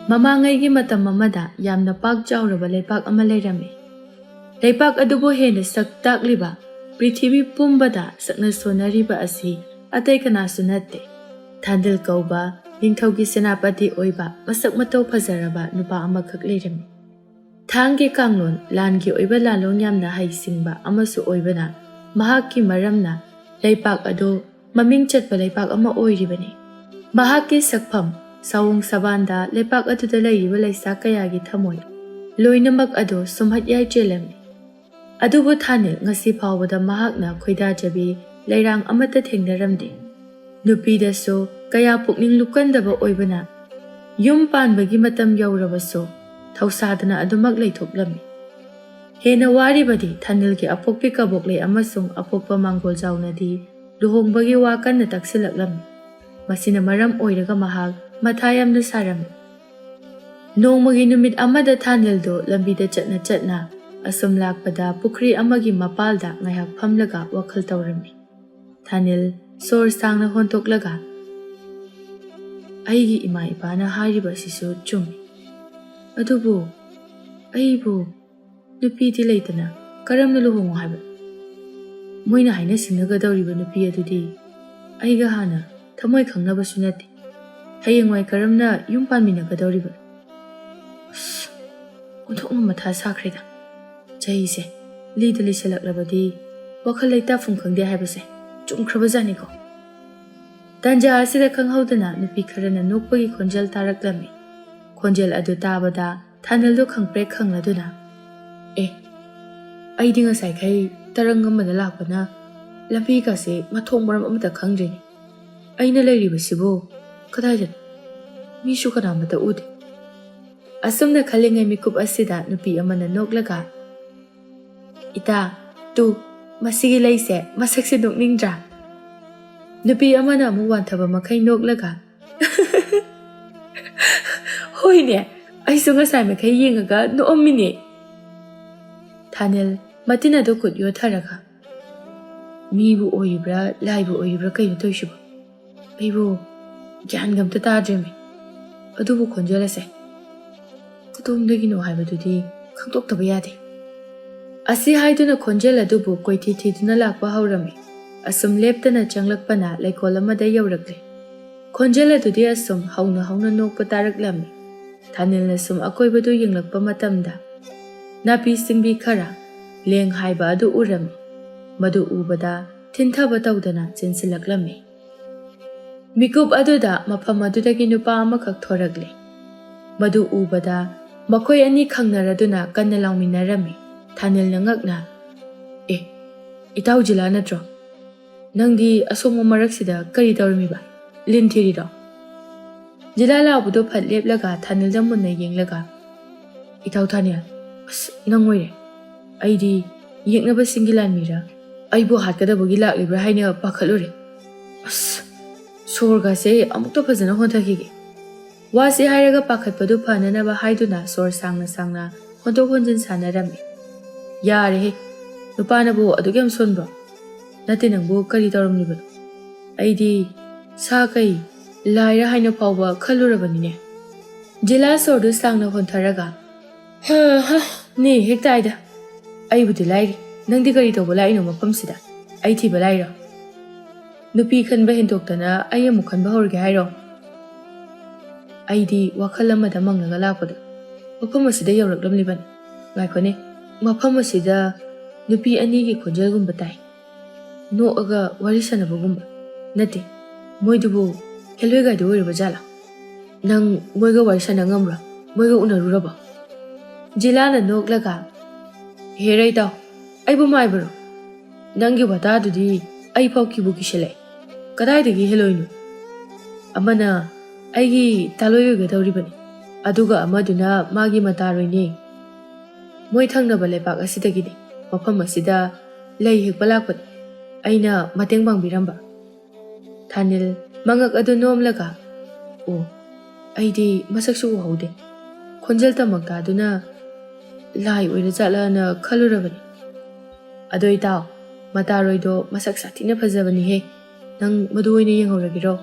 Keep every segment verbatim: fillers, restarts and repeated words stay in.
ꯃꯃꯥꯡꯉꯩꯒꯤ ꯃꯇꯝ ꯑꯃꯗ ꯌꯥꯝꯅ ꯄꯥꯛ ꯆꯥꯎꯔꯕ ꯂꯩꯄꯥꯛ ꯑꯃ ꯂꯩꯔꯝꯃꯤ꯫ ꯂꯩꯄꯥꯛ ꯑꯗꯨꯕꯨ ꯍꯦꯟꯅ ꯁꯛ ꯇꯥꯛꯂꯤꯕ, ꯄ꯭ꯔꯤꯊꯤꯕꯤ ꯄꯨꯝꯕꯗ ꯁꯛꯅ ꯁꯣꯟꯅꯔꯤꯕ ꯑꯁꯤ ꯑꯇꯩ ꯀꯅꯥꯁꯨ ꯅꯠꯇꯦ, ꯊꯥꯟꯗꯤꯜ ꯀꯧꯕ ꯅꯤꯡꯊꯧꯒꯤ ꯁꯦꯅꯥꯄꯇꯤ ꯑꯣꯏꯕ ꯃꯁꯛ ꯃꯇꯧ ꯐꯖꯔꯕ ꯅꯨꯄꯥ ꯑꯃꯈꯛ ꯂꯩꯔꯝꯃꯤ꯫ ꯊꯥꯡꯒꯤ ꯀꯥꯡꯂꯣꯟ, ꯂꯥꯟꯒꯤ ꯑꯣꯏꯕ ꯂꯥꯂꯣꯡ ꯌꯥꯝꯅ ꯍꯩꯁꯤꯡꯕ ꯑꯃꯁꯨ ꯑꯣꯏꯕꯅ, ꯃꯍꯥꯛꯀꯤ ꯃꯔꯝꯅ ꯂꯩꯄꯥꯛ ꯑꯗꯨ ꯃꯃꯤꯡ ꯆꯠꯄ ꯂꯩꯄꯥꯛ ꯑꯃ ꯑꯣꯏꯔꯤꯕꯅꯤ꯫ ꯃꯍꯥꯛꯀꯤ ꯁꯛꯐꯝ, ꯁꯑꯣꯡ ꯁꯕꯥꯟꯗ ꯂꯩꯄꯥꯛ ꯑꯗꯨꯗ ꯂꯩꯔꯤꯕ ꯂꯩꯁꯥ ꯀꯌꯥꯒꯤ ꯊꯃꯣꯏ ꯂꯣꯏꯅꯃꯛ ꯑꯗꯨ ꯁꯨꯝꯍꯠ ꯌꯥꯏ ꯆꯦꯜꯂꯝꯃꯤ꯫ ꯑꯗꯨꯕꯨ ꯊꯥꯅꯤꯜ ꯉꯁꯤ ꯐꯥꯎꯕꯗ ꯃꯍꯥꯛꯅ ꯈꯣꯏꯗꯥꯖꯕꯤ ꯂꯩꯔꯥꯡ ꯑꯃꯠꯇ ꯊꯦꯡꯅꯔꯝꯗꯦ꯫ ꯅꯨꯄꯤꯗꯁꯨ ꯀꯌꯥ ꯄꯨꯛꯅꯤꯡ ꯂꯨꯀꯟꯗꯕ ꯑꯣꯏꯕꯅ, ꯌꯨꯝ ꯄꯥꯟꯕꯒꯤ ꯃꯇꯝ ꯌꯧꯔꯕꯁꯨ ꯊꯧꯁꯥꯗꯅ ꯑꯗꯨꯃꯛ ꯂꯩꯊꯣꯛꯂꯝꯃꯤ꯫ ꯍꯦꯟꯅ ꯋꯥꯔꯤꯕꯗꯤ ꯊꯥꯅꯤꯜꯒꯤ ꯑꯄꯣꯛꯄꯤ ꯀꯕꯣꯛꯂꯩ ꯑꯃꯁꯨꯡ ꯑꯄꯣꯛꯄ ꯃꯥꯡꯒꯣꯜꯖꯥꯎꯅꯗꯤ ꯂꯨꯍꯣꯡꯕꯒꯤ ꯋꯥ ꯀꯟꯅ ꯇꯛꯁꯤꯜꯂꯛꯂꯝꯃꯤ꯫ ꯃꯁꯤꯅ ꯃꯔꯝ ꯑꯣꯏꯔꯒ ꯃꯍꯥꯛ ꯃꯊꯥ ꯌꯥꯝꯅ ꯁꯥꯔꯝꯃꯤ꯫ ꯅꯣꯡꯃꯒꯤ ꯅꯨꯃꯤꯠ ꯑꯃꯗ ꯊꯥꯅꯤꯜꯗꯨ ꯂꯝꯕꯤꯗ ꯆꯠꯅ ꯆꯠꯅ ꯑꯁꯨꯝ ꯂꯥꯛꯄꯗ ꯄꯨꯈ꯭ꯔꯤ ꯑꯃꯒꯤ ꯃꯄꯥꯜꯗ ꯉꯥꯏꯍꯥꯛ ꯐꯝꯂꯒ ꯋꯥꯈꯜ ꯇꯧꯔꯝꯃꯤ꯫ ꯊꯥꯅꯤꯜ ꯁꯣꯔ ꯁꯥꯡꯅ ꯍꯣꯟꯗꯣꯛꯂꯒ, "ꯑꯩꯒꯤ ꯏꯃꯥ ꯏꯄꯥꯅ ꯍꯥꯏꯔꯤꯕ ꯑꯁꯤꯁꯨ ꯆꯨꯝꯃꯤ꯫ ꯑꯗꯨꯕꯨ ꯑꯩꯕꯨ ꯅꯨꯄꯤꯗꯤ ꯂꯩꯇꯅ ꯀꯔꯝꯅ ꯂꯨꯍꯣꯡꯉꯣ ꯍꯥꯏꯕ? ꯃꯣꯏꯅ ꯍꯥꯏꯅ ꯁꯤꯡꯅꯒꯗꯧꯔꯤꯕ ꯅꯨꯄꯤ ꯑꯗꯨꯗꯤ ꯑꯩꯒ ꯍꯥꯟꯅ ꯊꯃꯣꯏ ꯈꯪꯅꯕꯁꯨ ꯅꯠꯇꯦ꯫ ꯍꯌꯦꯡꯋꯥꯏ ꯀꯔꯝꯅ ꯌꯨꯝ ꯄꯥꯟꯃꯤꯟꯅꯒꯗꯧꯔꯤꯕ?" ꯑꯁ, ꯑꯣꯟꯊꯣꯛꯅ ꯃꯊꯥ ꯁꯥꯈ꯭ꯔꯦꯗ꯫ ꯆꯍꯤꯁꯦ ꯂꯤꯗ ꯂꯤꯁꯜꯂꯛꯂꯕꯗꯤ ꯋꯥꯈꯜ ꯂꯩꯇꯥꯐꯝ ꯈꯪꯗꯦ ꯍꯥꯏꯕꯁꯦ ꯆꯨꯝꯈ꯭ꯔꯕꯖꯥꯠꯅꯤꯀꯣ꯫ ꯇꯟꯖꯥ ꯑꯁꯤꯗ ꯈꯪꯍꯧꯗꯅ ꯅꯨꯄꯤ ꯈꯔꯅ ꯅꯣꯛꯄꯒꯤ ꯈꯣꯟꯖꯦꯜ ꯇꯥꯔꯛꯂꯝꯃꯤ꯫ ꯈꯣꯟꯖꯦꯜ ꯑꯗꯨ ꯇꯥꯕꯗ ꯊꯥꯅꯤꯜꯗꯨ ꯈꯪꯄ꯭ꯔꯦꯛ ꯈꯪꯂꯗꯨꯅ, "ꯑꯦ, ꯑꯩꯗꯤ ꯉꯁꯥꯏꯈꯩ ꯇꯔꯪ ꯑꯃꯗ ꯂꯥꯛꯄꯅ ꯂꯝꯕꯤꯒꯁꯦ ꯃꯊꯣꯡ ꯃꯔꯝ ꯑꯃꯇ ꯈꯪꯗ꯭ꯔꯤꯅꯤ꯫ ꯑꯩꯅ ꯂꯩꯔꯤꯕꯁꯤꯕꯨ ꯀꯗꯥꯏꯗꯅꯣ? ꯃꯤꯁꯨ ꯀꯅꯥꯃꯠꯇ ꯎꯗꯦ꯫" ꯑꯁꯨꯝꯅ ꯈꯜꯂꯤꯉꯩ ꯃꯤꯀꯨꯞ ꯑꯁꯤꯗ ꯅꯨꯄꯤ ꯑꯃꯅ ꯅꯣꯛꯂꯒ, "ꯏꯇꯥ, ꯇꯨ, ꯃꯁꯤꯒꯤ ꯂꯩꯁꯦ ꯃꯁꯛꯁꯦ ꯅꯣꯛꯅꯤꯡꯗ꯭ꯔꯥ?" ꯅꯨꯄꯤ ꯑꯃꯅ ꯑꯃꯨꯛ ꯋꯥꯟꯊꯕ ꯃꯈꯩ ꯅꯣꯛꯂꯒ, "ꯍꯣꯏꯅꯦ, ꯑꯩꯁꯨ ꯉꯁꯥꯏ ꯃꯈꯩ ꯌꯦꯡꯉꯒ ꯅꯣꯛꯑꯝꯃꯤꯅꯦ꯫" ꯊꯥꯅꯤꯜ ꯃꯇꯤꯟ ꯑꯗꯨ ꯈꯨꯠ ꯌꯣꯠꯊꯔꯒ, "ꯃꯤꯕꯨ ꯑꯣꯏꯔꯤꯕ꯭ꯔꯥ, ꯂꯥꯏꯕꯨ ꯑꯣꯏꯔꯤꯕ꯭ꯔꯥ, ꯀꯩꯅꯣ ꯇꯧꯔꯤꯁꯤꯕꯣ? ꯑꯩꯕꯨ ꯒ꯭ꯌꯥꯟꯒ ꯑꯝꯇ ꯇꯥꯗ꯭ꯔꯦꯃꯤ꯫ ꯑꯗꯨꯕꯨ ꯈꯣꯟꯖꯦꯜ ꯑꯁꯦ ꯇꯨꯡꯗꯒꯤꯅꯣ ꯍꯥꯏꯕꯗꯨꯗꯤ ꯈꯪꯗꯣꯛꯇꯕ ꯌꯥꯗꯦ꯫ ꯑꯁꯤ ꯍꯥꯏꯗꯨꯅ ꯈꯣꯟꯖꯦꯜ ꯑꯗꯨꯕꯨ ꯀꯣꯏꯊꯤ ꯊꯤꯗꯨꯅ ꯂꯥꯛꯄ ꯍꯧꯔꯝꯃꯤ꯫ ꯑꯁꯨꯝ ꯂꯦꯞꯇꯅ ꯆꯪꯂꯛꯄꯅ ꯂꯩꯀꯣꯜ ꯑꯃꯗ ꯌꯧꯔꯛꯂꯦ꯫ ꯈꯣꯟꯖꯦꯜ ꯑꯗꯨꯗꯤ ꯑꯁꯨꯝ ꯍꯧꯅ ꯍꯧꯅ ꯅꯣꯛꯄ ꯇꯥꯔꯛꯂꯝꯃꯤ꯫ ꯊꯥꯅꯤꯜꯅ ꯁꯨꯝ ꯑꯀꯣꯏꯕꯗꯨ ꯌꯦꯡꯂꯛꯄ ꯃꯇꯝꯗ ꯅꯥꯄꯤ ꯁꯤꯡꯕꯤ ꯈꯔ ꯂꯦꯡ ꯍꯥꯏꯕ ꯑꯗꯨ ꯎꯔꯝꯃꯤ꯫ ꯃꯗꯨ ꯎꯕꯗ ꯊꯤꯟꯊꯕ ꯇꯧꯗꯅ ꯆꯦꯟꯁꯤꯜꯂꯛꯂꯝꯃꯤ꯫ ꯃꯤꯀꯨꯞ ꯑꯗꯨꯗ ꯃꯐꯝ ꯑꯗꯨꯗꯒꯤ ꯅꯨꯄꯥ ꯑꯃꯈꯛ ꯊꯣꯔꯛꯂꯦ꯫ ꯃꯗꯨ ꯎꯕꯗ ꯃꯈꯣꯏ ꯑꯅꯤ ꯈꯪꯅꯔꯗꯨꯅ ꯀꯟꯅ ꯂꯥꯎꯃꯤꯟꯅꯔꯝꯃꯤ꯫ ꯊꯥꯅꯤꯜꯅ ꯉꯛꯅ, "ꯑꯦ, ꯏꯇꯥꯎ ꯖꯤꯂꯥ ꯅꯠꯇ꯭ꯔꯣ? ꯅꯪꯗꯤ ꯑꯁꯣꯡꯕ ꯃꯔꯛꯁꯤꯗ ꯀꯔꯤ ꯇꯧꯔꯝꯃꯤꯕ? ꯂꯤꯟ ꯊꯤꯔꯤꯔꯣ?" ꯖꯤꯂꯥ ꯂꯥꯎꯕꯗꯨ ꯐꯠ ꯂꯦꯞꯂꯒ ꯊꯥꯅꯤꯜꯗ ꯃꯨꯟꯅ ꯌꯦꯡꯂꯒ, "ꯏꯇꯥꯎ ꯊꯥꯅꯤꯜ, ꯑꯁ, ꯅꯪ ꯑꯣꯏꯔꯦ꯫ ꯑꯩꯗꯤ ꯌꯦꯛꯅꯕꯁꯤꯡꯒꯤ ꯂꯥꯟꯃꯤꯔ, ꯑꯩꯕꯨ ꯍꯥꯠꯀꯗꯕꯒꯤ ꯂꯥꯛꯂꯤꯕ꯭ꯔꯥ ꯍꯥꯏꯅ ꯄꯥꯈꯠꯂꯨꯔꯦ꯫ ꯑꯁ, ꯁꯣꯔꯒꯁꯦ ꯑꯃꯨꯛꯇ ꯐꯖꯅ ꯍꯣꯟꯊꯈꯤꯒꯦ꯫" ꯋꯥꯁꯤ ꯍꯥꯏꯔꯒ ꯄꯥꯈꯠꯄꯗꯨ ꯐꯅꯅꯕ ꯍꯥꯏꯗꯨꯅ ꯁꯣꯔ ꯁꯥꯡꯅ ꯁꯥꯡꯅ ꯍꯣꯟꯗꯣꯛ ꯍꯣꯟꯖꯤꯟ ꯁꯥꯟꯅꯔꯝꯃꯤ꯫ "ꯌꯥꯔꯦꯍꯦ, ꯅꯨꯄꯥꯅꯕꯨ ꯑꯗꯨꯛ ꯌꯥꯝ ꯁꯣꯟꯕ꯭ꯔꯣ? ꯅꯠꯇꯦ, ꯅꯪꯕꯨ ꯀꯔꯤ ꯇꯧꯔꯝꯂꯤꯕꯅꯣ? ꯑꯩꯗꯤ ꯁꯥ ꯀꯩ, ꯂꯥꯏꯔ ꯍꯥꯏꯅ ꯐꯥꯎꯕ ꯈꯜꯂꯨꯔꯕꯅꯤꯅꯦ꯫" ꯖꯤꯂꯥ ꯁꯣꯔꯗꯨ ꯁꯥꯡꯅ ꯍꯣꯟꯊꯔꯒ, "ꯍ ꯍ, ꯅꯦ ꯍꯦꯛ ꯇꯥꯏꯗ꯫ ꯑꯩꯕꯨꯗꯤ ꯂꯥꯏꯔꯤ, ꯅꯪꯗꯤ ꯀꯔꯤ ꯇꯧꯕ ꯂꯥꯛꯏꯅꯣ ꯃꯐꯝꯁꯤꯗ? ꯑꯩ ꯊꯤꯕ ꯂꯥꯛꯏꯔꯣ? ꯅꯨꯄꯤ ꯈꯟꯕ ꯍꯦꯟꯗꯣꯛꯇꯅ ꯑꯩ ꯑꯃꯨꯛ ꯈꯟꯕ ꯍꯧꯔꯒꯦ ꯍꯥꯏꯔꯣ?" ꯑꯩꯗꯤ ꯋꯥꯈꯜ ꯑꯃꯗ ꯃꯪꯂꯒ ꯂꯥꯛꯄꯗꯣ, ꯃꯐꯝ ꯑꯁꯤꯗ ꯌꯧꯔꯛꯂꯝꯂꯤꯕꯅꯤ꯫ ꯉꯥꯏꯈꯣꯅꯦ, ꯃꯐꯝ ꯑꯁꯤꯗ ꯅꯨꯄꯤ ꯑꯅꯤꯒꯤ ꯈꯣꯟꯖꯦꯜꯒꯨꯝꯕ ꯇꯥꯏ꯫ ꯅꯣꯛꯑꯒ ꯋꯥꯔꯤ ꯁꯥꯟꯅꯕꯒꯨꯝꯕ꯫ ꯅꯠꯇꯦ, ꯃꯣꯏꯗꯨꯕꯨ ꯍꯦꯂꯣꯏ ꯒꯥꯏꯗꯨ ꯑꯣꯏꯔꯕ ꯖꯥꯠꯂꯥ? ꯅꯪ ꯃꯣꯏꯒ ꯋꯥꯔꯤ ꯁꯥꯟꯅ ꯉꯝꯕ꯭ꯔꯣ? ꯃꯣꯏꯒ ꯎꯅꯔꯨꯔꯕꯣ? ꯖꯤꯂꯥꯅ ꯅꯣꯛꯂꯒ, "ꯍꯦꯔ ꯏꯇꯥꯎ, ꯑꯩꯕꯨ ꯃꯥꯏꯕꯔꯣ? ꯅꯪꯒꯤ ꯋꯥꯇꯥꯗꯨꯗꯤ ꯑꯩ ꯐꯥꯎ ꯀꯤꯕꯨ ꯀꯤꯁꯤꯜꯂꯛꯑꯦ꯫ ꯀꯗꯥꯏꯗꯒꯤ ꯍꯦꯂꯣꯏꯅꯣ? ꯑꯃꯅ ꯑꯩꯒꯤ ꯇꯥꯂꯣꯏ ꯑꯣꯏꯒꯗꯧꯔꯤꯕꯅꯤ, ꯑꯗꯨꯒ ꯑꯃꯗꯨꯅ ꯃꯥꯒꯤ ꯃꯇꯥꯔꯣꯏꯅꯦ꯫ ꯃꯣꯏ ꯊꯪꯅꯕ ꯂꯩꯄꯥꯛ ꯑꯁꯤꯗꯒꯤꯅꯤ꯫ ꯃꯐꯝ ꯑꯁꯤꯗ ꯂꯩ ꯍꯦꯛꯄ ꯂꯥꯛꯄꯅꯤ꯫ ꯑꯩꯅ ꯃꯇꯦꯡ ꯄꯥꯡꯕꯤꯔꯝꯕ꯫" ꯊꯥꯅꯤꯜ ꯃꯉꯛ ꯑꯗꯨ ꯅꯣꯝꯂꯒ, "ꯑꯣ, ꯑꯩꯗꯤ ꯃꯁꯛꯁꯨ ꯎꯍꯧꯗꯦ꯫ ꯈꯣꯟꯖꯦꯜ ꯇꯃꯛ ꯇꯥꯗꯨꯅ ꯂꯥꯏ ꯑꯣꯏꯔ ꯖꯥꯠꯂꯅ ꯈꯜꯂꯨꯔꯕꯅꯤ꯫ ꯑꯗꯣ ꯏꯇꯥꯎ, ꯃꯇꯥꯔꯣꯏꯗꯣ ꯃꯁꯛ ꯁꯥꯊꯤꯅ ꯐꯖꯕꯅꯤꯍꯦ꯫ ꯅꯪ ꯃꯗꯨ ꯑꯣꯏꯅ ꯌꯦꯡꯍꯧꯔꯒꯦꯔꯣ?"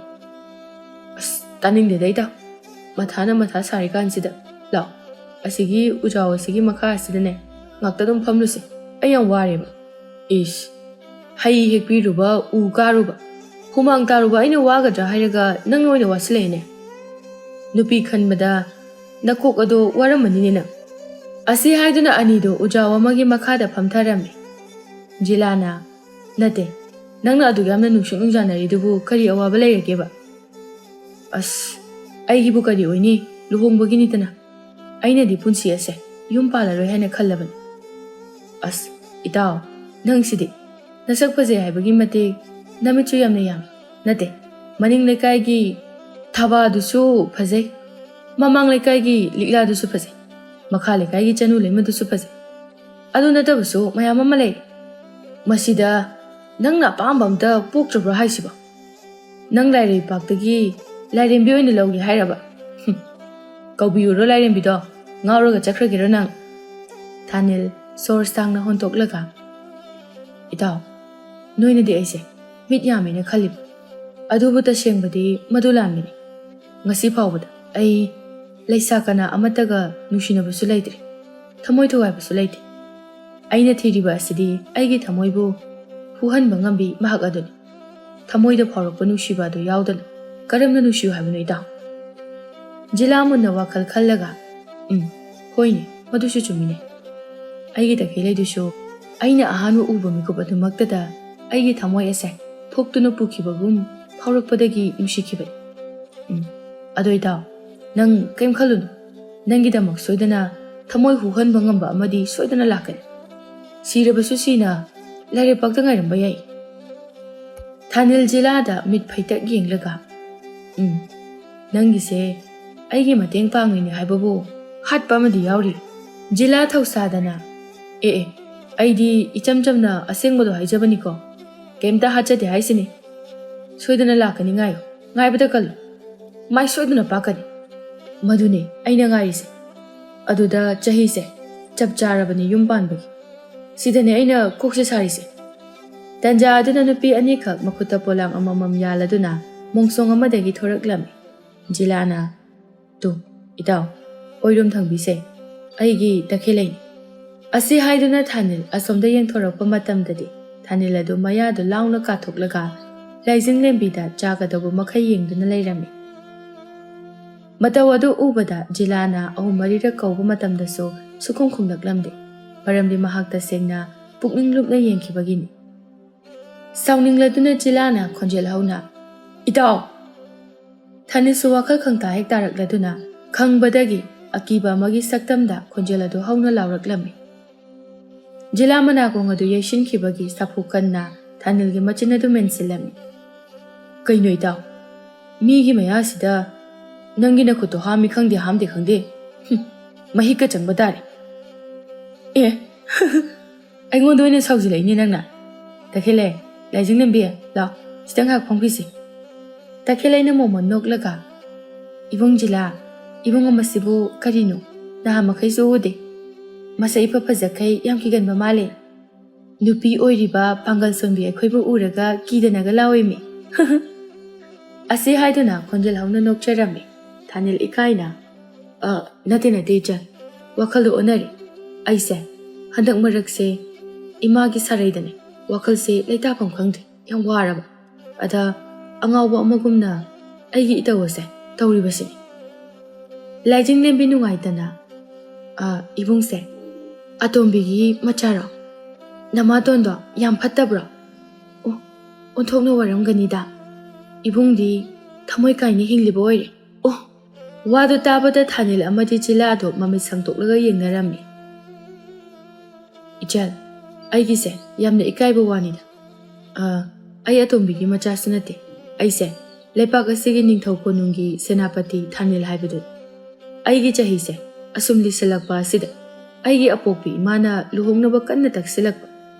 "ꯑꯁ, ꯇꯥꯅꯤꯡꯗꯦꯗ ꯏꯇꯥꯎ꯫ ꯃꯊꯥꯅ ꯃꯊꯥ ꯁꯥꯔꯤꯀꯥꯟꯁꯤꯗ꯫ ꯂꯥꯛꯑꯣ, ꯑꯁꯤꯒꯤ ꯎꯖꯥꯎ ꯑꯁꯤꯒꯤ ꯃꯈꯥ ꯑꯁꯤꯗꯅꯦ ꯉꯥꯛꯇ ꯑꯗꯨꯝ ꯐꯝꯂꯨꯁꯦ꯫ ꯑꯩ ꯌꯥꯝ ꯋꯥꯔꯦꯕ꯫ ꯏꯁ, ꯍꯩ ꯍꯦꯛꯄꯤꯔꯨꯕ, ꯎ ꯀꯥꯔꯨꯕ, ꯍꯨꯃꯥꯡ ꯇꯥꯔꯨꯕ ꯑꯩꯅ ꯋꯥꯒꯗ꯭ꯔꯥ ꯍꯥꯏꯔꯒ ꯅꯪꯅ ꯑꯣꯏꯅ ꯋꯥꯁꯤꯜꯂꯛꯑꯦꯅꯦ꯫ ꯅꯨꯄꯤ ꯈꯟꯕꯗ ꯅꯀꯣꯛ ꯑꯗꯣ ꯋꯥꯔꯝꯃꯅꯤꯅꯦ ꯅꯪ꯫ ꯑꯁꯤ ꯍꯥꯏꯗꯨꯅ ꯑꯅꯤꯗꯣ ꯎꯖꯥꯎ ꯑꯃꯒꯤ ꯃꯈꯥꯗ ꯐꯝꯊꯔꯝꯃꯤ꯫ ꯖꯤꯂꯥꯅ, "ꯅꯠꯇꯦ, ꯅꯪꯅ ꯑꯗꯨꯛ ꯌꯥꯝꯅ ꯅꯨꯡꯁꯨꯛ ꯅꯨꯡꯖꯥꯅꯔꯤꯗꯨꯕꯨ ꯀꯔꯤ ꯑꯋꯥꯕ ꯂꯩꯔꯒꯦꯕ?" "ꯑꯁ, ꯑꯩꯒꯤꯕꯨ ꯀꯔꯤ ꯑꯣꯏꯅꯤ, ꯂꯨꯍꯣꯡꯕꯒꯤꯅꯤꯗꯅ꯫ ꯑꯩꯅꯗꯤ ꯄꯨꯟꯁꯤ ꯑꯁꯦ ꯌꯨꯝ ꯄꯥꯜꯂꯔꯣꯏ ꯍꯥꯏꯅ ꯈꯜꯂꯕꯅꯤ꯫" "ꯑꯁ, ꯏꯇꯥꯎ, ꯅꯪꯁꯤꯗꯤ ꯅꯁꯛ ꯐꯖꯩ ꯍꯥꯏꯕꯒꯤ ꯃꯇꯤꯛ ꯅꯃꯤꯠꯁꯨ ꯌꯥꯝꯅ ꯌꯥꯝꯃꯤ꯫ ꯅꯠꯇꯦ, ꯃꯅꯤꯡ ꯂꯩꯀꯥꯏꯒꯤ ꯊꯥꯕꯥꯗꯨꯁꯨ ꯐꯖꯩ, ꯃꯃꯥꯡ ꯂꯩꯀꯥꯏꯒꯤ ꯂꯤꯛꯂꯥꯗꯨꯁꯨ ꯐꯖꯩ, ꯃꯈꯥ ꯂꯩꯀꯥꯏꯒꯤ ꯆꯅꯨ ꯂꯩꯃꯗꯨꯁꯨ ꯐꯖꯩ꯫ ꯑꯗꯨ ꯅꯠꯇꯕꯁꯨ ꯃꯌꯥꯝ ꯑꯃ ꯂꯩ꯫ ꯃꯁꯤꯗ ꯅꯪꯅ ꯑꯄꯥꯝꯕ ꯑꯝꯇ ꯄꯣꯛꯇ꯭ꯔꯕ꯭ꯔꯣ ꯍꯥꯏꯁꯤꯕꯣ? ꯅꯪ ꯂꯥꯏꯔꯩꯄꯥꯛꯇꯒꯤ ꯂꯥꯏꯔꯦꯝꯕꯤ ꯑꯣꯏꯅ ꯂꯧꯒꯦ ꯍꯥꯏꯔꯕ? ꯍꯨꯝ, ꯀꯧꯕꯤꯌꯨꯔꯣ ꯂꯥꯏꯔꯦꯝꯕꯤꯗꯣ? ꯉꯥꯎꯔꯒ ꯆꯠꯈ꯭ꯔꯒꯦꯔꯣ ꯅꯪ?" ꯊꯥꯅꯤꯜ ꯁꯣꯔ ꯁꯥꯡꯅ ꯍꯣꯟꯗꯣꯛꯂꯒ, "ꯏꯇꯥꯎ, ꯅꯣꯏꯅꯗꯤ ꯑꯩꯁꯦ ꯃꯤꯠ ꯌꯥꯝꯃꯦꯅ ꯈꯜꯂꯤꯕ, ꯑꯗꯨꯕꯨ ꯇꯁꯦꯡꯕꯗꯤ ꯃꯗꯨ ꯂꯥꯟꯕꯅꯤ꯫ ꯉꯁꯤ ꯐꯥꯎꯕꯗ ꯑꯩ ꯂꯩꯁꯥ ꯀꯅꯥ ꯑꯃꯠꯇꯒ ꯅꯨꯡꯁꯤꯅꯕꯁꯨ ꯂꯩꯇ꯭ꯔꯤ, ꯊꯃꯣꯏ ꯊꯨꯒꯥꯏꯕꯁꯨ ꯂꯩꯇꯦ꯫ ꯑꯩꯅ ꯊꯤꯔꯤꯕ ꯑꯁꯤꯗꯤ ꯑꯩꯒꯤ ꯊꯃꯣꯏꯕꯨ ꯍꯨꯍꯟꯕ ꯉꯝꯕꯤ ꯃꯍꯥꯛ ꯑꯗꯨꯅꯤ꯫ ꯊꯃꯣꯏꯗ ꯐꯥꯎꯔꯛꯄ ꯅꯨꯡꯁꯤꯕ ꯑꯗꯨ ꯌꯥꯎꯗꯅ ꯀꯔꯝꯅ ꯅꯨꯡꯁꯤꯌꯨ ꯍꯥꯏꯕꯅꯣ ꯏꯇꯥꯎ?" ꯖꯤꯂꯥ ꯃꯨꯟꯅ ꯋꯥꯈꯜ ꯈꯜꯂꯒ, "ꯎꯝ, ꯍꯣꯏꯅꯦ, ꯃꯗꯨꯁꯨ ꯆꯨꯝꯃꯤꯅꯦ꯫ ꯑꯩꯒꯤ ꯇꯈꯦꯜ ꯂꯩꯗꯨꯁꯨ ꯑꯩꯅ ꯑꯍꯥꯟꯕ ꯎꯕ ꯃꯤꯀꯨꯞ ꯑꯗꯨꯃꯛꯇꯗ ꯑꯩꯒꯤ ꯊꯃꯣꯏ ꯑꯁꯦ ꯐꯨꯛꯇꯨꯅ ꯄꯨꯈꯤꯕꯒꯨꯝ ꯐꯥꯎꯔꯛꯄꯗꯒꯤ ꯅꯨꯡꯁꯤꯈꯤꯕꯅꯤ꯫ ꯎꯝ, ꯑꯗꯣ ꯏꯇꯥꯎ, ꯅꯪ ꯀꯩꯝ ꯈꯜꯂꯨꯅꯨ꯫ ꯅꯪꯒꯤꯗꯃꯛ ꯁꯣꯏꯗꯅ ꯊꯃꯣꯏ ꯍꯨꯍꯟꯕ ꯉꯝꯕ ꯑꯃꯗꯤ ꯁꯣꯏꯗꯅ ꯂꯥꯛꯀꯅꯤ꯫ ꯁꯤꯔꯕꯁꯨ ꯁꯤꯅ ꯂꯥꯏꯔꯩꯄꯥꯛꯇ ꯉꯥꯏꯔꯝꯕ ꯌꯥꯏ꯫" ꯊꯥꯅꯤꯜ ꯖꯤꯂꯥꯗ ꯃꯤꯠ ꯐꯩꯇꯛ ꯌꯦꯡꯂꯒ, "ꯎꯝ, ꯅꯪꯒꯤꯁꯦ ꯑꯩꯒꯤ ꯃꯇꯦꯡ ꯄꯥꯡꯂꯤꯅꯦ ꯍꯥꯏꯕꯕꯨ ꯍꯥꯠꯄ ꯑꯃꯗꯤ ꯌꯥꯎꯔꯤ꯫" ꯖꯤꯂꯥ ꯊꯧꯁꯥꯗꯅ, "ꯑꯦ ꯑꯦ, ꯑꯩꯗꯤ ꯏꯆꯝ ꯆꯝꯅ ꯑꯁꯦꯡꯕꯗꯣ ꯍꯥꯏꯖꯕꯅꯤꯀꯣ꯫ ꯀꯩꯝꯇ ꯍꯥꯠꯆꯗꯦ ꯍꯥꯏꯁꯤꯅꯤ꯫ ꯁꯣꯏꯗꯅ ꯂꯥꯛꯀꯅꯤ, ꯉꯥꯏꯌꯨ꯫ ꯉꯥꯏꯕꯗ ꯀꯜꯂꯨ꯫ ꯃꯥꯏ ꯁꯣꯏꯗꯅ ꯄꯥꯛꯀꯅꯤ꯫ ꯃꯗꯨꯅꯤ ꯑꯩꯅ ꯉꯥꯏꯔꯤꯁꯦ꯫ ꯑꯗꯨꯗ ꯆꯍꯤꯁꯦ ꯆꯞ ꯆꯥꯔꯕꯅꯤ ꯌꯨꯝ ꯄꯥꯟꯕꯒꯤ꯫ ꯁꯤꯗꯅꯦ ꯑꯩꯅ ꯀꯣꯛꯁꯦ ꯁꯥꯔꯤꯁꯦ꯫" ꯇꯟꯖꯥ ꯑꯗꯨꯅ ꯅꯨꯄꯤ ꯑꯅꯤꯈꯛ ꯃꯈꯨꯠꯇ ꯄꯣꯂꯥꯡ ꯑꯃꯃꯝ ꯌꯥꯜꯂꯗꯨꯅ ꯃꯣꯡꯁꯣꯡ ꯑꯃꯗꯒꯤ ꯊꯣꯔꯛꯂꯝꯃꯤ꯫ ꯖꯤꯂꯥꯅ, "ꯇꯨ, ꯏꯇꯥꯎ, ꯑꯣꯏꯔꯨꯝ ꯊꯪꯕꯤꯁꯦ, "ꯑꯩꯒꯤ ꯇꯈꯦꯜꯂꯩꯅꯤ꯫" ꯑꯁꯤ ꯍꯥꯏꯗꯨꯅ ꯊꯥꯅꯤꯜ ꯑꯁꯣꯝꯗ ꯌꯦꯡꯊꯣꯔꯛꯄ ꯃꯇꯝꯗꯗꯤ ꯊꯥꯅꯤꯜ ꯑꯗꯨ ꯃꯌꯥꯗꯨ ꯂꯥꯎꯅ ꯀꯥꯊꯣꯛꯂꯒ ꯂꯥꯏꯖꯤꯡ ꯂꯦꯝꯕꯤꯗ ꯆꯥꯒꯗꯧꯕ ꯃꯈꯩ ꯌꯦꯡꯗꯨꯅ ꯂꯩꯔꯝꯃꯤ꯫ ꯃꯇꯧ ꯑꯗꯨ ꯎꯕꯗ ꯖꯤꯂꯥꯅ ꯑꯍꯨꯝ ꯃꯔꯤꯔꯛ ꯀꯧꯕ ꯃꯇꯝꯗꯁꯨ ꯁꯨꯈꯨꯝ ꯈꯨꯝꯂꯛꯂꯝꯗꯦ꯫ ꯃꯔꯝꯗꯤ ꯃꯍꯥꯛ ꯇꯁꯦꯡꯅ ꯄꯨꯛꯅꯤꯡ ꯂꯨꯞꯅ ꯌꯦꯡꯈꯤꯕꯒꯤꯅꯤ꯫ ꯁꯥꯎꯅꯤꯡꯂꯗꯨꯅ ꯖꯤꯂꯥꯅ ꯈꯣꯟꯖꯦꯜ ꯍꯧꯅ, "ꯏꯇꯥꯎ!" ꯊꯥꯅꯤꯜꯁꯨ ꯋꯥꯈꯜ ꯈꯪꯇꯥ ꯍꯦꯛ ꯇꯥꯔꯛꯂꯗꯨꯅ ꯈꯪꯕꯗꯒꯤ ꯑꯀꯤꯕ ꯑꯃꯒꯤ ꯁꯛꯇꯝꯗ ꯈꯣꯟꯖꯦꯜ ꯑꯗꯨ ꯍꯧꯅ ꯂꯥꯎꯔꯛꯂꯝꯃꯤ꯫ ꯖꯤꯂꯥ ꯃꯅꯥꯀꯣꯡ ꯑꯗꯨ ꯌꯩꯁꯤꯟꯈꯤꯕꯒꯤ ꯁꯥꯐꯨ ꯀꯟꯅ ꯊꯥꯅꯤꯜꯒꯤ ꯃꯆꯤꯟ ꯑꯗꯨ ꯃꯦꯟꯁꯤꯜꯂꯝꯃꯤ꯫ "ꯀꯩꯅꯣ ꯏꯇꯥꯎ? ꯃꯤꯒꯤ ꯃꯌꯥꯁꯤꯗ ꯅꯪꯒꯤ ꯅꯈꯨꯠꯇꯣ ꯍꯥꯝꯃꯤ ꯈꯪꯗꯦ, ꯍꯥꯝꯗꯦ ꯈꯪꯗꯦ꯫ ꯍꯨꯝ, ꯃꯍꯤꯛꯀ ꯆꯪꯕ ꯇꯥꯔꯦ꯫ ꯑꯦ, ꯑꯩꯉꯣꯟꯗ ꯑꯣꯏꯅ ꯁꯥꯎꯖꯤꯜꯂꯛꯏꯅꯦ ꯅꯪꯅ꯫ ꯇꯈꯦꯜꯂꯩ, ꯂꯥꯏꯖꯤꯡ ꯂꯦꯝꯕꯤ, ꯂꯥꯎ, ꯁꯤꯗ ꯉꯥꯏꯍꯥꯛ ꯐꯝꯈꯤꯁꯤ꯫" ꯇꯈꯦꯜꯂꯩꯅ ꯃꯣꯃꯣꯟ ꯅꯣꯛꯂꯒ, "ꯏꯕꯨꯡ ꯖꯤꯂꯥ, ꯏꯕꯨꯡ ꯑꯃꯁꯤꯕꯨ ꯀꯔꯤꯅꯣ? ꯅꯍꯥꯟ ꯃꯈꯩꯁꯨ ꯎꯗꯦ꯫ ꯃꯁꯛ ꯏꯐ ꯐꯖꯈꯩ ꯌꯥꯝ ꯀꯤꯒꯟꯕ ꯃꯥꯜꯂꯦ꯫ ꯅꯨꯄꯤ ꯑꯣꯏꯔꯤꯕ ꯄꯥꯡꯒꯜ ꯁꯣꯟꯕꯤ ꯑꯩꯈꯣꯏꯕꯨ ꯎꯔꯒ ꯀꯤꯗꯅꯒ ꯂꯥꯎꯏꯃꯤ꯫" ꯑꯁꯤ ꯍꯥꯏꯗꯨꯅ ꯈꯣꯟꯖꯦꯜ ꯍꯧꯅ ꯅꯣꯛꯆꯔꯝꯃꯤ꯫ ꯊꯥꯅꯤꯜ ꯏꯀꯥꯏꯅ, "ꯑ, ꯅꯠꯇꯦ, ꯅꯠꯇꯦ, ꯏꯆꯟ꯫ ꯋꯥꯈꯜꯗꯣ ꯑꯣꯟꯅꯔꯦ꯫ ꯑꯩꯁꯦ ꯍꯟꯗꯛ ꯃꯔꯛꯁꯦ ꯏꯃꯥꯒꯤ ꯁꯥꯔꯩꯗꯅꯦ ꯋꯥꯈꯜꯁꯦ ꯂꯩꯇꯥꯐꯝ ꯈꯪꯗꯦ꯫ ꯌꯥꯝ ꯋꯥꯔꯕ꯫ ꯑꯗ ꯑꯉꯥꯎꯕ ꯑꯃꯒꯨꯝꯅ ꯑꯩꯒꯤ ꯏꯇꯧ ꯑꯁꯦ ꯇꯧꯔꯤꯕꯁꯤꯅꯤ꯫" ꯂꯥꯏꯖꯤꯡ ꯂꯦꯝꯕꯤ ꯅꯨꯡꯉꯥꯏꯇꯅ, "ꯑ, ꯏꯕꯨꯡꯁꯦ ꯑꯇꯣꯝꯕꯤꯒꯤ ꯃꯆꯥꯔꯣ? ꯅꯃꯥꯇꯣꯟꯗꯣ ꯌꯥꯝ ꯐꯠꯇꯕ꯭ꯔꯣ? ꯑꯣ, ꯑꯣꯟꯊꯣꯛꯅ ꯋꯥꯔꯝꯒꯅꯤꯗ꯫ ꯏꯕꯨꯡꯗꯤ ꯊꯃꯣꯏ ꯀꯥꯏꯅ ꯍꯤꯡꯂꯤꯕ ꯑꯣꯏꯔꯦ꯫" ꯑꯣ! ꯋꯥꯗꯨ ꯇꯥꯕꯗ ꯊꯥꯅꯤꯜ ꯑꯃꯗꯤ ꯖꯤꯂꯥꯗꯣ ꯃꯃꯤꯠ ꯁꯪꯇꯣꯛꯂꯒ ꯌꯦꯡꯅꯔꯝꯃꯤ꯫ "ꯏꯆꯜ, ꯑꯩꯒꯤꯁꯦ ꯌꯥꯝꯅ ꯏꯀꯥꯏꯕ ꯋꯥꯅꯤꯗ꯫ ꯑ, ꯑꯩ ꯑꯇꯣꯝꯕꯤꯒꯤ ꯃꯆꯥꯁꯨ ꯅꯠꯇꯦ꯫ ꯑꯩꯁꯦ ꯂꯩꯄꯥꯛ ꯑꯁꯤꯒꯤ ꯅꯤꯡꯊꯧ ꯀꯣꯅꯨꯡꯒꯤ ꯁꯦꯅꯥꯄꯇꯤ ꯊꯥꯅꯤꯜ ꯍꯥꯏꯕꯗꯨꯅꯤ꯫ ꯑꯩꯒꯤ ꯆꯍꯤꯁꯦ ꯑꯁꯨꯝ ꯂꯤꯁꯤꯜꯂꯛꯄ ꯑꯁꯤꯗ ꯑꯩꯒꯤ ꯑꯄꯣꯛꯄꯤ ꯏꯃꯥꯅ ꯂꯨꯍꯣꯡꯅꯕ ꯀꯟꯅ ꯇꯛꯁꯤꯜꯂꯛꯄ꯫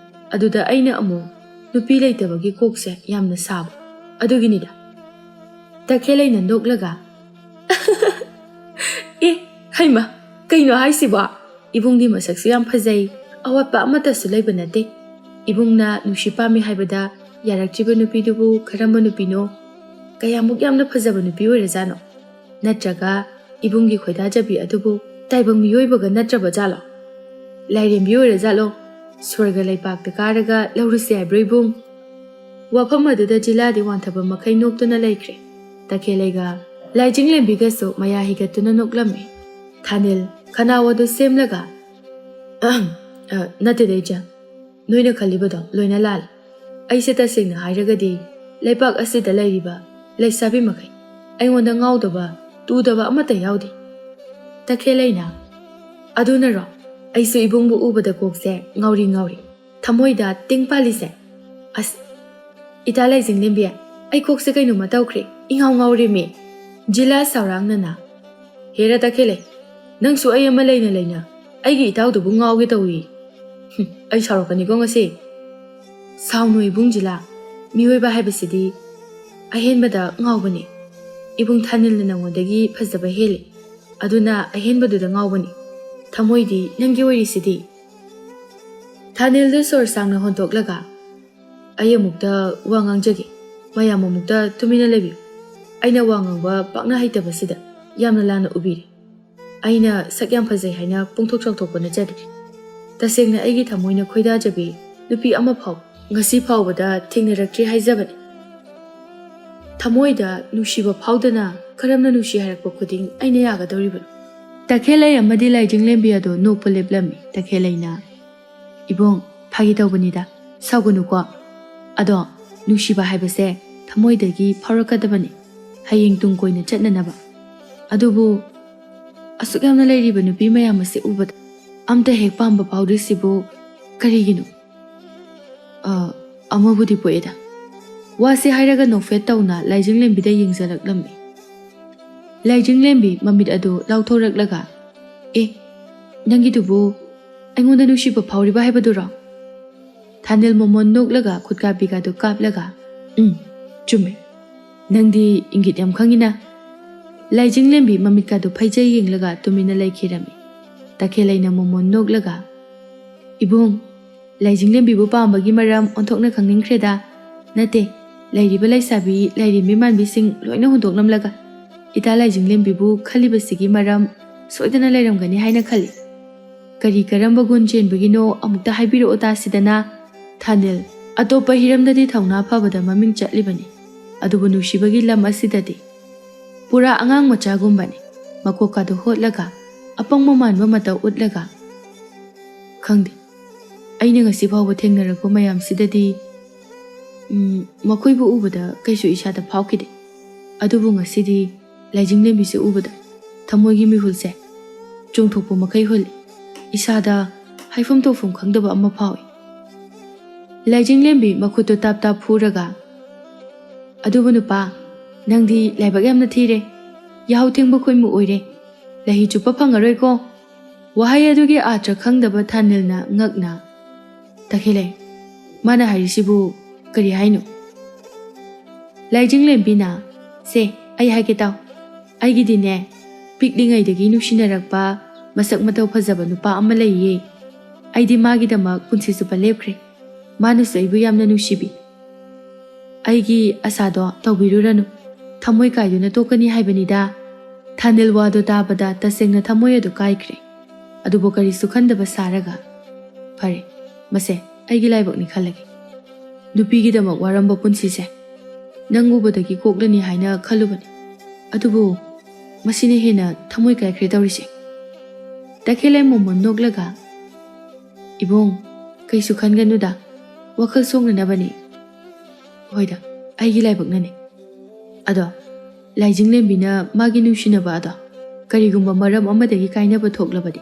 ꯑꯗꯨꯗ ꯑꯩꯅ ꯑꯃꯨꯛ ꯅꯨꯄꯤ ꯂꯩꯇꯕꯒꯤ ꯀꯣꯛꯁꯦ ꯌꯥꯝꯅ ꯁꯥꯕ꯫ ꯑꯗꯨꯒꯤꯅꯤꯗ꯫" ꯇꯈꯦꯜꯂꯩꯅ ꯅꯣꯛꯂꯒ, "ꯑꯦ, ꯍꯩꯃ, ꯀꯩꯅꯣ ꯍꯥꯏꯁꯤꯕꯣ? ꯏꯕꯨꯡꯗꯤ ꯃꯁꯛꯁꯨ ꯌꯥꯝ ꯐꯖꯩ, ꯑꯋꯥꯠꯄ ꯑꯃꯠꯇꯁꯨ ꯂꯩꯕ ꯅꯠꯇꯦ꯫ ꯏꯕꯨꯡꯅ ꯅꯨꯡꯁꯤ ꯄꯥꯝꯃꯤ ꯍꯥꯏꯕꯗ ꯌꯥꯔꯛꯇ꯭ꯔꯤꯕ ꯅꯨꯄꯤꯗꯨꯕꯨ ꯀꯔꯝꯕ ꯅꯨꯄꯤꯅꯣ? ꯀꯌꯥꯃꯨꯛ ꯌꯥꯝꯅ ꯐꯖꯕ ꯅꯨꯄꯤ ꯑꯣꯏꯔꯖꯥꯠꯅꯣ? ꯅꯠꯇ꯭ꯔꯒ ꯏꯕꯨꯡꯒꯤ ꯈꯣꯏꯗꯥꯖꯕꯤ ꯑꯗꯨꯕꯨ ꯇꯥꯏꯕꯪ ꯃꯤꯑꯣꯏꯕꯒ ꯅꯠꯇ꯭ꯔꯕ ꯖꯥꯠꯂꯣ? ꯂꯥꯏꯔꯦꯝꯕꯤ ꯑꯣꯏꯔ ꯖꯥꯠꯂꯣ? ꯁ꯭ꯋꯔꯒ ꯂꯩꯄꯥꯛꯇ ꯀꯥꯔꯒ ꯂꯧꯔꯨꯁꯦ ꯍꯥꯏꯕ꯭ꯔꯣ ꯏꯕꯨꯡ? ꯋꯥꯐꯝ ꯑꯗꯨꯗ ꯖꯤꯂꯥꯗꯤ ꯋꯥꯟꯊꯕ ꯃꯈꯩ ꯅꯣꯛꯇꯨꯅ ꯂꯩꯈ꯭ꯔꯦ꯫ ꯇꯈꯦꯜꯂꯩꯒ ꯂꯥꯏꯖꯤꯡꯂꯦꯝꯕꯤꯒꯁꯨ ꯃꯌꯥ ꯍꯤꯒꯠꯇꯨꯅ ꯅꯣꯛꯂꯝꯃꯤ꯫ ꯊꯥꯅꯤꯜ ꯈꯅꯥꯎ ꯑꯗꯨ ꯁꯦꯝꯂꯒ, "ꯑꯍꯝ, ꯑ, ꯅꯠꯇꯦꯗ ꯏꯆꯟ, ꯅꯣꯏꯅ ꯈꯜꯂꯤꯕꯗꯣ ꯂꯣꯏꯅ ꯂꯥꯜꯂꯤ꯫ ꯑꯩꯁꯦ ꯇꯁꯦꯡꯅ ꯍꯥꯏꯔꯒꯗꯤ ꯂꯩꯄꯥꯛ ꯑꯁꯤꯗ ꯂꯩꯔꯤꯕ ꯂꯩꯁꯥꯕꯤ ꯃꯈꯩ ꯑꯩꯉꯣꯟꯗ ꯉꯥꯎꯗꯕ, ꯇꯨꯗꯕ ꯑꯃꯠꯇ ꯌꯥꯎꯗꯦ꯫" ꯇꯈꯦꯜꯂꯩꯅ, "ꯑꯗꯨꯅꯔꯣ ꯑꯩꯁꯨ ꯏꯕꯨꯡꯕꯨ ꯎꯕꯗ ꯀꯣꯛꯁꯦ ꯉꯥꯎꯔꯤ ꯉꯥꯎꯔꯤ, ꯊꯃꯣꯏꯗ ꯇꯤꯡ ꯄꯥꯜꯂꯤꯁꯦ? ꯑꯁ, ꯏꯇꯥ ꯂꯥꯏꯖꯤꯡꯂꯦꯝꯕꯤ, ꯑꯩ ꯀꯣꯛꯁꯦ ꯀꯩꯅꯣꯝꯃ ꯇꯧꯈ꯭ꯔꯦ, ꯏꯉꯥꯎ ꯉꯥꯎꯔꯦꯃꯤ꯫" ꯖꯤꯂꯥ ꯁꯥꯎꯔꯥꯡꯅꯅ, "ꯍꯦꯔꯥ ꯇꯈꯦꯜꯂꯩ, ꯅꯪꯁꯨ ꯑꯩ ꯑꯃ ꯂꯩꯅ ꯂꯩꯅ ꯑꯩꯒꯤ ꯏꯇꯥꯎꯗꯨꯕꯨ ꯉꯥꯎꯒꯦ ꯇꯧꯏ꯫ ꯍꯨꯝ, ꯑꯩ ꯁꯥꯎꯔꯛꯀꯅꯤꯀꯣ ꯉꯁꯤ꯫" "ꯁꯥꯎꯅꯨ ꯏꯕꯨꯡ ꯖꯤꯂꯥ, ꯃꯤꯑꯣꯏꯕ ꯍꯥꯏꯕꯁꯤꯗꯤ ꯑꯍꯦꯟꯕꯗ ꯉꯥꯎꯕꯅꯤ꯫ ꯏꯕꯨꯡ ꯊꯥꯅꯤꯜꯅ ꯅꯉꯣꯟꯗꯒꯤ ꯐꯖꯕ ꯍꯦꯜꯂꯤ, ꯑꯗꯨꯅ ꯑꯍꯦꯟꯕꯗꯨꯗ ꯉꯥꯎꯕꯅꯤ꯫ ꯊꯃꯣꯏꯗꯤ ꯅꯪꯒꯤ ꯑꯣꯏꯔꯤꯁꯤꯗꯤ꯫" ꯊꯥꯅꯤꯜꯗꯨ ꯁꯣꯔ ꯁꯥꯡꯅ ꯍꯣꯟꯗꯣꯛꯂꯒ, "ꯑꯩ ꯑꯃꯨꯛꯇ ꯋꯥ ꯉꯥꯡꯖꯒꯦ, ꯃꯌꯥꯝ ꯑꯃꯨꯛꯇ ꯇꯨꯃꯤꯟꯅ ꯂꯩꯕꯤꯌꯨ꯫ ꯑꯩꯅ ꯋꯥ ꯉꯥꯡꯕ ꯄꯥꯛꯅ ꯍꯩꯇꯕꯁꯤꯗ ꯌꯥꯝꯅ ꯂꯥꯟꯅ ꯎꯕꯤꯔꯦ꯫ ꯑꯩꯅ ꯁꯛ ꯌꯥꯝ ꯐꯖꯩ ꯍꯥꯏꯅ ꯄꯣꯡꯊꯣꯛ ꯆꯥꯎꯊꯣꯛꯄ ꯅꯠꯆꯗꯦ꯫ ꯇꯁꯦꯡꯅ ꯑꯩꯒꯤ ꯊꯃꯣꯏꯅ ꯈꯣꯏꯗꯥꯖꯕꯤ ꯅꯨꯄꯤ ꯑꯃ ꯐꯥꯎ ꯉꯁꯤ ꯐꯥꯎꯕꯗ ꯊꯦꯡꯅꯔꯛꯇ꯭ꯔꯤ ꯍꯥꯏꯖꯕꯅꯤ꯫ ꯊꯃꯣꯏꯗ ꯅꯨꯡꯁꯤꯕ ꯐꯥꯎꯗꯅ ꯀꯔꯝꯅ ꯅꯨꯡꯁꯤ ꯍꯥꯏꯔꯛꯄ ꯈꯨꯗꯤꯡ ꯑꯩꯅ ꯌꯥꯒꯗꯧꯔꯤꯕꯅꯣ?" ꯇꯈꯦꯜꯂꯩ ꯑꯃꯗꯤ ꯂꯥꯏꯖꯤꯡꯂꯦꯝꯕꯤ ꯑꯗꯣ ꯅꯣꯛꯄ ꯂꯦꯞꯂꯝꯃꯤ꯫ ꯇꯈꯦꯜꯂꯩꯅ, "ꯏꯕꯨꯡ, ꯐꯥꯒꯤ ꯇꯧꯕꯅꯤꯗ, ꯁꯥꯎꯒꯅꯨꯀꯣ꯫ ꯑꯗꯣ ꯅꯨꯡꯁꯤꯕ ꯍꯥꯏꯕꯁꯦ ꯊꯃꯣꯏꯗꯒꯤ ꯐꯥꯎꯔꯛꯀꯗꯕꯅꯤ, ꯍꯌꯦꯡ ꯇꯨꯡ ꯀꯣꯏꯅ ꯆꯠꯅꯅꯕ꯫ ꯑꯗꯨꯕꯨ ꯑꯁꯨꯛ ꯌꯥꯝꯅ ꯂꯩꯔꯤꯕ ꯅꯨꯄꯤ ꯃꯌꯥꯝ ꯑꯁꯤ ꯎꯕꯗ ꯑꯝꯇ ꯍꯦꯛ ꯄꯥꯝꯕ ꯐꯥꯎꯗ꯭ꯔꯤꯁꯤꯕꯨ ꯀꯔꯤꯒꯤꯅꯣ?" "ꯑ, ꯑꯃꯕꯨꯗꯤ ꯄꯣꯛꯑꯦꯗ꯫" ꯋꯥꯁꯤ ꯍꯥꯏꯔꯒ ꯅꯣꯛꯐꯦꯠ ꯇꯧꯅ ꯂꯥꯏꯖꯤꯡꯂꯦꯝꯕꯤꯗ ꯌꯦꯡꯖꯔꯛꯂꯝꯃꯤ꯫ ꯂꯥꯏꯖꯤꯡꯂꯦꯝꯕꯤ ꯃꯃꯤꯠ ꯑꯗꯨ ꯂꯥꯎꯊꯣꯔꯛꯂꯒ, "ꯑꯦ, ꯅꯪꯒꯤꯗꯨꯕꯨ ꯑꯩꯉꯣꯟꯗ ꯅꯨꯡꯁꯤꯕ ꯐꯥꯎꯔꯤꯕ ꯍꯥꯏꯕꯗꯨꯔꯣ?" ꯊꯥꯅꯤꯜ ꯃꯣꯃꯣꯟ ꯅꯣꯛꯂꯒ ꯈꯨꯠꯀꯥ ꯄꯤꯒꯥꯗꯨ ꯀꯥꯞꯂꯒ, "ꯎꯝ, ꯆꯨꯝꯃꯦ꯫ ꯅꯪꯗꯤ ꯏꯪꯒꯤꯠ ꯌꯥꯝ ꯈꯪꯉꯤꯅ꯫" ꯂꯥꯏꯖꯤꯡꯂꯦꯝꯕꯤ ꯃꯃꯤꯠꯀꯥꯗꯨ ꯐꯩꯖꯩ ꯌꯦꯡꯂꯒ ꯇꯨꯃꯤꯟꯅ ꯂꯩꯈꯤꯔꯝꯃꯤ꯫ ꯇꯈꯦꯜꯂꯩꯅ ꯃꯣꯃꯣꯟ ꯅꯣꯛꯂꯒ, "ꯏꯕꯨꯡ, ꯂꯥꯏꯖꯤꯡꯂꯦꯝꯕꯤꯕꯨ ꯄꯥꯝꯕꯒꯤ ꯃꯔꯝ ꯑꯣꯟꯊꯣꯛꯅ ꯈꯪꯅꯤꯡꯈ꯭ꯔꯦꯗ꯫ ꯅꯠꯇꯦ, ꯂꯩꯔꯤꯕ ꯂꯩꯁꯥꯕꯤ ꯂꯥꯏꯔꯦꯝꯕꯤ ꯃꯥꯟꯕꯤꯁꯤꯡ ꯂꯣꯏꯅ ꯍꯨꯟꯗꯣꯛꯂꯝꯂꯒ ꯏꯇꯥ ꯂꯥꯏꯖꯤꯡꯂꯦꯝꯕꯤꯕꯨ ꯈꯜꯂꯤꯕꯁꯤꯒꯤ ꯃꯔꯝ ꯁꯣꯏꯗꯅ ꯂꯩꯔꯝꯒꯅꯤ ꯍꯥꯏꯅ ꯈꯜꯂꯤ꯫ ꯀꯔꯤ ꯀꯔꯝꯕ ꯒꯨꯟ ꯆꯦꯟꯕꯒꯤꯅꯣ ꯑꯃꯨꯛꯇ ꯍꯥꯏꯕꯤꯔꯛꯑꯣ ꯇꯥꯁꯤꯗꯅ꯫ ꯊꯥꯅꯤꯜ ꯑꯇꯣꯞꯄ ꯍꯤꯔꯝꯗꯗꯤ ꯊꯧꯅꯥ ꯐꯕꯗ ꯃꯃꯤꯡ ꯆꯠꯂꯤꯕꯅꯤ, ꯑꯗꯨꯕꯨ ꯅꯨꯡꯁꯤꯕꯒꯤ ꯂꯝ ꯑꯁꯤꯗꯗꯤ ꯄꯨꯔꯥ ꯑꯉꯥꯡ ꯃꯆꯥꯒꯨꯝꯕꯅꯤ꯫ ꯃꯀꯣꯛꯀꯥꯗꯨ ꯍꯣꯠꯂꯒ, ꯑꯄꯪꯕ ꯃꯥꯟꯕ ꯃꯇꯧ ꯎꯠꯂꯒ, "ꯈꯪꯗꯦ, ꯑꯩꯅ ꯉꯁꯤ ꯐꯥꯎꯕ ꯊꯦꯡꯅꯔꯛꯄ ꯃꯌꯥꯝꯁꯤꯗꯗꯤ, ꯎꯝ, ꯃꯈꯣꯏꯕꯨ ꯎꯕꯗ ꯀꯩꯁꯨ ꯏꯁꯥꯗ ꯐꯥꯎꯈꯤꯗꯦ꯫ ꯑꯗꯨꯕꯨ ꯉꯁꯤꯗꯤ ꯂꯥꯏꯖꯤꯡꯂꯦꯝꯕꯤꯁꯦ ꯎꯕꯗ ꯊꯃꯣꯏꯒꯤ ꯃꯤꯍꯨꯜꯁꯦ ꯆꯣꯡꯊꯣꯛꯄ ꯃꯈꯩ ꯍꯨꯜꯂꯤ꯫ ꯏꯁꯥꯗ ꯍꯥꯏꯐꯝ ꯇꯧꯐꯝ ꯈꯪꯗꯕ ꯑꯃ ꯐꯥꯎꯏ꯫" ꯂꯥꯏꯖꯤꯡꯂꯦꯝꯕꯤ ꯃꯈꯨꯠꯇꯨ ꯇꯥꯞ ꯇꯥꯞ ꯐꯨꯔꯒ, "ꯑꯗꯨꯕꯨ ꯅꯨꯄꯥ, ꯅꯪꯗꯤ ꯂꯥꯏꯕꯛ ꯌꯥꯝꯅ ꯊꯤꯔꯦ꯫ ꯌꯥꯍꯧ ꯊꯦꯡꯕ ꯈꯣꯏꯃꯨ ꯑꯣꯏꯔꯦ꯫ ꯂꯩꯍꯤ ꯆꯨꯞꯄ ꯐꯪꯉꯔꯣꯏꯀꯣ꯫" ꯋꯥꯍꯩ ꯑꯗꯨꯒꯤ ꯑꯥꯔꯊ ꯈꯪꯗꯕ ꯊꯥꯅꯤꯜꯅ ꯉꯛꯅ, "ꯇꯈꯦꯜꯂꯩ, ꯃꯥꯅ ꯍꯥꯏꯔꯤꯁꯤꯕꯨ ꯀꯔꯤ ꯍꯥꯏꯅꯣ?" ꯂꯥꯏꯖꯤꯡꯂꯦꯝꯕꯤꯅ, "ꯁꯦ, ꯑꯩ ꯍꯥꯏꯒꯦ ꯇꯥꯎ꯫ ꯑꯩꯒꯤꯗꯤꯅꯦ, ꯄꯤꯛꯂꯤꯉꯩꯗꯒꯤ ꯅꯨꯡꯁꯤꯅꯔꯛꯄ ꯃꯁꯛ ꯃꯇꯧ ꯐꯖꯕ ꯅꯨꯄꯥ ꯑꯃ ꯂꯩꯌꯦ꯫ ꯑꯩꯗꯤ ꯃꯥꯒꯤꯗꯃꯛ ꯄꯨꯟꯁꯤ ꯆꯨꯞꯄ ꯂꯦꯞꯈ꯭ꯔꯦ꯫ ꯃꯥꯅꯁꯨ ꯑꯩꯕꯨ ꯌꯥꯝꯅ ꯅꯨꯡꯁꯤꯕꯤ꯫ ꯑꯩꯒꯤ ꯑꯁꯥꯗꯣ ꯇꯧꯕꯤꯔꯨꯔꯅꯨ꯫ ꯊꯃꯣꯏ ꯀꯥꯏꯗꯨꯅ ꯇꯣꯛꯀꯅꯤ ꯍꯥꯏꯕꯅꯤꯗ꯫" ꯊꯥꯅꯤꯜ ꯋꯥꯗꯣ ꯇꯥꯕꯗ ꯇꯁꯦꯡꯅ ꯊꯃꯣꯏ ꯑꯗꯨ ꯀꯥꯏꯈ꯭ꯔꯦ꯫ ꯑꯗꯨꯕꯨ ꯀꯔꯤꯁꯨ ꯈꯟꯗꯕ ꯁꯥꯔꯒ, "ꯐꯔꯦ, ꯃꯁꯦ ꯑꯩꯒꯤ ꯂꯥꯏꯕꯛꯅꯤ ꯈꯜꯂꯒꯦ꯫ ꯅꯨꯄꯤꯒꯤꯗꯃꯛ ꯋꯥꯔꯝꯕ ꯄꯨꯟꯁꯤꯁꯦ ꯅꯪ ꯎꯕꯗꯒꯤ ꯀꯣꯛꯂꯅꯤ ꯍꯥꯏꯅ ꯈꯜꯂꯨꯕꯅꯤ꯫ ꯑꯗꯨꯕꯨ ꯃꯁꯤꯅ ꯍꯦꯟꯅ ꯊꯃꯣꯏ ꯀꯥꯏꯈ꯭ꯔꯦ ꯇꯧꯔꯤꯁꯦ꯫" ꯇꯈꯦꯜꯂꯩ ꯃꯣꯃꯣꯟ ꯅꯣꯛꯂꯒ, "ꯏꯕꯨꯡ, ꯀꯩꯁꯨ ꯈꯟꯒꯅꯨꯗ, ꯋꯥꯈꯜ ꯁꯣꯛꯅꯅꯕꯅꯤ꯫ ꯍꯣꯏꯗ, ꯑꯩꯒꯤ ꯂꯥꯏꯕꯛꯅꯅꯤ꯫ ꯑꯗꯣ ꯂꯥꯏꯖꯤꯡꯂꯦꯝꯕꯤꯅ ꯃꯥꯒꯤ ꯅꯨꯡꯁꯤꯅꯕ ꯑꯗꯣ ꯀꯔꯤꯒꯨꯝꯕ ꯃꯔꯝ ꯑꯃꯗꯒꯤ ꯀꯥꯏꯅꯕ ꯊꯣꯛꯂꯕꯗꯤ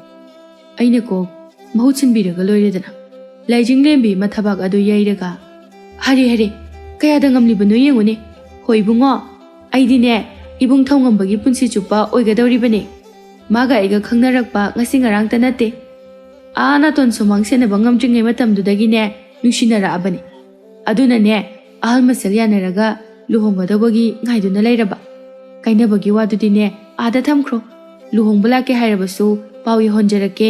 ꯑꯩꯅ ꯀꯣꯛ ꯃꯍꯨꯠ ꯁꯤꯟꯕꯤꯔꯒ ꯂꯣꯏꯔꯦꯗꯅ꯫" ꯂꯥꯏꯖꯤꯡꯂꯦꯝꯕꯤ ꯃꯊꯕꯥꯛ ꯑꯗꯨ ꯌꯩꯔꯒ, "ꯍꯔꯦ, ꯍꯔꯦ, ꯀꯌꯥꯗ ꯉꯝꯂꯤꯕꯅꯣ ꯌꯦꯡꯉꯨꯅꯦ꯫ ꯍꯣ ꯏꯕꯨꯡꯉꯣ, ꯑꯩꯗꯤꯅꯦ ꯏꯕꯨꯡ ꯊꯧꯉꯝꯕꯒꯤ ꯄꯨꯟꯁꯤ ꯆꯨꯞꯄ ꯑꯣꯏꯒꯗꯧꯔꯤꯕꯅꯦ꯫ ꯃꯥꯒ ꯑꯩꯒ ꯈꯪꯅꯔꯛꯄ ꯉꯁꯤ ꯉꯔꯥꯡꯇ ꯅꯠꯇꯦ꯫ ꯑꯥ ꯅꯥꯇꯣꯟ ꯁꯨꯃꯥꯡ ꯁꯦꯟꯅꯕ ꯉꯝꯗ꯭ꯔꯤꯉꯩ ꯃꯇꯝꯗꯨꯗꯒꯤꯅꯦ ꯅꯨꯡꯁꯤꯅꯔꯛꯑꯕꯅꯤ꯫ ꯑꯗꯨꯅꯅꯦ ꯑꯍꯜ ꯃꯁꯦꯜ ꯌꯥꯅꯔꯒ ꯂꯨꯍꯣꯡꯒꯗꯧꯕꯒꯤ ꯉꯥꯏꯗꯨꯅ ꯂꯩꯔꯕ꯫ ꯀꯥꯏꯅꯕꯒꯤ ꯋꯥꯗꯨꯗꯤꯅꯦ ꯑꯥꯗ ꯊꯝꯈ꯭ꯔꯣ꯫ ꯂꯨꯍꯣꯡꯕ ꯂꯥꯛꯀꯦ ꯍꯥꯏꯔꯕꯁꯨ ꯄꯥꯎ ꯌꯧꯍꯟꯖꯔꯛꯀꯦ꯫"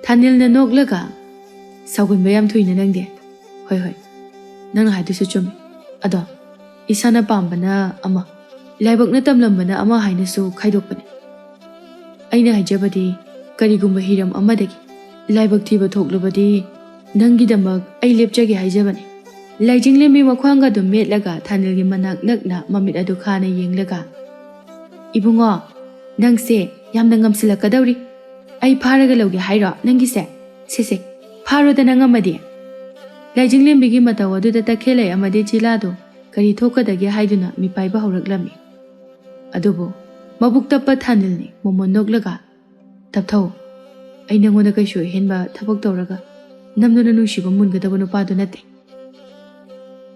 ꯊꯥꯅꯤꯜꯅ ꯅꯣꯛꯂꯒ, "ꯁꯥꯎꯒꯟꯕ ꯌꯥꯝ ꯊꯨꯏꯅ ꯅꯪꯗꯤ꯫ ꯍꯣꯏ, ꯍꯣꯏ, ꯅꯪꯅ ꯍꯥꯏꯗꯨꯁꯨ ꯆꯨꯝꯃꯤ꯫ ꯑꯗꯣ ꯏꯁꯥꯅ ꯄꯥꯝꯕꯅ ꯑꯃ, ꯂꯥꯏꯕꯛꯅ ꯇꯝꯂꯝꯕꯅ ꯑꯃ ꯍꯥꯏꯅꯁꯨ ꯈꯥꯏꯗꯣꯛꯄꯅꯤ꯫" ꯑꯩꯅ ꯍꯥꯏꯖꯕꯗꯤ, ꯀꯔꯤꯒꯨꯝꯕ ꯍꯤꯔꯝ ꯑꯃꯗꯒꯤ ꯂꯥꯏꯕꯛ ꯊꯤꯕ ꯊꯣꯛꯂꯕꯗꯤ, ꯅꯪꯒꯤꯗꯃꯛ ꯑꯩ ꯂꯦꯞꯆꯒꯦ ꯍꯥꯏꯖꯕꯅꯤ꯫ ꯂꯥꯏꯖꯤꯡꯂꯦꯝꯕꯤ ꯃꯈ꯭ꯋꯥꯡꯒ ꯑꯗꯨꯝ ꯃꯦꯠꯂꯒ ꯊꯥꯅꯤꯜꯒꯤ ꯃꯅꯥꯛ ꯅꯛꯅ ꯃꯃꯤꯠ ꯑꯗꯨ ꯈꯥꯅ ꯌꯦꯡꯂꯒ, "ꯏꯕꯨꯡꯉꯣ, ꯅꯪꯁꯦ ꯌꯥꯝꯅ ꯉꯝꯁꯤꯜꯂꯛꯀꯗꯧꯔꯤ꯫ ꯑꯩ ꯐꯥꯔꯒ ꯂꯧꯒꯦ ꯍꯥꯏꯔꯣ ꯅꯪꯒꯤꯁꯦ? ꯁꯦ ꯁꯦ, ꯐꯥꯔꯣꯗꯅ ꯉꯝꯃꯗꯤ!" ꯂꯥꯏꯖꯤꯡꯂꯦꯝꯕꯤꯒꯤ ꯃꯇꯧ ꯑꯗꯨꯗ ꯇꯈꯦꯜꯂꯩ ꯑꯃꯗꯤ ꯖꯤꯂꯥꯗꯣ ꯀꯔꯤ ꯊꯣꯛꯀꯗꯒꯦ ꯍꯥꯏꯗꯨꯅ ꯃꯤꯄꯥꯏꯕ ꯍꯧꯔꯛꯂꯝꯃꯤ꯫ ꯑꯗꯨꯕꯨ ꯃꯕꯨꯛ ꯇꯞꯄ ꯊꯥꯅꯤꯜꯅꯤ ꯃꯣꯃꯣꯟ ꯅꯣꯛꯂꯒ, "ꯇꯞꯊꯧ, ꯑꯩ ꯅꯪꯉꯣꯟꯗ ꯀꯩꯁꯨ ꯑꯍꯦꯟꯕ ꯊꯕꯛ ꯇꯧꯔꯒ ꯅꯝꯗꯨꯅ ꯅꯨꯡꯁꯤꯕ ꯃꯨꯟꯒꯗꯕ ꯅꯨꯄꯥꯗꯨ ꯅꯠꯇꯦ꯫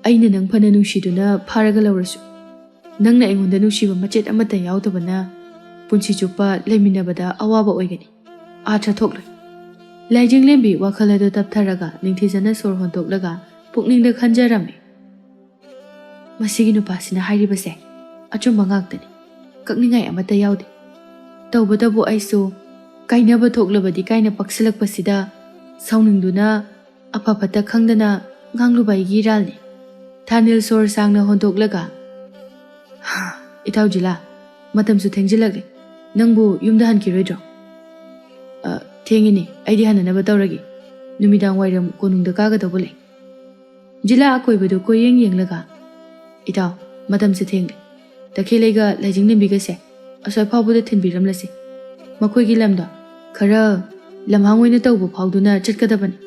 ꯑꯩꯅ ꯅꯪ ꯐꯅ ꯅꯨꯡꯁꯤꯗꯨꯅ ꯐꯥꯔꯒ ꯂꯧꯔꯁꯨ, ꯅꯪꯅ ꯑꯩꯉꯣꯟꯗ ꯅꯨꯡꯁꯤꯕ ꯃꯆꯦꯠ ꯑꯃꯠꯇ ꯌꯥꯎꯗꯕꯅ ꯄꯨꯟꯁꯤ ꯆꯨꯞꯄ ꯂꯩꯃꯤꯟꯅꯕꯗ ꯑꯋꯥꯕ ꯑꯣꯏꯒꯅꯤ꯫ ꯑꯥꯔꯊ ꯊꯣꯛꯂꯣꯏ꯫" ꯂꯥꯏꯖꯤꯡꯂꯦꯝꯕꯤ ꯋꯥꯈꯜ ꯑꯗꯨ ꯇꯞꯊꯔꯒ ꯅꯤꯡꯊꯤꯖꯅ ꯁꯣꯔ ꯍꯣꯟꯗꯣꯛꯂꯒ ꯄꯨꯛꯅꯤꯡꯗ ꯈꯟꯖꯔꯝꯃꯤ꯫ "ꯃꯁꯤꯒꯤ ꯅꯨꯄꯥꯁꯤꯅ ꯍꯥꯏꯔꯤꯕꯁꯦ ꯑꯆꯨꯝꯕ ꯉꯥꯛꯇꯅꯤ, ꯀꯛꯅꯤꯡꯉꯥꯏ ꯑꯃꯠꯇ ꯌꯥꯎꯗꯦ꯫ ꯇꯧꯕꯇꯕꯨ ꯑꯩꯁꯨ ꯀꯥꯏꯅꯕ ꯊꯣꯛꯂꯕꯗꯤ ꯀꯥꯏꯅ ꯄꯛꯁꯤꯜꯂꯛꯄꯁꯤꯗ ꯁꯥꯎꯅꯤꯡꯗꯨꯅ ꯑꯐ ꯐꯠꯇ ꯈꯪꯗꯅ ꯉꯥꯡꯂꯨꯕ ꯑꯩꯒꯤ ꯏꯔꯥꯜꯅꯤ꯫" ꯊꯥꯅꯤꯜ ꯁꯣꯔ ꯁꯥꯡꯅ ꯍꯣꯟꯗꯣꯛꯂꯒ, "ꯏꯇꯥꯎ ꯖꯤꯂꯥ, ꯃꯇꯝꯁꯨ ꯊꯦꯡꯖꯤꯜꯂꯛꯂꯦ꯫ ꯅꯪꯕꯨ ꯌꯨꯝꯗ ꯍꯟꯈꯤꯔꯣꯏꯗ꯭ꯔꯣ?" "ꯑ, ꯊꯦꯡꯉꯤꯅꯦ, ꯑꯩꯗꯤ ꯍꯟꯅꯅꯕ ꯇꯧꯔꯒꯦ꯫ ꯅꯨꯃꯤꯗꯥꯡ ꯋꯥꯏꯔꯝ ꯀꯣꯅꯨꯡꯗ ꯀꯥꯒꯗꯧꯕ ꯂꯩ꯫" ꯖꯤꯂꯥ ꯑꯀꯣꯏꯕꯗꯨ ꯀꯣꯏꯌꯦꯡ ꯌꯦꯡꯂꯒ, "ꯏꯇꯥꯎ, ꯃꯇꯝꯁꯦ ꯊꯦꯡꯂꯦ꯫ ꯇꯈꯦꯜꯂꯩꯒ ꯂꯥꯏꯖꯤꯡꯂꯦꯝꯕꯤꯒꯁꯦ ꯑꯁ꯭ꯋꯥꯏ ꯐꯥꯎꯕꯗ ꯊꯤꯟꯕꯤꯔꯝꯂꯁꯤ꯫ ꯃꯈꯣꯏꯒꯤ ꯂꯝꯗꯣ ꯈꯔ ꯂꯝꯍꯥꯡ ꯑꯣꯏꯅ ꯇꯧꯕ ꯐꯥꯎꯗꯨꯅ ꯆꯠꯀꯗꯕꯅꯤ꯫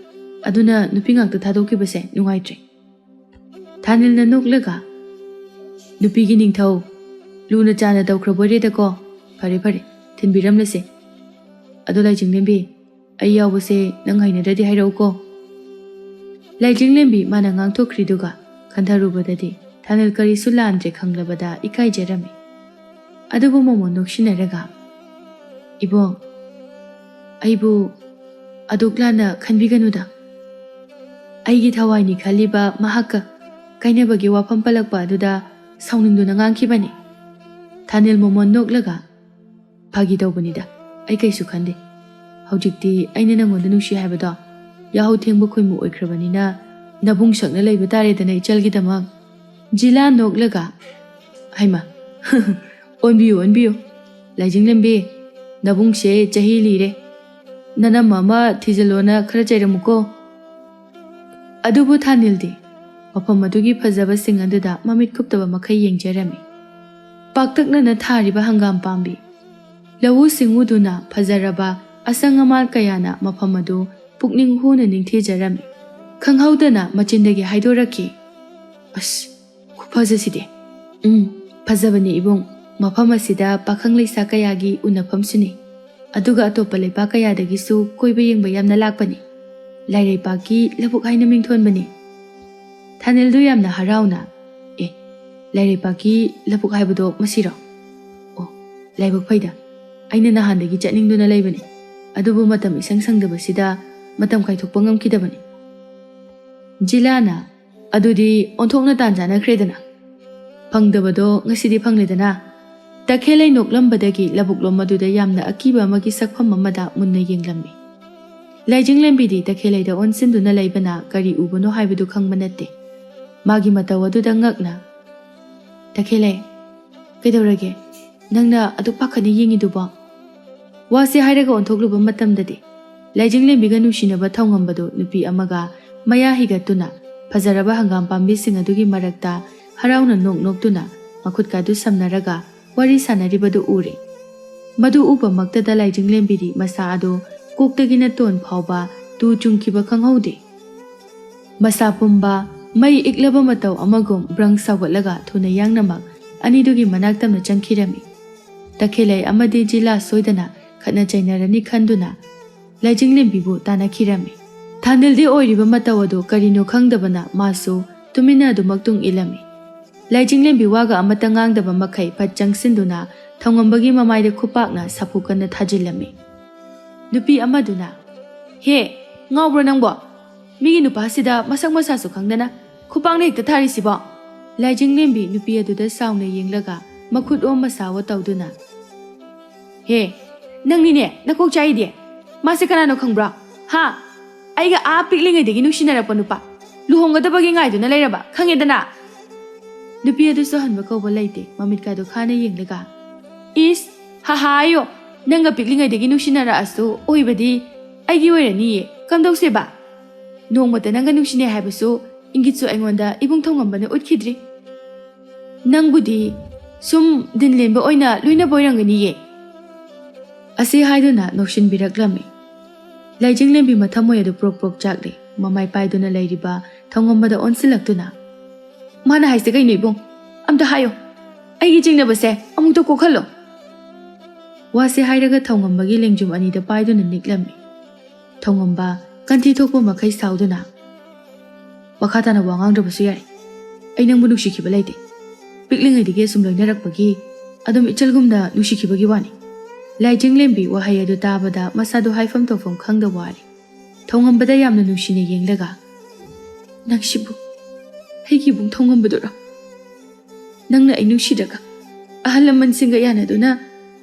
ꯑꯗꯨꯅ ꯅꯨꯄꯤ ꯉꯥꯛꯇ ꯊꯥꯗꯣꯛꯈꯤꯕꯁꯦ ꯅꯨꯡꯉꯥꯏꯇ꯭ꯔꯦ꯫" ꯊꯥꯅꯤꯜꯅ ꯅꯣꯛꯂꯒ, "ꯅꯨꯄꯤꯒꯤ ꯅꯤꯡꯊꯧ ꯂꯨꯅ ꯆꯥꯟꯅ ꯇꯧꯈ꯭ꯔꯕꯣꯏꯔꯦꯗꯀꯣ꯫ ꯐꯔꯦ ꯐꯔꯦ, ꯊꯤꯟꯕꯤꯔꯝꯂꯁꯦ꯫ ꯑꯗꯣ ꯂꯥꯏꯖꯤꯡꯂꯦꯝꯕꯤ, ꯑꯩ ꯌꯥꯎꯕꯁꯦ ꯅꯪ ꯍꯩꯅꯗ꯭ꯔꯗꯤ ꯍꯥꯏꯔꯛꯎꯀꯣ꯫" ꯂꯥꯏꯖꯤꯡꯂꯦꯝꯕꯤ ꯃꯥꯅ ꯉꯥꯡꯊꯣꯛꯈ꯭ꯔꯤꯗꯨꯒ ꯈꯟꯊꯔꯨꯕꯗꯗꯤ ꯊꯥꯅꯤꯜ ꯀꯔꯤꯁꯨ ꯂꯥꯟꯗ꯭ꯔꯦ ꯈꯪꯂꯕꯗ ꯏꯀꯥꯏꯖꯔꯝꯃꯤ꯫ ꯑꯗꯨꯕꯨ ꯃꯣꯃꯣꯟ ꯅꯣꯛꯁꯤꯟꯅꯔꯒ, "ꯏꯕꯣ, ꯑꯩꯕꯨ ꯑꯗꯨꯛ ꯂꯥꯟꯅ ꯈꯟꯕꯤꯒꯅꯨꯗ꯫ ꯑꯩꯒꯤ ꯊꯋꯥꯏꯅꯤ ꯈꯜꯂꯤꯕ ꯃꯍꯥꯛꯀ ꯀꯥꯏꯅꯕꯒꯤ ꯋꯥꯐꯝ ꯄꯜꯂꯛꯄ ꯑꯗꯨꯗ ꯁꯥꯎꯅꯤꯡꯗꯨꯅ ꯉꯥꯡꯈꯤꯕꯅꯤ꯫" ꯊꯥꯅꯤꯜ ꯃꯣꯃꯣꯟ ꯅꯣꯛꯂꯒ, "ꯐꯥꯒꯤ ꯇꯧꯕꯅꯤꯗ, ꯑꯩ ꯀꯩꯁꯨ ꯈꯟꯗꯦ꯫ ꯍꯧꯖꯤꯛꯇꯤ ꯑꯩꯅ ꯅꯪꯉꯣꯟꯗ ꯅꯨꯡꯁꯤ ꯍꯥꯏꯕꯗꯣ ꯌꯥꯍꯧ ꯊꯦꯡꯕ ꯈꯣꯏꯃꯨ ꯑꯣꯏꯈ꯭ꯔꯕꯅꯤꯅ ꯅꯕꯨꯡ ꯁꯛꯅ ꯂꯩꯕ ꯇꯥꯔꯦꯗꯅ ꯏꯆꯜꯒꯤꯗꯃꯛ꯫" ꯖꯤꯂꯥ ꯅꯣꯛꯂꯒ, "ꯍꯩꯃ, ꯑꯣꯟꯕꯤꯌꯨ, ꯑꯣꯟꯕꯤꯌꯨ꯫ ꯂꯥꯏꯖꯤꯡꯂꯦꯝꯕꯤ, "ꯅꯕꯨꯡꯁꯦ ꯆꯍꯤ ꯂꯤꯔꯦ, ꯅꯅꯝꯃ ꯑꯃ ꯊꯤꯖꯤꯜꯂꯣꯅ ꯈꯔ ꯆꯩꯔꯝꯃꯨꯀꯣ"꯫ ꯑꯗꯨꯕꯨ ꯊꯥꯅꯤꯜꯗꯤ ꯃꯐꯝ ꯑꯗꯨꯒꯤ ꯐꯖꯕꯁꯤꯡ ꯑꯗꯨꯗ ꯃꯃꯤꯠ ꯀꯨꯞꯇꯕ ꯃꯈꯩ ꯌꯦꯡꯖꯔꯝꯃꯤ꯫ ꯄꯥꯛꯇꯛꯅꯅ ꯊꯥꯔꯤꯕ ꯍꯪꯒꯥꯝ ꯄꯥꯝꯕꯤ, ꯂꯧꯎ ꯁꯤꯡꯎꯗꯨꯅ ꯐꯖꯔꯕ ꯑꯁꯪ ꯑꯃꯥꯜ ꯀꯌꯥꯅ ꯃꯐꯝ ꯑꯗꯨ ꯄꯨꯛꯅꯤꯡ ꯍꯨꯅ ꯅꯤꯡꯊꯤꯖꯔꯝꯃꯤ꯫ ꯈꯪꯍꯧꯗꯅ ꯃꯆꯤꯟꯗꯒꯤ ꯍꯥꯏꯗꯣꯔꯛꯈꯤ, "ꯑꯁ, ꯈꯨꯐꯖꯁꯤꯗꯤ!" "ꯎꯝ, ꯐꯖꯕꯅꯤ ꯏꯕꯨꯡ꯫ ꯃꯐꯝ ꯑꯁꯤꯗ ꯄꯥꯈꯪ ꯂꯩꯁꯥ ꯀꯌꯥꯒꯤ ꯎꯅꯐꯝꯁꯨꯅꯤ꯫ ꯑꯗꯨꯒ ꯑꯇꯣꯞꯄ ꯂꯩꯄꯥꯛ ꯀꯌꯥꯗꯒꯤꯁꯨ ꯀꯣꯏꯕ ꯌꯦꯡꯕ ꯌꯥꯝꯅ ꯂꯥꯛꯄꯅꯤ꯫ ꯂꯥꯏꯔꯩꯄꯥꯛꯀꯤ ꯂꯧꯕꯨꯛ ꯍꯥꯏꯅ ꯃꯤꯡꯊꯣꯟꯕꯅꯤ"꯫ ꯊꯥꯅꯤꯜꯗꯨ ꯌꯥꯝꯅ ꯍꯔꯥꯎꯅ, "ꯑꯦ, ꯂꯥꯏꯔꯩꯄꯥꯛꯀꯤ ꯂꯧꯕꯨꯛ ꯍꯥꯏꯕꯗꯣ ꯃꯁꯤꯔꯣ? ꯑꯣ, ꯂꯥꯏꯕꯛ ꯐꯩꯗ꯫ ꯑꯩꯅ ꯅꯍꯥꯟꯗꯒꯤ ꯆꯠꯅꯤꯡꯗꯨꯅ ꯂꯩꯕꯅꯤ, ꯑꯗꯨꯕꯨ ꯃꯇꯝ ꯏꯁꯪ ꯁꯪꯗꯕꯁꯤꯗ ꯃꯇꯝ ꯀꯥꯏꯊꯣꯛꯄ ꯉꯝꯈꯤꯗꯕꯅꯤ"꯫ ꯖꯤꯂꯥꯅ, "ꯑꯗꯨꯗꯤ ꯑꯣꯟꯊꯣꯛꯅ ꯇꯥꯟ ꯆꯥꯅꯈ꯭ꯔꯦꯗꯅ꯫ ꯐꯪꯗꯕꯗꯣ ꯉꯁꯤꯗꯤ ꯐꯪꯂꯦꯗꯅ"꯫ ꯇꯈꯦꯜꯂꯩ ꯅꯣꯛꯂꯝꯕꯗꯒꯤ ꯂꯧꯕꯨꯛꯂꯣꯝ ꯑꯗꯨꯗ ꯌꯥꯝꯅ ꯑꯀꯤꯕ ꯑꯃꯒꯤ ꯁꯛꯐꯝ ꯑꯃꯗ ꯃꯨꯟꯅ ꯌꯦꯡꯂꯝꯃꯤ꯫ ꯂꯥꯏꯖꯤꯡꯂꯦꯝꯕꯤꯗꯤ ꯇꯈꯦꯜꯂꯩꯗ ꯑꯣꯟꯁꯤꯟꯗꯨꯅ ꯂꯩꯕꯅ ꯀꯔꯤ ꯎꯕꯅꯣ ꯍꯥꯏꯕꯗꯨ ꯈꯪꯕ ꯅꯠꯇꯦ꯫ ꯃꯥꯒꯤ ꯃꯇꯧ ꯑꯗꯨꯗ ꯉꯛꯅ, "ꯇꯈꯦꯜꯂꯩ, ꯀꯩꯗꯧꯔꯒꯦ? ꯅꯪꯅ ꯑꯗꯨꯛ ꯄꯥꯈꯠꯅ ꯌꯦꯡꯉꯤꯗꯨꯕꯣ?" ꯋꯥꯁꯦ ꯍꯥꯏꯔꯒ ꯑꯣꯟꯊꯣꯛꯂꯨꯕ ꯃꯇꯝꯗꯗꯤ ꯂꯥꯏꯖꯤꯡꯂꯦꯝꯕꯤꯒ ꯅꯨꯡꯁꯤꯅꯕ ꯊꯧꯉꯝꯕꯗꯨ ꯅꯨꯄꯤ ꯑꯃꯒ ꯃꯌꯥ ꯍꯤꯒꯠꯇꯨꯅ ꯐꯖꯔꯕ ꯍꯪꯒꯥꯝ ꯄꯥꯝꯕꯤꯁꯤꯡ ꯑꯗꯨꯒꯤ ꯃꯔꯛꯇ ꯍꯔꯥꯎꯅ ꯅꯣꯛ ꯅꯣꯛꯇꯨꯅ ꯃꯈꯨꯠꯀꯥꯗꯨ ꯁꯝꯅꯔꯒ ꯋꯥꯔꯤ ꯁꯥꯟꯅꯔꯤꯕꯗꯨ ꯎꯔꯦ꯫ ꯃꯗꯨ ꯎꯕꯃꯛꯇꯗ ꯂꯥꯏꯖꯤꯡꯂꯦꯝꯕꯤꯗꯤ ꯃꯁꯥ ꯑꯗꯨ ꯀꯣꯛꯇꯒꯤꯅ ꯇꯣꯟ ꯐꯥꯎꯕ ꯇꯨ ꯆꯨꯡꯈꯤꯕ ꯈꯪꯍꯧꯗꯦ꯫ ꯃꯁꯥ ꯄꯨꯝꯕ ꯃꯩ ꯏꯛꯂꯕ ꯃꯇꯧ ꯑꯃꯒꯨꯝ ꯕ꯭ꯔꯪ ꯁꯥꯎꯒꯠꯂꯒ ꯊꯨꯅ ꯌꯥꯡꯅꯃꯛ ꯑꯅꯤꯗꯨꯒꯤ ꯃꯅꯥꯛ ꯇꯝꯅ ꯆꯪꯈꯤꯔꯝꯃꯤ꯫ ꯇꯈꯦꯜꯂꯩ ꯑꯃꯗꯤ ꯖꯤꯂꯥ ꯁꯣꯏꯗꯅ ꯈꯠꯅ ꯆꯩꯅꯔꯅꯤ ꯈꯟꯗꯨꯅ ꯂꯥꯏꯖꯤꯡꯂꯦꯝꯕꯤꯕꯨ ꯇꯥꯟꯅꯈꯤꯔꯝꯃꯤ꯫ ꯊꯥꯅꯤꯜꯗꯤ ꯑꯣꯏꯔꯤꯕ ꯃꯇꯧ ꯑꯗꯨ ꯀꯔꯤꯅꯣ ꯈꯪꯗꯕꯅ ꯃꯥꯁꯨ ꯇꯨꯃꯤꯟꯅ ꯑꯗꯨꯃꯛ ꯇꯨꯡ ꯏꯜꯂꯝꯃꯤ꯫ ꯂꯥꯏꯖꯤꯡꯂꯦꯝꯕꯤ ꯋꯥꯒ ꯑꯃꯠꯇ ꯉꯥꯡꯗꯕ ꯃꯈꯩ ꯐꯠ ꯆꯪꯁꯤꯟꯗꯨꯅ ꯊꯧꯉꯝꯕꯒꯤ ꯃꯃꯥꯏꯗ ꯈꯨꯄꯥꯛꯅ ꯁꯥꯐꯨ ꯀꯟꯅ ꯊꯥꯖꯤꯜꯂꯝꯃꯤ꯫ ꯅꯨꯄꯤ ꯑꯃꯗꯨꯅ, "ꯍꯦ, ꯉꯥꯎꯕ꯭ꯔꯣ ꯅꯪꯕꯣ? ꯃꯤꯒꯤ ꯅꯨꯄꯥꯁꯤꯗ ꯃꯁꯛ ꯃꯁꯥꯁꯨ ꯈꯪꯗꯅ ꯈꯨꯄꯥꯛꯅ ꯍꯦꯛꯇ ꯊꯥꯔꯤꯁꯤꯕꯣ?" ꯂꯥꯏꯖꯤꯡꯂꯦꯝꯕꯤ ꯅꯨꯄꯤ ꯑꯗꯨꯗ ꯁꯥꯎꯅ ꯌꯦꯡꯂꯒ ꯃꯈꯨꯠ ꯑꯣ ꯃꯁꯥ ꯑꯣ ꯇꯧꯗꯨꯅ, "ꯍꯦ, ꯅꯪꯅꯤꯅꯦ ꯅꯀꯣꯛ ꯆꯥꯛꯏꯗꯤ꯫ ꯃꯥꯁꯦ ꯀꯅꯥꯅꯣ ꯈꯪꯕ꯭ꯔꯣ? ꯍꯥ? ꯑꯩꯒ ꯑꯥ ꯄꯤꯛꯂꯤꯉꯩꯗꯒꯤ ꯅꯨꯡꯁꯤꯅꯔꯛꯄ ꯅꯨꯄꯥ꯫ ꯂꯨꯍꯣꯡꯒꯗꯕꯒꯤ ꯉꯥꯏꯗꯨꯅ ꯂꯩꯔꯕ, ꯈꯪꯉꯦꯗꯅ?" ꯅꯨꯄꯤ ꯑꯗꯨꯁꯨ ꯍꯟꯕ ꯀꯧꯕ ꯂꯩꯇꯦ, ꯃꯃꯤꯠꯀꯥꯗꯨ ꯈꯥꯅ ꯌꯦꯡꯂꯒ, "ꯏꯁ, ꯍꯥꯍꯥ ꯍꯥꯏꯌꯣ꯫ ꯅꯪꯒ ꯄꯤꯛꯂꯤꯉꯩꯗꯒꯤ ꯅꯨꯡꯁꯤꯅꯔꯛꯑꯁꯨ ꯑꯣꯏꯕꯗꯤ ꯑꯩꯒꯤ ꯑꯣꯏꯔꯅꯤꯌꯦ꯫ ꯀꯝꯗꯧꯁꯦꯕ? ꯅꯣꯡꯃꯇ ꯅꯪꯒ ꯅꯨꯡꯁꯤꯅꯩ ꯍꯥꯏꯕꯁꯨ ꯏꯪꯒꯤꯠꯁꯨ ꯑꯩꯉꯣꯟꯗ ꯏꯕꯨꯡ ꯊꯧꯉꯝꯕꯅ ꯎꯠꯈꯤꯗ꯭ꯔꯤ꯫ ꯅꯪꯕꯨꯗꯤ ꯁꯨꯝ ꯗꯤꯟ ꯂꯦꯟꯕ ꯑꯣꯏꯅ ꯂꯣꯏꯅꯕ ꯑꯣꯏꯔꯝꯒꯅꯤꯌꯦ꯫ ꯑꯁꯤ ꯍꯥꯏꯗꯨꯅ ꯅꯣꯛꯁꯤꯟꯕꯤꯔꯛꯂꯝꯃꯤ꯫ ꯂꯥꯏꯖꯤꯡꯂꯦꯝꯕꯤ ꯃꯊꯃꯣꯏ ꯑꯗꯨ ꯄ꯭ꯔꯣꯛ ꯄ꯭ꯔꯣꯛ ꯆꯥꯛꯂꯦ꯫ ꯃꯃꯥꯏ ꯄꯥꯏꯗꯨꯅ ꯂꯩꯔꯤꯕ ꯊꯧꯉꯝꯕꯗ ꯑꯣꯟꯁꯤꯜꯂꯛꯇꯨꯅ, "ꯃꯥꯅ ꯍꯥꯏꯁꯦ ꯀꯩꯅꯣ ꯏꯕꯨꯡ? ꯑꯝꯇ ꯍꯥꯏꯌꯣ꯫ ꯑꯩꯒꯤ ꯆꯤꯡꯅꯕꯁꯦ ꯑꯃꯨꯛꯇ ꯀꯣꯛꯍꯜꯂꯣ꯫" ꯋꯥꯁꯦ ꯍꯥꯏꯔꯒ ꯊꯧꯉꯝꯕꯒꯤ ꯂꯦꯡꯖꯨꯝ ꯑꯅꯤꯗ ꯄꯥꯏꯗꯨꯅ ꯅꯤꯛꯂꯝꯃꯤ꯫ ꯊꯧꯉꯝꯕ ꯀꯟꯊꯤ ꯊꯣꯛꯄ ꯃꯈꯩ ꯁꯥꯎꯗꯨꯅ, "ꯃꯈꯥ ꯇꯥꯅ ꯋꯥ ꯉꯥꯡꯗ꯭ꯔꯕꯁꯨ ꯌꯥꯔꯦ꯫ ꯑꯩ ꯅꯪꯕꯨ ꯅꯨꯡꯁꯤꯈꯤꯕ ꯂꯩꯇꯦ꯫ ꯄꯤꯛꯂꯤꯉꯩꯗꯒꯤ ꯑꯁꯨꯝ ꯂꯣꯏꯅꯔꯛꯄꯒꯤ ꯑꯗꯨꯝ ꯏꯆꯜꯒꯨꯝꯅ ꯅꯨꯡꯁꯤꯈꯤꯕꯒꯤ ꯋꯥꯅꯤ꯫" ꯂꯥꯏꯖꯤꯡꯂꯦꯝꯕꯤ ꯋꯥꯍꯩ ꯑꯗꯨ ꯇꯥꯕꯗ ꯃꯁꯥꯗꯣ ꯍꯥꯏꯐꯝ ꯇꯧꯐꯝ ꯈꯪꯗ ꯋꯥꯔꯦ꯫ ꯊꯧꯉꯝꯕꯗ ꯌꯥꯝꯅ ꯅꯨꯡꯁꯤꯅ ꯌꯦꯡꯂꯒ, "ꯅꯪꯁꯤꯕꯨ ꯑꯩꯒꯤ ꯏꯕꯨꯡ ꯊꯧꯉꯝꯕꯗꯨꯔꯣ? ꯅꯪꯅ ꯑꯩ ꯅꯨꯡꯁꯤꯔꯒ ꯑꯍꯜ ꯂꯃꯟꯁꯤꯡꯒ ꯌꯥꯅꯗꯨꯅ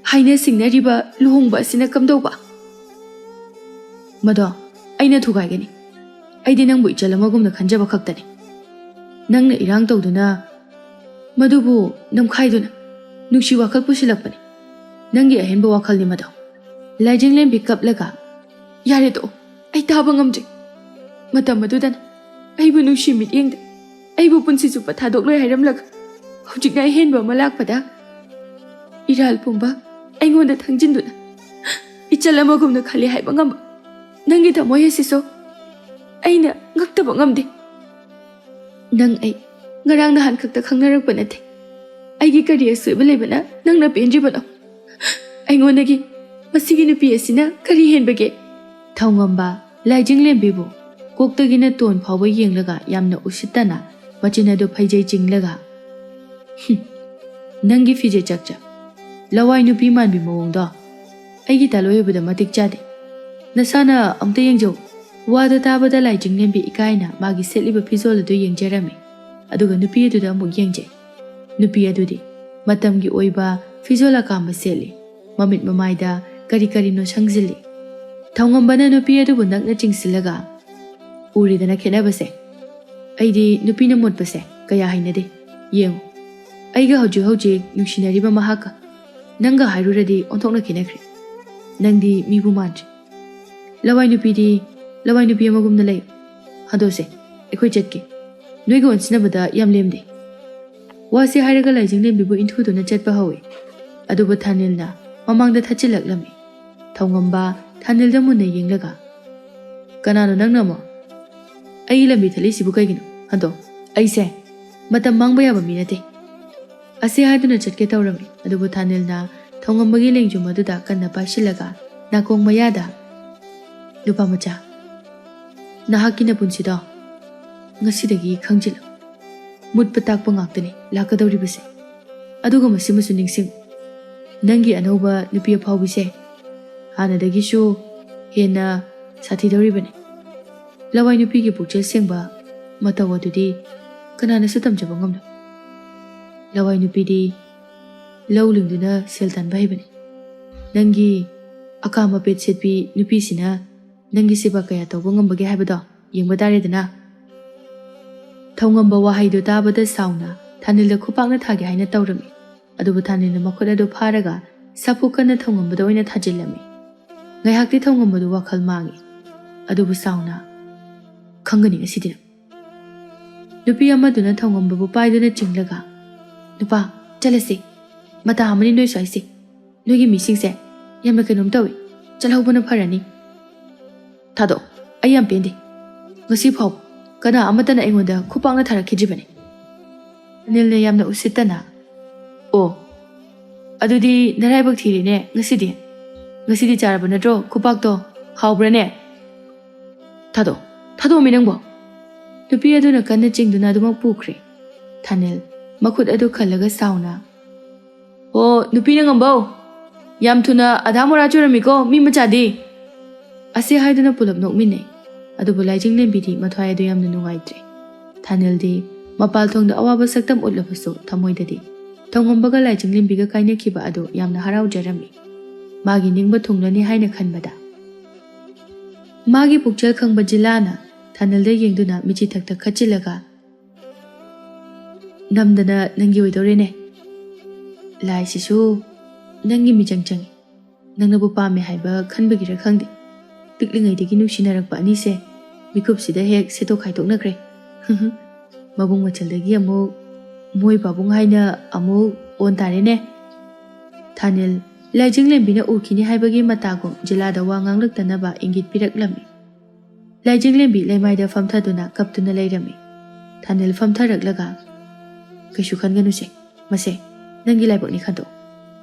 ꯍꯥꯏꯅ ꯁꯤꯡꯅꯔꯤꯕ ꯂꯨꯍꯣꯡꯕ ꯑꯁꯤꯅ ꯀꯝꯗꯧꯕ?" "ꯃꯗꯣ ꯑꯩꯅ ꯊꯨꯒꯥꯏꯒꯅꯤ꯫ ꯑꯩꯗꯤ ꯅꯪꯕꯨ ꯏꯆꯜ ꯑꯃꯒꯨꯝꯅ ꯈꯟꯖꯕ ꯈꯛꯇꯅꯤ꯫ ꯅꯪꯅ ꯏꯔꯥꯡ ꯇꯧꯗꯨꯅ ꯃꯗꯨꯕꯨ ꯅꯝꯈꯥꯏꯗꯨꯅ ꯅꯨꯡꯁꯤ ꯋꯥꯈꯜ ꯄꯨꯁꯤꯜꯂꯛꯄꯅꯤ꯫ ꯅꯪꯒꯤ ꯑꯍꯦꯟꯕ ꯋꯥꯈꯜꯅꯤ ꯃꯗꯣ꯫" ꯂꯥꯏꯖꯤꯡꯂꯦꯝꯕꯤ ꯀꯞꯂꯒ, "ꯌꯥꯔꯦ ꯇꯣꯛꯑꯣ, ꯑꯩ ꯇꯥꯕ ꯉꯝꯗ꯭ꯔꯦ꯫ ꯃꯇꯝ ꯑꯗꯨꯗꯅ ꯑꯩꯕꯨ ꯅꯨꯡꯁꯤ ꯃꯤꯠꯌꯦꯡꯗ ꯑꯩꯕꯨ ꯄꯨꯟꯁꯤ ꯆꯨꯞꯄ ꯊꯥꯗꯣꯛꯂꯣꯏ ꯍꯥꯏꯔꯝꯂꯒ ꯍꯧꯖꯤꯛꯅ ꯑꯍꯦꯟꯕ ꯑꯃ ꯂꯥꯛꯄꯗ ꯏꯔꯥꯜ ꯄꯨꯝꯕ ꯑꯩꯉꯣꯟꯗ ꯊꯥꯡꯖꯤꯟꯗꯨꯅ ꯏꯆꯜ ꯑꯃꯒꯨꯝꯅ ꯈꯜꯂꯤ ꯍꯥꯏꯕ ꯉꯝꯕ ꯅꯪꯒꯤ ꯊꯃꯣꯏ ꯑꯁꯤꯁꯨ ꯑꯩꯅ ꯉꯛꯇꯕ ꯉꯝꯗꯦ꯫ ꯅꯪ ꯑꯩ ꯉꯔꯥꯡ ꯅꯍꯥꯟ ꯈꯛꯇ ꯈꯪꯅꯔꯛꯄ ꯅꯠꯇꯦ꯫ ꯑꯩꯒꯤ ꯀꯔꯤ ꯑꯁꯣꯏꯕ ꯂꯩꯕꯅ ꯅꯪꯅ ꯄꯦꯟꯗ꯭ꯔꯤꯕꯅꯣ? ꯑꯩꯉꯣꯟꯗꯒꯤ ꯃꯁꯤꯒꯤ ꯅꯨꯄꯤ ꯑꯁꯤꯅ ꯀꯔꯤ ꯍꯦꯟꯕꯒꯦ?" ꯊꯧꯉꯝꯕ ꯂꯥꯏꯖꯤꯡꯂꯦꯝꯕꯤꯕꯨ ꯀꯣꯛꯇꯒꯤꯅ ꯇꯣꯟ ꯐꯥꯎꯕ ꯌꯦꯡꯂꯒ ꯌꯥꯝꯅ ꯎꯁꯤꯠꯇꯅ ꯃꯆꯤꯟ ꯑꯗꯨ ꯐꯩꯖꯩ ꯆꯤꯡꯂꯒ, "ꯍꯨꯝ, ꯅꯪꯒꯤ ꯐꯤꯖꯦꯠ ꯆꯛꯆ, ꯂꯋꯥꯏ ꯅꯨꯄꯤ ꯃꯥꯟꯕꯤ ꯃꯑꯣꯡꯗꯣ ꯑꯩꯒꯤ ꯇꯥꯂꯣꯏ ꯑꯣꯏꯕꯗ ꯃꯇꯤꯛ ꯆꯥꯗꯦ꯫ ꯅꯁꯥꯅ ꯑꯝꯇ ꯌꯦꯡꯖꯧ꯫" ꯋꯥꯗꯨ ꯇꯥꯕꯗ ꯂꯥꯏꯖꯤꯡꯂꯦꯝꯕꯤ ꯏꯀꯥꯏꯅ ꯃꯥꯒꯤ ꯁꯦꯠꯂꯤꯕ ꯐꯤꯖꯣꯜ ꯑꯗꯨ ꯌꯦꯡꯖꯔꯝꯃꯤ꯫ ꯑꯗꯨꯒ ꯅꯨꯄꯤ ꯑꯗꯨꯗ ꯑꯃꯨꯛ ꯌꯦꯡꯖꯩ꯫ ꯅꯨꯄꯤ ꯑꯗꯨꯗꯤ ꯃꯇꯝꯒꯤ ꯑꯣꯏꯕ ꯐꯤꯖꯣꯜ ꯑꯀꯥꯝꯕ ꯁꯦꯠꯂꯤ꯫ ꯃꯃꯤꯠ ꯃꯃꯥꯏꯗ ꯀꯔꯤ ꯀꯔꯤꯅꯣ ꯁꯪꯖꯤꯜꯂꯤ꯫ ꯊꯧꯉꯝꯕꯅ ꯅꯨꯄꯤ ꯑꯗꯨꯕꯨ ꯅꯛꯅ ꯆꯤꯡꯁꯤꯜꯂꯒ, "ꯎꯔꯦꯗꯅ ꯈꯦꯠꯅꯕꯁꯦ? ꯑꯩꯗꯤ ꯅꯨꯄꯤꯅ ꯃꯣꯠꯄꯁꯦ ꯀꯌꯥ ꯍꯩꯅꯗꯦ꯫ ꯌꯦꯡꯉꯨ, ꯑꯩꯒ ꯍꯧꯖꯤꯛ ꯍꯧꯖꯤꯛ ꯅꯨꯡꯁꯤꯅꯔꯤꯕ ꯃꯍꯥꯛꯀ ꯅꯪꯒ ꯍꯥꯏꯔꯨꯔꯗꯤ ꯑꯣꯟꯊꯣꯛꯅ ꯈꯦꯠꯅꯈ꯭ꯔꯦ꯫ ꯅꯪꯗꯤ ꯃꯤꯕꯨ ꯃꯥꯟꯗ꯭ꯔꯦ꯫ ꯂꯋꯥꯏ ꯅꯨꯄꯤꯗꯤ ꯂꯋꯥꯏ ꯅꯨꯄꯤ ꯑꯃꯒꯨꯝꯅ ꯂꯩ꯫ ꯍꯟꯗꯣꯛꯁꯦ, ꯑꯩꯈꯣꯏ ꯆꯠꯀꯦ꯫ ꯅꯣꯏꯒ ꯑꯣꯟꯁꯤꯟꯅꯕꯗ ꯌꯥꯝ ꯂꯦꯝꯗꯦ꯫ ꯋꯥꯁꯤ ꯍꯥꯏꯔꯒ ꯂꯥꯏꯖꯤꯡꯂꯦꯝꯕꯤꯕꯨ ꯏꯟꯊꯨꯗꯨꯅ ꯆꯠꯄ ꯍꯧꯏ꯫ ꯑꯗꯨꯕꯨ ꯊꯥꯅꯤꯜꯅ ꯃꯃꯥꯡꯗ ꯊꯠꯆꯤꯜꯂꯛꯂꯝꯃꯤ꯫ ꯊꯧꯉꯝꯕ ꯊꯥꯅꯤꯜꯗ ꯃꯨꯟꯅ ꯌꯦꯡꯂꯒ, "ꯀꯅꯥꯅꯣ ꯅꯪꯅ ꯑꯃꯨꯛ?" "ꯑꯩꯒꯤ ꯂꯝꯕꯤ ꯊꯠꯂꯤꯁꯤꯕꯨ ꯀꯩꯒꯤꯅꯣ? ꯍꯟꯗꯣꯛ꯫ ꯑꯩꯁꯦ ꯃꯇꯝ ꯃꯥꯡꯕ ꯌꯥꯕ ꯃꯤ ꯅꯠꯇꯦ꯫" ꯑꯁꯤ ꯍꯥꯏꯗꯨꯅ ꯆꯠꯀꯦ ꯇꯧꯔꯝꯃꯤ꯫ ꯑꯗꯨꯕꯨ ꯊꯥꯅꯤꯜꯅ ꯊꯧꯉꯝꯕꯒꯤ ꯂꯦꯡꯖꯨꯝ ꯑꯗꯨꯗ ꯀꯟꯅ ꯄꯥꯏꯁꯤꯜꯂꯒ ꯅꯥꯀꯣꯡ ꯃꯌꯥꯗ, "ꯅꯨꯄꯥ ꯃꯆꯥ, ꯅꯍꯥꯛꯀꯤ ꯅꯄꯨꯟꯁꯤꯗꯣ ꯉꯁꯤꯗꯒꯤ ꯈꯪꯖꯤꯜꯂꯨ꯫ ꯃꯨꯠꯄ ꯇꯥꯛꯄ ꯉꯥꯛꯇꯅꯤ ꯂꯥꯛꯀꯗꯧꯔꯤꯕꯁꯦ꯫ ꯑꯗꯨꯒ ꯃꯁꯤꯃꯁꯨ ꯅꯤꯡꯁꯤꯡ, ꯅꯪꯒꯤ ꯑꯅꯧꯕ ꯅꯨꯄꯤ ꯑꯐꯥꯎꯕꯤꯁꯦ ꯍꯥꯟꯅꯗꯒꯤꯁꯨ ꯍꯦꯟꯅ ꯁꯥꯊꯤꯗꯧꯔꯤꯕꯅꯤ꯫ ꯂꯋꯥꯏ ꯅꯨꯄꯤꯒꯤ ꯄꯨꯛꯆꯦꯜ ꯁꯦꯡꯕ ꯃꯇꯧ ꯑꯗꯨꯗꯤ ꯀꯅꯥꯅꯁꯨ ꯇꯝꯖꯕ ꯉꯝꯂꯣꯏ꯫ ꯂꯋꯥꯏ ꯅꯨꯄꯤꯗꯤ ꯂꯧ ꯂꯤꯡꯗꯨꯅ ꯁꯦꯜ ꯇꯥꯟꯕ ꯍꯩꯕꯅꯤ꯫ ꯅꯪꯒꯤ ꯑꯀꯥ ꯃꯄꯦꯠ ꯁꯦꯠꯄꯤ ꯅꯨꯄꯤꯁꯤꯅ ꯅꯪꯒꯤ ꯁꯦꯕꯥ ꯀꯌꯥ ꯇꯧꯕ ꯉꯝꯕꯒꯦ ꯍꯥꯏꯕꯗꯣ ꯌꯦꯡꯕ ꯇꯥꯔꯦꯗꯅ꯫" ꯊꯧꯉꯝꯕ ꯋꯥꯍꯩꯗꯨ ꯇꯥꯕꯗ ꯁꯥꯎꯅ ꯊꯥꯅꯤꯜꯗ ꯈꯨꯄꯥꯛꯅ ꯊꯥꯒꯦ ꯍꯥꯏꯅ ꯇꯧꯔꯝꯃꯤ꯫ ꯑꯗꯨꯕꯨ ꯊꯥꯅꯤꯜꯅ ꯃꯈꯨꯠ ꯑꯗꯨ ꯐꯥꯔꯒ ꯁꯥꯐꯨ ꯀꯟꯅ ꯊꯧꯉꯝꯕꯗ ꯑꯣꯏꯅ ꯊꯥꯖꯤꯜꯂꯝꯃꯤ꯫ ꯉꯥꯏꯍꯥꯛꯇꯤ ꯊꯧꯉꯝꯕꯗꯨ ꯋꯥꯈꯜ ꯃꯥꯡꯏ꯫ ꯑꯗꯨꯕꯨ ꯁꯥꯎꯅ, "ꯈꯪꯒꯅꯤ ꯉꯁꯤꯗꯤ ꯅꯪ꯫" ꯅꯨꯄꯤ ꯑꯃꯗꯨꯅ ꯊꯧꯉꯝꯕꯕꯨ ꯄꯥꯏꯗꯨꯅ ꯆꯤꯡꯂꯒ, "ꯅꯨꯄꯥ, ꯆꯠꯂꯁꯤ꯫ ꯃꯇꯥ ꯑꯃꯅꯤ ꯅꯣꯏ ꯁ꯭ꯋꯥꯏꯁꯦ꯫ ꯅꯣꯏꯒꯤ ꯃꯤꯁꯤꯡꯁꯦ ꯌꯥꯝꯅ ꯀꯩꯅꯣꯝ ꯇꯧꯏ꯫ ꯆꯠꯍꯧꯕꯅ ꯐꯔꯅꯤ꯫" "ꯊꯥꯗꯣꯛ, ꯑꯩ ꯌꯥꯝ ꯄꯦꯟꯗꯦ꯫ ꯉꯁꯤ ꯐꯥꯎꯕ ꯀꯅꯥ ꯑꯃꯠꯇꯅ ꯑꯩꯉꯣꯟꯗ ꯈꯨꯄꯥꯛꯅ ꯊꯥꯔꯛꯈꯤꯗ꯭ꯔꯤꯕꯅꯤ꯫" ꯑꯅꯤꯜꯅ ꯌꯥꯝꯅ ꯎꯁꯤꯠꯇꯅ, "ꯑꯣ, ꯑꯗꯨꯗꯤ ꯅꯔꯥꯏꯕꯛ ꯊꯤꯔꯦꯅꯦ ꯉꯁꯤꯗꯤ꯫ ꯉꯁꯤꯗꯤ ꯆꯥꯔꯕ ꯅꯠꯇ꯭ꯔꯣ ꯈꯨꯄꯥꯛꯇꯣ? ꯍꯥꯎꯕ꯭ꯔꯥꯅꯦ?" "ꯊꯥꯗꯣꯛ, ꯊꯥꯗꯣꯛꯑꯝꯃꯤ ꯅꯪꯕꯣ꯫" ꯅꯨꯄꯤ ꯑꯗꯨꯅ ꯀꯟꯅ ꯆꯤꯡꯗꯨꯅ ꯑꯗꯨꯃꯛ ꯄꯨꯈ꯭ꯔꯦ꯫ ꯊꯥꯅꯤꯜ ꯃꯈꯨꯠ ꯑꯗꯨ ꯈꯜꯂꯒ ꯁꯥꯎꯅ, "ꯑꯣ, ꯅꯨꯄꯤꯅ ꯉꯝꯕꯧ꯫ ꯌꯥꯝ ꯊꯨꯅ ꯑꯙꯥ ꯃꯣꯔꯥ ꯆꯨꯔꯝꯃꯤꯀꯣ, ꯃꯤ ꯃꯆꯥꯗꯤ꯫" ꯑꯁꯤ ꯍꯥꯏꯗꯨꯅ ꯄꯨꯂꯞ ꯅꯣꯛꯃꯤꯟꯅꯩ꯫ ꯑꯗꯨꯕꯨ ꯂꯥꯏꯖꯤꯡꯂꯦꯝꯕꯤꯗꯤ ꯃꯊ꯭ꯋꯥꯏ ꯑꯗꯨ ꯌꯥꯝꯅ ꯅꯨꯡꯉꯥꯏꯇ꯭ꯔꯦ꯫ ꯊꯥꯅꯤꯜꯗꯤ ꯃꯄꯥꯜ ꯊꯣꯡꯗ ꯑꯋꯥꯕ ꯁꯛꯇꯝ ꯎꯠꯂꯕꯁꯨ ꯊꯃꯣꯏꯗꯗꯤ ꯊꯧꯉꯝꯕꯒ ꯂꯥꯏꯖꯤꯡꯂꯦꯝꯕꯤꯒ ꯀꯥꯏꯅꯈꯤꯕ ꯑꯗꯨ ꯌꯥꯝꯅ ꯍꯔꯥꯎꯖꯔꯝꯃꯤ꯫ ꯃꯥꯒꯤ ꯅꯤꯡꯕ ꯊꯨꯡꯂꯅꯤ ꯍꯥꯏꯅ ꯈꯟꯕꯗ꯫ ꯃꯥꯒꯤ ꯄꯨꯛꯆꯦꯜ ꯈꯪꯕ ꯖꯤꯂꯥꯅ ꯊꯥꯅꯤꯜꯗ ꯌꯦꯡꯗꯨꯅ ꯃꯤꯆꯤ ꯊꯛ ꯊꯛ ꯈꯠꯆꯤꯜꯂꯒ, "ꯅꯝꯗꯅ ꯅꯪꯒꯤ ꯑꯣꯏꯗꯧꯔꯦꯅꯦ꯫ ꯂꯥꯏꯁꯤꯁꯨ ꯅꯪꯒꯤ ꯃꯤꯆꯪ ꯆꯪꯉꯤ꯫ ꯅꯪꯅꯕꯨ ꯄꯥꯝꯃꯦ ꯍꯥꯏꯕ ꯈꯟꯕꯒꯤꯔ ꯈꯪꯗꯦ, ꯄꯤꯛꯂꯤꯉꯩꯗꯒꯤ ꯅꯨꯡꯁꯤꯅꯔꯛꯄ ꯑꯅꯤꯁꯦ ꯃꯤꯀꯨꯞꯁꯤꯗ ꯍꯦꯛ ꯁꯦꯠꯇꯣꯛ ꯈꯥꯏꯗꯣꯛꯅꯈ꯭ꯔꯦ꯫ ꯃꯕꯨꯡ ꯃꯆꯜꯗꯒꯤ ꯑꯃꯨꯛ ꯃꯣꯏ ꯄꯥꯕꯨꯡ ꯍꯥꯏꯅ ꯑꯃꯨꯛ ꯑꯣꯟ ꯇꯥꯔꯦꯅꯦ꯫ ꯊꯥꯅꯤꯜ, ꯂꯥꯏꯖꯤꯡꯂꯦꯝꯕꯤꯅ ꯎꯈꯤꯅꯤ ꯍꯥꯏꯕꯒꯤ ꯃꯇꯥꯒꯨꯝ ꯖꯤꯂꯥꯗ ꯋꯥ ꯉꯥꯡꯂꯛꯇꯅꯕ ꯏꯪꯒꯤꯠ ꯄꯤꯔꯛꯂꯝꯃꯤ꯫ ꯂꯥꯏꯖꯤꯡꯂꯦꯝꯕꯤ ꯂꯩꯃꯥꯏꯗ ꯐꯝꯊꯗꯨꯅ ꯀꯞꯇꯨꯅ ꯂꯩꯔꯝꯃꯤ꯫ ꯊꯥꯅꯤꯜ ꯐꯝꯊꯔꯛꯂꯒ, "ꯀꯩꯁꯨ ꯈꯟꯒꯅꯨꯁꯦ, ꯃꯁꯦ ꯅꯪꯒꯤ ꯂꯥꯏꯕꯛꯅꯤ ꯈꯟꯗꯣꯛ꯫"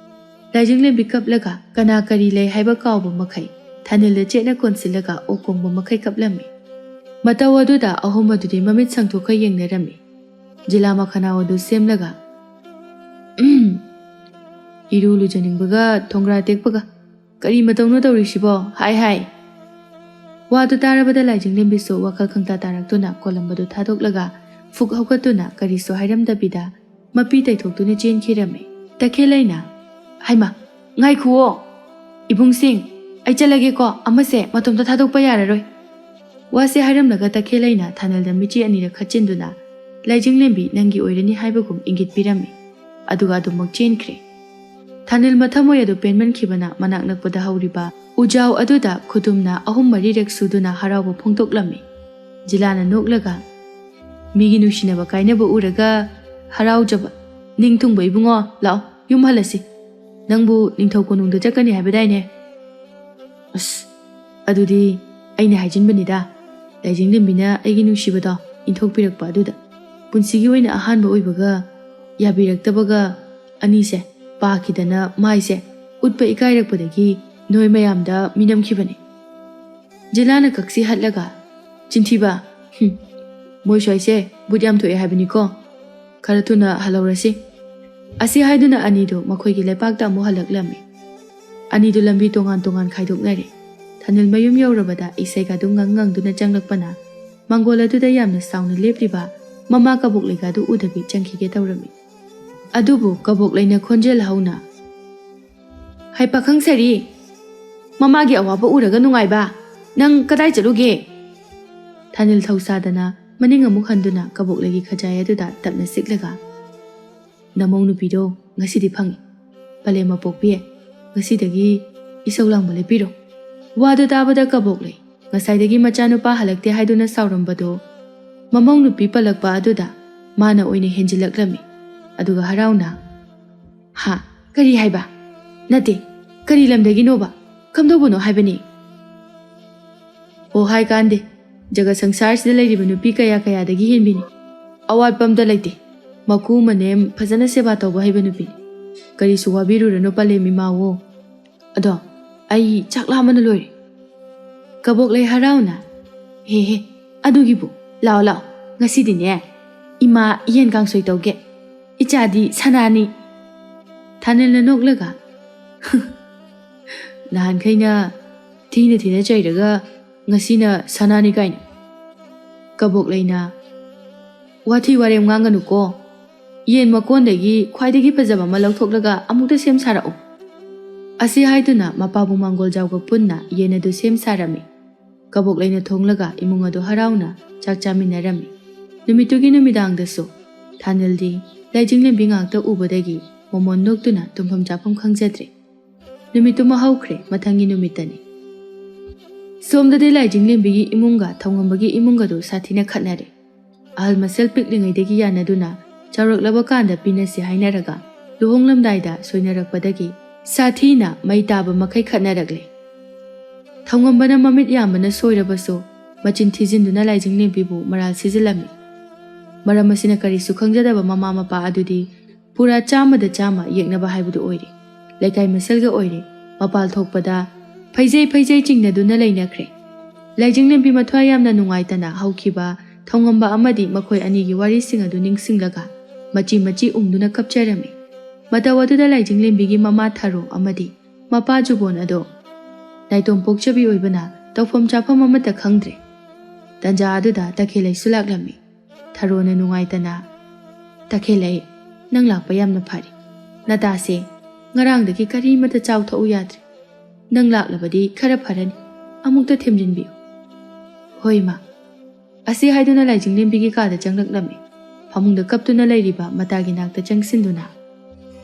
ꯂꯥꯏꯖꯤꯡꯂꯦꯝꯕꯤ ꯀꯞꯂꯒ ꯀꯅꯥ ꯀꯔꯤ ꯂꯩ ꯍꯥꯏꯕ ꯀꯥꯎꯕ ꯃꯈꯩ, ꯊꯥꯅꯤꯜꯗ ꯆꯦꯠꯅ ꯀꯣꯟꯁꯤꯜꯂꯒ ꯑꯣꯛ ꯀꯣꯡꯕ ꯃꯈꯩ ꯀꯞꯂꯝꯃꯤ꯫ ꯃꯇꯧ ꯑꯗꯨꯗ ꯑꯍꯨꯝ ꯑꯗꯨꯗꯤ ꯃꯃꯤꯠ ꯁꯪꯊꯣꯛꯈ ꯌꯦꯡꯅꯔꯝꯃꯤ꯫ ꯖꯤꯂꯥ ꯃꯈꯅꯥꯎ ꯑꯗꯨ ꯁꯦꯝꯂꯒ, "ꯎꯝ, ꯏꯔꯨ ꯂꯨꯖꯅꯤꯡꯕꯒ ꯊꯣꯡꯒ꯭ꯔꯥ ꯇꯦꯛꯄꯒ ꯀꯔꯤ ꯃꯇꯧꯅꯣ ꯇꯧꯔꯤꯁꯤꯕꯣ? ꯍꯥꯏ ꯍꯥꯏ!" ꯋꯥꯗꯨ ꯇꯥꯔꯕꯗ ꯂꯥꯏꯖꯤꯡꯂꯦꯝꯕꯤꯁꯨ ꯋꯥꯈꯜ ꯈꯪꯇꯥ ꯇꯥꯔꯛꯇꯨꯅ ꯀꯣꯂꯝꯕꯗꯨ ꯊꯥꯗꯣꯛꯂꯒ ꯐꯨꯛ ꯍꯧꯒꯠꯇꯨꯅ ꯀꯔꯤꯁꯨ ꯍꯥꯏꯔꯝꯗꯕꯤꯗ ꯃꯄꯤ ꯇꯩꯊꯣꯛꯇꯨꯅ ꯆꯦꯟꯈꯤꯔꯝꯃꯤ꯫ ꯇꯈꯦꯜꯂꯩꯅ, "ꯍꯩꯃꯥ, ꯉꯥꯏꯈꯨꯑꯣ! ꯏꯕꯨꯡꯁꯤꯡ, ꯑꯩ ꯆꯠꯂꯒꯦꯀꯣ, ꯑꯃꯁꯦ ꯃꯇꯣꯝꯇ ꯊꯥꯗꯣꯛꯄ ꯌꯥꯔꯔꯣꯏ꯫" ꯋꯥꯁꯦ ꯍꯥꯏꯔꯝꯂꯒ ꯇꯈꯦꯜꯂꯩꯅ ꯊꯥꯅꯤꯜꯗ ꯃꯤꯠꯆꯤ ꯑꯅꯤꯔꯛ ꯈꯠꯆꯤꯟꯗꯨꯅ, "ꯂꯥꯏꯖꯤꯡꯂꯦꯝꯕꯤ ꯅꯪꯒꯤ ꯑꯣꯏꯔꯅꯤ" ꯍꯥꯏꯕꯒꯨꯝ ꯏꯪꯒꯤꯠ ꯄꯤꯔꯝꯃꯤ꯫ ꯑꯗꯨꯒ ꯑꯗꯨꯃꯛ ꯆꯦꯟꯈ꯭ꯔꯦ꯫ ꯊꯥꯅꯤꯜ ꯃꯊꯃꯣꯏ ꯑꯗꯨ ꯄꯦꯟꯃꯟꯈꯤꯕꯅ ꯃꯅꯥꯛ ꯅꯛꯄꯗ ꯍꯧꯔꯤꯕ ꯎꯖꯥꯎ ꯑꯗꯨꯗ ꯈꯨꯗꯨꯝꯅ ꯑꯍꯨꯝ ꯃꯔꯤꯔꯛ ꯁꯨꯗꯨꯅ ꯍꯔꯥꯎꯕ ꯐꯣꯡꯗꯣꯛꯂꯝꯃꯤ꯫ ꯖꯤꯂꯥꯅ ꯅꯣꯛꯂꯒ, "ꯃꯤꯒꯤ ꯅꯨꯡꯁꯤꯅꯕ ꯀꯥꯏꯅꯕ ꯎꯔꯒ ꯍꯔꯥꯎꯖꯕ꯫ ꯅꯤꯡ ꯊꯨꯡꯕ ꯏꯕꯨꯡꯉꯣ, ꯂꯥꯛꯑꯣ, ꯌꯨꯝ ꯍꯜꯂꯁꯤ꯫ ꯅꯪꯕꯨ ꯅꯤꯡꯊꯧ ꯀꯣꯅꯨꯡꯗ ꯆꯠꯀꯅꯤ ꯍꯥꯏꯕꯗꯥꯏꯅꯦ?" "ꯑꯁ, ꯑꯗꯨꯗꯤ ꯑꯩꯅ ꯍꯥꯏꯖꯤꯟꯕꯅꯤꯗ꯫ ꯂꯥꯏꯖꯤꯡꯂꯦꯝꯕꯤꯅ ꯑꯩꯒꯤ ꯅꯨꯡꯁꯤꯕꯗꯣ ꯏꯟꯊꯣꯛꯄꯤꯔꯛꯄ ꯑꯗꯨꯗ꯫ ꯄꯨꯟꯁꯤꯒꯤ ꯑꯣꯏꯅ ꯑꯍꯥꯟꯕ ꯑꯣꯏꯕꯒ ꯌꯥꯕꯤꯔꯛꯇꯕꯒ ꯑꯅꯤꯁꯦ ꯄꯥꯈꯤꯗꯅ ꯃꯥꯏꯁꯦ ꯎꯠꯄ ꯏꯀꯥꯏꯔꯛꯄꯗꯒꯤ ꯅꯣꯏ ꯃꯌꯥꯝꯗ ꯃꯤꯅꯝꯈꯤꯕꯅꯤ꯫" ꯖꯤꯂꯥꯅ ꯀꯛꯁꯤ ꯍꯠꯂꯒ, "ꯆꯤꯟꯊꯤꯕ! ꯍꯨꯝ, ꯃꯣꯏ ꯁ꯭ꯋꯥꯏꯁꯦ ꯕꯨꯠ ꯌꯥꯝ ꯊꯣꯛꯑꯦ ꯍꯥꯏꯕꯅꯤꯀꯣ꯫ ꯈꯔ ꯊꯨꯅ ꯍꯜꯍꯧꯔꯁꯤ꯫" ꯑꯁꯤ ꯍꯥꯏꯗꯨꯅ ꯑꯅꯤꯗꯨ ꯃꯈꯣꯏꯒꯤ ꯂꯩꯄꯥꯛꯇ ꯑꯃꯨꯛ ꯍꯜꯂꯛꯂꯝꯃꯤ꯫ ꯑꯅꯤꯗꯨ ꯂꯝꯕꯤ ꯇꯣꯉꯥꯟ ꯇꯣꯉꯥꯟ ꯈꯥꯏꯗꯣꯛꯅꯔꯦ꯫ ꯊꯥꯅꯤꯜ ꯃꯌꯨꯝ ꯌꯧꯔꯕꯗ ꯏꯁꯩꯒꯗꯨ ꯉꯪ ꯉꯪꯗꯨꯅ ꯆꯪꯂꯛꯄꯅ ꯃꯥꯡꯒꯣꯜ ꯑꯗꯨꯗ ꯌꯥꯝꯅ ꯁꯥꯎꯅ ꯂꯦꯞꯂꯤꯕ ꯃꯃꯥ ꯀꯕꯣꯛꯂꯩꯒꯗꯨ ꯎꯗꯕꯤ ꯆꯪꯈꯤꯒꯦ ꯇꯧꯔꯝꯃꯤ꯫ ꯑꯗꯨꯕꯨ ꯀꯕꯣꯛꯂꯩꯅ ꯈꯣꯟꯖꯦꯜ ꯍꯧꯅ, "ꯍꯩ ꯄꯥꯈꯪ ꯁꯥꯔꯤ, ꯃꯃꯥꯒꯤ ꯑꯋꯥꯕ ꯎꯔꯒ ꯅꯨꯡꯉꯥꯏꯕ, ꯅꯪ ꯀꯗꯥꯏ ꯆꯠꯂꯨꯒꯦ?" ꯊꯥꯅꯤꯜ ꯊꯧꯁꯥꯗꯅ ꯃꯅꯤꯡ ꯑꯃꯨꯛ ꯍꯟꯗꯨꯅ ꯀꯕꯣꯛꯂꯩꯒꯤ ꯈꯖꯥꯏ ꯑꯗꯨꯗ ꯇꯞꯅ ꯁꯤꯛꯂꯒ, "ꯅꯃꯧ ꯅꯨꯄꯤꯗꯣ ꯉꯁꯤꯗꯤ ꯐꯪꯉꯤ꯫ ꯄꯂꯦꯝ ꯃꯄꯣꯛꯄꯤ, ꯉꯁꯤꯗꯒꯤ "ꯏꯁꯧ ꯂꯥꯡꯕ ꯂꯦꯞꯄꯤꯔꯣ꯫" ꯋꯥꯗꯨ ꯇꯥꯕꯗ ꯀꯕꯣꯛꯂꯩ ꯉꯁꯥꯏꯗꯒꯤ ꯃꯆꯥꯅꯨꯄꯥ ꯍꯜꯂꯛꯇꯦ ꯍꯥꯏꯗꯨꯅ ꯁꯥꯎꯔꯝꯕꯗꯣ ꯃꯃꯧ ꯅꯨꯄꯤ ꯄꯜꯂꯛꯄ ꯑꯗꯨꯗ ꯃꯥꯅ ꯑꯣꯏꯅ ꯍꯦꯟꯖꯤꯜꯂꯛꯂꯝꯃꯤ꯫ ꯑꯗꯨꯒ ꯍꯔꯥꯎꯅ, "ꯍꯥ? ꯀꯔꯤ ꯍꯥꯏꯕ? ꯅꯠꯇꯦ, ꯀꯔꯤ ꯂꯝꯗꯒꯤꯅꯣꯕ? ꯀꯝꯗꯧꯕꯅꯣ ꯍꯥꯏꯕꯅꯤ?" "ꯑꯣ, ꯍꯥꯏ ꯀꯥꯟꯗꯦ, ꯖꯒꯠ ꯁꯪꯁꯥꯔꯁꯤꯗ ꯂꯩꯔꯤꯕ ꯅꯨꯄꯤ ꯀꯌꯥ ꯀꯌꯥꯗꯒꯤ ꯍꯦꯟꯕꯤꯅꯤ꯫ ꯑꯋꯥꯠꯄ ꯑꯝꯇ ꯂꯩꯇꯦ꯫ ꯃꯀꯨ ꯃꯅꯦꯝ ꯐꯖꯅ ꯁꯦꯕꯥ ꯇꯧꯕ ꯍꯩꯕ ꯅꯨꯄꯤꯅꯤ꯫ ꯀꯔꯤꯁꯨ ꯋꯥꯕꯤꯔꯨꯔꯅꯨ ꯄꯂꯦꯝ ꯏꯃꯥꯋꯣ꯫ ꯑꯗꯣ ꯑꯩ ꯆꯥꯛ ꯂꯥꯝꯕꯅ ꯂꯣꯏꯔꯦ꯫" ꯀꯕꯣꯛꯂꯩ ꯍꯔꯥꯎꯅ, "ꯍꯦ ꯍꯦ, ꯑꯗꯨꯒꯤꯕꯨ, ꯂꯥꯛꯑꯣ ꯂꯥꯛꯑꯣ, ꯉꯁꯤꯗꯤꯅꯦ ꯏꯃꯥ ꯌꯦꯟ ꯀꯥꯡꯁꯣꯏ ꯇꯧꯒꯦ꯫ ꯏꯆꯥꯗꯤ ꯁꯅꯥꯅꯤ꯫" ꯊꯥꯅꯤꯜꯅ ꯅꯣꯛꯂꯒ, "ꯅꯍꯥꯟꯈꯩꯅ ꯊꯤꯅ ꯊꯤꯅ ꯆꯩꯔꯒ ꯉꯁꯤꯅ ꯁꯅꯥꯅꯤ ꯀꯥꯏꯅ꯫" ꯀꯕꯣꯛꯂꯩꯅ, "ꯋꯥꯊꯤ ꯋꯥꯔꯦꯝ ꯉꯥꯡꯒꯅꯨꯀꯣ꯫ ꯌꯦꯟ ꯃꯀꯣꯟꯗꯒꯤ ꯈ꯭ꯋꯥꯏꯗꯒꯤ ꯐꯖꯕ ꯑꯃ ꯂꯧꯊꯣꯛꯂꯒ ꯑꯃꯨꯛꯇ ꯁꯦꯝ ꯁꯥꯔꯛꯎ꯫" ꯑꯁꯤ ꯍꯥꯏꯗꯨꯅ ꯃꯄꯥꯕꯨ ꯃꯥꯡꯒꯣꯜꯖꯥꯎꯒ ꯄꯨꯟꯅ ꯌꯦꯟ ꯑꯗꯨ ꯁꯦꯝ ꯁꯥꯔꯝꯃꯤ꯫ ꯀꯕꯣꯛꯂꯩꯅ ꯊꯣꯡꯂꯒ ꯏꯃꯨꯡ ꯑꯗꯨ ꯍꯔꯥꯎꯅ ꯆꯥꯛ ꯆꯥꯃꯤꯟꯅꯔꯝꯃꯤ꯫ ꯅꯨꯃꯤꯠꯇꯨꯒꯤ ꯅꯨꯃꯤꯗꯥꯡꯗꯁꯨ ꯊꯥꯅꯤꯜꯗꯤ ꯂꯥꯏꯖꯤꯡꯂꯦꯝꯕꯤ ꯉꯥꯛꯇ ꯎꯕꯗꯒꯤ ꯃꯃꯣꯟ ꯅꯣꯛꯇꯨꯅ ꯇꯨꯝꯐꯝ ꯆꯥꯐꯝ ꯈꯪꯖꯗ꯭ꯔꯦ꯫ ꯅꯨꯃꯤꯠꯇꯨꯃ ꯍꯧꯈ꯭ꯔꯦ, ꯃꯊꯪꯒꯤ ꯅꯨꯃꯤꯠꯇꯅꯤ꯫ ꯁꯣꯝꯗꯗꯤ ꯂꯥꯏꯖꯤꯡꯂꯦꯝꯕꯤꯒꯤ ꯏꯃꯨꯡꯒ ꯊꯧꯉꯝꯕꯒꯤ ꯏꯃꯨꯡꯒꯗꯨ ꯁꯥꯊꯤꯅ ꯈꯠꯅꯔꯦ꯫ ꯑꯍꯜ ꯃꯁꯦꯜ ꯄꯤꯛꯂꯤꯉꯩꯗꯒꯤ ꯌꯥꯅꯗꯨꯅ ꯆꯥꯎꯔꯛꯂꯕ ꯀꯥꯟꯗ ꯄꯤꯅꯁꯤ ꯍꯥꯏꯅꯔꯒ ꯂꯨꯍꯣꯡꯂꯝꯗꯥꯏꯗ ꯁꯣꯏꯅꯔꯛꯄꯗꯒꯤ ꯁꯥꯊꯤꯅ ꯃꯩ ꯇꯥꯕ ꯃꯈꯩ ꯈꯠꯅꯔꯛꯂꯦ꯫ ꯊꯧꯉꯝꯕꯅ ꯃꯃꯤꯠ ꯌꯥꯝꯕꯅ ꯁꯣꯏꯔꯕꯁꯨ ꯃꯆꯤꯟ ꯊꯤꯖꯤꯟꯗꯨꯅ ꯂꯥꯏꯖꯤꯡꯂꯦꯝꯕꯤꯕꯨ ꯃꯔꯥꯜ ꯁꯤꯖꯤꯜꯂꯝꯃꯤ꯫ ꯃꯔꯝ ꯑꯁꯤꯅ ꯀꯔꯤꯁꯨ ꯈꯪꯖꯗꯕ ꯃꯃꯥ ꯃꯄꯥ ꯑꯗꯨꯗꯤ ꯄꯨꯔꯥ ꯆꯥꯝꯃꯗ ꯆꯥꯝꯃ ꯌꯦꯛꯅꯕ ꯍꯥꯏꯕꯗꯨ ꯑꯣꯏꯔꯦ꯫ ꯂꯩꯀꯥꯏ ꯃꯁꯦꯜꯒ ꯑꯣꯏꯔꯦ꯫ ꯃꯄꯥꯜ ꯊꯣꯛꯄꯗ ꯐꯩꯖꯩ ꯐꯩꯖꯩ ꯆꯤꯡꯅꯗꯨꯅ ꯂꯩꯅꯈ꯭ꯔꯦ꯫ ꯂꯥꯏꯖꯤꯡꯂꯦꯝꯕꯤ ꯃꯊ꯭ꯋꯥꯏ ꯌꯥꯝꯅ ꯅꯨꯡꯉꯥꯏꯇꯅ ꯍꯧꯈꯤꯕ ꯊꯧꯉꯝꯕ ꯑꯃꯗꯤ ꯃꯈꯣꯏ ꯑꯅꯤꯒꯤ ꯋꯥꯔꯤꯁꯤꯡ ꯑꯗꯨ ꯅꯤꯡꯁꯤꯡꯂꯒ ꯃꯆꯤ ꯃꯆꯤ ꯎꯪꯗꯨꯅ ꯀꯞꯆꯔꯝꯃꯤ꯫ ꯃꯇꯧ ꯑꯗꯨꯗ ꯂꯥꯏꯖꯤꯡꯂꯦꯝꯕꯤꯒꯤ ꯃꯃꯥ ꯊꯔꯣ ꯑꯃꯗꯤ ꯃꯄꯥ ꯖꯨꯕꯣꯟ ꯑꯗꯣ ꯅꯥꯏꯇꯣꯝ ꯄꯣꯛꯆꯕꯤ ꯑꯣꯏꯕꯅ ꯇꯧꯐꯝ ꯆꯥꯐꯝ ꯑꯃꯠꯇ ꯈꯪꯗ꯭ꯔꯦ꯫ ꯇꯟꯖꯥ ꯑꯗꯨꯗ ꯇꯈꯦꯜꯂꯩꯁꯨ ꯂꯥꯛꯂꯝꯃꯤ꯫ ꯊꯔꯣꯅ ꯅꯨꯡꯉꯥꯏꯇꯅ, "ꯇꯈꯦꯜꯂꯩ, ꯅꯪ ꯂꯥꯛꯄ ꯌꯥꯝꯅ ꯐꯔꯦ꯫ ꯅꯇꯥꯁꯦ ꯉꯔꯥꯡꯗꯒꯤ ꯀꯔꯤꯃꯠꯇ ꯆꯥꯎ ꯊꯛꯎ ꯌꯥꯗ꯭ꯔꯦ꯫ ꯅꯪ ꯂꯥꯛꯂꯕꯗꯤ ꯈꯔ ꯐꯔꯅꯤ꯫ ꯑꯃꯨꯛꯇ ꯊꯦꯝꯖꯤꯟꯕꯤꯌꯨ꯫" "ꯍꯣꯏ, ꯏꯃꯥ꯫" ꯑꯁꯤ ꯍꯥꯏꯗꯨꯅ ꯂꯥꯏꯖꯤꯡꯂꯦꯝꯕꯤꯒꯤ ꯀꯥꯗ ꯆꯪꯂꯛꯂꯝꯃꯤ꯫ ꯐꯃꯨꯡꯗ ꯀꯞꯇꯨꯅ ꯂꯩꯔꯤꯕ ꯃꯇꯥꯒꯤ ꯅꯥꯛꯇ ꯆꯪꯁꯤꯟꯗꯨꯅ,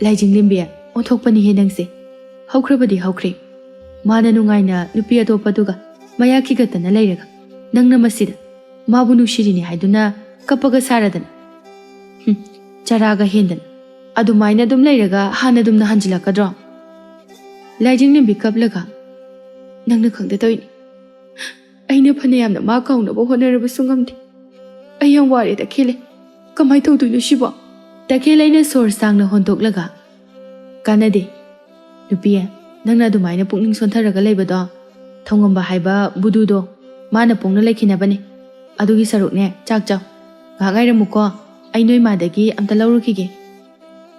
"ꯂꯥꯏꯖꯤꯡꯂꯦꯝꯕꯤ, ꯑꯣꯟꯊꯣꯛꯄꯅꯤꯍꯦ ꯅꯪꯁꯦ꯫ ꯍꯧꯈ꯭ꯔꯕꯗꯤ ꯍꯧꯈ꯭ꯔꯦ꯫ ꯃꯥꯅ ꯅꯨꯡꯉꯥꯏꯅ ꯅꯨꯄꯤ ꯑꯇꯣꯞꯄꯗꯨꯒ ꯃꯌꯥ ꯈꯤꯒꯠꯇꯅ ꯂꯩꯔꯒ, ꯅꯪꯅ ꯃꯁꯤꯗ ꯃꯥꯕꯨ ꯅꯨꯡꯁꯤꯔꯤꯅꯦ ꯍꯥꯏꯗꯨꯅ ꯀꯞꯄꯒ ꯁꯥꯔꯗꯅ꯫ ꯍꯨꯝ, ꯆꯔꯥꯒ ꯍꯦꯟꯗꯅ꯫ ꯑꯗꯨꯃꯥꯏꯅ ꯑꯗꯨꯝ ꯂꯩꯔꯒ ꯍꯥꯟꯅꯗꯨꯝꯅ ꯍꯟꯖꯤꯜꯂꯛꯀꯗ꯭ꯔꯣ? ꯂꯥꯏꯖꯤꯡꯂꯦꯝꯕꯤ ꯀꯞꯂꯒ, ꯅꯪꯅ ꯈꯪꯗ ꯇꯧꯏꯅꯤ꯫ ꯑꯩꯅ ꯐꯅꯌꯥꯝꯅ ꯃꯥ ꯀꯥꯎꯅꯕ ꯍꯣꯠꯅꯔꯕꯁꯨ ꯉꯝꯗꯦ꯫ ꯑꯩ ꯌꯥꯝ ꯋꯥꯔꯦ ꯇꯈꯦꯜꯂꯩ꯫ ꯀꯃꯥꯏ ꯇꯧꯗꯣꯏꯅꯣ ꯁꯤꯕꯣ? ꯇꯈꯦꯜꯂꯩꯅ ꯁꯣꯔ ꯁꯥꯡꯅ ꯍꯣꯟꯗꯣꯛꯂꯒ, ꯀꯥꯟꯅꯗꯦ꯫ ꯅꯨꯄꯤ, ꯅꯪꯅ ꯑꯗꯨꯃꯥꯏꯅ ꯄꯨꯛꯅꯤꯡ ꯁꯣꯟꯊꯔꯒ ꯂꯩꯕꯗꯣ, ꯊꯧꯉꯝꯕ ꯍꯥꯏꯕ ꯕꯨꯗꯨꯗꯣ, ꯃꯥꯅ ꯄꯣꯡꯅ ꯂꯩꯈꯤꯅꯕꯅꯦ꯫ ꯑꯗꯨꯒꯤ ꯁꯔꯨꯛꯅꯦ, ꯆꯥꯛ ꯆꯥꯎ꯫ ꯉꯥꯏꯍꯥꯛ ꯉꯥꯏꯔꯝꯃꯨꯀꯣ, ꯑꯩ ꯅꯣꯏ ꯃꯥꯗꯒꯤ ꯑꯝꯇ ꯂꯧꯔꯨꯈꯤꯒꯦ꯫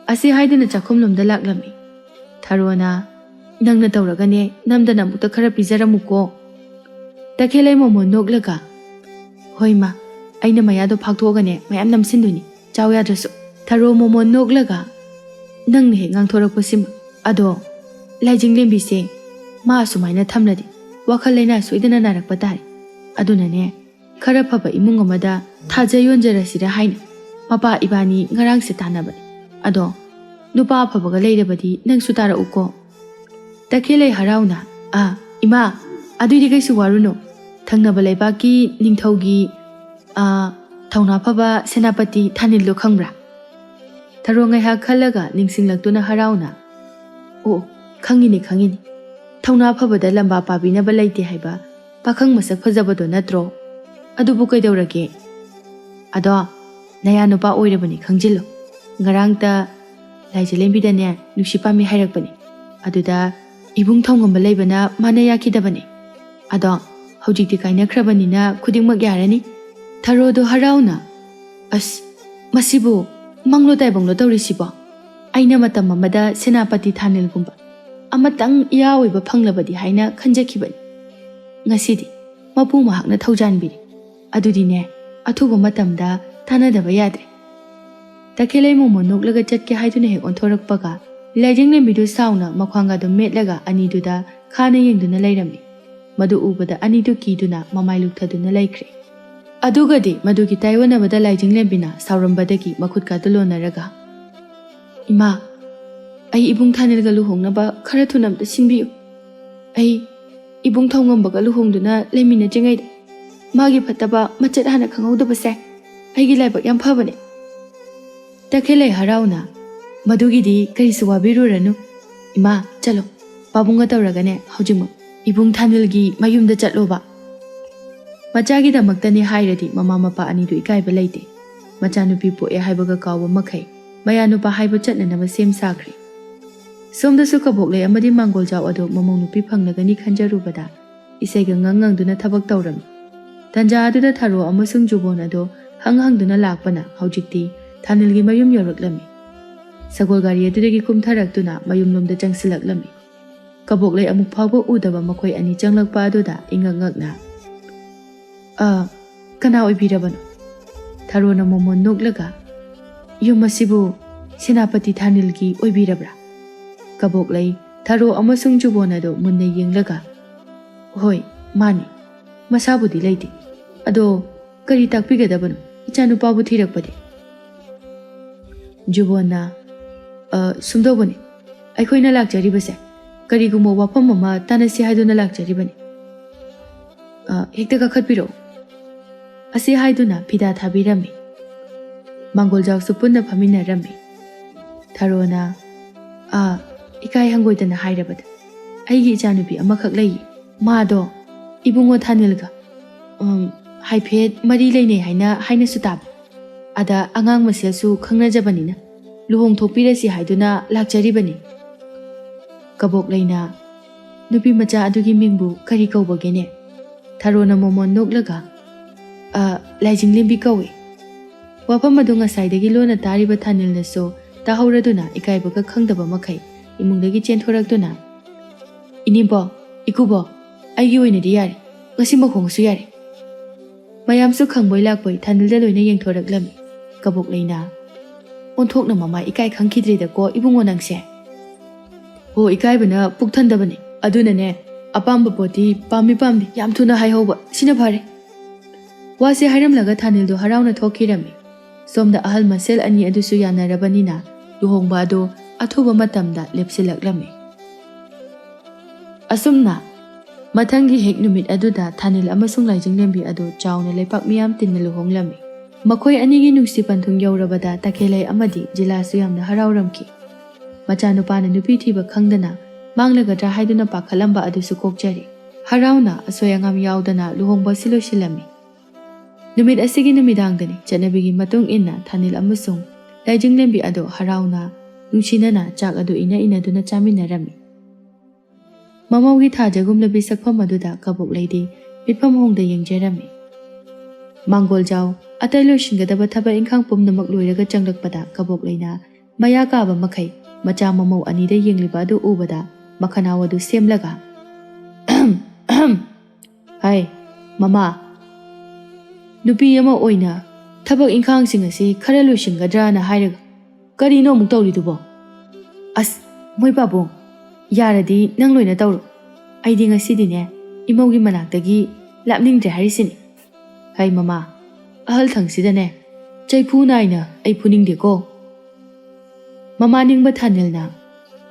ꯑꯁꯤ ꯍꯥꯏꯗꯨꯅ ꯆꯥꯛꯈꯨꯝꯂꯣꯝꯗ ꯂꯥꯛꯂꯝꯃꯤ꯫ ꯊꯔꯣꯅ, ꯅꯪꯅ ꯇꯧꯔꯒꯅꯦ, ꯅꯝꯗꯅ ꯑꯃꯨꯛꯇ ꯈꯔ ꯄꯤꯖꯔꯝꯃꯨꯀꯣ꯫ ꯇꯈꯦꯜꯂꯩ ꯃꯣꯃꯣꯟ ꯅꯣꯛꯂꯒ, ꯍꯣꯏ ꯃꯥ, ꯑꯩꯅ ꯃꯌꯥꯗꯣ ꯐꯥꯛꯊꯣꯛꯑꯒꯅꯦ, ꯃꯌꯥꯝ ꯅꯝꯁꯤꯟꯗꯣꯏꯅꯤ, ꯆꯥꯎ ꯌꯥꯗ꯭ꯔꯁꯨ꯫ ꯊꯔꯣ ꯃꯣꯃꯣꯟ ꯅꯣꯛꯂꯒ, ꯅꯪꯅ ꯍꯦꯛ ꯉꯥꯡꯊꯣꯔꯛꯄꯁꯤꯃ꯫ ꯑꯗꯣ ꯂꯥꯏꯖꯤꯡꯂꯦꯝꯕꯤꯁꯦ ꯃꯥ ꯑꯁꯨꯃꯥꯏꯅ ꯊꯝꯂꯗꯤ ꯋꯥꯈꯜ ꯂꯩꯅꯥ ꯁꯣꯏꯗꯅ ꯅꯥꯔꯛꯄ ꯇꯥꯔꯦ꯫ ꯑꯗꯨꯅꯅꯦ, ꯈꯔ ꯐꯕ ꯏꯃꯨꯡ ꯑꯃꯗ ꯊꯥꯖ ꯌꯣꯟꯖꯔꯁꯤꯔ ꯍꯥꯏꯅ ꯃꯄꯥ ꯏꯕꯥꯅꯤ ꯉꯔꯥꯡꯁꯦ ꯇꯥꯟꯅꯕꯅꯤ꯫ ꯑꯗꯣ ꯅꯨꯄꯥ ꯑꯐꯕꯒ ꯂꯩꯔꯕꯗꯤ ꯅꯪꯁꯨ ꯇꯥꯔꯛꯎꯀꯣ꯫ ꯇꯈꯦꯜꯂꯩ ꯍꯔꯥꯎꯅ, ꯑꯥ, ꯏꯃꯥ, ꯑꯗꯨꯏꯗꯤ ꯀꯩꯁꯨ ꯋꯥꯔꯨꯅꯨ꯫ ꯊꯪꯅꯕ ꯂꯩꯕꯥꯛꯀꯤ ꯅꯤꯡꯊꯧꯒꯤ, ꯑꯥ, ꯊꯧꯅꯥ ꯐꯕ ꯁꯦꯅꯥꯄꯇꯤ ꯊꯥꯅꯤꯜꯗꯣ ꯈꯪꯕ꯭ꯔꯥ? ꯊꯔꯣ ꯉꯥꯏꯍꯥꯛ ꯈꯜꯂꯒ ꯅꯤꯡꯁꯤꯡꯂꯛꯇꯨꯅ ꯍꯔꯥꯎꯅ, ꯑꯣ, ꯈꯪꯉꯤꯅꯦ, ꯈꯪꯉꯤꯅꯦ꯫ ꯊꯧꯅꯥ ꯐꯕꯗ ꯂꯝꯕꯥ ꯄꯥꯕꯤꯅꯕ ꯂꯩꯇꯦ ꯍꯥꯏꯕ ꯄꯥꯈꯪ ꯃꯁꯛ ꯐꯖꯕꯗꯣ ꯅꯠꯇ꯭ꯔꯣ? ꯑꯗꯨꯕꯨ ꯀꯩꯗꯧꯔꯒꯦ? ꯑꯗꯣ ꯅꯌꯥ ꯅꯨꯄꯥ ꯑꯣꯏꯔꯕꯅꯤ ꯈꯪꯖꯤꯜꯂꯨ꯫ ꯉꯔꯥꯡꯇ ꯂꯥꯏꯖꯂꯦꯝꯕꯤꯗꯅꯦ ꯅꯨꯡꯁꯤ ꯄꯥꯝꯃꯤ ꯍꯥꯏꯔꯛꯄꯅꯤ꯫ ꯑꯗꯨꯗ ꯏꯕꯨꯡ ꯊꯧꯉꯝꯕ ꯂꯩꯕꯅ ꯃꯥꯅ ꯌꯥꯈꯤꯗꯕꯅꯤ꯫ ꯑꯗꯣ ꯍꯧꯖꯤꯛꯇꯤ ꯀꯥꯏꯅꯈ꯭ꯔꯕꯅꯤꯅ ꯈꯨꯗꯤꯡꯃꯛ ꯌꯥꯔꯅꯤ꯫ ꯊꯔꯣꯗꯣ ꯍꯔꯥꯎꯅ, ꯑꯁ, ꯃꯁꯤꯕꯨ ꯃꯪꯂꯣ ꯇꯥꯏꯕꯪꯂꯣ ꯇꯧꯔꯤꯁꯤꯕꯣ? ꯑꯩꯅ ꯃꯇꯝ ꯑꯃꯗ ꯁꯦꯅꯥꯄꯇꯤ ꯊꯥꯅꯤꯜꯒꯨꯝꯕ ꯑꯃꯇꯪ ꯏꯌꯥ ꯑꯣꯏꯕ ꯐꯪꯂꯕꯗꯤ ꯍꯥꯏꯅ ꯈꯟꯖꯈꯤꯕꯅꯤ꯫ ꯉꯁꯤꯗꯤ ꯃꯄꯨ ꯃꯍꯥꯛꯅ ꯊꯧꯖꯥꯟꯕꯤꯔꯦ꯫ ꯑꯗꯨꯗꯤꯅꯦ, ꯑꯊꯨꯕ ꯃꯇꯝꯗ ꯇꯥꯟꯅꯗꯕ ꯌꯥꯗ꯭ꯔꯦ꯫ ꯇꯈꯦꯜꯂꯩ ꯃꯣꯃꯣꯟ ꯅꯣꯛꯂꯒ ꯆꯠꯀꯦ ꯍꯥꯏꯗꯨꯅ ꯍꯦꯛ ꯑꯣꯟꯊꯣꯔꯛꯄꯒ, ꯂꯥꯏꯖꯤꯡꯂꯦꯝꯕꯤꯗꯨ ꯁꯥꯎꯅ ꯃꯈ꯭ꯋꯥꯡꯒ ꯑꯗꯨꯝ ꯃꯦꯠꯂꯒ ꯑꯅꯤꯗꯨꯗ ꯈꯥꯅ ꯌꯦꯡꯗꯨꯅ ꯂꯩꯔꯝꯃꯤ꯫ ꯃꯗꯨ ꯎꯕꯗ ꯑꯅꯤꯗꯨ ꯀꯤꯗꯨꯅ ꯃꯃꯥꯏ ꯂꯨꯛꯊꯗꯨꯅ ꯂꯩꯈ꯭ꯔꯦ꯫ ꯑꯗꯨꯒꯗꯤ ꯃꯗꯨꯒꯤ ꯇꯥꯏꯑꯣꯟꯅꯕꯗ ꯂꯥꯏꯖꯤꯡꯂꯦꯝꯕꯤꯅ ꯁꯥꯎꯔꯝꯕꯗꯒꯤ ꯃꯈꯨꯠꯀꯥꯗꯨ ꯂꯣꯟꯅꯔꯒ, "ꯏꯃꯥ, ꯑꯩ ꯏꯕꯨꯡ ꯊꯥꯅꯤꯜꯒ ꯂꯨꯍꯣꯡꯅꯕ ꯈꯔ ꯊꯨꯅ ꯑꯝꯇ ꯁꯤꯟꯕꯤꯌꯨ꯫ ꯑꯩ ꯏꯕꯨꯡ ꯊꯧꯉꯝꯕꯒ ꯂꯨꯍꯣꯡꯗꯨꯅ ꯂꯩꯃꯤꯟꯅꯗ꯭ꯔꯤꯉꯩꯗ ꯃꯥꯒꯤ ꯐꯠꯇꯕ ꯃꯆꯦꯠ ꯍꯥꯟꯅ ꯈꯪꯍꯧꯗꯕꯁꯦ ꯑꯩꯒꯤ ꯂꯥꯏꯕꯛ ꯌꯥꯝ ꯐꯕꯅꯦ꯫ ꯇꯈꯦꯜꯂꯩ ꯍꯔꯥꯎꯅ, "ꯃꯗꯨꯒꯤꯗꯤ ꯀꯔꯤꯁꯨ ꯋꯥꯕꯤꯔꯨꯔꯅꯨ꯫ ꯏꯃꯥ, ꯆꯠꯂꯣ, ꯄꯥꯕꯨꯡꯒ ꯇꯧꯔꯒꯅꯦ ꯍꯧꯖꯤꯛꯃꯛ ꯏꯕꯨꯡ ꯊꯥꯅꯤꯜꯒꯤ ꯃꯌꯨꯝꯗ ꯆꯠꯂꯣꯕ꯫ ꯃꯆꯥꯒꯤꯗꯃꯛꯇꯅꯤ ꯍꯥꯏꯔꯗꯤ ꯃꯃꯥ ꯃꯄꯥ ꯑꯅꯤꯗꯨ ꯏꯀꯥꯏꯕ ꯂꯩꯇꯦ꯫ ꯃꯆꯥꯅꯨꯄꯤ ꯄꯣꯛꯑꯦ ꯍꯥꯏꯕꯒ ꯀꯥꯎꯕ ꯃꯈꯩ ꯃꯌꯥꯅꯨꯄꯥ ꯍꯥꯏꯕ ꯆꯠꯅꯅꯕ ꯁꯦꯝ ꯁꯥꯈ꯭ꯔꯦ꯫ ꯁꯣꯝꯗꯁꯨ ꯀꯕꯣꯛꯂꯩ ꯑꯃꯗꯤ ꯃꯥꯡꯒꯣꯜꯖꯥꯎ ꯑꯗꯣ ꯃꯃꯧ ꯅꯨꯄꯤ ꯐꯪꯂꯒꯅꯤ ꯈꯟꯖꯔꯨꯕꯗ ꯏꯁꯩꯒ ꯉꯪ ꯉꯪꯗꯨꯅ ꯊꯕꯛ ꯇꯧꯔꯝꯃꯤ꯫ ꯇꯟꯖꯥ ꯑꯗꯨꯗ ꯊꯔꯣ ꯑꯃꯁꯨꯡ ꯖꯨꯕꯣꯟ ꯑꯗꯣ ꯍꯪ ꯍꯪꯗꯨꯅ ꯂꯥꯛꯄꯅ ꯍꯧꯖꯤꯛꯇꯤ ꯊꯥꯅꯤꯜꯒꯤ ꯃꯌꯨꯝ ꯌꯧꯔꯛꯂꯝꯃꯤ꯫ ꯁꯒꯣꯜ ꯒꯥꯔꯤ ꯑꯗꯨꯗꯒꯤ ꯀꯨꯝꯊꯔꯛꯇꯨꯅ ꯃꯌꯨꯝꯂꯣꯝꯗ ꯆꯪꯁꯤꯜꯂꯛꯂꯝꯃꯤ꯫ ꯀꯕꯣꯛꯂꯩ ꯑꯃꯨꯛ ꯐꯥꯎꯕ ꯎꯗꯕ ꯃꯈꯣꯏ ꯑꯅꯤ ꯆꯪꯂꯛꯄ ꯑꯗꯨꯗ ꯏꯉꯛ ꯉꯛꯅ, "ꯑ, ꯀꯅꯥ ꯑꯣꯏꯕꯤꯔꯕꯅꯣ?" ꯊꯔꯣꯅ ꯃꯣꯃꯣꯟ ꯅꯣꯛꯂꯒ, "ꯌꯨꯝ ꯑꯁꯤꯕꯨ ꯁꯦꯅꯥꯄꯇꯤ ꯊꯥꯅꯤꯜꯒꯤ ꯑꯣꯏꯕꯤꯔꯕ꯭ꯔꯥ?" ꯀꯕꯣꯛꯂꯩ, ꯊꯔꯣ ꯑꯃꯁꯨꯡ ꯖꯨꯕꯣꯟ ꯑꯗꯨ ꯃꯨꯟꯅ ꯌꯦꯡꯂꯒ, "ꯍꯣꯏ, ꯃꯥꯅꯤ꯫ ꯃꯁꯥꯕꯨꯗꯤ ꯂꯩꯇꯦ꯫ ꯑꯗꯣ ꯀꯔꯤ ꯇꯥꯛꯄꯤꯒꯗꯕꯅꯣ? ꯏꯆꯥꯅꯨꯄꯥꯕꯨ ꯊꯤꯔꯛꯄꯗꯤ?" ꯖꯨꯕꯣꯟꯅ, "ꯑ, ꯁꯨꯝꯗꯧꯕꯅꯤ꯫ ꯑꯩꯈꯣꯏꯅ ꯂꯥꯛꯆꯔꯤꯕꯁꯦ ꯀꯔꯤꯒꯨꯝꯕ ꯋꯥꯐꯝ ꯑꯃ ꯇꯥꯟꯅꯁꯤ ꯍꯥꯏꯗꯨꯅ ꯂꯥꯛꯆꯔꯤꯕꯅꯤ꯫ ꯑ, ꯍꯦꯛꯇ ꯀꯥꯈꯠꯄꯤꯔꯛꯎ꯫" ꯑꯁꯤ ꯍꯥꯏꯗꯨꯅ ꯐꯤꯗꯥ ꯊꯥꯕꯤꯔꯝꯃꯤ꯫ ꯃꯥꯡꯒꯣꯜꯖꯥꯎꯁꯨ ꯄꯨꯟꯅ ꯐꯝꯃꯤꯟꯅꯔꯝꯃꯤ꯫ ꯊꯔꯣꯅ, "ꯑ, ꯏꯀꯥꯏ ꯍꯪꯒꯣꯏꯗꯅ ꯍꯥꯏꯔꯕꯗ ꯑꯩꯒꯤ ꯏꯆꯥꯅꯨꯄꯤ ꯑꯃꯈꯛ ꯂꯩꯌꯦ꯫ ꯃꯥꯗꯣ ꯏꯕꯨꯡꯉꯣ ꯊꯥꯅꯤꯜꯒ, ꯎꯝ, ꯍꯥꯏꯐꯦꯠ ꯃꯔꯤ ꯂꯩꯅꯩ ꯍꯥꯏꯅ, ꯍꯥꯏꯅꯁꯨ ꯇꯥꯕ꯫ ꯑꯗ ꯑꯉꯥꯡ ꯃꯁꯦꯜꯁꯨ ꯈꯪꯅꯖꯕꯅꯤꯅ ꯂꯨꯍꯣꯡꯊꯣꯛꯄꯤꯔꯁꯤ ꯍꯥꯏꯗꯨꯅ ꯂꯥꯛꯆꯔꯤꯕꯅꯤ꯫" ꯀꯕꯣꯛꯂꯩꯅ, "ꯅꯨꯄꯤ ꯃꯆꯥ ꯑꯗꯨꯒꯤ ꯃꯤꯡꯕꯨ ꯀꯔꯤ ꯀꯧꯕꯒꯦꯅꯦ?" ꯊꯔꯣꯅ ꯃꯣꯃꯣꯟ ꯅꯣꯛꯂꯒ, "ꯑ, ꯂꯥꯏꯖꯤꯡꯂꯦꯝꯕꯤ ꯀꯧꯏ꯫" ꯋꯥꯐꯝ ꯑꯗꯨ ꯉꯁꯥꯏꯗꯒꯤ ꯂꯣꯟꯅ ꯇꯥꯔꯤꯕ ꯊꯥꯅꯤꯜꯅꯁꯨ ꯇꯥꯍꯧꯔꯗꯨꯅ ꯏꯀꯥꯏꯕꯒ ꯈꯪꯗꯕ ꯃꯈꯩ ꯏꯃꯨꯡꯗꯒꯤ ꯆꯦꯟꯊꯣꯔꯛꯇꯨꯅ, "ꯏꯅꯦꯝꯕꯣ, ꯏꯀꯨꯕꯣ, ꯑꯩꯒꯤ ꯑꯣꯏꯅꯗꯤ ꯌꯥꯔꯦ꯫ ꯉꯁꯤꯃꯛ ꯍꯣꯡꯉꯁꯨ ꯌꯥꯔꯦ꯫" ꯃꯌꯥꯝꯁꯨ ꯈꯪꯕꯣꯏ ꯂꯥꯛꯄꯣꯏ ꯊꯥꯅꯤꯜꯗ ꯂꯣꯏꯅ ꯌꯦꯡꯊꯣꯔꯛꯂꯝꯃꯤ꯫ ꯀꯕꯣꯛꯂꯩꯅ, "ꯑꯣꯟꯊꯣꯛꯅ ꯃꯃꯥ ꯏꯀꯥꯏ ꯈꯪꯈꯤꯗ꯭ꯔꯦꯗꯀꯣ ꯏꯕꯨꯡꯉꯣ ꯅꯪꯁꯦ꯫" "ꯍꯣ, ꯏꯀꯥꯏꯕꯅ ꯄꯨꯛ ꯊꯟꯗꯕꯅꯤ꯫ ꯑꯗꯨꯅꯅꯦ, ꯑꯄꯥꯝꯕ ꯄꯣꯠꯇꯤ ꯄꯥꯝꯃꯤ ꯄꯥꯝꯗꯦ ꯌꯥꯝ ꯊꯨꯅ ꯍꯥꯏꯍꯧꯕ, ꯁꯤꯅ ꯐꯔꯦ꯫" ꯋꯥꯁꯤ ꯍꯥꯏꯔꯝꯂꯒ ꯊꯥꯅꯤꯜꯗꯣ ꯍꯔꯥꯎꯅ ꯊꯣꯛꯈꯤꯔꯝꯃꯤ꯫ ꯁꯣꯝꯗ ꯑꯍꯜ ꯃꯁꯦꯜ ꯑꯅꯤ ꯑꯗꯨꯁꯨ ꯌꯥꯅꯔꯕꯅꯤꯅ ꯂꯨꯍꯣꯡꯕ ꯑꯗꯨ ꯑꯊꯨꯕ ꯃꯇꯝꯗ ꯂꯦꯞꯁꯤꯜꯂꯛꯂꯝꯃꯤ꯫ ꯑꯁꯨꯝꯅ ꯃꯊꯪꯒꯤ ꯍꯦꯛ ꯅꯨꯃꯤꯠ ꯑꯗꯨꯗ ꯊꯥꯅꯤꯜ ꯑꯃꯁꯨꯡ ꯂꯥꯏꯖꯤꯡꯂꯦꯝꯕꯤ ꯑꯗꯨ ꯆꯥꯎꯅ ꯂꯩꯄꯥꯛ ꯃꯤꯌꯥꯝ ꯇꯤꯟꯅ ꯂꯨꯍꯣꯡꯂꯝꯃꯤ꯫ ꯃꯈꯣꯏ ꯑꯅꯤꯒꯤ ꯅꯨꯡꯁꯤ ꯄꯟꯊꯨꯡ ꯌꯧꯔꯕꯗ ꯇꯈꯦꯜꯂꯩ ꯑꯃꯗꯤ ꯖꯤꯂꯥꯁꯨ ꯌꯥꯝꯅ ꯍꯔꯥꯎꯔꯝꯈꯤ꯫ ꯃꯆꯥꯅꯨꯄꯥꯅ ꯅꯨꯄꯤ ꯊꯤꯕ ꯈꯪꯗꯅ ꯃꯥꯡꯂꯒꯗ꯭ꯔꯥ ꯍꯥꯏꯗꯨꯅ ꯄꯥꯈꯠꯂꯝꯕ ꯑꯗꯨꯁꯨ ꯀꯣꯛꯆꯔꯦ꯫ ꯍꯔꯥꯎꯅ ꯑꯁꯣꯏ ꯑꯉꯥꯝ ꯌꯥꯎꯗꯅ ꯂꯨꯍꯣꯡꯕ ꯑꯁꯤ ꯂꯣꯏꯁꯤꯜꯂꯝꯃꯤ꯫ ꯅꯨꯃꯤꯠ ꯑꯁꯤꯒꯤ ꯅꯨꯃꯤꯗꯥꯡꯗꯅꯤ ꯆꯠꯅꯕꯤꯒꯤ ꯃꯇꯨꯡ ꯏꯟꯅ ꯊꯥꯅꯤꯜ ꯑꯃꯁꯨꯡ ꯂꯥꯏꯖꯤꯡꯂꯦꯝꯕꯤ ꯑꯗꯨ ꯍꯔꯥꯎꯅ ꯅꯨꯡꯁꯤꯅꯅ ꯆꯥꯛ ꯑꯗꯨ ꯏꯟꯅ ꯏꯟꯅꯗꯨꯅ ꯆꯥꯃꯤꯟꯅꯔꯝꯃꯤ꯫ ꯃꯃꯧꯒꯤ ꯊꯥꯖꯒꯨꯝꯂꯕꯤ ꯁꯛꯐꯝ ꯑꯗꯨꯗ ꯀꯕꯣꯛꯂꯩꯗꯤ ꯃꯤꯠꯐꯝ ꯍꯣꯡꯗ ꯌꯦꯡꯖꯔꯝꯃꯤ꯫ ꯃꯥꯡꯒꯣꯜꯖꯥꯎ ꯑꯇꯩ ꯂꯣꯏꯁꯤꯟꯒꯗꯕ ꯊꯕꯛ ꯏꯪꯈꯥꯡ ꯄꯨꯝꯅꯃꯛ ꯂꯣꯏꯔꯒ ꯆꯪꯂꯛꯄꯗ ꯀꯕꯣꯛꯂꯩꯅ ꯃꯌꯥ ꯀꯥꯕ ꯃꯈꯩ ꯃꯆꯥ ꯃꯃꯧ ꯑꯅꯤꯗ ꯌꯦꯡꯂꯤꯕ ꯑꯗꯨ ꯎꯕꯗ ꯃꯈꯅꯥꯎ ꯑꯗꯨ ꯁꯦꯝꯂꯒ, "ꯍꯩ, ꯃꯃꯥ, ꯅꯨꯄꯤ ꯑꯃ ꯑꯣꯏꯅ ꯊꯕꯛ ꯏꯪꯈꯥꯡꯁꯤꯡ ꯑꯁꯤ ꯈꯔ ꯂꯣꯏꯁꯤꯟꯒꯗ꯭ꯔꯥꯅ ꯍꯥꯏꯔꯒ ꯀꯔꯤꯅꯣ ꯑꯃꯨꯛ ꯇꯧꯔꯤꯗꯨꯕꯣ? ꯑꯁ, ꯃꯣꯏ ꯄꯥꯕꯨꯡ, ꯌꯥꯔꯗꯤ ꯅꯪ ꯂꯣꯏꯅ ꯇꯧꯔꯣ꯫ ꯑꯩꯗꯤ ꯉꯁꯤꯗꯤꯅꯦ, ꯏꯃꯧꯒꯤ ꯃꯅꯥꯛꯇꯒꯤ ꯂꯥꯞꯅꯤꯡꯗ꯭ꯔꯦ ꯍꯥꯏꯔꯤꯁꯤꯅꯤ꯫ ꯍꯩ ꯃꯃꯥ, ꯑꯍꯜ ꯊꯪꯁꯤꯗꯅꯦ ꯆꯩꯐꯨ ꯅꯥꯏꯅ ꯑꯩ ꯐꯨꯅꯤꯡꯗꯦꯀꯣ꯫" ꯃꯃꯥ ꯅꯤꯡꯕ ꯊꯥꯅꯤꯜꯅ,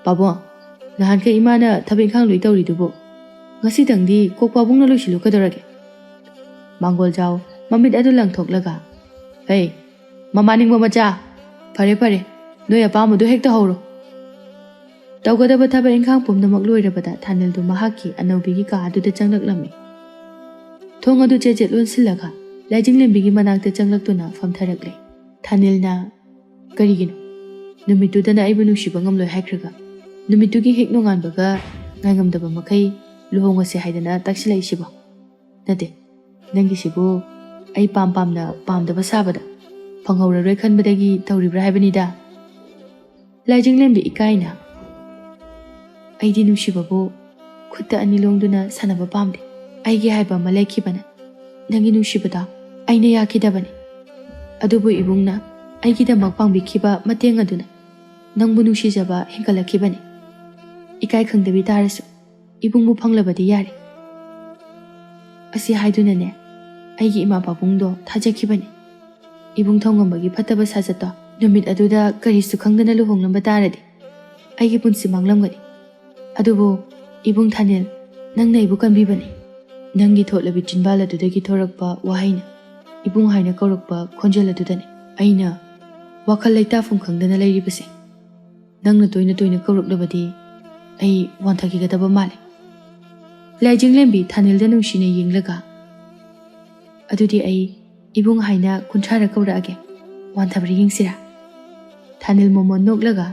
"ꯄꯥꯕꯨꯡ, ꯅꯍꯥꯟꯈꯩ ꯏꯃꯥꯅ ꯊꯕꯛ ꯏꯪꯈꯥꯡ ꯂꯣꯏ ꯇꯧꯔꯤꯗꯨꯕꯨ ꯉꯁꯤꯗꯪꯗꯤ ꯀꯣꯛ ꯄꯥꯕꯨꯡꯅ ꯂꯣꯏꯁꯤꯜꯂꯨ ꯀꯩꯗꯧꯔꯒꯦ?" ꯃꯥꯡꯒꯣꯜꯖꯥꯎ ꯃꯃꯤꯠ ꯑꯗꯨ ꯂꯪꯊꯣꯛꯂꯒ, "ꯍꯩ, ꯃꯃꯥ ꯅꯤꯡꯕ ꯃꯆꯥ, ꯐꯔꯦ ꯐꯔꯦ, ꯅꯣꯏ ꯑꯄꯥꯝꯕꯗꯨ ꯍꯦꯛꯇ ꯍꯧꯔꯣ꯫" ꯇꯧꯒꯗꯕ ꯊꯕꯛ ꯏꯪꯈꯥꯡ ꯄꯨꯝꯅꯃꯛ ꯂꯣꯏꯔꯕꯗ ꯊꯥꯅꯤꯜꯗꯨ ꯃꯍꯥꯛꯀꯤ ꯑꯅꯧꯕꯤꯒꯤ ꯀꯥ ꯑꯗꯨꯗ ꯆꯪꯂꯛꯂꯝꯃꯤ꯫ ꯊꯣꯡ ꯑꯗꯨ ꯆꯦꯠ ꯆꯦꯠ ꯂꯣꯟꯁꯤꯜꯂꯒ ꯂꯥꯏꯖꯤꯡꯂꯦꯝꯕꯤꯒꯤ ꯃꯅꯥꯛꯇ ꯆꯪꯂꯛꯇꯨꯅ ꯐꯝꯊꯔꯛꯂꯦ꯫ ꯊꯥꯅꯤꯜꯅ, "ꯀꯔꯤꯒꯤꯅꯣ? ꯅꯨꯃꯤꯠꯇꯨꯗꯅ ꯑꯩꯕꯨ ꯅꯨꯡꯁꯤꯕ ꯉꯝꯂꯣꯏ ꯍꯥꯏꯈ꯭ꯔꯒ ꯅꯨꯃꯤꯠꯇꯨꯒꯤ ꯍꯦꯛ ꯅꯣꯡꯉꯥꯟꯕꯒ ꯉꯥꯏꯉꯝꯗꯕ ꯃꯈꯩ ꯂꯨꯍꯣꯡꯉꯁꯦ ꯍꯥꯏꯗꯅ ꯇꯛꯁꯤꯜꯂꯛꯏꯁꯤꯕꯣ? ꯅꯠꯇꯦ, ꯅꯪꯒꯤꯁꯤꯕꯨ ꯑꯩ ꯄꯥꯝ ꯄꯥꯝꯅ ꯄꯥꯝꯗꯕ ꯁꯥꯕꯗ ꯐꯪꯍꯧꯔꯔꯣꯏ ꯈꯟꯕꯗꯒꯤ ꯇꯧꯔꯤꯕ꯭ꯔꯥ ꯍꯥꯏꯕꯅꯤꯗ꯫" ꯂꯥꯏꯖꯤꯡꯂꯦꯝꯕꯤ ꯏꯀꯥꯏꯅ, "ꯑꯩꯗꯤ ꯅꯨꯡꯁꯤꯕꯕꯨ ꯈꯨꯠꯇ ꯑꯅꯤ ꯂꯣꯡꯗꯨꯅ ꯁꯥꯟꯅꯕ ꯄꯥꯝꯗꯦ꯫ ꯑꯩꯒꯤ ꯍꯥꯏꯕ ꯑꯃ ꯂꯩꯈꯤꯕꯅ, ꯅꯪꯒꯤ ꯅꯨꯡꯁꯤꯕꯗꯣ ꯑꯩꯅ ꯌꯥꯈꯤꯗꯕꯅꯤ꯫ ꯑꯗꯨꯕꯨ ꯏꯕꯨꯡꯅ ꯑꯩꯒꯤꯗꯃꯛ ꯄꯥꯡꯕꯤꯈꯤꯕ ꯃꯇꯦꯡ ꯑꯗꯨꯅ ꯅꯪꯕꯨ ꯅꯨꯡꯁꯤꯖꯕ ꯍꯦꯟꯒꯠꯂꯛꯈꯤꯕꯅꯤ꯫ ꯏꯀꯥꯏ ꯈꯪꯗꯕꯤ ꯇꯥꯔꯁꯨ ꯏꯕꯨꯡꯕꯨ ꯐꯪꯂꯕꯗꯤ ꯌꯥꯔꯦ꯫" ꯑꯁꯤ ꯍꯥꯏꯗꯨꯅꯅꯦ, ꯑꯩꯒꯤ ꯏꯃꯥ ꯄꯥꯕꯨꯡꯗꯣ ꯊꯥꯖꯈꯤꯕꯅꯤ꯫ ꯏꯕꯨꯡ ꯊꯧꯉꯝꯕꯒꯤ ꯐꯠꯇꯕ ꯁꯥꯖꯠꯇꯣ ꯅꯨꯃꯤꯠ ꯑꯗꯨꯗ ꯀꯔꯤꯁꯨ ꯈꯪꯗꯅ ꯂꯨꯍꯣꯡꯂꯝꯕ ꯇꯥꯔꯗꯤ ꯑꯩꯒꯤ ꯄꯨꯟꯁꯤ ꯃꯥꯡꯂꯝꯒꯅꯤ꯫ ꯑꯗꯨꯕꯨ "ꯏꯕꯨꯡ ꯊꯥꯅꯤꯜ, ꯅꯪꯅ ꯑꯩꯕꯨ ꯀꯟꯕꯤꯕꯅꯤ꯫ ꯅꯪꯒꯤ ꯊꯣꯠꯂꯕꯤ ꯆꯤꯟꯕꯥꯜ ꯑꯗꯨꯗꯒꯤ ꯊꯣꯔꯛꯄ ꯋꯥꯍꯩꯅ, ꯏꯕꯨꯡ ꯍꯥꯏꯅ ꯀꯧꯔꯛꯄ ꯈꯣꯟꯖꯦꯜ ꯑꯗꯨꯗꯅꯤ ꯑꯩꯅ ꯋꯥꯈꯜ ꯂꯩꯇꯥꯐꯝ ꯈꯪꯗꯅ ꯂꯩꯔꯤꯕꯁꯦ꯫ ꯅꯪꯅ ꯇꯣꯏꯅ ꯇꯣꯏꯅ ꯀꯧꯔꯛꯂꯕꯗꯤ ꯑꯩ ꯋꯥꯟꯊꯈꯤꯒꯗꯕ ꯃꯥꯜꯂꯦ꯫" ꯂꯥꯏꯖꯤꯡꯂꯦꯝꯕꯤ ꯊꯥꯅꯤꯜꯗ ꯅꯨꯡꯁꯤꯅ ꯌꯦꯡꯂꯒ, "ꯑꯗꯨꯗꯤ ꯑꯩ ꯏꯕꯨꯡ ꯍꯥꯏꯅ ꯀꯨꯟꯊ꯭ꯔꯥꯔꯛ ꯀꯧꯔꯛꯑꯒꯦ, ꯋꯥꯟꯊꯕ꯭ꯔꯥ ꯌꯦꯡꯁꯤꯔꯥ?" ꯊꯥꯅꯤꯜ ꯃꯣꯃꯣꯟ ꯅꯣꯛꯂꯒ,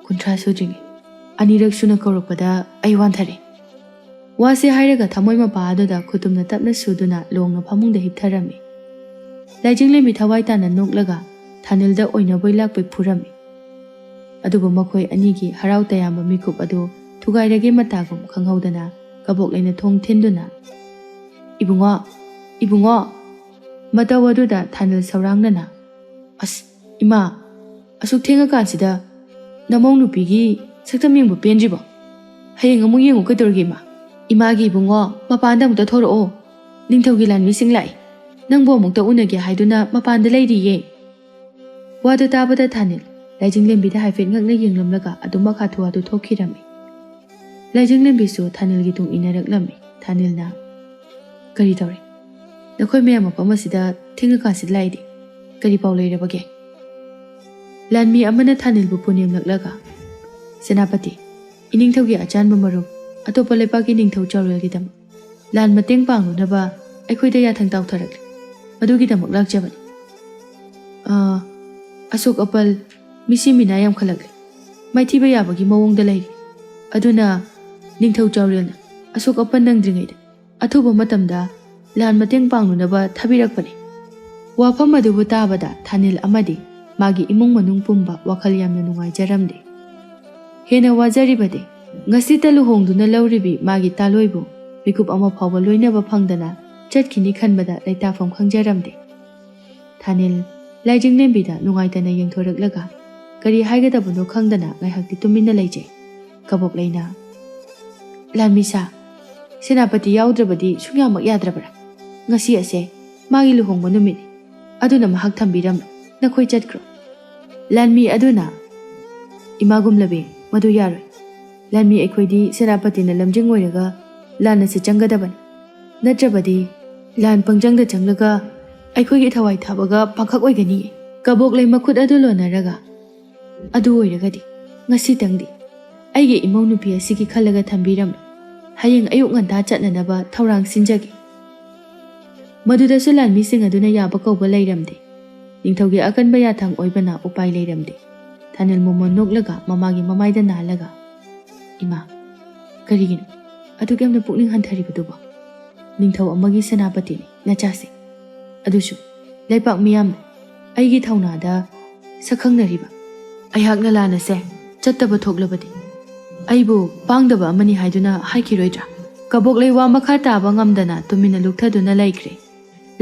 "ꯀꯨꯟꯊ꯭ꯔꯥ ꯁꯨꯗ꯭ꯔꯤꯉꯩ ꯑꯅꯤꯔꯛ ꯁꯨꯅ ꯀꯧꯔꯛꯄꯗ ꯑꯩ ꯋꯥꯟꯊꯔꯦ꯫" ꯋꯥꯁꯦ ꯍꯥꯏꯔꯒ ꯊꯃꯣꯏ ꯃꯄꯥ ꯑꯗꯨꯗ ꯈꯨꯇꯨꯝꯅ ꯇꯞꯅ ꯁꯨꯗꯨꯅ ꯂꯣꯡꯅ ꯐꯃꯨꯡꯗ ꯍꯤꯞꯊꯔꯝꯃꯤ꯫ ꯂꯥꯏꯖꯤꯡꯂꯦꯝꯕꯤ ꯊꯋꯥꯏ ꯇꯥꯅ ꯅꯣꯛꯂꯒ ꯊꯥꯅꯤꯜꯗ ꯑꯣꯏꯅꯕꯣꯏ ꯂꯥꯛꯄꯣꯏ ꯐꯨꯔꯝꯃꯤ꯫ ꯑꯗꯨꯕꯨ ꯃꯈꯣꯏ ꯑꯅꯤꯒꯤ ꯍꯔꯥꯎ ꯇꯌꯥꯝꯕ ꯃꯤꯀꯨꯞ ꯑꯗꯨ ꯊꯨꯒꯥꯏꯔꯒꯦ ꯃꯇꯥꯒꯨꯝ ꯈꯪꯍꯧꯗꯅ ꯀꯕꯣꯛ ꯂꯩꯅ ꯊꯣꯡ ꯊꯤꯟꯗꯨꯅ, "ꯏꯕꯨꯡꯉꯣ, ꯏꯕꯨꯡꯉꯣ!" ꯃꯇꯧ ꯑꯗꯨꯗ ꯊꯥꯅꯤꯜ ꯁꯧꯔꯥꯡꯅꯅ, "ꯑꯁ, ꯏꯃꯥ, ꯑꯁꯨꯛ ꯊꯦꯡꯉꯀꯥꯟꯁꯤꯗ ꯅꯃꯧ ꯅꯨꯄꯤꯒꯤ ꯁꯛꯇꯝ ꯌꯦꯡꯕ ꯄꯦꯟꯗ꯭ꯔꯤꯕꯣ? ꯍꯌꯦꯡ ꯑꯃꯨꯛ ꯌꯦꯡꯉꯨ ꯀꯩꯗꯧꯔꯒꯦ, ꯏꯃꯥ? ꯏꯃꯥꯒꯤ ꯏꯕꯨꯡꯉꯣ, ꯃꯄꯥꯟꯗ ꯑꯃꯨꯛꯇ ꯊꯣꯔꯛꯑꯣ꯫ ꯅꯤꯡꯊꯧꯒꯤ ꯂꯥꯟꯃꯤꯁꯤꯡ ꯂꯥꯛꯏ꯫ ꯅꯪꯕꯨ ꯑꯃꯨꯛꯇ ꯎꯅꯒꯦ ꯍꯥꯏꯗꯨꯅ ꯃꯄꯥꯟꯗ ꯂꯩꯔꯤꯌꯦ꯫" ꯋꯥꯗꯨ ꯇꯥꯕꯗ ꯊꯥꯅꯤꯜ ꯂꯥꯏꯖꯤꯡꯂꯦꯝꯕꯤꯗ ꯍꯥꯏꯐꯦꯠ ꯉꯛꯅ ꯌꯦꯡꯂꯝꯂꯒ ꯑꯗꯨꯃꯛ ꯍꯥꯊꯨ ꯍꯥꯊꯨ ꯊꯣꯛꯈꯤꯔꯝꯃꯤ꯫ ꯂꯥꯏꯖꯤꯡꯂꯦꯝꯕꯤꯁꯨ ꯊꯥꯅꯤꯜꯒꯤ ꯇꯨꯡ ꯏꯟꯅꯔꯛꯂꯝꯃꯤ꯫ ꯊꯥꯅꯤꯜꯅ, "ꯀꯔꯤ ꯇꯧꯔꯦ? ꯅꯈꯣꯏ ꯃꯌꯥꯝ ꯃꯐꯝ ꯑꯁꯤꯗ ꯊꯦꯡꯉꯀꯥꯟꯁꯤꯗ ꯂꯥꯛꯏꯗꯤ ꯀꯔꯤ ꯄꯥꯎ ꯂꯩꯔꯕꯒꯦ?" ꯂꯥꯟꯃꯤ ꯑꯃꯅ ꯊꯥꯅꯤꯜꯕꯨ ꯄꯨꯅꯦꯝꯂꯛꯂꯒ, "ꯁꯦꯅꯥꯄꯇꯤ, ꯏꯅꯤꯡꯊꯧꯒꯤ ꯑꯆꯥꯟꯕ ꯃꯔꯨꯞ, ꯑꯇꯣꯞꯄ ꯂꯩꯄꯥꯛꯀꯤ ꯅꯤꯡꯊꯧ ꯆꯥꯎꯔꯦꯜꯒꯤꯗꯃꯛ ꯂꯥꯟ ꯃꯇꯦꯡ ꯄꯥꯡꯂꯨꯅꯕ ꯑꯩꯈꯣꯏꯗ ꯌꯥꯊꯪ ꯇꯥꯎꯊꯔꯛꯂꯤ꯫ ꯃꯗꯨꯒꯤꯗꯃꯛ ꯂꯥꯛꯆꯕꯅꯤ꯫ ꯑꯥ, ꯑꯁꯣꯛ ꯑꯄꯜ, ꯃꯤꯁꯤ ꯃꯤꯅꯥ ꯌꯥꯝꯈꯠꯂꯛꯂꯤ꯫ ꯃꯥꯏꯊꯤꯕ ꯌꯥꯕꯒꯤ ꯃꯑꯣꯡꯗ ꯂꯩꯔꯤ꯫ ꯑꯗꯨꯅ ꯅꯤꯡꯊꯧ ꯆꯥꯎꯔꯦꯜꯅ ꯑꯁꯣꯛ ꯑꯄꯜ ꯅꯪꯗ꯭ꯔꯤꯉꯩꯗ ꯑꯊꯨꯕ ꯃꯇꯝꯗ ꯂꯥꯟ ꯃꯇꯦꯡ ꯄꯥꯡꯂꯨꯅꯕ ꯊꯥꯕꯤꯔꯛꯄꯅꯤ꯫" ꯋꯥꯐꯝ ꯑꯗꯨꯕꯨ ꯇꯥꯕꯗ ꯊꯥꯅꯤꯜ ꯑꯃꯗꯤ ꯃꯥꯒꯤ ꯏꯃꯨꯡ ꯃꯅꯨꯡ ꯄꯨꯝꯕ ꯋꯥꯈꯜ ꯌꯥꯝꯅ ꯅꯨꯡꯉꯥꯏꯖꯔꯝꯗꯦ꯫ ꯍꯦꯟꯅ ꯋꯥꯖꯔꯤꯕꯗꯤ, ꯉꯁꯤꯇ ꯂꯨꯍꯣꯡꯗꯨꯅ ꯂꯧꯔꯤꯕꯤ ꯃꯥꯒꯤ ꯇꯥꯂꯣꯏꯕꯨ ꯃꯤꯀꯨꯞ ꯑꯃ ꯐꯥꯎꯕ ꯂꯣꯏꯅꯕ ꯐꯪꯗꯅ ꯆꯠꯈꯤꯅꯤ ꯈꯟꯕꯗ ꯂꯩꯇꯥꯐꯝ ꯈꯪꯖꯔꯝꯗꯦ꯫ ꯊꯥꯅꯤꯜ ꯂꯥꯏꯖꯤꯡꯂꯦꯝꯕꯤꯗ ꯅꯨꯡꯉꯥꯏꯇꯅ ꯌꯦꯡꯊꯣꯔꯛꯂꯒ ꯀꯔꯤ ꯍꯥꯏꯒꯗꯕꯅꯣ ꯈꯪꯗꯅ ꯉꯥꯏꯍꯥꯛꯇꯤ ꯇꯨꯃꯤꯟꯅ ꯂꯩꯖꯩ꯫ ꯀꯕꯣꯛ ꯂꯩꯅ, "ꯂꯥꯟꯃꯤꯁꯥ, ꯁꯦꯅꯥꯄꯇꯤ ꯌꯥꯎꯗ꯭ꯔꯕꯗꯤ ꯁꯨꯡꯌꯥꯃꯛ ꯌꯥꯗ꯭ꯔꯕ꯭ꯔꯥ? ꯉꯁꯤ ꯑꯁꯦ ꯃꯥꯒꯤ ꯂꯨꯍꯣꯡꯕ ꯅꯨꯃꯤꯠꯅꯤ꯫ ꯑꯗꯨꯅ ꯃꯍꯥꯛ ꯊꯝꯕꯤꯔꯝꯂꯣ, ꯅꯈꯣꯏ ꯆꯠꯈ꯭ꯔꯣ꯫" ꯂꯥꯟꯃꯤ ꯑꯗꯨꯅ, "ꯏꯃꯥ ꯒꯨꯝꯂꯕꯤ, ꯃꯗꯨ ꯌꯥꯔꯣꯏ꯫ ꯂꯥꯟꯃꯤ ꯑꯩꯈꯣꯏꯗꯤ ꯁꯦꯅꯥꯄꯇꯤꯅ ꯂꯝꯖꯤꯡ ꯑꯣꯏꯔꯒ ꯂꯥꯟ ꯑꯁꯤ ꯆꯪꯒꯗꯕꯅꯤ꯫ ꯅꯠꯇ꯭ꯔꯕꯗꯤ ꯂꯥꯟ ꯄꯪꯆꯪꯗ ꯆꯪꯂꯒ ꯑꯩꯈꯣꯏꯒꯤ ꯊꯋꯥꯏ ꯊꯥꯕꯒ ꯄꯥꯡꯈꯛ ꯑꯣꯏꯒꯅꯤ꯫ ꯀꯕꯣꯛꯂꯩ ꯃꯈꯨꯠ ꯑꯗꯨ ꯂꯣꯟꯅꯔꯒ, "ꯑꯗꯨ ꯑꯣꯏꯔꯒꯗꯤ ꯉꯁꯤꯇꯪꯗꯤ ꯑꯩꯒꯤ ꯏꯃꯧ ꯅꯨꯄꯤ ꯑꯁꯤꯒꯤ ꯈꯜꯂꯒ ꯊꯝꯕꯤꯔꯝꯃꯤ꯫ ꯍꯌꯦꯡ ꯑꯌꯨꯛ ꯉꯟꯇꯥ ꯆꯠꯅꯅꯕ ꯊꯧꯔꯥꯡ ꯁꯤꯟꯖꯒꯦ꯫" ꯃꯗꯨꯗꯁꯨ ꯂꯥꯟꯃꯤꯁꯤꯡ ꯑꯗꯨꯅ ꯌꯥꯕ ꯀꯧꯕ ꯂꯩꯔꯝꯗꯦ꯫ ꯅꯤꯡꯊꯧꯒꯤ ꯑꯀꯟꯕ ꯌꯥꯊꯪ ꯑꯣꯏꯕꯅ ꯎꯄꯥꯏ ꯂꯩꯔꯝꯗꯦ꯫ ꯊꯥꯅꯤꯜ ꯃꯣꯃꯣꯟ ꯅꯣꯛꯂꯒ ꯃꯃꯥꯒꯤ ꯃꯃꯥꯏꯗ ꯅꯥꯜꯂꯒ, "ꯏꯃꯥ, ꯀꯔꯤꯒꯤꯅꯣ ꯑꯗꯨꯛ ꯌꯥꯝꯅ ꯄꯨꯛꯅꯤꯡ ꯍꯟꯊꯔꯤꯕꯗꯨꯕꯣ? ꯅꯤꯡꯊꯧ ꯑꯃꯒꯤ ꯁꯦꯅꯥꯄꯇꯤꯅꯤ ꯅꯆꯥꯁꯦ꯫ ꯑꯗꯨꯁꯨ ꯂꯩꯄꯥꯛ ꯃꯤꯌꯥꯝꯅ ꯑꯩꯒꯤ ꯊꯧꯅꯥꯗ ꯁꯛꯈꯪꯅꯔꯤꯕ꯫ ꯑꯩꯍꯥꯛꯅ ꯂꯥꯟ ꯑꯁꯦ ꯆꯠꯇꯕ ꯊꯣꯛꯂꯕꯗꯤ ꯑꯩꯕꯨ ꯄꯥꯡꯗꯕ ꯑꯃꯅꯤ ꯍꯥꯏꯗꯨꯅ ꯍꯥꯏꯈꯤꯔꯣꯏꯗ꯭ꯔꯥ?" ꯀꯕꯣꯛꯂꯩ ꯋꯥ ꯃꯈꯥ ꯇꯥꯕ ꯉꯝꯗꯅ ꯇꯨꯃꯤꯟꯅ ꯂꯨꯞꯊꯗꯨꯅ ꯂꯩꯈ꯭ꯔꯦ꯫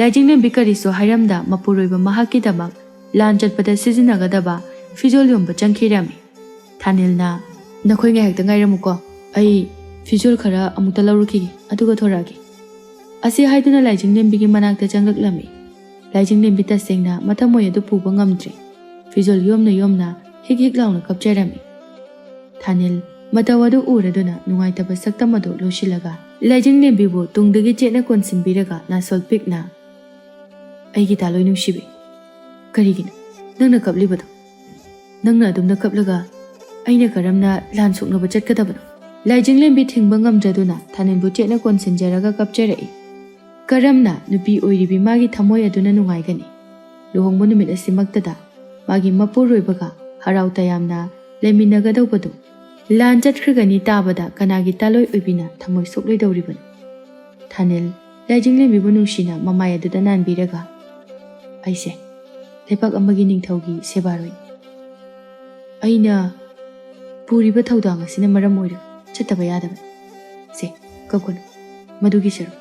ꯂꯥꯏꯖꯤꯡꯂꯦꯝꯕꯤ ꯀꯔꯤꯁꯨ ꯍꯥꯏꯔꯝꯗ ꯃꯄꯨꯔꯣꯏꯕ ꯃꯍꯥꯛꯀꯤꯗꯃꯛ ꯂꯥꯟ ꯆꯠꯄꯗ ꯁꯤꯖꯤꯟꯅꯒꯗꯕ ꯐꯤꯖꯣꯜ ꯌꯣꯟꯕ ꯆꯪꯈꯤꯔꯝꯃꯤ꯫ ꯊꯥꯅꯤꯜꯅ, "ꯅꯈꯣꯏ ꯉꯥꯏꯍꯥꯛꯇ ꯉꯥꯏꯔꯝꯃꯨꯀꯣ, ꯑꯩ ꯐꯤꯖꯣꯜ ꯈꯔ ꯑꯃꯨꯛꯇ ꯂꯧꯔꯨꯈꯤꯒꯦ, ꯑꯗꯨꯒ ꯊꯣꯔꯛꯑꯒꯦ꯫" ꯑꯁꯤ ꯍꯥꯏꯗꯨꯅ ꯂꯥꯏꯖꯤꯡꯂꯦꯝꯕꯤꯒꯤ ꯃꯅꯥꯛꯇ ꯆꯪꯂꯛꯂꯝꯃꯤ꯫ ꯂꯥꯏꯖꯤꯡꯂꯦꯝꯕꯤ ꯇꯁꯦꯡꯅ ꯃꯊꯃꯣꯏ ꯑꯗꯨ ꯄꯨꯕ ꯉꯝꯗ꯭ꯔꯦ꯫ ꯐꯤꯖꯣꯜ ꯌꯣꯝꯅ ꯌꯣꯝꯅ ꯍꯤꯛ ꯍꯤꯛ ꯂꯥꯎꯅ ꯀꯞꯆꯔꯝꯃꯤ꯫ ꯊꯥꯅꯤꯜ ꯃꯇꯧ ꯑꯗꯨ ꯎꯔꯗꯨꯅ ꯅꯨꯡꯉꯥꯏꯇꯕ ꯁꯛꯇꯝ ꯑꯗꯨ ꯂꯣꯏꯁꯤꯜꯂꯒ ꯂꯥꯏꯖꯤꯡꯂꯦꯝꯕꯤꯕꯨ ꯇꯨꯡꯗꯒꯤ ꯆꯦꯠꯅ ꯀꯣꯟꯁꯤꯟꯕꯤꯔꯒ ꯅꯥꯁꯣꯜ ꯄꯤꯛꯅ, "ꯑꯩꯒꯤ ꯇꯥꯂꯣꯏ ꯅꯨꯡꯁꯤꯕꯤ, ꯀꯔꯤꯒꯤꯅꯣ ꯅꯪꯅ ꯀꯞꯂꯤꯕꯗꯣ? ꯅꯪꯅ ꯑꯗꯨꯝꯅ ꯀꯞꯂꯒ ꯑꯩꯅ ꯀꯔꯝꯅ ꯂꯥꯟ ꯁꯣꯛꯅꯕ ꯆꯠꯀꯗꯕꯅꯣ?" ꯂꯥꯏꯖꯤꯡꯂꯦꯝꯕꯤ ꯊꯤꯡꯕ ꯉꯝꯗ꯭ꯔꯗꯨꯅ ꯊꯥꯅꯤꯜꯕꯨ ꯆꯦꯠꯅ ꯀꯣꯟꯁꯤꯟꯖꯔꯒ ꯀꯞꯆꯔꯛꯏ꯫ ꯀꯔꯝꯅ ꯅꯨꯄꯤ ꯑꯣꯏꯔꯤꯕꯤ ꯃꯥꯒꯤ ꯊꯃꯣꯏ ꯑꯗꯨꯅ ꯅꯨꯡꯉꯥꯏꯒꯅꯤ? ꯂꯨꯍꯣꯡꯕ ꯅꯨꯃꯤꯠ ꯑꯁꯤꯃꯛꯇꯗ ꯃꯥꯒꯤ ꯃꯄꯨꯔꯣꯏꯕꯒ ꯍꯔꯥꯎ ꯇꯌꯥꯝꯅ ꯂꯩꯃꯤꯟꯅꯒꯗꯧꯕꯗꯨ ꯂꯥꯟ ꯆꯠꯈ꯭ꯔꯒꯅꯤ ꯇꯥꯕꯗ ꯀꯅꯥꯒꯤ ꯇꯥꯂꯣꯏ ꯑꯣꯏꯕꯤꯅ ꯊꯃꯣꯏ ꯁꯣꯛꯂꯣꯏꯗꯧꯔꯤꯕꯅꯣ? ꯊꯥꯅꯤꯜ ꯂꯥꯏꯖꯤꯡꯂꯦꯝꯕꯤꯕꯨ ꯅꯨꯡꯁꯤꯅ ꯃꯃꯥꯏ ꯑꯗꯨꯗ ꯅꯥꯟꯕꯤꯔꯒ, "ꯑꯩꯁꯦ ꯂꯩꯄꯥꯛ ꯑꯃꯒꯤ ꯅꯤꯡꯊꯧꯒꯤ ꯁꯦꯕꯥꯔꯣꯏ꯫ ꯑꯩꯅ ꯄꯨꯔꯤꯕ ꯊꯧꯗꯥꯡ ꯑꯁꯤꯅ ꯃꯔꯝ ꯑꯣꯏꯔꯒ ꯆꯠꯇꯕ ꯌꯥꯗꯕꯅꯤ꯫ ꯁꯦ, ꯀꯞꯀꯅꯨ꯫ ꯃꯗꯨꯒꯤ ꯁꯔꯨꯛ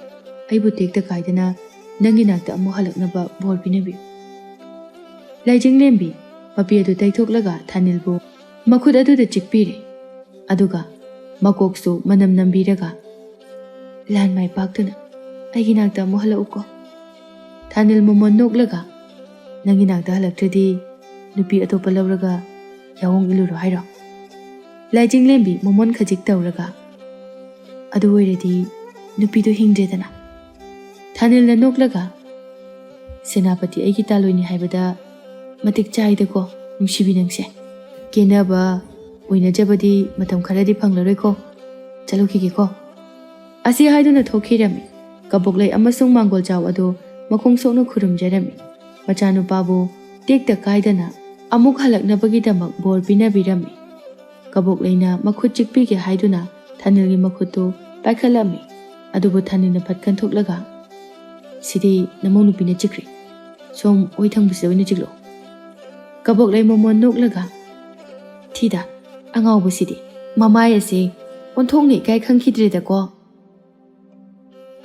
ꯑꯩꯕꯨ ꯇꯦꯛꯇ ꯀꯥꯏꯗꯅ ꯅꯪꯒꯤ ꯅꯥꯛꯇ ꯑꯃꯨꯛ ꯍꯜꯂꯛꯅꯕ ꯕꯣꯔ ꯄꯤꯅꯕꯤꯌꯨ꯫" ꯂꯥꯏꯖꯤꯡꯂꯦꯝꯕꯤ ꯃꯄꯤ ꯑꯗꯨ ꯇꯩꯊꯣꯛꯂꯒ ꯊꯥꯅꯤꯜꯕꯨ ꯃꯈꯨꯠ ꯑꯗꯨꯗ ꯆꯤꯛꯄꯤꯔꯦ꯫ ꯑꯗꯨꯒ ꯃꯀꯣꯛꯁꯨ ꯃꯅꯝ ꯅꯝꯕꯤꯔꯒ, "ꯂꯥꯟ ꯃꯥꯏ ꯄꯥꯛꯇꯨꯅ ꯑꯩꯒꯤ ꯅꯥꯛꯇ ꯑꯃꯨꯛ ꯍꯜꯂꯛꯎꯀꯣ꯫" ꯊꯥꯅꯤꯜ ꯃꯣꯃꯣꯟ ꯅꯣꯛꯂꯒ, "ꯅꯪꯒꯤ ꯅꯥꯛꯇ ꯍꯜꯂꯛꯇ꯭ꯔꯗꯤ ꯅꯨꯄꯤ ꯑꯇꯣꯞꯄ ꯂꯧꯔꯒ ꯌꯥꯑꯣꯡ ꯏꯜꯂꯨꯔꯣ ꯍꯥꯏꯔꯣ?" ꯂꯥꯏꯖꯤꯡꯂꯦꯝꯕꯤ ꯃꯣꯃꯣꯟ ꯈꯖꯤꯛ ꯇꯧꯔꯒ, "ꯑꯗꯨ ꯑꯣꯏꯔꯗꯤ ꯅꯨꯄꯤꯗꯨ ꯍꯤꯡꯗ꯭ꯔꯦꯗꯅ?" ꯊꯥꯅꯤꯜꯅ ꯅꯣꯛꯂꯒ, "ꯁꯦꯅꯥꯄꯇꯤ ꯑꯩꯒꯤ ꯇꯥꯂꯣꯏꯅꯤ ꯍꯥꯏꯕꯗ ꯃꯇꯤꯛ ꯆꯥꯏꯗꯀꯣ ꯅꯨꯡꯁꯤꯕꯤ ꯅꯪꯁꯦ꯫ ꯀꯦꯅꯕ ꯑꯣꯏꯅꯖꯕꯗꯤ ꯃꯇꯝ ꯈꯔꯗꯤ ꯐꯪꯂꯔꯣꯏꯀꯣ꯫ ꯆꯠꯂꯨꯈꯤꯒꯦꯀꯣ꯫" ꯑꯁꯤ ꯍꯥꯏꯗꯨꯅ ꯊꯣꯛꯈꯤꯔꯝꯃꯤ꯫ ꯀꯕꯣꯛꯂꯩ ꯑꯃꯁꯨꯡ ꯃꯥꯡꯒꯣꯜ ꯆꯥꯎ ꯑꯗꯨ ꯃꯈꯣꯡ ꯁꯣꯛꯅ ꯈꯨꯔꯨꯝꯖꯔꯝꯃꯤ꯫ ꯃꯆꯥꯅꯨꯄꯥꯕꯨ ꯇꯦꯛꯇ ꯀꯥꯏꯗꯅ ꯑꯃꯨꯛ ꯍꯜꯂꯛꯅꯕꯒꯤꯗꯃꯛ ꯕꯣꯔ ꯄꯤꯅꯕꯤꯔꯝꯃꯤ꯫ ꯀꯕꯣꯛꯂꯩꯅ ꯃꯈꯨꯠ ꯆꯤꯛꯄꯤꯒꯦ ꯍꯥꯏꯗꯨꯅ ꯊꯥꯅꯤꯜꯒꯤ ꯃꯈꯨꯠꯇꯨ ꯄꯥꯏꯈꯠꯂꯝꯃꯤ꯫ ꯑꯗꯨꯕꯨ ꯊꯥꯅꯤꯜꯅ ꯐꯠ ꯀꯟꯊꯣꯛꯂꯒ, "ꯁꯤꯗꯤ ꯅꯃꯧ ꯅꯨꯄꯤꯅ ꯆꯤꯛꯈ꯭ꯔꯦ꯫ ꯁꯣꯝ ꯑꯣꯏ ꯊꯪꯕꯁꯤꯗ ꯑꯣꯏꯅ ꯆꯤꯛꯂꯛꯑꯣ꯫" ꯀꯕꯣꯛꯂꯩ ꯃꯣꯃꯣꯟ ꯅꯣꯛꯂꯒ, "ꯊꯤꯗ, ꯑꯉꯥꯎꯕꯁꯤꯗꯤ꯫ ꯃꯃꯥꯏ ꯑꯁꯤ ꯑꯣꯟꯊꯣꯛꯅ ꯏꯀꯥꯏ ꯈꯪꯈꯤꯗ꯭ꯔꯦꯗꯀꯣ꯫"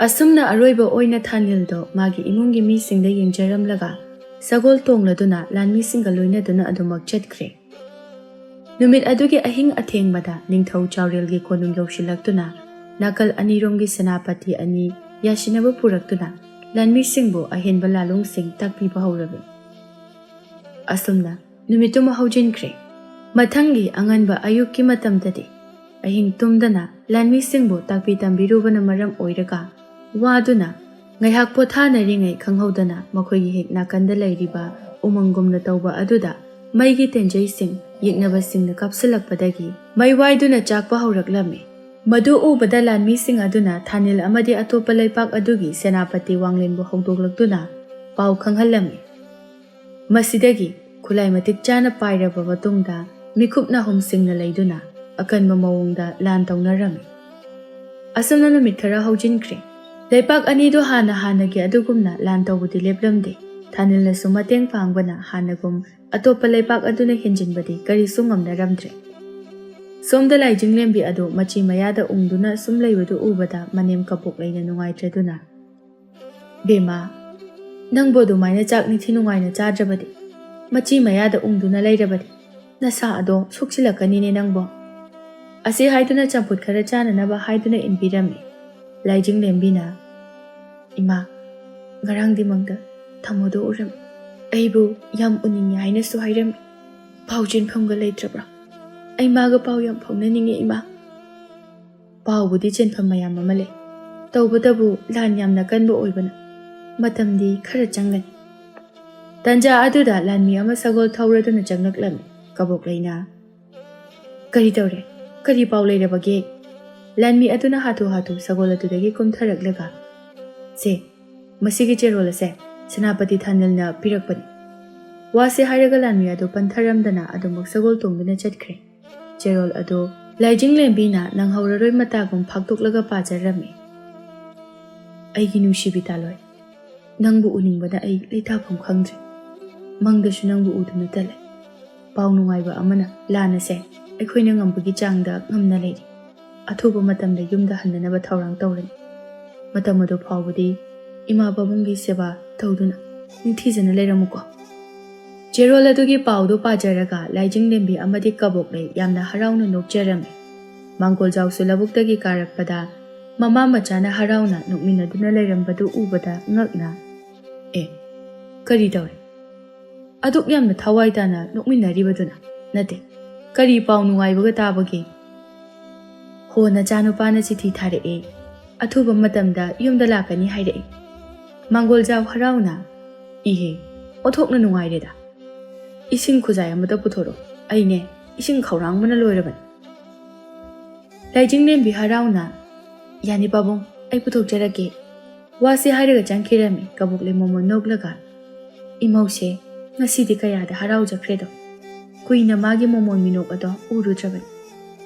ꯑꯁꯨꯝꯅ ꯑꯔꯣꯏꯕ ꯑꯣꯏꯅ ꯊꯥꯅꯤꯜꯗꯣ ꯃꯥꯒꯤ ꯏꯃꯨꯡꯒꯤ ꯃꯤꯁꯤꯡꯗ ꯌꯦꯡꯖꯔꯝꯂꯒ ꯁꯒꯣꯜ ꯇꯣꯡꯂꯗꯨꯅ ꯂꯥꯟꯃꯤꯁꯤꯡꯒ ꯂꯣꯏꯅꯗꯨꯅ ꯑꯗꯨꯃꯛ ꯆꯠꯈ꯭ꯔꯦ꯫ ꯅꯨꯃꯤꯠ ꯑꯗꯨꯒꯤ ꯑꯍꯤꯡ ꯑꯊꯦꯡꯕꯗ ꯅꯤꯡꯊꯧ ꯆꯥꯎꯔꯦꯜꯒꯤ ꯀꯣꯅꯨꯡ ꯌꯧꯁꯤꯜꯂꯛꯇꯨꯅ ꯅꯥꯀꯜ ꯑꯅꯤꯔꯣꯝꯒꯤ ꯁꯦꯅꯥꯄꯇꯤ ꯑꯅꯤ ꯌꯥꯁꯤꯟꯅꯕ ꯄꯨꯔꯛꯇꯨꯅ ꯂꯥꯟꯃꯤꯁꯤꯡꯕꯨ ꯑꯍꯦꯟꯕ ꯂꯥꯂꯣꯡꯁꯤꯡ ꯇꯥꯛꯄꯤꯕ ꯍꯧꯔꯕꯅꯤ꯫ ꯑꯁꯨꯝꯅ ꯅꯨꯃꯤꯠꯇꯨꯃ ꯍꯧꯖꯤꯟꯈ꯭ꯔꯦ꯫ ꯃꯊꯪꯒꯤ ꯑꯉꯟꯕ ꯑꯌꯨꯛꯀꯤ ꯃꯇꯝꯗꯗꯤ ꯑꯍꯤꯡ ꯇꯨꯝꯗꯅ ꯂꯥꯟꯃꯤꯁꯤꯡꯕꯨ ꯇꯥꯛꯄꯤ ꯇꯝꯕꯤꯔꯨꯕꯅ ꯃꯔꯝ ꯑꯣꯏꯔꯒ ꯋꯥꯗꯨꯅ ꯉꯥꯏꯍꯥꯛ ꯄꯣꯊꯥꯅꯔꯤꯉꯩ ꯈꯪꯍꯧꯗꯅ ꯃꯈꯣꯏꯒꯤ ꯍꯦꯛ ꯅꯥꯀꯟꯗ ꯂꯩꯔꯤꯕ ꯎꯃꯪꯒꯨꯝꯅ ꯇꯧꯕ ꯑꯗꯨꯗ ꯃꯩꯒꯤ ꯇꯦꯟꯖꯩꯁꯤꯡ ꯌꯦꯛꯅꯕꯁꯤꯡꯅ ꯀꯥꯞꯁꯤꯜꯂꯛꯄꯗꯒꯤ ꯃꯩ ꯋꯥꯏꯗꯨꯅ ꯆꯥꯛꯄ ꯍꯧꯔꯛꯂꯝꯃꯤ꯫ ꯃꯗꯨ ꯎꯕꯗ ꯂꯥꯟꯃꯤꯁꯤꯡ ꯑꯗꯨꯅ ꯊꯥꯅꯤꯜ ꯑꯃꯗꯤ ꯑꯇꯣꯞꯄ ꯂꯩꯄꯥꯛ ꯑꯗꯨꯒꯤ ꯁꯦꯅꯥꯄꯇꯤ ꯋꯥꯡꯂꯦꯟꯕꯨ ꯍꯧꯗꯣꯛꯂꯛꯇꯨꯅ ꯄꯥꯎ ꯈꯪꯍꯜꯂꯝꯃꯤ꯫ ꯃꯁꯤꯗꯒꯤ ꯈꯨꯠꯂꯥꯏ ꯃꯇꯤꯛ ꯆꯥꯅ ꯄꯥꯏꯔꯕ ꯃꯇꯨꯡꯗ ꯃꯤꯈꯨꯞ ꯅꯥꯍꯨꯝꯁꯤꯡꯅ ꯂꯩꯗꯨꯅ ꯑꯀꯟꯕ ꯃꯑꯣꯡꯗ ꯂꯥꯟ ꯇꯧꯅꯔꯝꯃꯤ꯫ ꯑꯁꯨꯝꯅ ꯅꯨꯃꯤꯠ ꯈꯔ ꯍꯧꯖꯤꯟꯈ꯭ꯔꯦ꯫ ꯂꯩꯄꯥꯛ ꯑꯅꯤꯗꯨ ꯍꯥꯟꯅ ꯍꯥꯟꯅꯒꯤ ꯑꯗꯨꯒꯨꯝꯅ ꯂꯥꯟ ꯇꯧꯕꯗꯤ ꯂꯦꯞꯂꯝꯗꯦ꯫ ꯊꯥꯅꯤꯜꯅꯁꯨ ꯃꯇꯦꯡ ꯄꯥꯡꯕꯅ ꯍꯥꯟꯅꯒꯨꯝ ꯑꯇꯣꯞꯄ ꯂꯩꯄꯥꯛ ꯑꯗꯨꯅ ꯍꯦꯟꯖꯤꯟꯕꯗꯤ ꯀꯔꯤꯁꯨ ꯉꯝꯅꯔꯝꯗ꯭ꯔꯦ꯫ ꯁꯣꯝꯗ ꯂꯥꯏꯖꯤꯡꯂꯦꯝꯕꯤ ꯑꯗꯨ ꯃꯆꯤ ꯃꯌꯥꯗ ꯎꯪꯗꯨꯅ ꯁꯨꯝ ꯂꯩꯕꯗꯨ ꯎꯕꯗ ꯃꯅꯦꯝ ꯀꯕꯣꯛꯂꯩꯅ ꯅꯨꯡꯉꯥꯏꯇ꯭ꯔꯗꯨꯅ, "ꯕꯦꯝꯃ, ꯅꯪꯕꯨ ꯑꯗꯨꯃꯥꯏꯅ ꯆꯥꯛ ꯅꯤꯡꯊꯤ ꯅꯨꯡꯉꯥꯏꯅ ꯆꯥꯗ꯭ꯔꯕꯗꯤ, ꯃꯆꯤ ꯃꯌꯥꯗ ꯎꯪꯗꯨꯅ ꯂꯩꯔꯕꯗꯤ ꯅꯁꯥ ꯑꯗꯣ ꯁꯣꯛꯆꯤꯜꯂꯛꯀꯅꯤꯅꯦ ꯅꯪꯕꯣ꯫" ꯑꯁꯤ ꯍꯥꯏꯗꯨꯅ ꯆꯝꯐꯨꯠ ꯈꯔ ꯆꯥꯅꯅꯕ ꯍꯥꯏꯗꯨꯅ ꯏꯟꯕꯤꯔꯝꯃꯤ꯫ ꯂꯥꯏꯖꯤꯡꯂꯦꯝꯕꯤꯅ, "ꯏꯃꯥ, ꯉꯔꯥꯡꯗꯤ ꯃꯪꯗ ꯊꯝꯃꯣꯗꯣ ꯎꯔꯝꯃꯤ꯫ ꯑꯩꯕꯨ ꯌꯥꯝ ꯎꯅꯤꯡꯉꯦ ꯍꯥꯏꯅꯁꯨ ꯍꯥꯏꯔꯝꯃꯤ꯫ ꯄꯥꯎ ꯆꯦꯟꯐꯝꯒ ꯂꯩꯇ꯭ꯔꯕ꯭ꯔꯥ?" ꯑꯩ ꯃꯥꯒ ꯄꯥꯎ ꯌꯥꯝ ꯐꯥꯎꯅꯅꯤꯡꯉꯦ, ꯏꯃꯥ꯫ ꯄꯥꯎꯕꯨꯗꯤ ꯆꯦꯟꯐꯝ ꯃꯌꯥꯝ ꯑꯃ ꯂꯩ, ꯇꯧꯕꯇꯕꯨ ꯂꯥꯟ ꯌꯥꯝꯅ ꯀꯟꯕ ꯑꯣꯏꯕꯅ ꯃꯇꯝꯗꯤ ꯈꯔ ꯆꯪꯒꯅꯤ꯫ ꯇꯟꯖꯥ ꯑꯗꯨꯗ ꯂꯥꯟꯃꯤ ꯑꯃ ꯁꯒꯣꯜ ꯊꯧꯔꯗꯨꯅ ꯆꯪꯂꯛꯂꯝꯃꯤ꯫ ꯀꯕꯣꯛꯂꯩꯅ, "ꯀꯔꯤ ꯇꯧꯔꯦ? ꯀꯔꯤ ꯄꯥꯎ ꯂꯩꯔꯕꯒꯦ?" ꯂꯥꯟꯃꯤ ꯑꯗꯨꯅ ꯍꯥꯊꯨ ꯍꯥꯊꯨ ꯁꯒꯣꯜ ꯑꯗꯨꯗꯒꯤ ꯀꯨꯝꯊꯔꯛꯂꯒ, "ꯁꯦ, ꯃꯁꯤꯒꯤ ꯆꯦꯔꯣꯜ ꯑꯁꯦ ꯁꯦꯅꯥꯄꯇꯤ ꯊꯥꯅꯤꯜꯅ ꯄꯤꯔꯛꯄꯅꯤ꯫" ꯋꯥꯁꯦ ꯍꯥꯏꯔꯒ ꯂꯥꯟꯃꯤ ꯑꯗꯨ ꯄꯟꯊꯔꯝꯗꯅ ꯑꯗꯨꯃꯛ ꯁꯒꯣꯜ ꯇꯣꯡꯗꯨꯅ ꯆꯠꯈ꯭ꯔꯦ꯫ ꯆꯦꯔꯣꯜ ꯑꯗꯨ ꯂꯥꯏꯖꯤꯡꯂꯦꯝꯕꯤꯅ ꯅꯪꯍꯧꯔꯔꯣꯏ ꯃꯇꯥꯒꯨꯝ ꯐꯥꯛꯇꯣꯛꯂꯒ ꯄꯥꯖꯔꯝꯃꯤ꯫ "ꯑꯩꯒꯤ ꯅꯨꯡꯁꯤꯕꯤ ꯇꯥꯂꯣꯏ, ꯅꯪꯕꯨ ꯎꯅꯤꯡꯕꯅ ꯑꯩ ꯂꯩꯇꯥꯐꯝ ꯈꯪꯗ꯭ꯔꯦ꯫ ꯃꯪꯗꯁꯨ ꯅꯪꯕꯨ ꯎꯗꯨꯅꯇ ꯂꯩ꯫ ꯄꯥꯎ ꯅꯨꯡꯉꯥꯏꯕ ꯑꯃꯅ ꯂꯥꯟ ꯑꯁꯦ ꯑꯩꯈꯣꯏꯅ ꯉꯝꯕꯒꯤ ꯆꯥꯡꯗ ꯉꯝꯅ ꯂꯩꯔꯤ꯫ ꯑꯊꯨꯕ ꯃꯇꯝꯗ ꯌꯨꯝꯗ ꯍꯟꯅꯅꯕ ꯊꯧꯔꯥꯡ ꯇꯧꯔꯅꯤ꯫ ꯃꯇꯝ ꯑꯗꯨ ꯐꯥꯎꯕꯗꯤ ꯏꯃꯥ ꯄꯥꯕꯨꯡꯒꯤ ꯁꯦꯕꯥ ꯇꯧꯗꯨꯅ ꯅꯤꯡꯊꯤꯖꯅ ꯂꯩꯔꯝꯃꯨꯀꯣ꯫" ꯆꯦꯔꯣꯜ ꯑꯗꯨꯒꯤ ꯄꯥꯎꯗꯨ ꯄꯥꯖꯔꯒ ꯂꯥꯏꯖꯤꯡꯂꯦꯝꯕꯤ ꯑꯃꯗꯤ ꯀꯕꯣꯛꯂꯩ ꯌꯥꯝꯅ ꯍꯔꯥꯎꯅ ꯅꯣꯛꯆꯔꯝꯃꯤ꯫ ꯃꯥꯡꯒꯣꯜꯖꯥꯎꯁꯨ ꯂꯧꯕꯨꯛꯇꯒꯤ ꯀꯥꯔꯛꯄꯗ ꯃꯃꯥ ꯃꯆꯥꯅ ꯍꯔꯥꯎꯅ ꯅꯣꯛꯃꯤꯟꯅꯗꯨꯅ ꯂꯩꯔꯝꯕꯗꯨ ꯎꯕꯗ ꯉꯛꯅ, "ꯑꯦ, ꯀꯔꯤ ꯇꯧꯔꯦ? ꯑꯗꯨꯛ ꯌꯥꯝꯅ ꯊꯋꯥꯏ ꯇꯥꯅ ꯅꯣꯛꯃꯤꯟꯅꯔꯤꯕꯗꯨꯅ? ꯅꯠꯇꯦ, ꯀꯔꯤ ꯄꯥꯎ ꯅꯨꯡꯉꯥꯏꯕꯒ ꯇꯥꯕꯒꯦ?" "ꯍꯣ, ꯅꯆꯥꯅꯨꯄꯥꯅ ꯆꯤꯊꯤ ꯊꯥꯔꯛꯑꯦ꯫ ꯑꯊꯨꯕ ꯃꯇꯝꯗ ꯌꯨꯝꯗ ꯂꯥꯛꯀꯅꯤ ꯍꯥꯏꯔꯛꯑꯦ꯫" ꯃꯥꯡꯒꯣꯜꯖꯥꯎ ꯍꯔꯥꯎꯅ, "ꯏꯍꯦ, ꯑꯣꯟꯊꯣꯛꯅ ꯅꯨꯡꯉꯥꯏꯔꯦꯗ꯫ ꯏꯁꯤꯡ ꯈꯨꯖꯥꯏ ꯑꯃꯇ ꯄꯨꯊꯣꯔꯛꯑꯣ꯫ ꯑꯩꯅꯦ, ꯏꯁꯤꯡ ꯈꯧꯔꯥꯡꯕꯅ ꯂꯣꯏꯔꯕꯅꯤ꯫" ꯂꯥꯏꯖꯤꯡꯂꯦꯝꯕꯤ ꯍꯔꯥꯎꯅ, "ꯌꯥꯅꯤ ꯄꯥꯕꯨꯡ, ꯑꯩ ꯄꯨꯊꯣꯛꯆꯔꯛꯀꯦ꯫" ꯋꯥꯁꯤ ꯍꯥꯏꯔꯒ ꯆꯪꯈꯤꯔꯝꯃꯤ꯫ ꯀꯕꯣꯛꯂꯩ ꯃꯣꯃꯣꯟ ꯅꯣꯛꯂꯒ, "ꯏꯃꯧꯁꯦ ꯉꯁꯤꯗꯤ ꯀꯌꯥꯗ ꯍꯔꯥꯎꯖꯈ꯭ꯔꯦꯗꯣ꯫ ꯀꯨꯏꯅ ꯃꯥꯒꯤ ꯃꯣꯃꯣꯟ ꯃꯤꯅꯣꯛ ꯑꯗꯣ ꯎꯔꯨꯗ꯭ꯔꯕꯅꯤ꯫"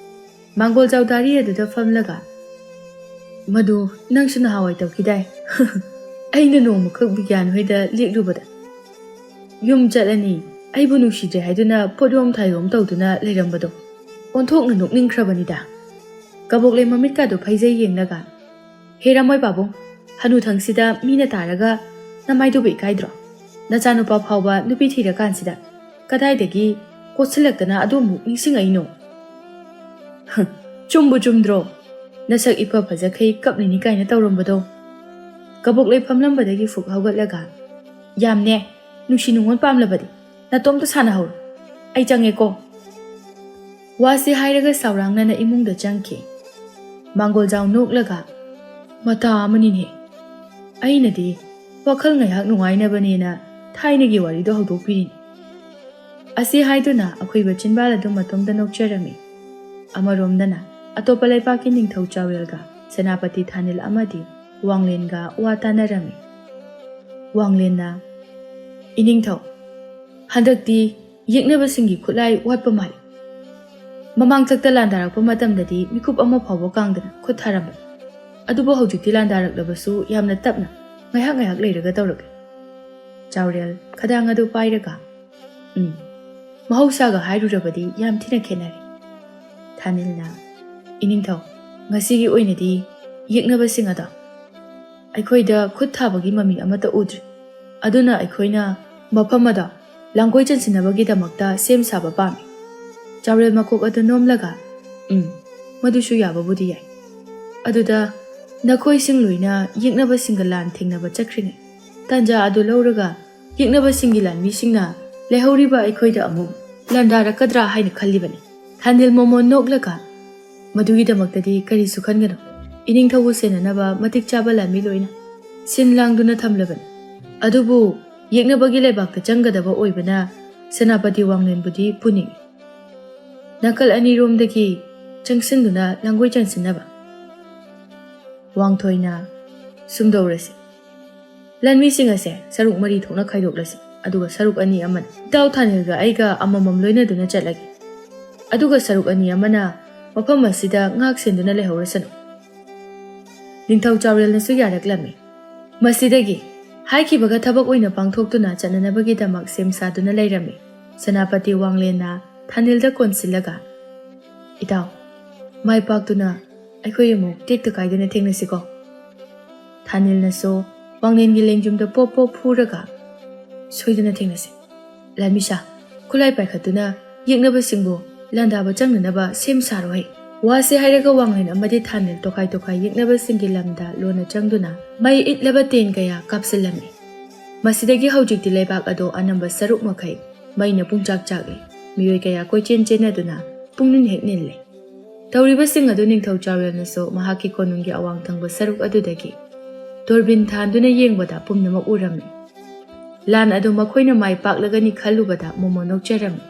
ꯃꯥꯡꯒꯣꯜꯖꯥꯎ ꯗꯥꯔꯤ ꯑꯗꯨꯗ ꯐꯝꯂꯒ, "ꯃꯗꯨ ꯅꯪꯁꯨ ꯅꯍꯥꯟꯋꯥꯏ ꯇꯧꯈꯤꯗꯥꯏ? ꯑꯩꯅ ꯅꯣꯡꯃꯈꯛ ꯕꯤꯒ꯭ꯌꯥꯟ ꯍꯣꯏꯗ ꯂꯦꯛꯂꯨꯕꯗ ꯌꯨꯝ ꯆꯠꯂꯅꯤ, ꯑꯩꯕꯨ ꯅꯨꯡꯁꯤꯗ꯭ꯔꯦ ꯍꯥꯏꯗꯨꯅ ꯄꯣꯠꯌꯣꯝ ꯊꯥꯏꯌꯣꯝ ꯇꯧꯗꯨꯅ ꯂꯩꯔꯝꯕꯗꯣ ꯑꯣꯟꯊꯣꯛꯅ ꯅꯣꯛꯅꯤꯡꯈ꯭ꯔꯕꯅꯤꯗ꯫" ꯀꯕꯣꯛꯂꯩ ꯃꯃꯤꯠꯀꯥꯗꯨ ꯐꯩꯖꯩ ꯌꯦꯡꯂꯒ, "ꯍꯦꯔꯥꯃꯣꯏ ꯄꯥꯕꯨꯡ, ꯍꯅꯨꯊꯪꯁꯤꯗ ꯃꯤꯅ ꯇꯥꯔꯒ ꯅꯃꯥꯏꯗꯨꯕꯨ ꯏꯀꯥꯏꯗ꯭ꯔꯣ? ꯅꯆꯥꯅꯨꯄꯥ ꯐꯥꯎꯕ ꯅꯨꯄꯤ ꯊꯤꯔꯀꯥꯟꯁꯤꯗ ꯀꯗꯥꯏꯗꯒꯤ ꯀꯣꯠꯁꯤꯜꯂꯛꯇꯅ ꯑꯗꯨ ꯑꯃꯨꯛ ꯅꯤꯡꯁꯤꯡꯉꯛꯏꯅꯣ?" "ꯍ, ꯆꯨꯝꯕꯨ ꯆꯨꯝꯗ꯭ꯔꯣ? ꯅꯁꯛ ꯏꯐ ꯐꯖꯈꯩ ꯀꯞꯂꯤꯅꯤ ꯀꯥꯏꯅ ꯇꯧꯔꯝꯕꯗꯣ?" ꯀꯕꯣꯛꯂꯩ ꯐꯝꯂꯝꯕꯗꯒꯤ ꯐꯨꯛ ꯍꯧꯒꯠꯂꯒ, "ꯌꯥꯝꯅꯦ, ꯅꯨꯡꯁꯤ ꯅꯨꯡꯉꯣꯟ ꯄꯥꯝꯂꯕꯗꯤ ꯅꯇꯣꯝꯇ ꯁꯥꯟꯅꯍꯧꯔꯣ꯫ ꯑꯩ ꯆꯪꯉꯦꯀꯣ꯫" ꯋꯥꯁꯤ ꯍꯥꯏꯔꯒ ꯁꯥꯎꯔꯥꯡꯅꯅ ꯏꯃꯨꯡꯗ ꯆꯪꯈꯤ꯫ ꯃꯥꯡꯒꯣꯜꯖꯥꯎ ꯅꯣꯛꯂꯒ, "ꯃꯇꯥ ꯑꯃꯅꯤꯅꯦ꯫ ꯑꯩꯅꯗꯤ ꯋꯥꯈꯜ ꯉꯥꯏꯍꯥꯛ ꯅꯨꯡꯉꯥꯏꯅꯕꯅꯦꯅ ꯊꯥꯏꯅꯒꯤ ꯋꯥꯔꯤꯗꯣ ꯍꯧꯗꯣꯛꯄꯤꯔꯤꯅꯤ"꯫ ꯑꯁꯤ ꯍꯥꯏꯗꯨꯅ ꯑꯈꯣꯏꯕ ꯆꯤꯟꯕꯥꯜ ꯑꯗꯨ ꯃꯇꯣꯝꯗ ꯅꯣꯛꯆꯔꯝꯃꯤ꯫ ꯑꯃꯔꯣꯝꯗꯅ ꯑꯇꯣꯞꯄ ꯂꯩꯄꯥꯛꯀꯤ ꯅꯤꯡꯊꯧ ꯆꯥꯎꯔꯦꯜꯒ ꯁꯦꯅꯥꯄꯇꯤ ꯊꯥꯅꯤꯜ ꯑꯃꯗꯤ ꯋꯥꯡꯂꯦꯟꯒ ꯋꯥ ꯇꯥꯅꯔꯝꯃꯤ꯫ ꯋꯥꯡꯂꯦꯟꯅ, "ꯏꯅꯤꯡꯊꯧ, ꯍꯟꯗꯛꯇꯤ ꯌꯦꯛꯅꯕꯁꯤꯡꯒꯤ ꯈꯨꯠꯂꯥꯏ ꯋꯥꯠꯄ ꯃꯥꯜꯂꯤ꯫ ꯃꯃꯥꯡ ꯆꯛꯇ ꯂꯥꯟꯗꯥꯔꯛꯄ ꯃꯇꯝꯗꯗꯤ ꯃꯤꯀꯨꯞ ꯑꯃ ꯐꯥꯎꯕ ꯀꯥꯡꯗꯅ ꯈꯨꯠ ꯊꯥꯔꯝꯕꯅꯤ꯫ ꯑꯗꯨꯕꯨ ꯍꯧꯖꯤꯛꯇꯤ ꯂꯥꯟꯗꯥꯔꯛꯂꯕꯁꯨ ꯌꯥꯝꯅ ꯇꯞꯅ, ꯉꯥꯏꯍꯥꯛ ꯉꯥꯏꯍꯥꯛ ꯂꯩꯔꯒ ꯇꯧꯔꯛꯂꯦ"꯫ ꯆꯥꯎꯔꯦꯜ ꯈꯗꯥꯡ ꯑꯗꯨ ꯄꯥꯏꯔꯒ, "ꯎꯝ, ꯃꯍꯧꯁꯥꯒ ꯍꯥꯏꯔꯨꯔꯕꯗꯤ ꯌꯥꯝ ꯊꯤꯅ ꯈꯦꯠꯅꯔꯦ"꯫ ꯊꯥꯅꯤꯜꯅ, "ꯏꯅꯤꯡꯊꯧ, ꯉꯁꯤꯒꯤ ꯑꯣꯏꯅꯗꯤ ꯌꯦꯛꯅꯕꯁꯤꯡ ꯑꯗꯣ ꯑꯩꯈꯣꯏꯗ ꯈꯨꯠ ꯊꯥꯕꯒꯤ ꯃꯃꯤ ꯑꯃꯠꯇ ꯎꯗ꯭ꯔꯤ꯫ ꯑꯗꯨꯅ ꯑꯩꯈꯣꯏꯅ ꯃꯐꯝ ꯑꯗꯣ ꯂꯥꯡꯒꯣꯏ ꯆꯟꯁꯤꯟꯅꯕꯒꯤꯗꯃꯛꯇ ꯁꯦꯝ ꯁꯥꯕ ꯄꯥꯝꯃꯤ"꯫ ꯆꯥꯎꯔꯦꯜ ꯃꯀꯣꯛ ꯑꯗꯨ ꯅꯣꯝꯂꯒ, "ꯎꯝ, ꯃꯗꯨꯁꯨ ꯌꯥꯕꯕꯨꯗꯤ ꯌꯥꯏ꯫ ꯑꯗꯨꯗ ꯅꯈꯣꯏꯁꯤꯡ ꯂꯣꯏꯅ ꯌꯦꯛꯅꯕꯁꯤꯡꯒ ꯂꯥꯟ ꯊꯦꯡꯅꯕ ꯆꯠꯈ꯭ꯔꯤꯉꯩ ꯇꯥꯟꯖꯥ ꯑꯗꯨ ꯂꯧꯔꯒ ꯌꯦꯛꯅꯕꯁꯤꯡꯒꯤ ꯂꯥꯟꯃꯤꯁꯤꯡꯅ ꯂꯩꯍꯧꯔꯤꯕ ꯑꯩꯈꯣꯏꯗ ꯑꯃꯨꯛ ꯂꯥꯟꯗꯥꯔꯛꯀꯗ꯭ꯔꯥ ꯍꯥꯏꯅ ꯈꯜꯂꯤꯕꯅꯤ"꯫ ꯊꯥꯅꯤꯜ ꯃꯣꯃꯣꯟ ꯅꯣꯛꯂꯒ, "ꯃꯗꯨꯒꯤꯗꯃꯛꯇꯗꯤ ꯀꯔꯤꯁꯨ ꯈꯟꯒꯅꯨ꯫ ꯏꯅꯤꯡꯊꯧꯕꯨ ꯁꯦꯟꯅꯅꯕ ꯃꯇꯤꯛ ꯆꯥꯕ ꯂꯥꯟꯃꯤ ꯂꯣꯏꯅ ꯁꯤꯟ ꯂꯥꯡꯗꯨꯅ ꯊꯝꯂꯕꯅꯤ꯫ ꯑꯗꯨꯕꯨ ꯌꯦꯛꯅꯕꯒꯤ ꯂꯩꯕꯥꯛꯇ ꯆꯪꯒꯗꯕ ꯑꯣꯏꯕꯅ ꯁꯦꯅꯥꯄꯇꯤ ꯋꯥꯡꯂꯦꯟꯕꯨꯗꯤ ꯄꯨꯅꯤꯡꯏ꯫ ꯅꯥꯀꯜ ꯑꯅꯤꯔꯣꯝꯗꯒꯤ ꯆꯪꯁꯤꯟꯗꯨꯅ ꯂꯥꯡꯒꯣꯏ ꯆꯟꯁꯤꯟꯅꯕ"꯫ ꯋꯥꯡꯊꯣꯏꯅ, "ꯁꯨꯝꯗꯧꯔꯁꯤ꯫ ꯂꯥꯟꯃꯤꯁꯤꯡ ꯑꯁꯦ ꯁꯔꯨꯛ ꯃꯔꯤ ꯊꯣꯛꯅ ꯈꯥꯏꯗꯣꯛꯂꯁꯤ꯫ ꯑꯗꯨꯒ ꯁꯔꯨꯛ ꯑꯅꯤ ꯑꯃꯅ ꯏꯇꯥꯎ ꯊꯥꯅꯤꯜꯒ ꯑꯩꯒ ꯑꯃꯃꯝ ꯂꯣꯏꯅꯗꯨꯅ ꯆꯠꯂꯒꯦ꯫ ꯑꯗꯨꯒ ꯁꯔꯨꯛ ꯑꯅꯤ ꯑꯃꯅ ꯃꯐꯝ ꯑꯁꯤꯗ ꯉꯥꯛ ꯁꯦꯟꯗꯨꯅ ꯂꯩꯍꯧꯔꯁꯅꯨ"꯫ ꯅꯤꯡꯊꯧ ꯆꯥꯎꯔꯦꯜꯅꯁꯨ ꯌꯥꯔꯛꯂꯝꯃꯤ꯫ ꯃꯁꯤꯗꯒꯤ ꯍꯥꯏꯈꯤꯕꯒ ꯊꯕꯛ ꯑꯣꯏꯅ ꯄꯥꯡꯊꯣꯛꯇꯨꯅ ꯆꯠꯅꯅꯕꯒꯤꯗꯃꯛ ꯁꯦꯝ ꯁꯥꯗꯨꯅ ꯂꯩꯔꯝꯃꯤ꯫ ꯁꯦꯅꯥꯄꯇꯤ ꯋꯥꯡꯂꯦꯟꯅ ꯊꯥꯅꯤꯜꯗ ꯀꯣꯟꯁꯤꯜꯂꯒ, "ꯏꯇꯥꯎ, ꯃꯥꯏ ꯄꯥꯛꯇꯨꯅ ꯑꯩꯈꯣꯏ ꯑꯃꯨꯛ ꯇꯦꯛꯇ ꯀꯥꯏꯗꯅ ꯊꯦꯡꯅꯁꯤꯀꯣ"꯫ ꯊꯥꯅꯤꯜꯅꯁꯨ ꯋꯥꯡꯂꯦꯟꯒꯤ ꯂꯦꯡꯖꯨꯝꯗ ꯄꯣꯞ ꯄꯣꯞ ꯐꯨꯔꯒ, "ꯁꯣꯏꯗꯅ ꯊꯦꯡꯅꯁꯤ꯫ ꯂꯥꯟꯃꯤꯁꯥ, ꯈꯨꯠꯂꯥꯏ ꯄꯥꯏꯈꯠꯇꯨꯅ ꯌꯦꯛꯅꯕꯁꯤꯡꯕꯨ ꯂꯥꯟꯗꯥꯕ ꯆꯪꯅꯅꯕ ꯁꯦꯝ ꯁꯥꯔꯣꯍꯦ"꯫ ꯋꯥꯁꯤ ꯍꯥꯏꯔꯒ ꯋꯥꯡꯂꯦꯟ ꯑꯃꯗꯤ ꯊꯥꯅꯤꯜ ꯇꯣꯈꯥꯏ ꯇꯣꯈꯥꯏ ꯌꯦꯛꯅꯕꯁꯤꯡꯒꯤ ꯂꯝꯗ ꯂꯣꯟꯅ ꯆꯪꯗꯨꯅ ꯃꯩ ꯏꯠꯂꯕ ꯇꯦꯟ ꯀꯌꯥ ꯀꯥꯞꯁꯤꯜꯂꯝꯃꯤ꯫ ꯃꯁꯤꯗꯒꯤ ꯍꯧꯖꯤꯛꯇꯤ ꯂꯩꯕꯥꯛ ꯑꯗꯣ ꯑꯅꯝꯕ ꯁꯔꯨꯛ ꯃꯈꯩ ꯃꯩꯅ ꯄꯨꯡꯆꯥꯛ ꯆꯥꯛꯂꯤ꯫ ꯃꯤꯑꯣꯏ ꯀꯌꯥ ꯀꯣꯏꯆꯦꯟ ꯆꯦꯟꯅꯗꯨꯅ ꯄꯨꯡꯅꯤꯟ ꯍꯦꯛ ꯅꯤꯜꯂꯦ꯫ ꯇꯧꯔꯤꯕꯁꯤꯡ ꯑꯗꯨ ꯅꯤꯡꯊꯧ ꯆꯥꯎꯔꯦꯜꯅꯁꯨ ꯃꯍꯥꯛꯀꯤ ꯀꯣꯅꯨꯡꯒꯤ ꯑꯋꯥꯡ ꯊꯪꯕ ꯁꯔꯨꯛ ꯑꯗꯨꯗꯒꯤ ꯗꯣꯔꯕꯤꯟ ꯊꯥꯟꯗꯨꯅ ꯌꯦꯡꯕꯗ ꯄꯨꯝꯅꯃꯛ ꯎꯔꯝꯃꯤ꯫ ꯂꯥꯟ ꯑꯗꯨ ꯃꯈꯣꯏꯅ ꯃꯥꯏ ꯄꯥꯛꯂꯒꯅꯤ ꯈꯜꯂꯨꯕꯗ ꯃꯣꯃꯣ ꯅꯣꯛꯆꯔꯝꯃꯤ꯫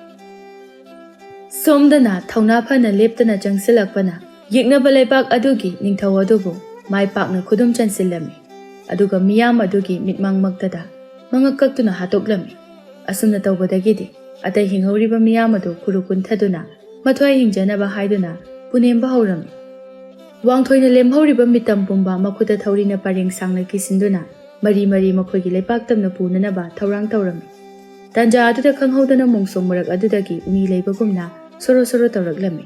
ꯁꯣꯝꯗꯅ ꯊꯧꯅꯥ ꯐꯅ ꯂꯦꯞꯇꯅ ꯆꯪꯁꯤꯜꯂꯛꯄꯅ ꯌꯦꯛꯅꯕ ꯂꯩꯕꯥꯛ ꯑꯗꯨꯒꯤ ꯅꯤꯡꯊꯧ ꯑꯗꯨꯕꯨ ꯃꯥꯏ ꯄꯥꯛꯅ ꯈꯨꯗꯨꯝ ꯆꯟꯁꯤꯜꯂꯝꯃꯤ꯫ ꯑꯗꯨꯒ ꯃꯤꯌꯥꯝ ꯑꯗꯨꯒꯤ ꯃꯤꯠꯃꯥꯡꯃꯛꯇꯗ ꯃꯉꯛ ꯀꯛꯇꯨꯅ ꯍꯥꯠꯇꯣꯛꯂꯝꯃꯤ꯫ ꯑꯁꯨꯝꯅ ꯇꯧꯕꯗꯒꯤꯗꯤ ꯑꯇꯩ ꯍꯤꯡꯍꯧꯔꯤꯕ ꯃꯤꯌꯥꯝ ꯑꯗꯨ ꯈꯨꯔꯨ ꯀꯨꯟꯊꯗꯨꯅ ꯃꯊ꯭ꯋꯥꯏ ꯍꯤꯡꯖꯅꯕ ꯍꯥꯏꯗꯨꯅ ꯄꯨꯅꯦꯝꯕ ꯍꯧꯔꯝꯃꯤ꯫ ꯋꯥꯡꯊꯣꯏꯅ ꯂꯦꯝꯍꯧꯔꯤꯕ ꯃꯤꯇꯝ ꯄꯨꯝꯕ ꯃꯈꯨꯠꯇ ꯊꯧꯔꯤꯅ ꯄꯔꯦꯡ ꯁꯥꯡꯅ ꯀꯤꯁꯤꯟꯗꯨꯅ ꯃꯔꯤ ꯃꯔꯤ ꯃꯈꯣꯏꯒꯤ ꯂꯩꯄꯥꯛ ꯇꯝꯅ ꯄꯨꯅꯅꯕ ꯊꯧꯔꯥꯡ ꯇꯧꯔꯝꯃꯤ꯫ ꯇꯥꯟꯖꯥ ꯑꯗꯨꯗ ꯈꯪꯍꯧꯗꯅ ꯃꯣꯡꯁꯣꯡ ꯃꯔꯛ ꯑꯗꯨꯗꯒꯤ ꯃꯤ ꯂꯩꯕꯒꯨꯝꯅ ꯁꯣꯔꯣ ꯁꯣꯔꯣ ꯇꯧꯔꯛꯂꯝꯃꯤ꯫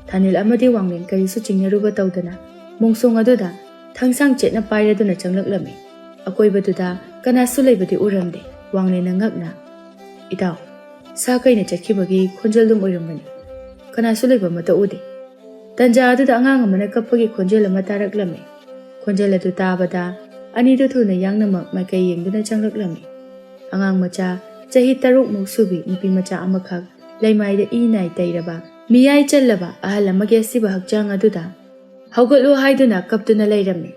ꯊꯥꯅꯤꯜ ꯑꯃꯗꯤ ꯋꯥꯡꯂꯦꯟ ꯀꯔꯤꯁꯨ ꯆꯤꯡꯅꯔꯨꯕ ꯇꯧꯗꯅ ꯃꯣꯡꯁꯣꯡ ꯑꯗꯨꯗ ꯊꯥꯡꯁꯥꯡ ꯆꯦꯠꯅ ꯄꯥꯏꯔꯗꯨꯅ ꯆꯪꯂꯛꯂꯝꯃꯤ꯫ ꯑꯀꯣꯏꯕꯗꯨꯗ ꯀꯅꯥꯁꯨ ꯂꯩꯕꯗꯤ ꯎꯔꯝꯗꯦ꯫ ꯋꯥꯡꯂꯦꯟꯅ ꯉꯛꯅ, "ꯏꯇꯥꯎ, ꯁꯥ ꯀꯩꯅ ꯆꯠꯈꯤꯕꯒꯤ ꯈꯣꯟꯖꯦꯜꯗꯨꯝ ꯑꯣꯏꯔꯝꯒꯅꯤ꯫ ꯀꯅꯥꯁꯨ ꯂꯩꯕ ꯑꯃꯠꯇ ꯎꯗꯦ꯫" ꯇꯟꯖꯥ ꯑꯗꯨꯗ ꯑꯉꯥꯡ ꯑꯃꯅ ꯀꯞꯄꯒꯤ ꯈꯣꯟꯖꯦꯜ ꯑꯃ ꯇꯥꯔꯛꯂꯝꯃꯤ꯫ ꯈꯣꯟꯖꯦꯜ ꯑꯗꯨ ꯇꯥꯕꯗ ꯑꯅꯤꯗꯨ ꯊꯨꯅ ꯌꯥꯡꯅꯃꯛ ꯃꯥꯏꯀꯩ ꯌꯦꯡꯗꯨꯅ ꯆꯪꯂꯛꯂꯝꯃꯤ꯫ ꯑꯉꯥꯡ ꯃꯆꯥ ꯆꯍꯤ ꯇꯔꯨꯛꯃꯨꯛ ꯁꯨꯕꯤ ꯅꯨꯄꯤ ꯃꯆꯥ ꯑꯃꯈꯛ ꯂꯩꯃꯥꯏꯗ ꯏ ꯅꯥꯏ ꯇꯩꯔꯕ, ꯃꯤꯌꯥꯏ ꯆꯜꯂꯕ ꯑꯍꯜ ꯑꯃꯒꯤ ꯑꯁꯤꯕ ꯍꯛꯆꯥꯡ ꯑꯗꯨꯗ ꯍꯧꯒꯠꯂꯨ ꯍꯥꯏꯗꯨꯅ ꯀꯞꯇꯨꯅ ꯂꯩꯔꯝꯃꯤ꯫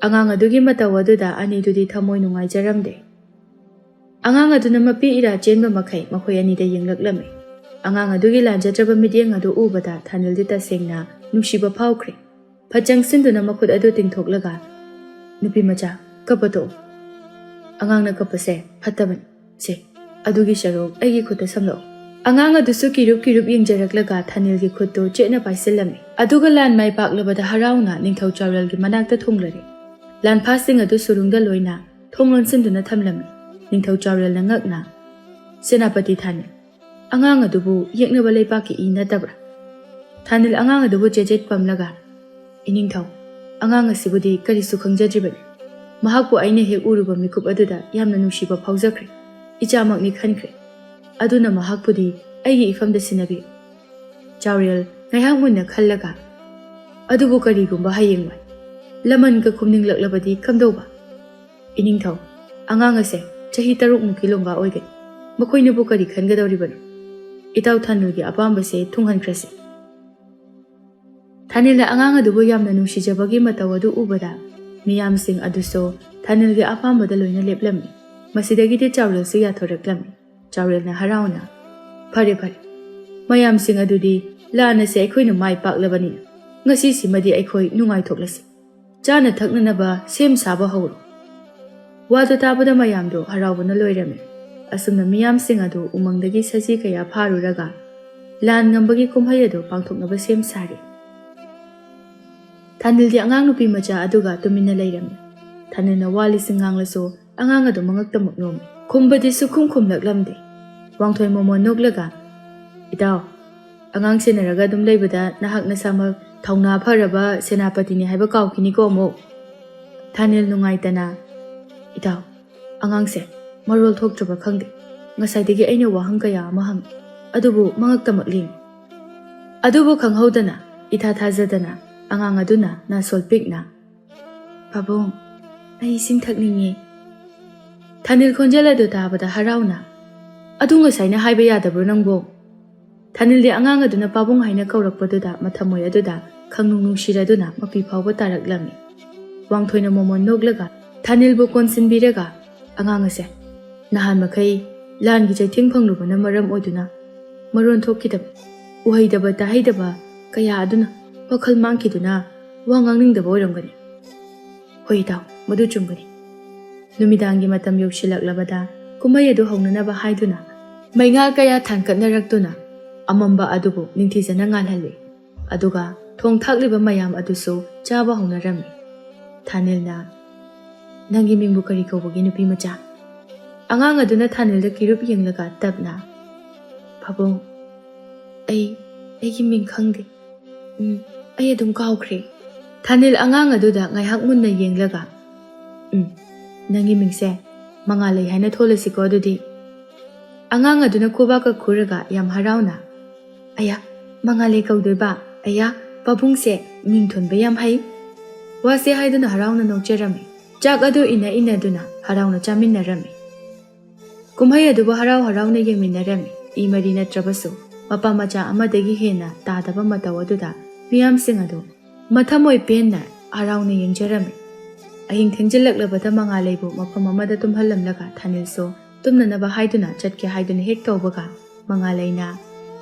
ꯑꯉꯥꯡ ꯑꯗꯨꯒꯤ ꯃꯇꯧ ꯑꯗꯨꯗ ꯑꯅꯤꯗꯨꯗꯤ ꯊꯃꯣꯏ ꯅꯨꯡꯉꯥꯏꯖꯔꯝꯗꯦ꯫ ꯑꯉꯥꯡ ꯑꯗꯨꯅ ꯃꯄꯤ ꯏꯔꯥ ꯆꯦꯟꯕ ꯃꯈꯩ ꯃꯈꯣꯏ ꯑꯅꯤꯗ ꯌꯦꯡꯂꯛꯂꯝꯃꯤ꯫ ꯑꯉꯥꯡ ꯑꯗꯨꯒꯤ ꯂꯥꯟꯖꯗ꯭ꯔꯕ ꯃꯤꯠꯌꯦꯡ ꯑꯗꯨ ꯎꯕꯗ ꯊꯥꯅꯤꯜꯗꯤ ꯇꯁꯦꯡꯅ ꯅꯨꯡꯁꯤꯕ ꯐꯥꯎꯈ꯭ꯔꯦ꯫ ꯐꯠ ꯆꯪꯁꯤꯟꯗꯨꯅ ꯃꯈꯨꯠ ꯑꯗꯨ ꯇꯤꯡꯊꯣꯛꯂꯒ, "ꯅꯨꯄꯤ ꯃꯆꯥ, ꯀꯞꯄ ꯇꯣꯛꯎ꯫ ꯑꯉꯥꯡꯅ ꯀꯞꯄꯁꯦ ꯐꯠꯇꯕꯅꯤ꯫ ꯁꯦ, ꯑꯗꯨꯒꯤ ꯁꯔꯨꯛ ꯑꯩꯒꯤ ꯈꯨꯠꯇ ꯁꯝꯂꯛꯎ꯫" ꯑꯉꯥꯡ ꯑꯗꯨꯁꯨ ꯀꯤꯔꯨꯞ ꯀꯤꯔꯨꯞ ꯌꯦꯡꯖꯔꯛꯂꯒ ꯊꯥꯅꯤꯜꯒꯤ ꯈꯨꯠꯇꯨ ꯆꯦꯠꯅ ꯄꯥꯏꯁꯤꯜꯂꯝꯃꯤ꯫ ꯑꯗꯨꯒ ꯂꯥꯟ ꯃꯥꯏ ꯄꯥꯛꯂꯕꯗ ꯍꯔꯥꯎꯅ ꯅꯤꯡꯊꯧ ꯆꯥꯎꯔꯦꯜꯒꯤ ꯃꯅꯥꯛꯇ ꯊꯨꯡꯂꯔꯦ꯫ ꯂꯥꯟꯐꯥꯁꯤꯡ ꯑꯗꯨ ꯁꯨꯔꯨꯡꯗ ꯂꯣꯏꯅ ꯊꯣꯡ ꯂꯣꯟꯁꯤꯟꯗꯨꯅ ꯊꯝꯂꯝꯃꯤ꯫ ꯅꯤꯡꯊꯧ ꯆꯥꯎꯔꯦꯜꯅ ꯉꯛꯅ, "ꯁꯦꯅꯥꯄꯇꯤ ꯊꯥꯅꯤꯜ, ꯑꯉꯥꯡ ꯑꯗꯨꯕꯨ ꯌꯦꯛꯅꯕ ꯂꯩꯕꯥꯛꯀꯤ ꯏ ꯅꯠꯇꯕ꯭ꯔꯥ?" ꯊꯥꯅꯤꯜ ꯑꯉꯥꯡ ꯑꯗꯨꯕꯨ ꯆꯦꯠꯆꯦꯠ ꯄꯝꯂꯒ, "ꯏꯅꯤꯡꯊꯧ, ꯑꯉꯥꯡ ꯑꯁꯤꯕꯨꯗꯤ ꯀꯔꯤꯁꯨ ꯈꯪꯖꯗ꯭ꯔꯤꯕꯅꯤ꯫ ꯃꯍꯥꯛꯄꯨ ꯑꯩꯅ ꯍꯦꯛ ꯎꯔꯨꯕ ꯃꯤꯀꯨꯞ ꯑꯗꯨꯗ ꯌꯥꯝꯅ ꯅꯨꯡꯁꯤꯕ ꯐꯥꯎꯖꯈ꯭ꯔꯦ꯫ ꯏꯆꯥꯃꯛꯅꯤ ꯈꯟꯈ꯭ꯔꯦ꯫ ꯑꯗꯨꯅ ꯃꯍꯥꯛꯄꯨꯗꯤ ꯑꯩꯒꯤ ꯏꯐꯝꯗ ꯁꯤꯟꯅꯕꯤꯌꯨ꯫" ꯆꯥꯎꯔꯦꯜ ꯉꯥꯏꯍꯥꯛ ꯃꯨꯟꯅ ꯈꯜꯂꯒ, "ꯑꯗꯨꯕꯨ ꯀꯔꯤꯒꯨꯝꯕ ꯍꯌꯦꯡꯋꯥꯏ ꯂꯃꯟꯒ ꯈꯨꯝꯅꯤꯡꯂꯛꯂꯕꯗꯤ ꯀꯝꯗꯧꯕ?" "ꯏꯅꯤꯡꯊꯧ, ꯑꯉꯥꯡ ꯑꯁꯦ ꯆꯍꯤ ꯇꯔꯨꯛꯃꯨꯛꯀꯤ ꯂꯣꯡꯒꯥ ꯑꯣꯏꯒꯅꯤ꯫ ꯃꯈꯣꯏꯅꯕꯨ ꯀꯔꯤ ꯈꯟꯒꯗꯧꯔꯤꯕꯅꯣ?" ꯏꯇꯥꯎ ꯊꯥꯅꯤꯜꯒꯤ ꯑꯄꯥꯝꯕꯁꯦ ꯊꯨꯡꯍꯟꯈ꯭ꯔꯁꯤ꯫ ꯊꯥꯅꯤꯜꯅ ꯑꯉꯥꯡ ꯑꯗꯨꯕꯨ ꯌꯥꯝꯅ ꯅꯨꯡꯁꯤꯖꯕꯒꯤ ꯃꯇꯧ ꯑꯗꯨ ꯎꯕꯗ ꯃꯤꯌꯥꯝꯁꯤꯡ ꯑꯗꯨꯁꯨ ꯊꯥꯅꯤꯜꯒꯤ ꯑꯄꯥꯝꯕꯗ ꯂꯣꯏꯅ ꯂꯦꯞꯂꯝꯃꯤ꯫ ꯃꯁꯤꯗꯒꯤꯗꯤ ꯆꯥꯎꯔꯦꯜꯁꯨ ꯌꯥꯊꯣꯔꯛꯂꯝꯃꯤ꯫ ꯆꯥꯎꯔꯦꯜꯅ ꯍꯔꯥꯎꯅ, "ꯐꯔꯦ ꯐꯔꯦ, ꯃꯌꯥꯝꯁꯤꯡ ꯑꯗꯨꯗꯤ ꯂꯥꯟ ꯑꯁꯦ ꯑꯩꯈꯣꯏꯅ ꯃꯥꯏ ꯄꯥꯛꯂꯕꯅꯤꯅ ꯉꯁꯤꯁꯤꯃꯗꯤ ꯑꯩꯈꯣꯏ ꯅꯨꯡꯉꯥꯏꯊꯣꯛꯂꯁꯤ꯫ ꯆꯥꯅ ꯊꯛꯅꯅꯕ ꯁꯦꯝ ꯁꯥꯕ ꯍꯧꯔꯣ꯫" ꯋꯥꯗꯨ ꯇꯥꯕꯗ ꯃꯌꯥꯝꯗꯨ ꯍꯔꯥꯎꯕꯅ ꯂꯣꯏꯔꯝꯃꯤ꯫ ꯑꯁꯨꯝꯅ ꯃꯤꯌꯥꯝꯁꯤꯡ ꯑꯗꯨ ꯎꯃꯪꯗꯒꯤ ꯁꯖꯤ ꯀꯌꯥ ꯐꯥꯔꯨꯔꯒ ꯂꯥꯟ ꯉꯝꯕꯒꯤ ꯀꯨꯝꯍꯩ ꯑꯗꯨ ꯄꯥꯡꯊꯣꯛꯅꯕ ꯁꯦꯝ ꯁꯥꯔꯤ꯫ ꯊꯥꯅꯤꯜꯗꯤ ꯑꯉꯥꯡ ꯅꯨꯄꯤ ꯃꯆꯥ ꯑꯗꯨꯒ ꯇꯨꯃꯤꯟꯅ ꯂꯩꯔꯝꯃꯤ꯫ ꯊꯥꯅꯤꯜꯅ ꯋꯥ ꯂꯤꯁꯤꯡ ꯉꯥꯡꯂꯁꯨ ꯑꯉꯥꯡ ꯑꯗꯨ ꯃꯉꯛꯇꯃꯛ ꯅꯣꯝꯃꯤ꯫ ꯈꯨꯝꯕꯗꯤ ꯁꯨꯈꯨꯝ ꯈꯨꯝꯂꯛꯂꯝꯗꯦ꯫ ꯋꯥꯡꯊꯣꯏ ꯃꯣꯃꯣꯟ ꯅꯣꯛꯂꯒ, "ꯏꯇꯥꯎ, ꯑꯉꯥꯡ ꯁꯦꯟꯅꯔꯒ ꯑꯗꯨꯝ ꯂꯩꯕꯗ ꯅꯍꯥꯛ ꯅꯁꯥꯃꯛ ꯊꯧꯅꯥ ꯐꯔꯕ ꯁꯦꯅꯥꯄꯇꯤꯅꯤ ꯍꯥꯏꯕ ꯀꯥꯎꯈꯤꯅꯤꯀꯣ ꯑꯃꯨꯛ꯫" ꯊꯥꯅꯤꯜ ꯅꯨꯡꯉꯥꯏꯇꯅ, "ꯏꯇꯥꯎ, ꯑꯉꯥꯡꯁꯦ ꯃꯔꯣꯜ ꯊꯣꯛꯇ꯭ꯔꯕ ꯈꯪꯗꯦ꯫ ꯉꯁꯥꯏꯗꯒꯤ ꯑꯩꯅ ꯋꯥꯍꯪ ꯀꯌꯥ ꯑꯃ ꯍꯪꯉꯤ, ꯑꯗꯨꯕꯨ ꯃꯉꯛꯇꯃꯛ ꯂꯦꯡꯉꯤ꯫" ꯑꯗꯨꯕꯨ ꯈꯪꯍꯧꯗꯅ, ꯏꯊꯥ ꯊꯥꯖꯗꯅ ꯑꯉꯥꯡ ꯑꯗꯨꯅ ꯅꯥꯁꯣꯜ ꯄꯤꯛꯅ, "ꯄꯥꯕꯨꯡ, ꯑꯩ ꯏꯁꯤꯡ ꯊꯛꯅꯤꯡꯉꯤ꯫" ꯊꯥꯅꯤꯜ ꯈꯣꯟꯖꯦꯜ ꯑꯗꯨ ꯇꯥꯕꯗ ꯍꯔꯥꯎꯅ, "ꯑꯗꯨ ꯉꯁꯥꯏꯅ ꯍꯥꯏꯕ ꯌꯥꯗꯕ꯭ꯔꯣ ꯅꯪꯕꯣ?" ꯊꯥꯅꯤꯜꯗꯤ ꯑꯉꯥꯡ ꯑꯗꯨꯅ ꯄꯥꯕꯨꯡ ꯍꯥꯏꯅ ꯀꯧꯔꯛꯄꯗꯨꯗ ꯃꯊꯃꯣꯏ ꯑꯗꯨꯗ ꯈꯪꯅꯨꯡ ꯅꯨꯡꯁꯤꯔꯗꯨꯅ ꯃꯄꯤ ꯐꯥꯎꯕ ꯇꯥꯔꯛꯂꯝꯃꯤ꯫ ꯋꯥꯡꯊꯣꯏꯅ ꯃꯣꯃꯣꯟ ꯅꯣꯛꯂꯒ ꯊꯥꯅꯤꯜꯕꯨ ꯀꯣꯟꯁꯤꯟꯕꯤꯔꯒ, "ꯑꯉꯥꯡ ꯑꯁꯦ, ꯅꯍꯥꯟ ꯃꯈꯩ ꯂꯥꯟꯒꯤ ꯆꯩꯊꯦꯡ ꯐꯪꯂꯨꯕꯅ ꯃꯔꯝ ꯑꯣꯏꯗꯨꯅ ꯃꯔꯣꯟ ꯊꯣꯛꯈꯤꯗꯕ, ꯎꯍꯩꯗꯕ ꯇꯥꯍꯩꯗꯕ ꯀꯌꯥ ꯑꯗꯨꯅ ꯋꯥꯈꯜ ꯃꯥꯡꯈꯤꯗꯨꯅ ꯋꯥ ꯉꯥꯡꯅꯤꯡꯗꯕ ꯑꯣꯏꯔꯝꯒꯅꯤ꯫" "ꯍꯣꯏ ꯏꯇꯥꯎ, ꯃꯗꯨ ꯆꯨꯝꯒꯅꯤ꯫" ꯅꯨꯃꯤꯗꯥꯡꯒꯤ ꯃꯇꯝ ꯌꯧꯁꯤꯜꯂꯛꯂꯕꯗ ꯀꯨꯝꯍꯩ ꯑꯗꯨ ꯍꯧꯅꯅꯕ ꯍꯥꯏꯗꯨꯅ ꯃꯩꯉꯥꯜ ꯀꯌꯥ ꯊꯥꯟꯒꯠꯅꯔꯛꯇꯨꯅ ꯑꯃꯝꯕ ꯑꯗꯨꯕꯨ ꯅꯤꯡꯊꯤꯖꯅ ꯉꯥꯜꯍꯜꯂꯤ꯫ ꯑꯗꯨꯒ ꯊꯣꯡ ꯊꯥꯛꯂꯤꯕ ꯃꯌꯥꯝ ꯑꯗꯨꯁꯨ ꯆꯥꯕ ꯍꯧꯅꯔꯝꯃꯤ꯫ ꯊꯥꯅꯤꯜꯅ, "ꯅꯪꯒꯤ ꯃꯤꯡꯕꯨ ꯀꯔꯤ ꯀꯧꯕꯒꯦ, ꯅꯨꯄꯤ ꯃꯆꯥ?" ꯑꯉꯥꯡ ꯑꯗꯨꯅ ꯊꯥꯅꯤꯜꯗ ꯀꯤꯔꯨꯞ ꯌꯦꯡꯂꯒ ꯇꯞꯅ, "ꯄꯥꯕꯨꯡ, ꯑꯩ, ꯑꯩꯒꯤ ꯃꯤꯡ ꯈꯪꯗꯦ꯫ ꯎꯝ, ꯑꯩ ꯑꯗꯨꯝ ꯀꯥꯎꯈ꯭ꯔꯦ꯫" ꯊꯥꯅꯤꯜ ꯑꯉꯥꯡ ꯑꯗꯨꯗ ꯉꯥꯏꯍꯥꯛ ꯃꯨꯟꯅ ꯌꯦꯡꯂꯒ, "ꯎꯝ, ꯅꯪꯒꯤ ꯃꯤꯡꯁꯦ ꯃꯉꯥꯜꯂꯩ ꯍꯥꯏꯅ ꯊꯣꯜꯂꯁꯤꯀꯣ ꯑꯗꯨꯗꯤ꯫" ꯑꯉꯥꯡ ꯑꯗꯨꯅ ꯈꯨꯕꯥꯛꯀ ꯈꯨꯔꯒ ꯌꯥꯝ ꯍꯔꯥꯎꯅ, "ꯑꯌꯥ, ꯃꯉꯥꯜꯂꯩ ꯀꯧꯗꯣꯏꯕ? ꯑꯌꯥ, ꯄꯥꯕꯨꯡꯁꯦ ꯃꯤꯡ ꯊꯣꯟꯕ ꯌꯥꯝ ꯍꯩ꯫" ꯋꯥꯁꯦ ꯍꯥꯏꯗꯨꯅ ꯍꯔꯥꯎꯅ ꯅꯣꯛꯆꯔꯝꯃꯤ꯫ ꯆꯥꯛ ꯑꯗꯨ ꯏꯟꯅ ꯏꯟꯅꯗꯨꯅ ꯍꯔꯥꯎꯅ ꯆꯥꯃꯤꯟꯅꯔꯝꯃꯤ꯫ ꯀꯨꯝꯍꯩ ꯑꯗꯨꯕꯨ ꯍꯔꯥꯎ ꯍꯔꯥꯎꯅ ꯌꯦꯡꯃꯤꯟꯅꯔꯝꯃꯤ꯫ ꯏ ꯃꯔꯤ ꯅꯠꯇ꯭ꯔꯕꯁꯨ ꯃꯄꯥ ꯃꯆꯥ ꯑꯃꯗꯒꯤ ꯍꯦꯟꯅ ꯇꯥꯗꯕ ꯃꯇꯧ ꯑꯗꯨꯗ ꯃꯤꯌꯥꯝꯁꯤꯡ ꯑꯗꯨ ꯃꯊꯃꯣꯏ ꯄꯦꯟꯅ ꯍꯔꯥꯎꯅ ꯌꯦꯡꯖꯔꯝꯃꯤ꯫ ꯑꯍꯤꯡ ꯊꯦꯡꯖꯤꯜꯂꯛꯂꯕꯗ ꯃꯉꯥꯂꯩꯕꯨ ꯃꯐꯝ ꯑꯃꯗ ꯇꯨꯝꯍꯜꯂꯝꯂꯒ ꯊꯥꯅꯤꯜꯁꯨ ꯇꯨꯝꯅꯅꯕ ꯍꯥꯏꯗꯨꯅ ꯆꯠꯀꯦ ꯍꯥꯏꯗꯨꯅ ꯍꯦꯛ ꯇꯧꯕꯒ ꯃꯉꯥꯂꯩꯅ,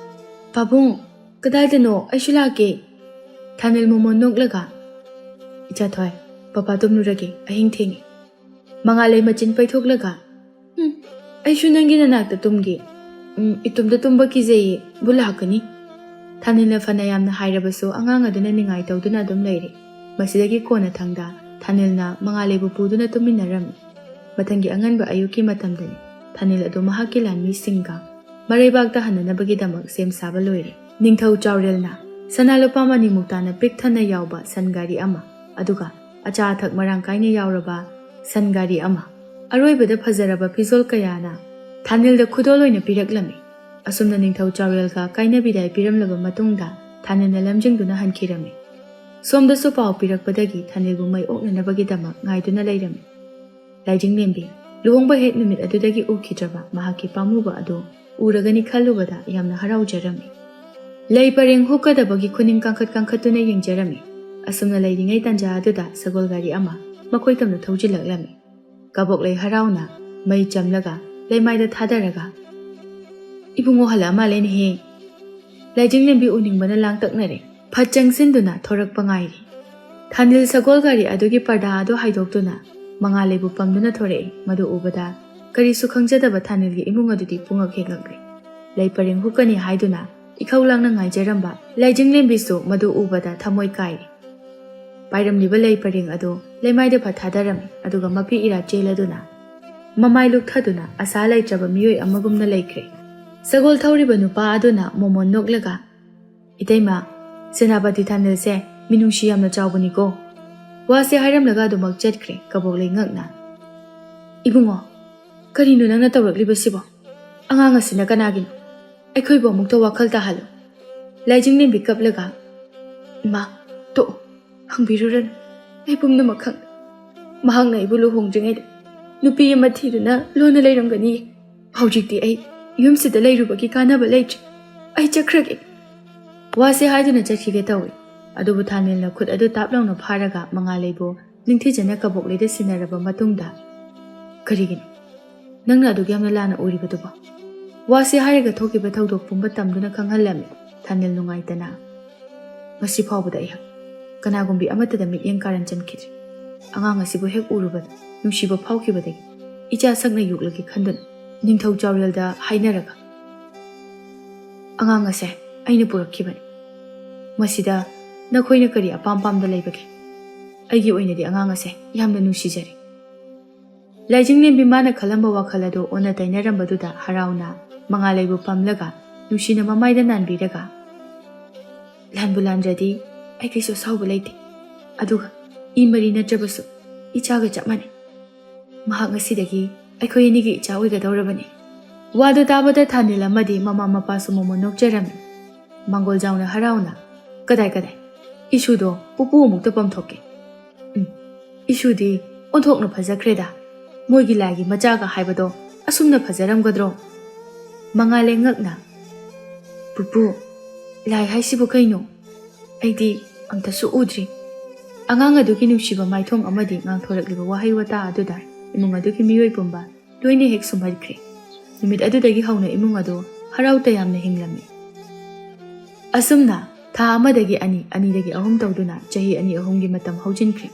"ꯄꯥꯕꯨꯡ, ꯀꯗꯥꯏꯗꯅꯣ? ꯑꯩꯁꯨ ꯂꯥꯛꯀꯦ꯫" ꯊꯥꯅꯤꯜ ꯃꯣꯃꯣꯟ ꯅꯣꯛꯂꯒ, "ꯏꯆꯥꯊꯣꯏ, ꯄꯄꯥ ꯇꯨꯝꯂꯨꯔꯒꯦ, ꯑꯍꯤꯡ ꯊꯦꯡꯉꯦ꯫" ꯃꯉꯥꯂꯩ ꯃꯆꯤꯟ ꯄꯩꯊꯣꯛꯂꯒ, "ꯎꯝ, ꯑꯩꯁꯨ ꯅꯪꯒꯤ ꯅꯅꯥꯛꯇ ꯇꯨꯝꯒꯦ꯫ ꯎꯝ, ꯏꯇꯣꯝꯇ ꯇꯨꯝꯕ ꯀꯤꯖꯩꯌꯦ, ꯕꯨ ꯂꯥꯛꯀꯅꯤ꯫" ꯊꯥꯅꯤꯜꯅ ꯐꯅ ꯌꯥꯝꯅ ꯍꯥꯏꯔꯕꯁꯨ ꯑꯉꯥꯡ ꯑꯗꯨꯅ ꯅꯤꯡꯉꯥꯏ ꯇꯧꯗꯨꯅ ꯑꯗꯨꯝ ꯂꯩꯔꯦ꯫ ꯃꯁꯤꯗꯒꯤ ꯀꯣꯟꯅꯊꯪꯗ ꯊꯥꯅꯤꯜꯅ ꯃꯉꯥꯂꯩꯕꯨ ꯄꯨꯗꯨꯅ ꯇꯨꯝꯃꯤꯟꯅꯔꯝꯃꯤ꯫ ꯃꯊꯪꯒꯤ ꯑꯉꯟꯕ ꯑꯌꯨꯛꯀꯤ ꯃꯇꯝꯗꯅꯤ꯫ ꯊꯥꯅꯤꯜ ꯑꯗꯨ ꯃꯍꯥꯛꯀꯤ ꯂꯥꯟꯃꯤꯁꯤꯡꯒ ꯃꯔꯩꯕꯥꯛꯇ ꯍꯟꯅꯅꯕꯒꯤꯗꯃꯛ ꯁꯦꯝ ꯁꯥꯕ ꯂꯣꯏꯔꯦ꯫ ꯅꯤꯡꯊꯧ ꯆꯥꯎꯔꯦꯜꯅ ꯁꯅꯥ ꯂꯨꯄꯥ ꯃꯅꯤ ꯃꯨꯛꯇꯥꯅ ꯄꯤꯛ ꯊꯟꯅ ꯌꯥꯎꯕ ꯁꯟ ꯒꯥꯔꯤ ꯑꯃ, ꯑꯗꯨꯒ ꯑꯆꯥ ꯑꯊꯛ ꯃꯔꯥꯡ ꯀꯥꯏꯅ ꯌꯥꯎꯔꯕ ꯁꯟ ꯒꯥꯔꯤ ꯑꯃ, ꯑꯔꯣꯏꯕꯗ ꯐꯖꯔꯕ ꯐꯤꯖꯣꯜ ꯀꯌꯥꯅ ꯊꯥꯅꯤꯜꯗ ꯈꯨꯗꯣꯜ ꯑꯣꯏꯅ ꯄꯤꯔꯛꯂꯝꯃꯤ꯫ ꯑꯁꯨꯝꯅ ꯅꯤꯡꯊꯧ ꯆꯥꯎꯔꯦꯜꯒ ꯀꯥꯏꯅꯕꯤꯗꯥꯏ ꯄꯤꯔꯝꯂꯕ ꯃꯇꯨꯡꯗ ꯊꯥꯅꯤꯜꯅ ꯂꯝꯖꯤꯡꯗꯨꯅ ꯍꯟꯈꯤꯔꯝꯃꯤ꯫ ꯁꯣꯝꯗꯁꯨ ꯄꯥꯎ ꯄꯤꯔꯛꯄꯗꯒꯤ ꯊꯥꯅꯤꯜꯕꯨ ꯃꯩ ꯑꯣꯛꯅꯅꯕꯒꯤꯗꯃꯛ ꯉꯥꯏꯗꯨꯅ ꯂꯩꯔꯝꯃꯤ꯫ ꯂꯥꯏꯖꯤꯡꯂꯦꯝꯕꯤ ꯂꯨꯍꯣꯡꯕ ꯍꯦꯛ ꯅꯨꯃꯤꯠ ꯑꯗꯨꯗꯒꯤ ꯎꯈꯤꯗ꯭ꯔꯕ ꯃꯍꯥꯛꯀꯤ ꯄꯥꯝꯃꯨꯕ ꯑꯗꯨ ꯎꯔꯒꯅꯤ ꯈꯜꯂꯨꯕꯗ ꯌꯥꯝꯅ ꯍꯔꯥꯎꯖꯔꯝꯃꯤ꯫ ꯂꯩ ꯄꯔꯦꯡ ꯍꯨꯛꯀꯗꯕꯒꯤ ꯈꯨꯅꯤꯡ ꯀꯥꯡꯈꯠ ꯀꯥꯡꯈꯠꯇꯨꯅ ꯌꯦꯡꯖꯔꯝꯃꯤ꯫ ꯑꯁꯨꯝꯅ ꯂꯩꯔꯤꯉꯩ ꯇꯥꯟꯖꯥ ꯑꯗꯨꯗ ꯁꯒꯣꯜ ꯒꯥꯔꯤ ꯑꯃ ꯃꯈꯣꯏ ꯇꯝꯅ ꯊꯧꯖꯤꯜꯂꯛꯂꯝꯃꯤ꯫ ꯀꯕꯣꯛꯂꯩ ꯍꯔꯥꯎꯅ ꯃꯩ ꯆꯝꯂꯒ ꯂꯩꯃꯥꯏꯗ ꯊꯥꯗꯔꯒ, "ꯏꯕꯨꯡꯉꯣ ꯍꯜꯂꯛꯑ ꯃꯥꯜꯂꯦꯅꯦꯍꯦ꯫" ꯂꯥꯏꯖꯤꯡꯂꯦꯝꯕꯤ ꯎꯅꯤꯡꯕꯅ ꯂꯥꯡꯇꯛꯅꯔꯦ꯫ ꯐꯠ ꯆꯪꯁꯤꯟꯗꯨꯅ ꯊꯣꯔꯛꯄ ꯉꯥꯏꯔꯤ꯫ ꯊꯥꯅꯤꯜ ꯁꯒꯣꯜ ꯒꯥꯔꯤ ꯑꯗꯨꯒꯤ ꯄꯔꯗꯥ ꯑꯗꯨ ꯍꯥꯏꯗꯣꯛꯇꯨꯅ ꯃꯉꯥꯂꯩꯕꯨ ꯄꯝꯗꯨꯅ ꯊꯣꯔꯛꯏ꯫ ꯃꯗꯨ ꯎꯕꯗ ꯀꯔꯤꯁꯨ ꯈꯪꯖꯗꯕ ꯊꯥꯅꯤꯜꯒꯤ ꯏꯃꯨꯡ ꯑꯗꯨꯗꯤ ꯄꯨꯡꯉꯛ ꯍꯦꯛ ꯉꯛꯂꯦ꯫ ꯂꯩ ꯄꯔꯦꯡ ꯍꯨꯛꯀꯅꯤ ꯍꯥꯏꯗꯨꯅ ꯏꯈꯧ ꯂꯥꯡꯅ ꯉꯥꯏꯖꯔꯝꯕ ꯂꯥꯏꯖꯤꯡꯂꯦꯝꯕꯤꯁꯨ ꯃꯗꯨ ꯎꯕꯗ ꯊꯃꯣꯏ ꯀꯥꯏꯔꯦ꯫ ꯄꯥꯏꯔꯝꯂꯤꯕ ꯂꯩ ꯄꯔꯦꯡ ꯑꯗꯨ ꯂꯩꯃꯥꯏꯗ ꯐꯠ ꯊꯥꯗꯔꯝꯃꯤ, ꯑꯗꯨꯒ ꯃꯄꯤ ꯏꯔꯥ ꯆꯦꯜꯂꯗꯨꯅ ꯃꯃꯥꯏ ꯂꯨꯛꯊꯗꯨꯅ ꯑꯁꯥ ꯂꯩꯇ꯭ꯔꯕ ꯃꯤꯑꯣꯏ ꯑꯃꯒꯨꯝꯅ ꯂꯩꯈ꯭ꯔꯦ꯫ ꯁꯒꯣꯜ ꯊꯧꯔꯤꯕ ꯅꯨꯄꯥ ꯑꯗꯨꯅ ꯃꯣꯃꯣꯟ ꯅꯣꯛꯂꯒ, "ꯏꯇꯩꯃ, ꯁꯦꯅꯥꯄꯇꯤ ꯊꯥꯅꯤꯜꯁꯦ ꯃꯤꯅꯨꯡꯁꯤ ꯌꯥꯝꯅ ꯆꯥꯎꯕꯅꯤꯀꯣ꯫" ꯋꯥꯁꯦ ꯍꯥꯏꯔꯝꯂꯒ ꯑꯗꯨꯃꯛ ꯆꯠꯈ꯭ꯔꯦ ꯀꯕꯣꯛꯂꯩ ꯉꯛꯅ꯫ "ꯏꯕꯨꯡꯉꯣ, ꯀꯔꯤꯅꯣ ꯅꯪꯅ ꯇꯧꯔꯛꯂꯤꯕꯁꯤꯕꯣ? ꯑꯉꯥꯡ ꯑꯁꯤꯅ ꯀꯅꯥꯒꯤꯅꯣ? ꯑꯩꯈꯣꯏꯕꯨ ꯑꯃꯨꯛꯇ ꯋꯥꯈꯜ ꯇꯥꯍꯜꯂꯨ꯫" ꯂꯥꯏꯖꯤꯡꯂꯦꯝꯕꯤ ꯀꯞꯂꯒ, "ꯏꯃꯥ, ꯇꯣꯛꯎ, ꯍꯪꯕꯤꯔꯨꯔꯅꯨ꯫ ꯑꯩ ꯄꯨꯝꯅꯃꯛ ꯈꯪꯂꯦ꯫ ꯃꯍꯥꯛꯅ ꯑꯩꯕꯨ ꯂꯨꯍꯣꯡꯗ꯭ꯔꯤꯉꯩꯗ ꯅꯨꯄꯤ ꯑꯃ ꯊꯤꯗꯨꯅ ꯂꯣꯟꯅ ꯂꯩꯔꯝꯒꯅꯤ꯫ ꯍꯧꯖꯤꯛꯇꯤ ꯑꯩ ꯌꯨꯝꯁꯤꯗ ꯂꯩꯔꯨꯕꯒꯤ ꯀꯥꯟꯅꯕ ꯂꯩꯇ꯭ꯔꯦ꯫ ꯑꯩ ꯆꯠꯈ꯭ꯔꯒꯦ꯫ ꯋꯥꯁꯦ ꯍꯥꯏꯗꯨꯅ ꯆꯠꯈꯤꯒꯦ ꯇꯧꯏ꯫ ꯑꯗꯨꯕꯨ ꯊꯥꯅꯤꯜꯅ ꯈꯨꯠ ꯑꯗꯨ ꯇꯥꯞ ꯂꯥꯎꯅ ꯐꯥꯔꯒ ꯃꯉꯥꯂꯩꯕꯨ ꯅꯤꯡꯊꯤꯖꯅ ꯀꯕꯣꯛꯂꯩꯗ ꯁꯤꯟꯅꯔꯕ ꯃꯇꯨꯡꯗ, "ꯀꯔꯤꯒꯤꯅꯣ ꯅꯪꯅ ꯑꯗꯨꯛ ꯌꯥꯝꯅ ꯂꯥꯟꯅ ꯎꯔꯤꯕꯗꯨꯕꯣ?" ꯋꯥꯁꯦ ꯍꯥꯏꯔꯒ ꯊꯣꯛꯈꯤꯕ ꯊꯧꯗꯣꯛ ꯄꯨꯝꯕ ꯇꯝꯗꯨꯅ ꯈꯪꯍꯜꯂꯝꯃꯤ ꯊꯥꯅꯤꯜ ꯅꯨꯡꯉꯥꯏꯇꯅ꯫ "ꯉꯁꯤ ꯐꯥꯎꯕꯗ ꯑꯩꯍꯥꯛ ꯀꯅꯥꯒꯨꯝꯕꯤ ꯑꯃꯠꯇꯗ ꯃꯤꯠꯌꯦꯡ ꯀꯥꯔꯟ ꯆꯟꯈꯤꯗ꯭ꯔꯤ꯫ ꯑꯉꯥꯡ ꯑꯁꯤꯕꯨ ꯍꯦꯛ ꯎꯔꯨꯕꯗ ꯅꯨꯡꯁꯤꯕ ꯐꯥꯎꯈꯤꯕꯗꯒꯤ ꯏꯆꯥ ꯁꯛꯅ ꯌꯣꯛꯂꯒꯦ ꯈꯟꯗꯨꯅ ꯅꯤꯡꯊꯧ ꯆꯥꯎꯔꯦꯜꯗ ꯍꯥꯏꯅꯔꯒ ꯑꯉꯥꯡ ꯑꯁꯦ ꯑꯩꯅ ꯄꯨꯔꯛꯈꯤꯕꯅꯤ꯫ ꯃꯁꯤꯗ ꯅꯈꯣꯏꯅ ꯀꯔꯤ ꯑꯄꯥꯝ ꯄꯥꯝꯗ ꯂꯩꯕꯒꯦ? ꯑꯩꯒꯤ ꯑꯣꯏꯅꯗꯤ ꯑꯉꯥꯡ ꯑꯁꯦ ꯌꯥꯝꯅ ꯅꯨꯡꯁꯤꯖꯔꯦ꯫" ꯂꯥꯏꯖꯤꯡꯂꯦꯝꯕꯤ ꯃꯥꯅ ꯈꯜꯂꯝꯕ ꯋꯥꯈꯜ ꯑꯗꯨ ꯑꯣꯟꯅ ꯇꯩꯅꯔꯝꯕꯗꯨꯗ ꯍꯔꯥꯎꯅ ꯃꯉꯥꯂꯩꯕꯨ ꯄꯝꯂꯒ ꯅꯨꯡꯁꯤꯅ ꯃꯃꯥꯏꯗ ꯅꯥꯟꯕꯤꯔꯒ, "ꯂꯥꯟꯕꯨ ꯂꯥꯟꯗ꯭ꯔꯗꯤ ꯑꯩ ꯀꯩꯁꯨ ꯑꯁꯥꯎꯕ ꯂꯩꯇꯦ꯫ ꯑꯗꯨꯒ ꯏ ꯃꯔꯤ ꯅꯠꯇ꯭ꯔꯕꯁꯨ ꯏꯆꯥꯒ ꯆꯞ ꯃꯥꯟꯅꯩ꯫ ꯃꯍꯥꯛ ꯉꯁꯤꯗꯒꯤ ꯑꯩꯈꯣꯏ ꯑꯅꯤꯒꯤ ꯏꯆꯥ ꯑꯣꯏꯒꯗꯧꯔꯕꯅꯤ꯫" ꯋꯥꯗꯨ ꯇꯥꯕꯗ ꯊꯥꯅꯤꯜ ꯑꯃꯗꯤ ꯃꯃꯥ ꯃꯄꯥꯁꯨ ꯃꯣꯃꯣꯟ ꯅꯣꯛꯆꯔꯝꯃꯤ꯫ ꯃꯥꯡꯒꯣꯜꯖꯥꯎꯅ ꯍꯔꯥꯎꯅ, "ꯀꯗꯥꯏ ꯀꯗꯥꯏ? ꯏꯁꯨꯗꯣ ꯄꯨꯄꯨ ꯑꯃꯨꯛꯇ ꯄꯝꯊꯣꯛꯀꯦ꯫ ꯎꯝ, ꯏꯁꯨꯗꯤ ꯑꯣꯟꯊꯣꯛꯅ ꯐꯖꯈ꯭ꯔꯦꯗ꯫ ꯃꯣꯏꯒꯤ ꯂꯥꯏꯒꯤ ꯃꯆꯥꯒ ꯍꯥꯏꯕꯗꯣ ꯑꯁꯨꯝꯅ ꯐꯖꯔꯝꯒꯗ꯭ꯔꯣ?" ꯃꯉꯥꯂꯩ ꯉꯛꯅ, "ꯄꯨꯄꯨ, ꯂꯥꯏ ꯍꯥꯏꯁꯤꯕꯨ ꯀꯩꯅꯣ? ꯑꯩꯗꯤ ꯑꯝꯇꯁꯨ ꯎꯗ꯭ꯔꯤ꯫" ꯑꯉꯥꯡ ꯑꯗꯨꯒꯤ ꯅꯨꯡꯁꯤꯕ ꯃꯥꯏꯊꯣꯡ ꯑꯃꯗꯤ ꯉꯥꯡꯊꯣꯔꯛꯂꯤꯕ ꯋꯥꯍꯩ ꯋꯥꯇꯥ ꯑꯗꯨꯗ ꯏꯃꯨꯡ ꯑꯗꯨꯒꯤ ꯃꯤꯑꯣꯏ ꯄꯨꯝꯕ ꯂꯣꯏꯅ ꯍꯦꯛ ꯁꯨꯝꯍꯠꯈ꯭ꯔꯦ꯫ ꯅꯨꯃꯤꯠ ꯑꯗꯨꯗꯒꯤ ꯍꯧꯅ ꯏꯃꯨꯡ ꯑꯗꯨ ꯍꯔꯥꯎ ꯇꯌꯥꯝꯅ ꯍꯤꯡꯂꯝꯃꯤ꯫ ꯑꯁꯨꯝꯅ ꯊꯥ ꯑꯃꯗꯒꯤ ꯑꯅꯤ, ꯑꯅꯤꯗꯒꯤ ꯑꯍꯨꯝ ꯇꯧꯗꯨꯅ ꯆꯍꯤ ꯑꯅꯤ ꯑꯍꯨꯝꯒꯤ ꯃꯇꯝ ꯍꯧꯖꯤꯟꯈ꯭ꯔꯦ꯫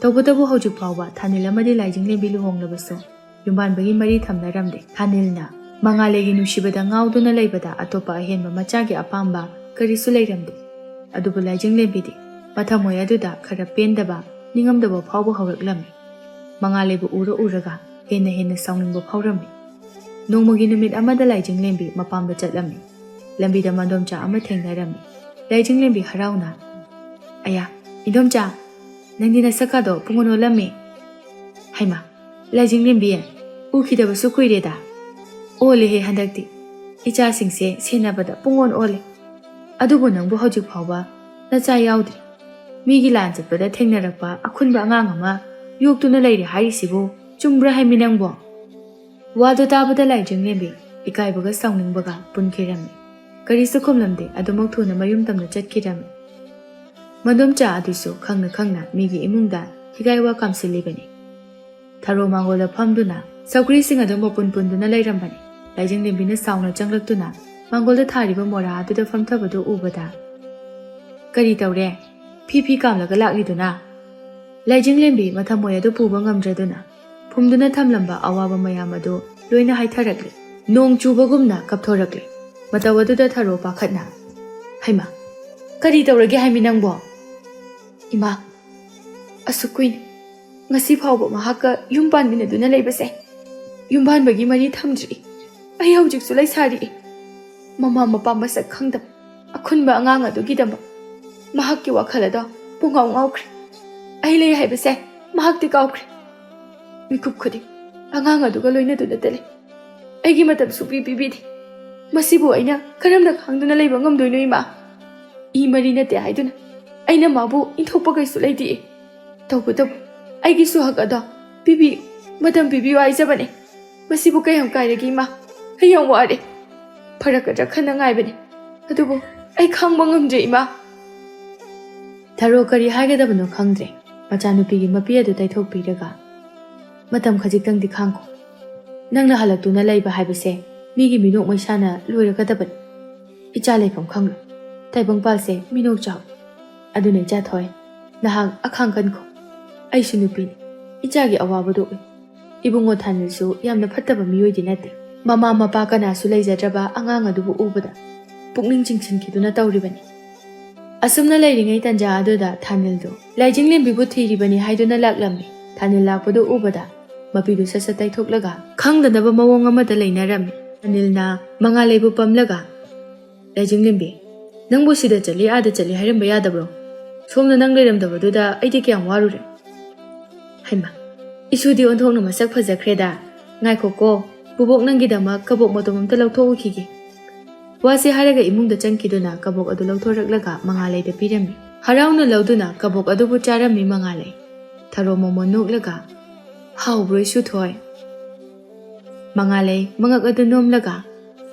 ꯇꯧꯕꯇꯕꯨ ꯍꯧꯖꯤꯛ ꯐꯥꯎꯕ ꯊꯥꯅꯤꯜ ꯑꯃꯗꯤ ꯂꯥꯏꯖꯤꯡꯂꯦꯝꯕꯤ ꯂꯨꯍꯣꯡꯂꯕꯁꯨ ꯌꯨꯝꯕꯥꯟꯕꯒꯤ ꯃꯔꯤ ꯊꯝꯅꯔꯝꯗꯦ꯫ ꯊꯥꯅꯤꯜꯅ ꯃꯉꯥꯂꯩꯒꯤ ꯅꯨꯡꯁꯤꯕꯗ ꯉꯥꯎꯗꯨꯅ ꯂꯩꯕꯗ ꯑꯇꯣꯞꯄ ꯑꯍꯦꯟꯕ ꯃꯆꯥꯒꯤ ꯑꯄꯥꯝꯕ ꯀꯔꯤꯁꯨ ꯂꯩꯔꯝꯗꯦ꯫ ꯑꯗꯨꯕꯨ ꯂꯥꯏꯖꯤꯡꯂꯦꯝꯕꯤꯗꯤ ꯃꯊꯃꯣꯏ ꯑꯗꯨꯗ ꯈꯔ ꯄꯦꯟꯗꯕ, ꯅꯤꯡꯉꯝꯗꯕ ꯐꯥꯎꯕ ꯍꯧꯔꯛꯂꯝꯃꯤ꯫ ꯃꯉꯥꯂꯩꯕꯨ ꯎꯔ ꯎꯔꯒ ꯍꯦꯟꯅ ꯍꯦꯟꯅ ꯁꯥꯎꯅꯤꯡꯕ ꯐꯥꯎꯔꯝꯃꯤ꯫ ꯅꯣꯡꯃꯒꯤ ꯅꯨꯃꯤꯠ ꯑꯃꯗ ꯂꯥꯏꯖꯤꯡꯂꯦꯝꯕꯤ ꯃꯄꯥꯝꯗ ꯆꯠꯂꯝꯃꯤ꯫ ꯂꯝꯕꯤꯗ ꯃꯟꯗꯣꯝꯆꯥ ꯑꯃ ꯊꯦꯡꯅꯔꯝꯃꯤ꯫ ꯂꯥꯏꯖꯤꯡꯂꯦꯝꯕꯤ ꯍꯔꯥꯎꯅ, "ꯑꯌꯥ, ꯏꯟꯗꯣꯝꯆꯥ, ꯅꯪꯗꯤ ꯅꯁꯛꯀꯥꯗꯣ ꯄꯨꯡꯑꯣꯟ ꯑꯣꯜꯂꯝꯃꯤ꯫ ꯍꯩꯃꯥ, ꯂꯥꯏꯖꯤꯡꯂꯦꯝꯕꯤ, ꯎꯈꯤꯗꯕꯁꯨ ꯀꯨꯏꯔꯦꯗ꯫ ꯑꯣꯜꯂꯦꯍꯦ ꯍꯟꯗꯛꯇꯤ꯫ ꯏꯆꯥꯁꯤꯡꯁꯦ ꯁꯦꯟꯅꯕꯗ ꯄꯨꯡꯑꯣꯟ ꯑꯣꯜꯂꯦ꯫ ꯑꯗꯨꯕꯨ ꯅꯪꯕꯨ ꯍꯧꯖꯤꯛ ꯐꯥꯎꯕ ꯅꯆꯥ ꯌꯥꯎꯗ꯭ꯔꯤ꯫ ꯃꯤꯒꯤ ꯂꯥꯟ ꯆꯠꯄꯗ ꯊꯦꯡꯅꯔꯛꯄ ꯑꯈꯨꯟꯕ ꯑꯉꯥꯡ ꯑꯃ ꯌꯣꯛꯇꯨꯅ ꯂꯩꯔꯦ ꯍꯥꯏꯔꯤꯁꯤꯕꯨ ꯆꯨꯝꯕ꯭ꯔꯥ ꯍꯥꯏꯃꯤ ꯅꯪꯕꯣ?" ꯋꯥꯗꯨ ꯇꯥꯕꯗ ꯂꯥꯏꯖꯤꯡꯂꯦꯝꯕꯤ ꯏꯀꯥꯏꯕꯒ ꯁꯥꯎꯅꯤꯡꯕꯒ ꯄꯨꯟꯈꯤꯔꯝꯃꯤ꯫ ꯀꯔꯤꯁꯨ ꯈꯨꯝꯂꯝꯗꯦ, ꯑꯗꯨꯃꯛ ꯊꯨꯅ ꯃꯌꯨꯝ ꯇꯝꯅ ꯆꯠꯈꯤꯔꯝꯃꯤ꯫ ꯃꯗꯣꯝꯆꯥ ꯑꯗꯨꯁꯨ ꯈꯪꯅ ꯈꯪꯅ ꯃꯤꯒꯤ ꯏꯃꯨꯡꯗ ꯍꯤꯒꯥꯏ ꯋꯥ ꯀꯥꯝꯁꯤꯜꯂꯤꯕꯅꯤ꯫ ꯊꯔꯣ ꯃꯥꯡꯒꯣꯜꯗ ꯐꯝꯗꯨꯅ ꯁꯧꯒ꯭ꯔꯤꯁꯤꯡ ꯑꯗꯨ ꯃꯄꯨꯟ ꯄꯨꯟꯗꯨꯅ ꯂꯩꯔꯝꯕꯅꯤ꯫ ꯂꯥꯏꯖꯤꯡꯂꯦꯝꯕꯤꯅ ꯁꯥꯎꯅ ꯆꯪꯂꯛꯇꯨꯅ ꯃꯥꯡꯒꯣꯜꯗ ꯊꯥꯔꯤꯕ ꯃꯣꯔꯥ ꯑꯗꯨꯗ ꯐꯝꯊꯕꯗꯨ ꯎꯕꯗ, "ꯀꯔꯤ ꯇꯧꯔꯦ? ꯐꯤ ꯐꯤ ꯀꯥꯝꯂꯒ ꯂꯥꯛꯂꯤꯗꯨꯅ?" ꯂꯥꯏꯖꯤꯡꯂꯦꯝꯕꯤ ꯃꯊꯃꯣꯏ ꯑꯗꯨ ꯄꯨꯕ ꯉꯝꯗ꯭ꯔꯗꯨꯅ ꯐꯨꯝꯗꯨꯅ ꯊꯝꯂꯝꯕ ꯑꯋꯥꯕ ꯃꯌꯥꯝ ꯑꯗꯨ ꯂꯣꯏꯅ ꯍꯥꯏꯊꯔꯛꯂꯤ꯫ ꯅꯣꯡ ꯆꯨꯕꯒꯨꯝꯅ ꯀꯞꯊꯣꯔꯛꯂꯤ꯫ ꯃꯇꯧ ꯑꯗꯨꯗ ꯊꯔꯣ ꯄꯥꯈꯠꯅ, "ꯍꯩꯃꯥ, ꯀꯔꯤ ꯇꯧꯔꯒꯦ ꯍꯥꯏꯃꯤ ꯅꯪꯕꯣ?" "ꯏꯃꯥ, ꯑꯁꯨꯛ ꯀꯨꯏꯅ, ꯉꯁꯤ ꯐꯥꯎꯕ ꯃꯍꯥꯛꯀ ꯌꯨꯝ ꯄꯥꯟꯃꯤꯟꯅꯗꯨꯅ ꯂꯩꯕꯁꯦ, ꯌꯨꯝꯕꯥꯟꯕꯒꯤ ꯃꯔꯤ ꯊꯝꯗ꯭ꯔꯤ꯫ ꯑꯩ ꯍꯧꯖꯤꯛꯁꯨ ꯂꯩꯁꯥꯔꯤ꯫ ꯃꯃꯥ ꯃꯄꯥ ꯃꯁꯛ ꯈꯪꯗꯕ ꯑꯈꯨꯟꯕ ꯑꯉꯥꯡ ꯑꯗꯨꯒꯤꯗꯃꯛ ꯃꯍꯥꯛꯀꯤ ꯋꯥꯈꯜ ꯑꯗꯣ ꯄꯨꯡꯉꯥꯎ ꯉꯥꯎꯈ꯭ꯔꯦ꯫ ꯑꯩ ꯂꯩ ꯍꯥꯏꯕꯁꯦ ꯃꯍꯥꯛꯇꯤ ꯀꯥꯎꯈ꯭ꯔꯦ꯫ ꯃꯤꯀꯨꯞ ꯈꯨꯗꯤꯡ ꯑꯉꯥꯡ ꯑꯗꯨꯒ ꯂꯣꯏꯅꯗꯨꯅꯇ ꯂꯩ꯫ ꯑꯩꯒꯤ ꯃꯇꯝ ꯁꯨꯛꯄꯤ ꯄꯤꯕꯤꯗꯦ꯫ ꯃꯁꯤꯕꯨ ꯑꯩꯅ ꯀꯔꯝꯅ ꯈꯥꯡꯗꯨꯅ ꯂꯩꯕ ꯉꯝꯗꯣꯏꯅꯣ, ꯏꯃꯥ? ꯏ ꯃꯔꯤ ꯅꯠꯇꯦ ꯍꯥꯏꯗꯨꯅ ꯑꯩꯅ ꯃꯥꯕꯨ ꯏꯟꯊꯣꯛꯄ ꯀꯩꯁꯨ ꯂꯩꯇꯦ꯫ ꯇꯧꯕꯇꯕꯨ ꯑꯩꯒꯤꯁꯨ ꯍꯛ ꯑꯗꯣ ꯄꯤꯕꯤꯌꯨ, ꯃꯇꯝ ꯄꯤꯕꯤꯌꯨ ꯍꯥꯏꯖꯕꯅꯦ꯫ ꯃꯁꯤꯕꯨ ꯀꯌꯥꯝ ꯀꯥꯏꯔꯒꯦ, ꯏꯃꯥ? ꯑꯩ ꯌꯥꯝ ꯋꯥꯔꯦ꯫ ꯐꯔꯛꯀꯗ꯭ꯔꯥ ꯈꯟꯅ ꯉꯥꯏꯕꯅꯦ, ꯑꯗꯨꯕꯨ ꯑꯩ ꯈꯥꯡꯕ ꯉꯝꯗ꯭ꯔꯦ, ꯏꯃꯥ꯫" ꯊꯔꯣ ꯀꯔꯤ ꯍꯥꯏꯒꯗꯕꯅꯣ ꯈꯪꯗ꯭ꯔꯦ꯫ ꯃꯆꯥꯅꯨꯄꯤꯒꯤ ꯃꯄꯤ ꯑꯗꯨ ꯇꯩꯊꯣꯛꯄꯤꯔꯒ, "ꯃꯇꯝ ꯈꯖꯤꯛꯇꯪꯗꯤ ꯈꯥꯡꯈꯣ꯫ ꯅꯪꯅ ꯍꯜꯂꯛꯇꯨꯅ ꯂꯩꯕ ꯍꯥꯏꯕꯁꯦ ꯃꯤꯒꯤ ꯃꯤꯅꯣꯛ ꯃꯩꯁꯥꯅ ꯂꯣꯏꯔꯒꯗꯕꯅꯤ꯫ ꯏꯆꯥ ꯂꯩꯐꯝ ꯈꯪꯂꯣꯏ꯫ ꯇꯥꯏꯕꯪꯄꯥꯜꯁꯦ ꯃꯤꯅꯣꯛ ꯆꯥꯎꯏ꯫ ꯑꯗꯨꯅ ꯏꯆꯥ ꯊꯣꯏ, ꯅꯍꯥꯛ ꯑꯈꯥꯡ ꯀꯟꯈꯣ꯫ ꯑꯩꯁꯨ ꯅꯨꯄꯤꯅꯤ꯫ ꯏꯆꯥꯒꯤ ꯑꯋꯥꯕꯗꯨ ꯎꯏ꯫ ꯏꯕꯨꯡꯉꯣ ꯊꯥꯅꯤꯜꯁꯨ ꯌꯥꯝꯅ ꯐꯠꯇꯕ ꯃꯤꯑꯣꯏꯗꯤ ꯅꯠꯇꯦ꯫ ꯃꯃꯥ ꯃꯄꯥ ꯀꯅꯥꯁꯨ ꯂꯩꯖꯗ꯭ꯔꯕ ꯑꯉꯥꯡ ꯑꯗꯨꯕꯨ ꯎꯕꯗ ꯄꯨꯛꯅꯤꯡ ꯆꯤꯡꯁꯤꯟꯈꯤꯗꯨꯅ ꯇꯧꯔꯤꯕꯅꯤ꯫" ꯑꯁꯨꯝꯅ ꯂꯩꯔꯤꯉꯩ ꯇꯟꯖꯥ ꯑꯗꯨꯗ ꯊꯥꯅꯤꯜꯗꯨ ꯂꯥꯏꯖꯤꯡꯂꯦꯝꯕꯤꯕꯨ ꯊꯤꯔꯤꯕꯅꯤ ꯍꯥꯏꯗꯨꯅ ꯂꯥꯛꯂꯝꯃꯤ꯫ ꯊꯥꯅꯤꯜ ꯂꯥꯛꯄꯗꯨ ꯎꯕꯗ ꯃꯄꯤꯗꯨ ꯁꯠ ꯁꯠ ꯇꯩꯊꯣꯛꯂꯒ ꯈꯪꯗꯅꯕ ꯃꯑꯣꯡ ꯑꯃꯗ ꯂꯩꯅꯔꯝꯃꯤ꯫ ꯊꯥꯅꯤꯜꯅ ꯃꯉꯥꯂꯩꯕꯨ ꯄꯝꯂꯒ, "ꯂꯥꯏꯖꯤꯡꯂꯦꯝꯕꯤ, ꯅꯪꯕꯨ ꯁꯤꯗ ꯆꯠꯂꯤ ꯑꯥꯗ ꯆꯠꯂꯤ ꯍꯥꯏꯔꯝꯕ ꯌꯥꯗꯕ꯭ꯔꯣ? ꯁꯣꯝꯗ ꯅꯪ ꯂꯩꯔꯝꯗꯕꯗꯨꯗ ꯑꯩꯗꯤ ꯀꯌꯥꯝ ꯋꯥꯔꯨꯔꯦ꯫" "ꯍꯩꯃꯥ, ꯏꯁꯨꯗꯤ ꯑꯣꯟꯊꯣꯛꯅ ꯃꯁꯛ ꯐꯖꯈ꯭ꯔꯦꯗ꯫ ꯉꯥꯏꯈꯣꯀꯣ, ꯕꯨꯕꯣꯛ ꯅꯪꯒꯤꯗꯃꯛ ꯀꯕꯣꯛ ꯃꯇꯨꯝ ꯑꯝꯇ ꯂꯧꯊꯣꯛꯎꯈꯤꯒꯦ꯫" ꯋꯥꯁꯤ ꯍꯥꯏꯔꯒ ꯏꯃꯨꯡꯗ ꯆꯪꯈꯤꯗꯨꯅ ꯀꯕꯣꯛ ꯑꯗꯨ ꯂꯧꯊꯣꯔꯛꯂꯒ ꯃꯉꯥꯂꯩꯗ ꯄꯤꯔꯝꯃꯤ꯫ ꯍꯔꯥꯎꯅ ꯂꯧꯗꯨꯅ ꯀꯕꯣꯛ ꯑꯗꯨꯕꯨ ꯆꯥꯔꯝꯃꯤ ꯃꯉꯥꯂꯩ꯫ ꯊꯔꯣ ꯃꯣꯃꯣꯟ ꯅꯣꯛꯂꯒ, "ꯍꯥꯎꯕ꯭ꯔꯣ ꯏꯁꯨ ꯊꯣꯏ?" ꯃꯉꯥꯂꯩ ꯃꯉꯛ ꯑꯗꯨ ꯅꯣꯝꯂꯒ,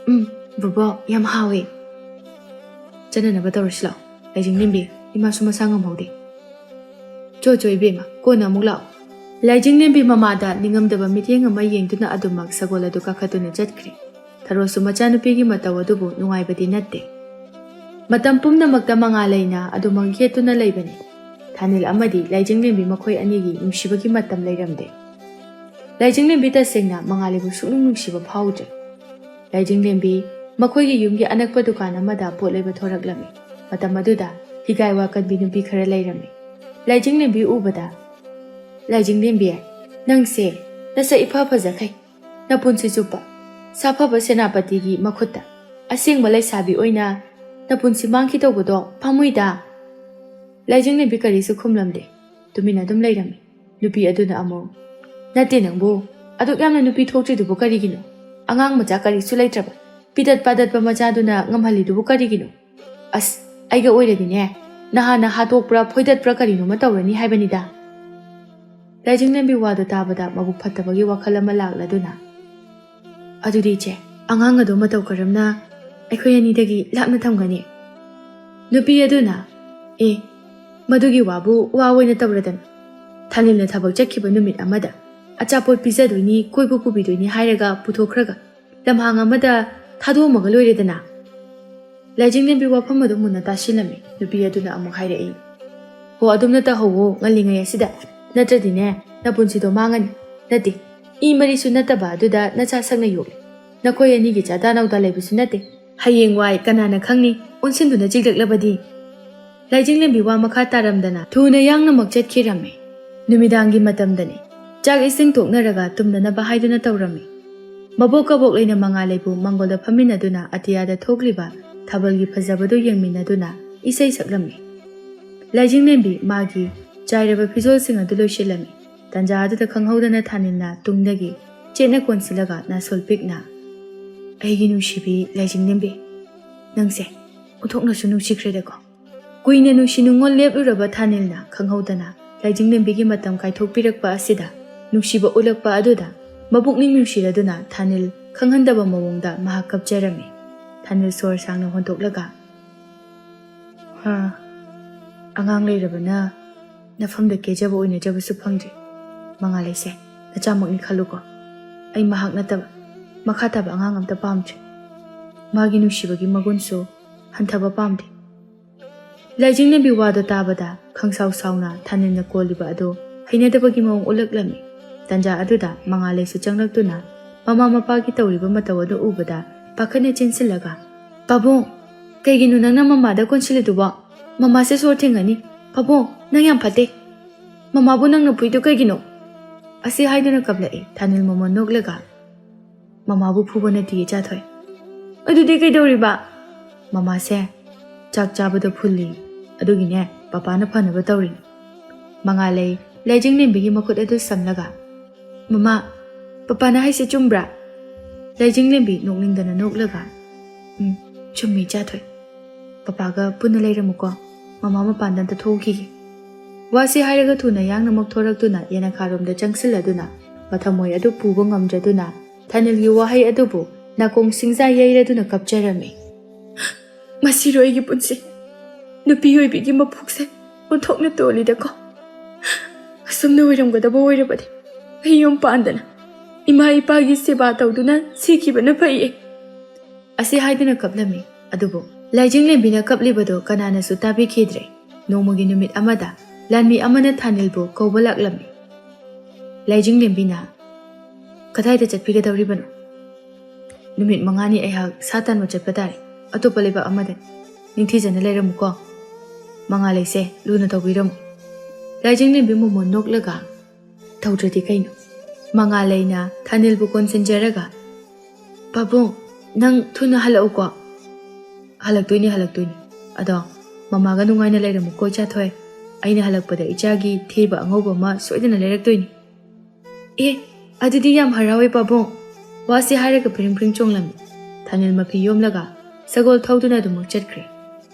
"ꯎꯝ, ꯕꯣꯕꯣꯛ, ꯌꯥꯝ ꯍꯥꯎꯋꯦ꯫ ꯆꯠꯅꯅꯕ ꯇꯧꯔꯁꯤ ꯂꯥꯛꯑꯣ꯫ ꯂꯥꯏꯖꯤꯡꯂꯦꯝꯕꯤ, ꯏꯃꯥꯁꯨ ꯃꯁꯥ ꯉꯝꯍꯧꯗꯦ꯫ ꯆꯣ ꯆꯣ ꯏꯕꯦꯝꯃ, ꯀꯣꯟꯅ ꯑꯃꯨꯛ ꯂꯥꯛꯑꯣ"꯫ ꯂꯥꯏꯖꯤꯡꯂꯦꯝꯕꯤ ꯃꯃꯥꯗ ꯅꯤꯡꯉꯝꯗꯕ ꯃꯤꯠꯌꯦꯡ ꯑꯃ ꯌꯦꯡꯗꯨꯅ ꯑꯗꯨꯃꯛ ꯁꯒꯣꯜ ꯑꯗꯨ ꯀꯥꯈꯠꯇꯨꯅ ꯆꯠꯈ꯭ꯔꯦ꯫ ꯊꯔꯣꯁꯨ ꯃꯆꯥꯅꯨꯄꯤꯒꯤ ꯃꯇꯧ ꯑꯗꯨꯕꯨ ꯅꯨꯡꯉꯥꯏꯕꯗꯤ ꯅꯠꯇꯦ꯫ ꯃꯇꯝ ꯄꯨꯝꯅꯃꯛꯇ ꯃꯉꯥꯂꯩꯅ ꯑꯗꯨꯃꯛ ꯌꯦꯠꯇꯨꯅ ꯂꯩꯕꯅꯤ꯫ ꯊꯥꯅꯤꯜ ꯑꯃꯗꯤ ꯂꯥꯏꯖꯤꯡꯂꯦꯝꯕꯤ ꯃꯈꯣꯏ ꯑꯅꯤꯒꯤ ꯅꯨꯡꯁꯤꯕꯒꯤ ꯃꯇꯝ ꯂꯩꯔꯝꯗꯦ꯫ ꯂꯥꯏꯖꯤꯡꯂꯦꯝꯕꯤ ꯇꯁꯦꯡꯅ ꯃꯉꯥꯂꯩꯕꯨ ꯁꯨꯛꯅꯨꯡ ꯅꯨꯡꯁꯤꯕ ꯐꯥꯎꯗ꯭ꯔꯦ꯫ ꯂꯥꯏꯖꯤꯡꯂꯦꯝꯕꯤ ꯃꯈꯣꯏꯒꯤ ꯌꯨꯝꯒꯤ ꯑꯅꯛꯄ ꯗꯨꯀꯥꯟ ꯑꯃꯗ ꯄꯣꯠ ꯂꯩꯕ ꯊꯣꯔꯛꯂꯝꯃꯤ꯫ ꯃꯇꯝ ꯑꯗꯨꯗ ꯍꯤꯒꯥꯏ ꯋꯥ ꯀꯟꯕꯤ ꯅꯨꯄꯤ ꯈꯔ ꯂꯩꯔꯝꯃꯤ꯫ ꯂꯥꯏꯖꯤꯡꯂꯦꯝꯕꯤ ꯎꯕꯗ, "ꯂꯥꯏꯖꯤꯡꯂꯦꯝꯕꯤ, ꯅꯪꯁꯦ ꯅꯁꯛ ꯏꯐ ꯐꯖꯈꯩ꯫ ꯅꯄꯨꯟꯁꯤ ꯆꯨꯞꯄ ꯁꯥꯐꯕ ꯁꯦꯅꯥꯄꯇꯤꯒꯤ ꯃꯈꯨꯠꯇ ꯑꯁꯦꯡꯕ ꯂꯩꯁꯥꯕꯤ ꯑꯣꯏꯅ ꯅꯄꯨꯟꯁꯤ ꯃꯥꯡꯈꯤ ꯇꯧꯕꯗꯣ ꯄꯥꯝꯃꯨꯏꯗ"꯫ ꯂꯥꯏꯖꯤꯡꯂꯦꯝꯕꯤ ꯀꯔꯤꯁꯨ ꯈꯨꯝꯂꯝꯗꯦ꯫ ꯇꯨꯃꯤꯟꯅ ꯑꯗꯨꯝ ꯂꯩꯔꯝꯃꯤ꯫ ꯅꯨꯄꯤ ꯑꯗꯨꯅ ꯑꯃꯨꯛ, "ꯅꯠꯇꯦ ꯅꯪꯕꯨ, ꯑꯗꯨꯛ ꯌꯥꯝꯅ ꯅꯨꯄꯤ ꯊꯣꯛꯇ꯭ꯔꯤꯗꯨꯕꯨ ꯀꯔꯤꯒꯤꯅꯣ? ꯑꯉꯥꯡ ꯃꯆꯥ ꯀꯔꯤꯁꯨ ꯂꯩꯇ꯭ꯔꯕ, ꯄꯤꯗꯠ ꯄꯥꯗꯠꯄ ꯃꯆꯥꯗꯨꯅ ꯉꯝꯍꯜꯂꯤꯗꯨꯕꯨ ꯀꯔꯤꯒꯤꯅꯣ? ꯑꯁ, ꯑꯩꯒ ꯑꯣꯏꯔꯗꯤꯅꯦ, ꯅꯍꯥꯟꯅ ꯍꯥꯠꯇꯣꯛꯄ꯭ꯔꯥ ꯐꯣꯏꯗꯠꯄ꯭ꯔꯥ ꯀꯔꯤꯅꯣꯃ ꯇꯧꯔꯅꯤ ꯍꯥꯏꯕꯅꯤꯗ"꯫ ꯂꯥꯏꯖꯤꯡꯂꯦꯝꯕꯤ ꯋꯥꯗꯨ ꯇꯥꯕꯗ ꯃꯕꯨꯛ ꯐꯠꯇꯕꯒꯤ ꯋꯥꯈꯜ ꯑꯃ ꯂꯥꯛꯂꯗꯨꯅ, "ꯑꯗꯨꯗꯤ ꯏꯆꯦ, ꯑꯉꯥꯡ ꯑꯗꯨ ꯃꯇꯧ ꯀꯔꯝꯅ ꯑꯩꯈꯣꯏ ꯑꯅꯤꯗꯒꯤ ꯂꯥꯞꯅ ꯊꯝꯒꯅꯤ?" ꯅꯨꯄꯤ ꯑꯗꯨꯅ, "ꯑꯦ, ꯃꯗꯨꯒꯤ ꯋꯥꯕꯨ ꯋꯥ ꯑꯣꯏꯅ ꯇꯧꯔꯗꯅ, ꯊꯥꯅꯤꯜꯅ ꯊꯕꯛ ꯆꯠꯈꯤꯕ ꯅꯨꯃꯤꯠ ꯑꯃꯗ ꯑꯆꯥꯄꯣꯠ ꯄꯤꯖꯗꯣꯏꯅꯤ, ꯀꯣꯏꯕ ꯄꯨꯕꯤꯗꯣꯏꯅꯤ ꯍꯥꯏꯔꯒ ꯄꯨꯊꯣꯛꯈ꯭ꯔꯒ ꯂꯝꯍꯥꯡ ꯑꯃꯗ ꯊꯥꯗꯣꯛꯑꯝꯃꯒ ꯂꯣꯏꯔꯦꯗꯅ"꯫ ꯂꯥꯏꯖꯤꯡꯂꯦꯝꯕꯤ ꯋꯥꯐꯝ ꯑꯗꯨ ꯃꯨꯟꯅ ꯇꯥꯁꯤꯜꯂꯝꯃꯤ꯫ ꯅꯨꯄꯤ ꯑꯗꯨꯅ ꯑꯃꯨꯛ ꯍꯥꯏꯔꯛꯏ, "ꯍꯣ, ꯑꯗꯨꯝꯅ ꯇꯧꯍꯧꯋꯣ, ꯉꯜꯂꯤꯉꯩ ꯑꯁꯤꯗ, ꯅꯠꯇ꯭ꯔꯗꯤꯅꯦ, ꯅꯄꯨꯟꯁꯤꯗꯣ ꯃꯥꯡꯉꯅꯤ꯫ ꯅꯠꯇꯦ, ꯏ ꯃꯔꯤꯁꯨ ꯅꯠꯇꯕ ꯑꯗꯨꯗ ꯅꯆꯥ ꯁꯛꯅ ꯌꯣꯛꯂꯦ꯫ ꯅꯈꯣꯏ ꯑꯅꯤꯒꯤ ꯆꯥꯗꯥ ꯅꯧꯗꯥ ꯂꯩꯕꯁꯨ ꯅꯠꯇꯦ꯫ ꯍꯌꯦꯡꯋꯥꯏ ꯀꯅꯥꯅ ꯈꯪꯅꯤ, ꯑꯣꯟꯁꯤꯟꯗꯨꯅ ꯆꯤꯛꯂꯛꯂꯕꯗꯤ"꯫ ꯂꯥꯏꯖꯤꯡꯂꯦꯝꯕꯤ ꯋꯥ ꯃꯈꯥ ꯇꯥꯔꯝꯗꯅ ꯊꯨꯅ ꯌꯥꯡꯅꯃꯛ ꯆꯠꯈꯤꯔꯝꯃꯤ꯫ ꯅꯨꯃꯤꯗꯥꯡꯒꯤ ꯃꯇꯝꯗꯅꯤ꯫ ꯆꯥꯛ ꯏꯁꯤꯡ ꯇꯣꯛꯅꯔꯒ ꯇꯨꯝꯅꯅꯕ ꯍꯥꯏꯗꯨꯅ ꯇꯧꯔꯝꯃꯤ꯫ ꯃꯕꯣꯛ ꯀꯕꯣꯛ ꯂꯩꯅ ꯃꯉꯥꯂꯩꯕꯨ ꯃꯪꯒꯣꯜꯗ ꯐꯝꯃꯤꯟꯅꯗꯨꯅ ꯑꯇꯤꯌꯥꯗ ꯊꯣꯛꯂꯤꯕ ꯊꯥꯕꯜꯒꯤ ꯐꯖꯕꯗꯨ ꯌꯦꯡꯃꯤꯟꯅꯗꯨꯅ ꯏꯁꯩ ꯁꯛꯂꯝꯃꯤ꯫ ꯂꯥꯏꯖꯤꯡꯂꯦꯝꯕꯤ ꯃꯥꯒꯤ ꯆꯥꯏꯔꯕ ꯐꯤꯖꯣꯜꯁꯤꯡ ꯑꯗꯨ ꯂꯣꯏꯁꯤꯜꯂꯝꯃꯤ꯫ ꯇꯟꯖꯥ ꯑꯗꯨꯗ ꯈꯪꯍꯧꯗꯅ ꯊꯥꯅꯤꯜꯅ ꯇꯨꯡꯗꯒꯤ ꯆꯦꯠꯅ ꯀꯣꯟꯁꯤꯜꯂꯒ ꯅꯥꯁꯣꯜ ꯄꯤꯛꯅ, "ꯑꯩꯒꯤ ꯅꯨꯡꯁꯤꯕꯤ ꯂꯥꯏꯖꯤꯡꯂꯦꯝꯕꯤ, ꯅꯪꯁꯦ ꯑꯣꯟꯊꯣꯛꯅꯁꯨ ꯅꯨꯡꯁꯤꯈ꯭ꯔꯦꯗꯀꯣ"꯫ ꯀꯨꯏꯅ ꯅꯨꯡꯁꯤ ꯅꯨꯡꯉꯣꯜ ꯂꯦꯞꯂꯨꯔꯕ ꯊꯥꯅꯤꯜꯅ ꯈꯪꯍꯧꯗꯅ ꯂꯥꯏꯖꯤꯡꯂꯦꯝꯕꯤꯒꯤ ꯃꯇꯝ ꯀꯥꯏꯊꯣꯛꯄꯤꯔꯛꯄ ꯑꯁꯤꯗ ꯅꯨꯡꯁꯤꯕ ꯎꯠꯂꯛꯄ ꯑꯗꯨꯗ ꯃꯄꯨꯛꯅꯤꯡ ꯅꯨꯡꯁꯤꯔꯗꯨꯅ ꯊꯥꯅꯤꯜ ꯈꯪꯍꯟꯗꯕ ꯃꯑꯣꯡꯗ ꯃꯍꯥꯛ ꯀꯞꯆꯔꯝꯃꯤ꯫ ꯊꯥꯅꯤꯜ ꯁꯣꯔ ꯁꯥꯡꯅ ꯍꯣꯟꯗꯣꯛꯂꯒ, "ꯍꯥ, ꯑꯉꯥꯡ ꯂꯩꯔꯕꯅ ꯅꯐꯝꯗ ꯀꯦꯖꯕ ꯑꯣꯏꯅꯖꯕꯁꯨ ꯐꯪꯗ꯭ꯔꯤ꯫ ꯃꯉꯥꯜꯂꯩꯁꯦ, ꯅꯆꯥꯃꯛꯅꯤ ꯈꯜꯂꯨꯀꯣ꯫ ꯑꯩ ꯃꯍꯥꯛ ꯅꯠꯇꯕ ꯃꯈꯥ ꯇꯥꯕ ꯑꯉꯥꯡ ꯑꯝꯇ ꯄꯥꯝꯗ꯭ꯔꯤ꯫ ꯃꯥꯒꯤ ꯅꯨꯡꯁꯤꯕꯒꯤ ꯃꯒꯨꯟꯁꯨ ꯍꯟꯊꯕ ꯄꯥꯝꯗꯦ꯫" ꯂꯥꯏꯖꯤꯡꯂꯦꯝꯕꯤ ꯋꯥꯗꯣ ꯇꯥꯕꯗ ꯈꯪꯁꯥꯎ ꯁꯥꯎꯅ ꯊꯥꯅꯤꯜꯅ ꯀꯣꯜꯂꯤꯕ ꯑꯗꯨ ꯍꯩꯅꯗꯕꯒꯤ ꯃꯑꯣꯡ ꯎꯠꯂꯛꯂꯝꯃꯤ꯫ ꯇꯟꯖꯥ ꯑꯗꯨꯗ ꯃꯉꯥꯜꯂꯩꯁꯨ ꯆꯪꯂꯛꯇꯨꯅ ꯃꯃꯥ ꯃꯄꯥꯒꯤ ꯇꯧꯔꯤꯕ ꯃꯇꯧ ꯑꯗꯨ ꯎꯕꯗ ꯄꯥꯈꯠꯅ ꯆꯦꯟꯁꯤꯜꯂꯒ, "ꯄꯥꯕꯨꯡ, ꯀꯩꯒꯤꯅꯣ ꯅꯪꯅ ꯃꯃꯥꯗ ꯀꯣꯟꯁꯤꯜꯂꯤꯗꯨꯕꯣ? ꯃꯃꯥꯁꯦ ꯁꯣꯔ ꯊꯤꯡꯒꯅꯤ꯫ ꯄꯥꯕꯨꯡ, ꯅꯪ ꯌꯥꯝ ꯐꯠꯇꯦ꯫ ꯃꯃꯥꯕꯨ ꯅꯪꯅ ꯐꯨꯏꯗꯨ ꯀꯩꯒꯤꯅꯣ?" ꯑꯁꯤ ꯍꯥꯏꯗꯨꯅ ꯀꯞꯂꯛꯏ ꯊꯥꯅꯤꯜ ꯃꯃꯣꯟ ꯅꯣꯛꯂꯒ꯫ "ꯃꯃꯥꯕꯨ ꯐꯨꯕ ꯅꯠꯇꯦ ꯏꯆꯥꯊꯣꯏ꯫" "ꯑꯗꯨꯗꯤ ꯀꯩꯗꯧꯔꯤꯕ?" "ꯃꯃꯥꯁꯦ ꯆꯥꯛ ꯆꯥꯕꯗ ꯐꯨꯜꯂꯤ, ꯑꯗꯨꯒꯤꯅꯦ ꯄꯄꯥꯅ ꯐꯅꯕ ꯇꯧꯔꯤꯅꯤ꯫" ꯃꯉꯥꯂꯩ ꯂꯥꯏꯖꯤꯡꯂꯦꯝꯕꯤꯒꯤ ꯃꯈꯨꯠ ꯑꯗꯨ ꯁꯝꯂꯒ, "ꯃꯃꯥ, ꯄꯄꯥꯅ ꯍꯥꯏꯁꯦ ꯆꯨꯝꯕ꯭ꯔꯥ?" ꯂꯥꯏꯖꯤꯡꯂꯦꯝꯕꯤ ꯅꯣꯛꯅꯤꯡꯗꯅ ꯅꯣꯛꯂꯒ, "ꯎꯝ, ꯆꯨꯝꯃꯤ ꯏꯆꯥꯊꯣꯏ꯫ ꯄꯄꯥꯒ ꯄꯨꯟꯅ ꯂꯩꯔꯝꯃꯨꯀꯣ, ꯃꯃꯥ ꯃꯄꯥꯟꯗ ꯑꯝꯇ ꯊꯣꯛꯎꯈꯤꯒꯦ꯫" ꯋꯥꯁꯤ ꯍꯥꯏꯔꯒ ꯊꯨꯅ ꯌꯥꯡꯅ ꯃꯛꯊꯣꯔꯛꯇꯨꯅ ꯌꯦꯅꯈꯥꯔꯣꯝꯗ ꯆꯪꯁꯤꯜꯂꯗꯨꯅ ꯃꯊꯃꯣꯏ ꯑꯗꯨ ꯄꯨꯕ ꯉꯝꯗ꯭ꯔꯗꯨꯅ ꯊꯥꯅꯤꯜꯒꯤ ꯋꯥꯍꯩ ꯑꯗꯨꯕꯨ ꯅꯥꯀꯣꯡ ꯁꯤꯡꯖꯥ ꯌꯩꯔꯗꯨꯅ ꯀꯞꯆꯔꯝꯃꯤ꯫ "ꯃꯁꯤꯔꯣ ꯑꯩꯒꯤ ꯄꯨꯟꯁꯤ? ꯅꯨꯄꯤ ꯑꯣꯏꯕꯤꯒꯤ ꯃꯄꯣꯛꯁꯦ ꯑꯣꯟꯊꯣꯛꯅ ꯇꯣꯜꯂꯤꯗꯀꯣ꯫ ꯑꯁꯨꯝꯅ ꯑꯣꯏꯔꯝꯒꯗꯕ ꯑꯣꯏꯔꯕꯗꯤ ꯑꯩ ꯌꯨꯝ ꯄꯥꯟꯗꯅ ꯏꯃꯥ ꯏꯄꯥꯒꯤ ꯁꯦꯕꯥ ꯇꯧꯗꯨꯅ ꯁꯤꯈꯤꯕꯅ ꯐꯩꯌꯦ꯫" ꯑꯁꯤ ꯍꯥꯏꯗꯨꯅ ꯀꯞꯂꯝꯃꯤ꯫ ꯑꯗꯨꯕꯨ ꯂꯥꯏꯖꯤꯡꯂꯦꯝꯕꯤꯅ ꯀꯞꯂꯤꯕꯗꯨ ꯀꯅꯥꯅꯁꯨ ꯇꯥꯕꯤꯈꯤꯗ꯭ꯔꯦ꯫ ꯅꯣꯡꯃꯒꯤ ꯅꯨꯃꯤꯠ ꯑꯃꯗ ꯂꯥꯟꯃꯤ ꯑꯃꯅ ꯊꯥꯅꯤꯜꯕꯨ ꯀꯧꯕ ꯂꯥꯛꯂꯝꯃꯤ꯫ ꯂꯥꯏꯖꯤꯡꯂꯦꯝꯕꯤꯅ, "ꯀꯗꯥꯏꯗ ꯆꯠꯄꯤꯒꯗꯧꯔꯤꯕꯅꯣ?" "ꯅꯨꯃꯤꯠ ꯃꯉꯥꯅꯤ ꯑꯩꯍꯥꯛ ꯁꯥ ꯇꯥꯟꯕ ꯆꯠꯄ ꯇꯥꯔꯦ, ꯑꯇꯣꯞꯄ ꯂꯩꯕꯥꯛ ꯑꯃꯗ꯫ ꯅꯤꯡꯊꯤꯖꯅ ꯂꯩꯔꯝꯃꯨꯀꯣ꯫ ꯃꯉꯥꯂꯩꯁꯦ ꯂꯨꯅ ꯇꯧꯕꯤꯔꯝꯃꯨ꯫" ꯂꯥꯏꯖꯤꯡꯂꯦꯝꯕꯤ ꯃꯃꯣꯟ ꯅꯣꯛꯂꯒ, "ꯇꯧꯗ꯭ꯔꯗꯤ ꯀꯩꯅꯣ?" ꯃꯉꯥꯂꯩꯅ ꯊꯥꯅꯤꯜꯕꯨ ꯀꯣꯟꯁꯤꯟꯖꯔꯒ, "ꯄꯥꯕꯨꯡ, ꯅꯪ ꯊꯨꯅ ꯍꯜꯂꯛꯎꯀꯣ꯫" "ꯍꯜꯂꯛꯇꯣꯏꯅꯤ, ꯍꯜꯂꯛꯇꯣꯏꯅꯤ꯫ ꯑꯗꯣ ꯃꯃꯥꯒ ꯅꯨꯡꯉꯥꯏꯅ ꯂꯩꯔꯝꯃꯨꯀꯣ ꯏꯆꯥꯊꯣꯏ꯫ ꯑꯩꯅ ꯍꯜꯂꯛꯄꯗ ꯏꯆꯥꯒꯤ ꯊꯦꯕ ꯑꯉꯧꯕ ꯑꯃ ꯁꯣꯏꯗꯅ ꯂꯩꯔꯛꯇꯣꯏꯅꯤ꯫" "ꯑꯦ, ꯑꯗꯨꯗꯤ ꯌꯥꯝ ꯍꯔꯥꯎꯋꯦ ꯄꯥꯕꯨꯡ꯫" ꯋꯥꯁꯤ ꯍꯥꯏꯔꯒ ꯐ꯭ꯔꯤꯡ ꯐ꯭ꯔꯤꯡ ꯆꯣꯡꯂꯝꯃꯤ꯫ ꯊꯥꯅꯤꯜ ꯃꯐꯤ ꯌꯣꯝꯂꯒ ꯁꯒꯣꯜ ꯊꯧꯗꯨꯅ ꯑꯗꯨꯃꯛ ꯆꯠꯈ꯭ꯔꯦ꯫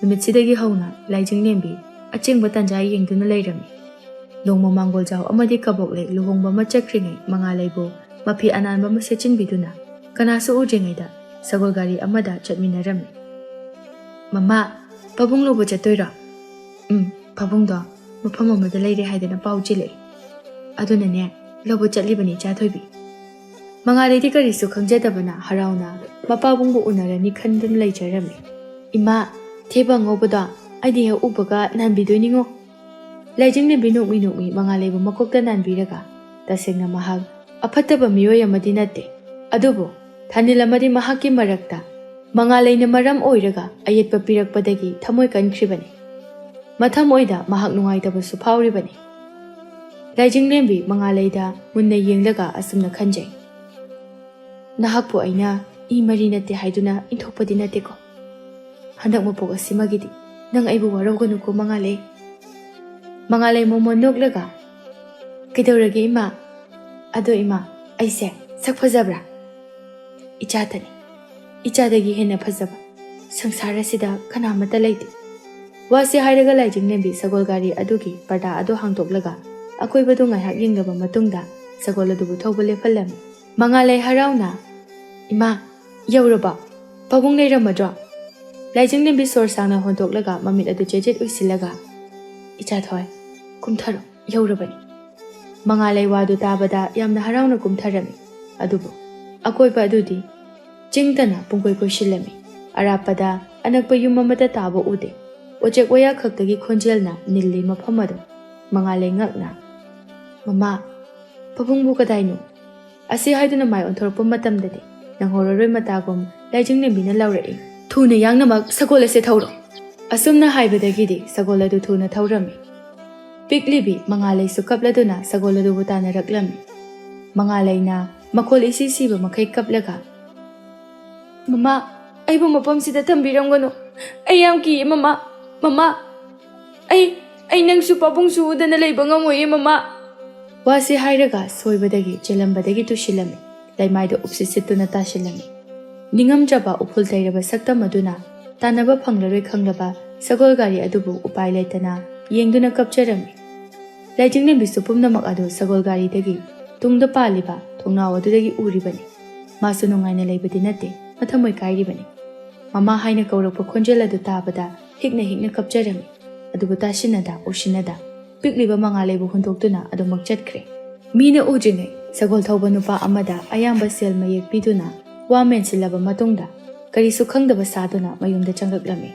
ꯅꯨꯃꯤꯠꯁꯤꯗꯒꯤ ꯍꯧꯅ ꯂꯥꯏꯖꯤꯡꯂꯦꯝꯕꯤ ꯑꯆꯦꯡꯕ ꯇꯥꯟꯖꯥ ꯌꯦꯡꯗꯨꯅ ꯂꯩꯔꯝꯃꯤ꯫ ꯅꯣꯡꯃ ꯃꯥꯡꯒꯣꯜꯖꯥꯎ ꯑꯃꯗꯤ ꯀꯕꯣꯛꯂꯩ ꯂꯨꯍꯣꯡꯕ ꯑꯃ ꯆꯠꯈ꯭ꯔꯤꯉꯩ ꯃꯉꯥꯂꯩꯕꯨ ꯃꯐꯤ ꯑꯅꯥꯟꯕ ꯑꯃ ꯁꯦꯠꯆꯤꯟꯕꯤꯗꯨꯅ ꯀꯅꯥꯁꯨ ꯎꯗ꯭ꯔꯤꯉꯩꯗ ꯁꯒꯣꯜ ꯒꯥꯔꯤ ꯑꯃꯗ ꯆꯠꯃꯤꯟꯅꯔꯝꯃꯤ꯫ "ꯃꯃꯥ, ꯄꯥꯕꯨꯡ ꯂꯧꯕ ꯆꯠꯇꯣꯏꯔꯣ?" "ꯎꯝ, ꯄꯥꯕꯨꯡꯗꯣ ꯃꯐꯝ ꯑꯃꯗ ꯂꯩꯔꯦ ꯍꯥꯏꯗꯅ ꯄꯥꯎ ꯆꯦꯜꯂꯛꯑꯦ꯫ ꯑꯗꯨꯅꯅꯦ, ꯂꯧꯕ ꯆꯠꯂꯤꯕꯅꯤ ꯏꯆꯥ ꯊꯣꯏꯕꯤ꯫" ꯃꯉꯥꯂꯩꯗꯤ ꯀꯔꯤꯁꯨ ꯈꯪꯖꯗꯕꯅ ꯍꯔꯥꯎꯅ ꯃꯄꯥꯕꯨꯡꯕꯨ ꯎꯅꯔꯅꯤ ꯈꯟꯗꯨꯅ ꯂꯩꯖꯔꯝꯃꯤ꯫ "ꯏꯃꯥ, ꯊꯦꯕ ꯑꯉꯧꯕꯗꯣ ꯑꯩꯗꯤ ꯍꯦꯛ ꯎꯕꯒ ꯅꯥꯟꯕꯤꯗꯣꯏꯅꯤꯉꯣ꯫" ꯂꯥꯏꯖꯤꯡꯂꯦꯝꯕꯤ ꯅꯣꯛꯃꯤ ꯅꯣꯛꯃꯤ ꯃꯉꯥꯂꯩꯕꯨ ꯃꯀꯣꯛꯇ ꯅꯥꯟꯕꯤꯔꯒ, "ꯇꯁꯦꯡꯅ ꯃꯍꯥꯛ ꯑꯐꯠꯇꯕ ꯃꯤꯑꯣꯏ ꯑꯃꯗꯤ ꯅꯠꯇꯦ, ꯑꯗꯨꯕꯨ ꯊꯥꯅꯤꯜ ꯑꯃꯗꯤ ꯃꯍꯥꯛꯀꯤ ꯃꯔꯛꯇ ꯃꯉꯥꯂꯩꯅ ꯃꯔꯝ ꯑꯣꯏꯔꯒ ꯑꯌꯦꯠꯄ ꯄꯤꯔꯛꯄꯗꯒꯤ ꯊꯃꯣꯏ ꯀꯟꯈ꯭ꯔꯤꯕꯅꯤ꯫ ꯃꯊꯃꯣꯏꯗ ꯃꯍꯥꯛ ꯅꯨꯡꯉꯥꯏꯇꯕꯁꯨ ꯐꯥꯎꯔꯤꯕꯅꯤ꯫" ꯂꯥꯏꯖꯤꯡꯂꯦꯝꯕꯤ ꯃꯉꯥꯂꯩꯗ ꯃꯨꯟꯅ ꯌꯦꯡꯂꯒ ꯑꯁꯨꯝꯅ ꯈꯟꯖꯩ, "ꯅꯍꯥꯛꯄꯨ ꯑꯩꯅ ꯏ ꯃꯔꯤ ꯅꯠꯇꯦ ꯍꯥꯏꯗꯨꯅ ꯏꯟꯊꯣꯛꯄꯗꯤ ꯅꯠꯇꯦꯀꯣ? ꯍꯟꯗꯛ ꯃꯄꯣꯛ ꯑꯁꯤꯃꯒꯤꯗꯤ ꯅꯪ ꯑꯩꯕꯨ ꯋꯥꯔꯧꯒꯅꯨꯀꯣ ꯃꯉꯥꯂꯩ꯫" ꯃꯉꯥꯂꯩ ꯃꯣꯃꯣꯟ ꯅꯣꯛꯂꯒ, "ꯀꯩꯗꯧꯔꯒꯦ ꯏꯃꯥ? ꯑꯗꯣ ꯏꯃꯥ, ꯑꯩꯁꯦ ꯁꯛ ꯐꯖꯕ꯭ꯔꯥ?" "ꯏꯆꯥꯇꯅꯤ꯫ ꯏꯆꯥꯗꯒꯤ ꯍꯦꯟꯅ ꯐꯖꯕ ꯁꯪꯁꯥꯔ ꯑꯁꯤꯗ ꯀꯅꯥꯃꯠꯇ ꯂꯩꯇꯦ꯫" ꯋꯥꯁꯤ ꯍꯥꯏꯔꯒ ꯂꯥꯏꯖꯤꯡꯂꯦꯝꯕꯤ ꯁꯒꯣꯜ ꯒꯥꯔꯤ ꯑꯗꯨꯒꯤ ꯄꯔꯗꯥ ꯑꯗꯨ ꯍꯥꯡꯗꯣꯛꯂꯒ ꯑꯀꯣꯏꯕꯗꯨ ꯉꯥꯏꯍꯥꯛ ꯌꯦꯡꯂꯕ ꯃꯇꯨꯡꯗ ꯁꯒꯣꯜ ꯑꯗꯨꯕꯨ ꯊꯧꯕ ꯂꯦꯞꯍꯜꯂꯝꯃꯤ꯫ ꯃꯉꯥꯂꯩ ꯍꯔꯥꯎꯅ, "ꯏꯃꯥ, ꯌꯧꯔꯕꯣ? ꯄꯥꯕꯨꯡ ꯂꯩꯔꯝꯃꯗ꯭ꯔꯣ?" ꯂꯥꯏꯖꯤꯡꯂꯦꯝꯕꯤ ꯁꯣꯔ ꯁꯥꯡꯅ ꯍꯣꯟꯗꯣꯛꯂꯒ ꯃꯃꯤꯠ ꯑꯗꯨ ꯆꯦꯖꯦꯠ ꯎꯏꯁꯤꯜꯂꯒ, "ꯏꯆꯥ ꯊꯣꯏ, ꯀꯨꯝꯊꯔꯣ, ꯌꯧꯔꯕꯅꯤ꯫" ꯃꯉꯥꯂꯩ ꯋꯥꯗꯨ ꯇꯥꯕꯗ ꯌꯥꯝꯅ ꯍꯔꯥꯎꯅ ꯀꯨꯝꯊꯔꯝꯃꯤ꯫ ꯑꯗꯨꯕꯨ ꯑꯀꯣꯏꯕ ꯑꯗꯨꯗꯤ ꯆꯤꯡꯇꯅ ꯄꯨꯡꯀꯣꯏ ꯀꯣꯏꯁꯤꯜꯂꯝꯃꯤ꯫ ꯑꯔꯥꯞꯄꯗ ꯑꯅꯛꯄ ꯌꯨꯝ ꯑꯃꯠꯇ ꯇꯥꯕ ꯎꯗꯦ꯫ ꯎꯆꯦꯛ ꯋꯥꯌꯥ ꯈꯛꯇꯒꯤ ꯈꯣꯟꯖꯦꯜꯅ ꯅꯤꯜꯂꯤ ꯃꯐꯝ ꯑꯗꯨ꯫ ꯃꯉꯥꯂꯩ ꯉꯛꯅ, "ꯃꯃꯥ, ꯄꯥꯕꯨꯡꯕꯨ ꯀꯗꯥꯏꯅꯣ?" ꯑꯁꯤ ꯍꯥꯏꯗꯨꯅ ꯃꯥꯏ ꯑꯣꯟꯊꯣꯔꯛꯄ ꯃꯇꯝꯗꯗꯤ ꯅꯪꯍꯧꯔꯔꯣꯏ ꯃꯇꯥꯒꯨꯝ ꯂꯥꯏꯖꯤꯡꯂꯦꯝꯕꯤꯅ ꯂꯥꯎꯔꯛꯏ, "ꯊꯨꯅ ꯌꯥꯡꯅꯃꯛ ꯁꯒꯣꯜ ꯑꯁꯦ ꯊꯧꯔꯣ!" ꯑꯁꯨꯝꯅ ꯍꯥꯏꯕꯗꯒꯤꯗꯤ ꯁꯒꯣꯜ ꯑꯗꯨ ꯊꯨꯅ ꯊꯧꯔꯝꯃꯤ꯫ ꯄꯤꯛꯂꯤꯕꯤ ꯃꯉꯥꯂꯩꯁꯨ ꯀꯞꯂꯗꯨꯅ ꯁꯒꯣꯜ ꯑꯗꯨꯕꯨ ꯇꯥꯟꯅꯔꯛꯂꯝꯃꯤ꯫ ꯃꯉꯥꯂꯩꯅ ꯃꯈꯣꯜ ꯏꯁꯤ ꯁꯤꯕ ꯃꯈꯩ ꯀꯞꯂꯒ, "ꯃꯃꯥ, ꯑꯩꯕꯨ ꯃꯐꯝꯁꯤꯗ ꯊꯝꯕꯤꯔꯝꯒꯅꯨ꯫ ꯑꯩ ꯌꯥꯝ ꯀꯤꯌꯦ ꯃꯃꯥ꯫ ꯃꯃꯥ, ꯑꯩ, ꯑꯩ ꯅꯪꯁꯨ ꯄꯥꯕꯨꯡꯁꯨ ꯎꯗꯅ ꯂꯩꯕ ꯉꯝꯃꯣꯏꯌꯦ ꯃꯃꯥ꯫" ꯋꯥꯁꯤ ꯍꯥꯏꯔꯒ ꯁꯣꯏꯕꯗꯒꯤ ꯆꯦꯜꯂꯝꯕꯗꯒꯤ ꯇꯨꯁꯤꯜꯂꯝꯃꯤ꯫ ꯂꯩꯃꯥꯏꯗ ꯎꯞꯁꯤꯠ ꯁꯤꯠꯇꯨꯅ ꯇꯥꯁꯤꯜꯂꯝꯃꯤ꯫ ꯅꯤꯡꯉꯝꯗ꯭ꯔꯕ ꯎꯐꯨꯜ ꯇꯩꯔꯕ ꯁꯛꯇꯝ ꯑꯗꯨꯅ ꯇꯥꯟꯅꯕ ꯐꯪꯂꯔꯣꯏ ꯈꯪꯂꯕ ꯁꯒꯣꯜ ꯒꯥꯔꯤ ꯑꯗꯨꯕꯨ ꯎꯄꯥꯏ ꯂꯩꯇꯅ ꯌꯦꯡꯗꯨꯅ ꯀꯞꯆꯔꯝꯃꯤ꯫ ꯂꯥꯏꯖꯤꯡꯂꯦꯝꯕꯤꯁꯨ ꯄꯨꯝꯅꯃꯛ ꯑꯗꯨ ꯁꯒꯣꯜ ꯒꯥꯔꯤꯗꯒꯤ ꯇꯨꯡꯗ ꯄꯥꯜꯂꯤꯕ ꯊꯣꯡꯅꯥꯎ ꯑꯗꯨꯗꯒꯤ ꯎꯔꯤꯕꯅꯤ꯫ ꯃꯥꯁꯨ ꯅꯨꯡꯉꯥꯏꯅ ꯂꯩꯕꯗꯤ ꯅꯠꯇꯦ, ꯃꯊꯃꯣꯏ ꯀꯥꯏꯔꯤꯕꯅꯤ꯫ ꯃꯃꯥ ꯍꯥꯏꯅ ꯀꯧꯔꯛꯄ ꯈꯣꯟꯖꯦꯜ ꯑꯗꯨ ꯇꯥꯕꯗ ꯍꯤꯛꯅ ꯍꯤꯛꯅ ꯀꯞꯆꯔꯝꯃꯤ꯫ ꯑꯗꯨꯕꯨ ꯇꯥꯁꯤꯟꯅꯗ ꯎꯁꯤꯟꯅꯗ ꯄꯤꯛꯂꯤꯕ ꯃꯉꯥꯂꯩꯕꯨ ꯍꯨꯟꯗꯣꯛꯇꯨꯅ ꯑꯗꯨꯃꯛ ꯆꯠꯈ꯭ꯔꯦ꯫ ꯃꯤꯅ ꯎꯗ꯭ꯔꯤꯉꯩ ꯁꯒꯣꯜ ꯊꯧꯕ ꯅꯨꯄꯥ ꯑꯃꯗ ꯑꯌꯥꯝꯕ ꯁꯦꯜ ꯃꯌꯦꯛ ꯄꯤꯗꯨꯅ ꯋꯥ ꯃꯦꯟꯁꯤꯜꯂꯕ ꯃꯇꯨꯡꯗ ꯀꯔꯤꯁꯨ ꯈꯪꯗꯕ ꯁꯥꯗꯨꯅ ꯃꯌꯨꯝꯗ ꯆꯪꯂꯛꯂꯝꯃꯤ꯫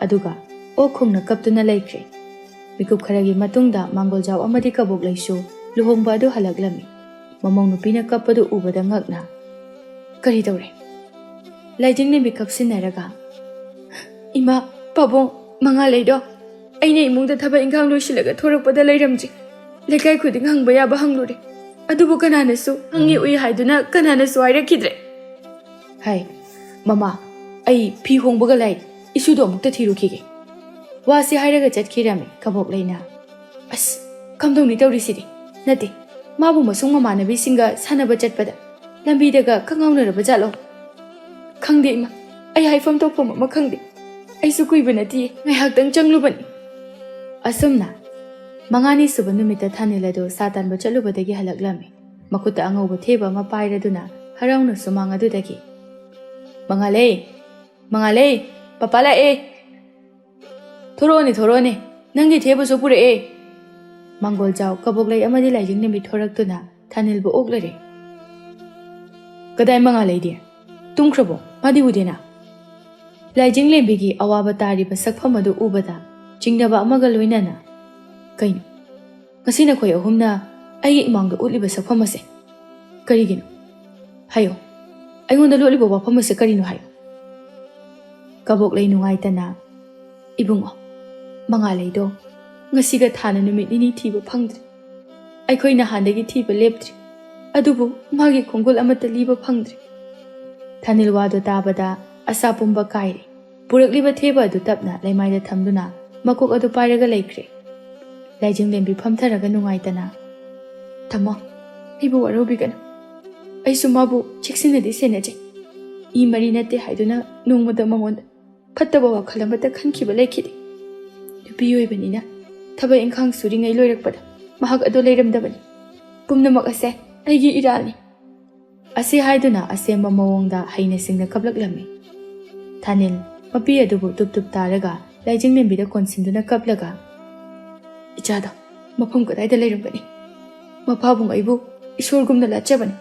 ꯑꯗꯨꯒ ꯑꯣꯛ ꯈꯣꯡꯅ ꯀꯞꯇꯨꯅ ꯂꯩꯈ꯭ꯔꯦ꯫ ꯃꯤꯀꯨꯞ ꯈꯔꯒꯤ ꯃꯇꯨꯡꯗ ꯃꯥꯡꯒꯣꯜꯖꯥꯎ ꯑꯃꯗꯤ ꯀꯕꯣꯛꯂꯩꯁꯨ ꯂꯨꯍꯣꯡꯕ ꯑꯗꯨ ꯍꯜꯂꯛꯂꯝꯃꯤ꯫ ꯃꯃꯧ ꯅꯨꯄꯤꯅ ꯀꯞꯄꯗꯨ ꯎꯕꯗ ꯉꯛꯅ, "ꯀꯔꯤ ꯇꯧꯔꯦ?" ꯂꯥꯏꯖꯤꯡꯂꯦꯝꯕꯤ ꯀꯞꯁꯤꯟꯅꯔꯒ, "ꯏꯃꯥ, ꯄꯥꯕꯨꯡ, ꯃꯉꯥꯂꯩꯗꯣ ꯑꯩꯅ ꯏꯃꯨꯡꯗ ꯊꯕꯛ ꯏꯟꯈꯥꯡ ꯂꯣꯏꯁꯤꯜꯂꯒ ꯊꯣꯔꯛꯄꯗ ꯂꯩꯔꯝꯗ꯭ꯔꯤ꯫ ꯂꯩꯀꯥꯏ ꯈꯨꯗꯤꯡ ꯍꯪꯕ ꯌꯥꯕ ꯍꯪꯂꯨꯔꯦ, ꯑꯗꯨꯕꯨ ꯀꯅꯥꯅꯁꯨ ꯍꯪꯉꯤ ꯎꯏ ꯍꯥꯏꯗꯨꯅ ꯀꯅꯥꯅꯁꯨ ꯍꯥꯏꯔꯛꯈꯤꯗ꯭ꯔꯦ꯫" "ꯍꯥꯏ, ꯃꯃꯥ, ꯑꯩ ꯐꯤ ꯍꯣꯡꯕꯒ ꯂꯥꯏ, ꯏꯁꯨꯗꯣ ꯑꯃꯨꯛꯇ ꯊꯤꯔꯨꯈꯤꯒꯦ꯫" ꯋꯥꯁꯤ ꯍꯥꯏꯔꯒ ꯆꯠꯈꯤꯔꯝꯃꯤ ꯀꯕꯣꯛꯂꯩꯅ꯫ "ꯑꯁ, ꯀꯝꯗꯧꯅꯤ ꯇꯧꯔꯤꯁꯤꯗꯤ? ꯅꯠꯇꯦ, ꯃꯥꯕꯨ ꯃꯁꯨꯡ ꯃꯃꯥꯟꯅꯕꯤꯁꯤꯡꯒ ꯁꯥꯟꯅꯕ ꯆꯠꯄꯗ ꯂꯝꯕꯤꯗꯒ ꯈꯪꯉꯥꯎꯅꯔꯕ ꯖꯥꯠꯂꯣ? ꯈꯪꯗꯦ ꯏꯃꯥ, ꯑꯩ ꯍꯥꯏꯐꯝ ꯇꯧꯐꯝ ꯑꯃ ꯈꯪꯗꯦ꯫ ꯑꯩꯁꯨ ꯀꯨꯏꯕ ꯅꯠꯇꯤꯌꯦ, ꯉꯥꯏꯍꯥꯛꯇꯪ ꯆꯪꯂꯨꯕꯅꯤ꯫" ꯑꯁꯨꯝꯅ ꯃꯉꯥꯅꯤ ꯁꯨꯕ ꯅꯨꯃꯤꯠꯇ ꯊꯥꯅꯤꯜ ꯑꯗꯨ ꯁꯥ ꯇꯥꯟꯕ ꯆꯠꯂꯨꯕꯗꯒꯤ ꯍꯜꯂꯛꯂꯝꯃꯤ꯫ ꯃꯈꯨꯠꯇ ꯑꯉꯧꯕ ꯊꯦꯕ ꯑꯃ ꯄꯥꯏꯔꯗꯨꯅ ꯍꯔꯥꯎꯅ ꯁꯨꯃꯥꯡ ꯑꯗꯨꯗꯒꯤ, "ꯃꯉꯥꯂꯩ, ꯃꯉꯥꯂꯩ, ꯄꯄꯥ ꯂꯥꯛꯑꯦ꯫ ꯊꯣꯔꯛꯑꯣꯅꯦ, ꯊꯣꯔꯛꯑꯣꯅꯦ, ꯅꯪꯒꯤ ꯊꯦꯕꯁꯨ ꯄꯨꯔꯛꯑꯦ꯫" ꯃꯥꯡꯒꯣꯜꯖꯥꯎ, ꯀꯕꯣꯛꯂꯩ ꯑꯃꯗꯤ ꯂꯥꯏꯖꯤꯡꯂꯦꯝꯕꯤ ꯊꯣꯔꯛꯇꯨꯅ ꯊꯥꯅꯤꯜꯕꯨ ꯑꯣꯛꯂꯔꯦ꯫ "ꯀꯗꯥꯏ ꯃꯉꯥꯂꯩꯗꯤ? ꯇꯨꯝꯈ꯭ꯔꯕꯣ? ꯃꯥꯗꯤ ꯎꯗꯦꯅ?" ꯂꯥꯏꯖꯤꯡꯂꯦꯝꯕꯤꯒꯤ ꯑꯋꯥꯕ ꯇꯥꯔꯤꯕ ꯁꯛꯐꯝ ꯑꯗꯨ ꯎꯕꯗ ꯆꯤꯡꯅꯕ ꯑꯃꯒ ꯂꯣꯏꯅꯅ, "ꯀꯩꯅꯣ? ꯉꯁꯤ ꯅꯈꯣꯏ ꯑꯍꯨꯝꯅ ꯑꯩꯒꯤ ꯏꯃꯥꯡꯗ ꯎꯠꯂꯤꯕ ꯁꯛꯐꯝ ꯑꯁꯦ ꯀꯔꯤꯒꯤꯅꯣ? ꯍꯥꯏꯌꯣ, ꯑꯩꯉꯣꯟꯗ ꯂꯣꯠꯂꯤꯕ ꯋꯥꯐꯝ ꯑꯁꯦ ꯀꯔꯤꯅꯣ ꯍꯥꯏꯌꯣ꯫" ꯀꯕꯣꯛꯂꯩ ꯅꯨꯡꯉꯥꯏꯇꯅ, "ꯏꯕꯨꯡꯉꯣ, ꯃꯉꯥꯂꯩꯗꯣ ꯉꯁꯤꯒ ꯊꯥꯅ ꯅꯨꯃꯤꯠ ꯅꯤꯅꯤ ꯊꯤꯕ ꯐꯪꯗ꯭ꯔꯤ꯫ ꯑꯩꯈꯣꯏ ꯅꯍꯥꯟꯗꯒꯤ ꯊꯤꯕ ꯂꯦꯞꯇ꯭ꯔꯤ, ꯑꯗꯨꯕꯨ ꯃꯥꯒꯤ ꯈꯣꯡꯒꯨꯜ ꯑꯃꯠꯇ ꯂꯤꯕ ꯐꯪꯗ꯭ꯔꯤ꯫" ꯊꯥꯅꯤꯜ ꯋꯥꯗꯣ ꯇꯥꯕꯗ ꯑꯁꯥ ꯄꯨꯝꯕ ꯀꯥꯏꯔꯦ꯫ ꯄꯨꯔꯛꯂꯤꯕ ꯊꯦꯕ ꯑꯗꯨ ꯇꯞꯅ ꯂꯩꯃꯥꯏꯗ ꯊꯝꯗꯨꯅ ꯃꯀꯣꯛ ꯑꯗꯨ ꯄꯥꯏꯔꯒ ꯂꯩꯈ꯭ꯔꯦ꯫ ꯂꯥꯏꯖꯤꯡꯂꯦꯝꯕꯤ ꯐꯝꯊꯔꯒ ꯅꯨꯡꯉꯥꯏꯇꯅ, "ꯇꯥꯃꯣ, ꯑꯩꯕꯨ ꯋꯥꯔꯧꯕꯤꯒꯅꯨ꯫ ꯑꯩꯁꯨ ꯃꯥꯕꯨ ꯆꯦꯛꯁꯤꯟꯅꯗꯤ ꯁꯦꯟꯅꯖꯩ꯫ ꯏ ꯃꯔꯤ ꯅꯠꯇꯦ ꯍꯥꯏꯗꯨꯅ ꯅꯣꯡꯃꯇ ꯃꯉꯣꯟꯗ ꯐꯠꯇꯕ ꯋꯥꯈꯜ ꯑꯃꯠꯇ ꯈꯟꯈꯤꯕ ꯂꯩꯈꯤꯗꯦ꯫ ꯅꯨꯄꯤ ꯑꯣꯏꯕꯅꯤꯅ ꯊꯕꯛ ꯏꯪꯈꯥꯡ ꯁꯨꯔꯤꯉꯩ ꯂꯣꯏꯔꯛꯄꯗ ꯃꯍꯥꯛ ꯑꯗꯨ ꯂꯩꯔꯝꯗꯕꯅꯤ꯫ ꯄꯨꯝꯅꯃꯛ ꯑꯁꯦ ꯑꯩꯒꯤ ꯏꯔꯥꯜꯅꯤ꯫ ꯑꯁꯤ ꯍꯥꯏꯗꯨꯅ ꯑꯁꯦꯡꯕ ꯃꯑꯣꯡꯗ ꯍꯩꯅ ꯁꯤꯡꯅ ꯀꯞꯂꯛꯂꯝꯃꯤ꯫ ꯊꯥꯅꯤꯜ ꯃꯄꯤ ꯑꯗꯨꯕꯨ ꯇꯨꯞ ꯇꯨꯞ ꯇꯥꯔꯒ ꯂꯥꯏꯖꯤꯡꯂꯦꯝꯕꯤꯗ ꯀꯣꯟꯁꯤꯟꯗꯨꯅ ꯀꯞꯂꯒ, "ꯏꯆꯥꯗꯣ ꯃꯐꯝ ꯀꯗꯥꯏꯗ ꯂꯩꯔꯝꯒꯅꯤ? ꯃꯄꯥꯕꯨꯡ ꯑꯩꯕꯨ ꯏꯁꯣꯔꯒꯨꯝꯅ ꯂꯥꯠꯆꯕꯅꯤ꯫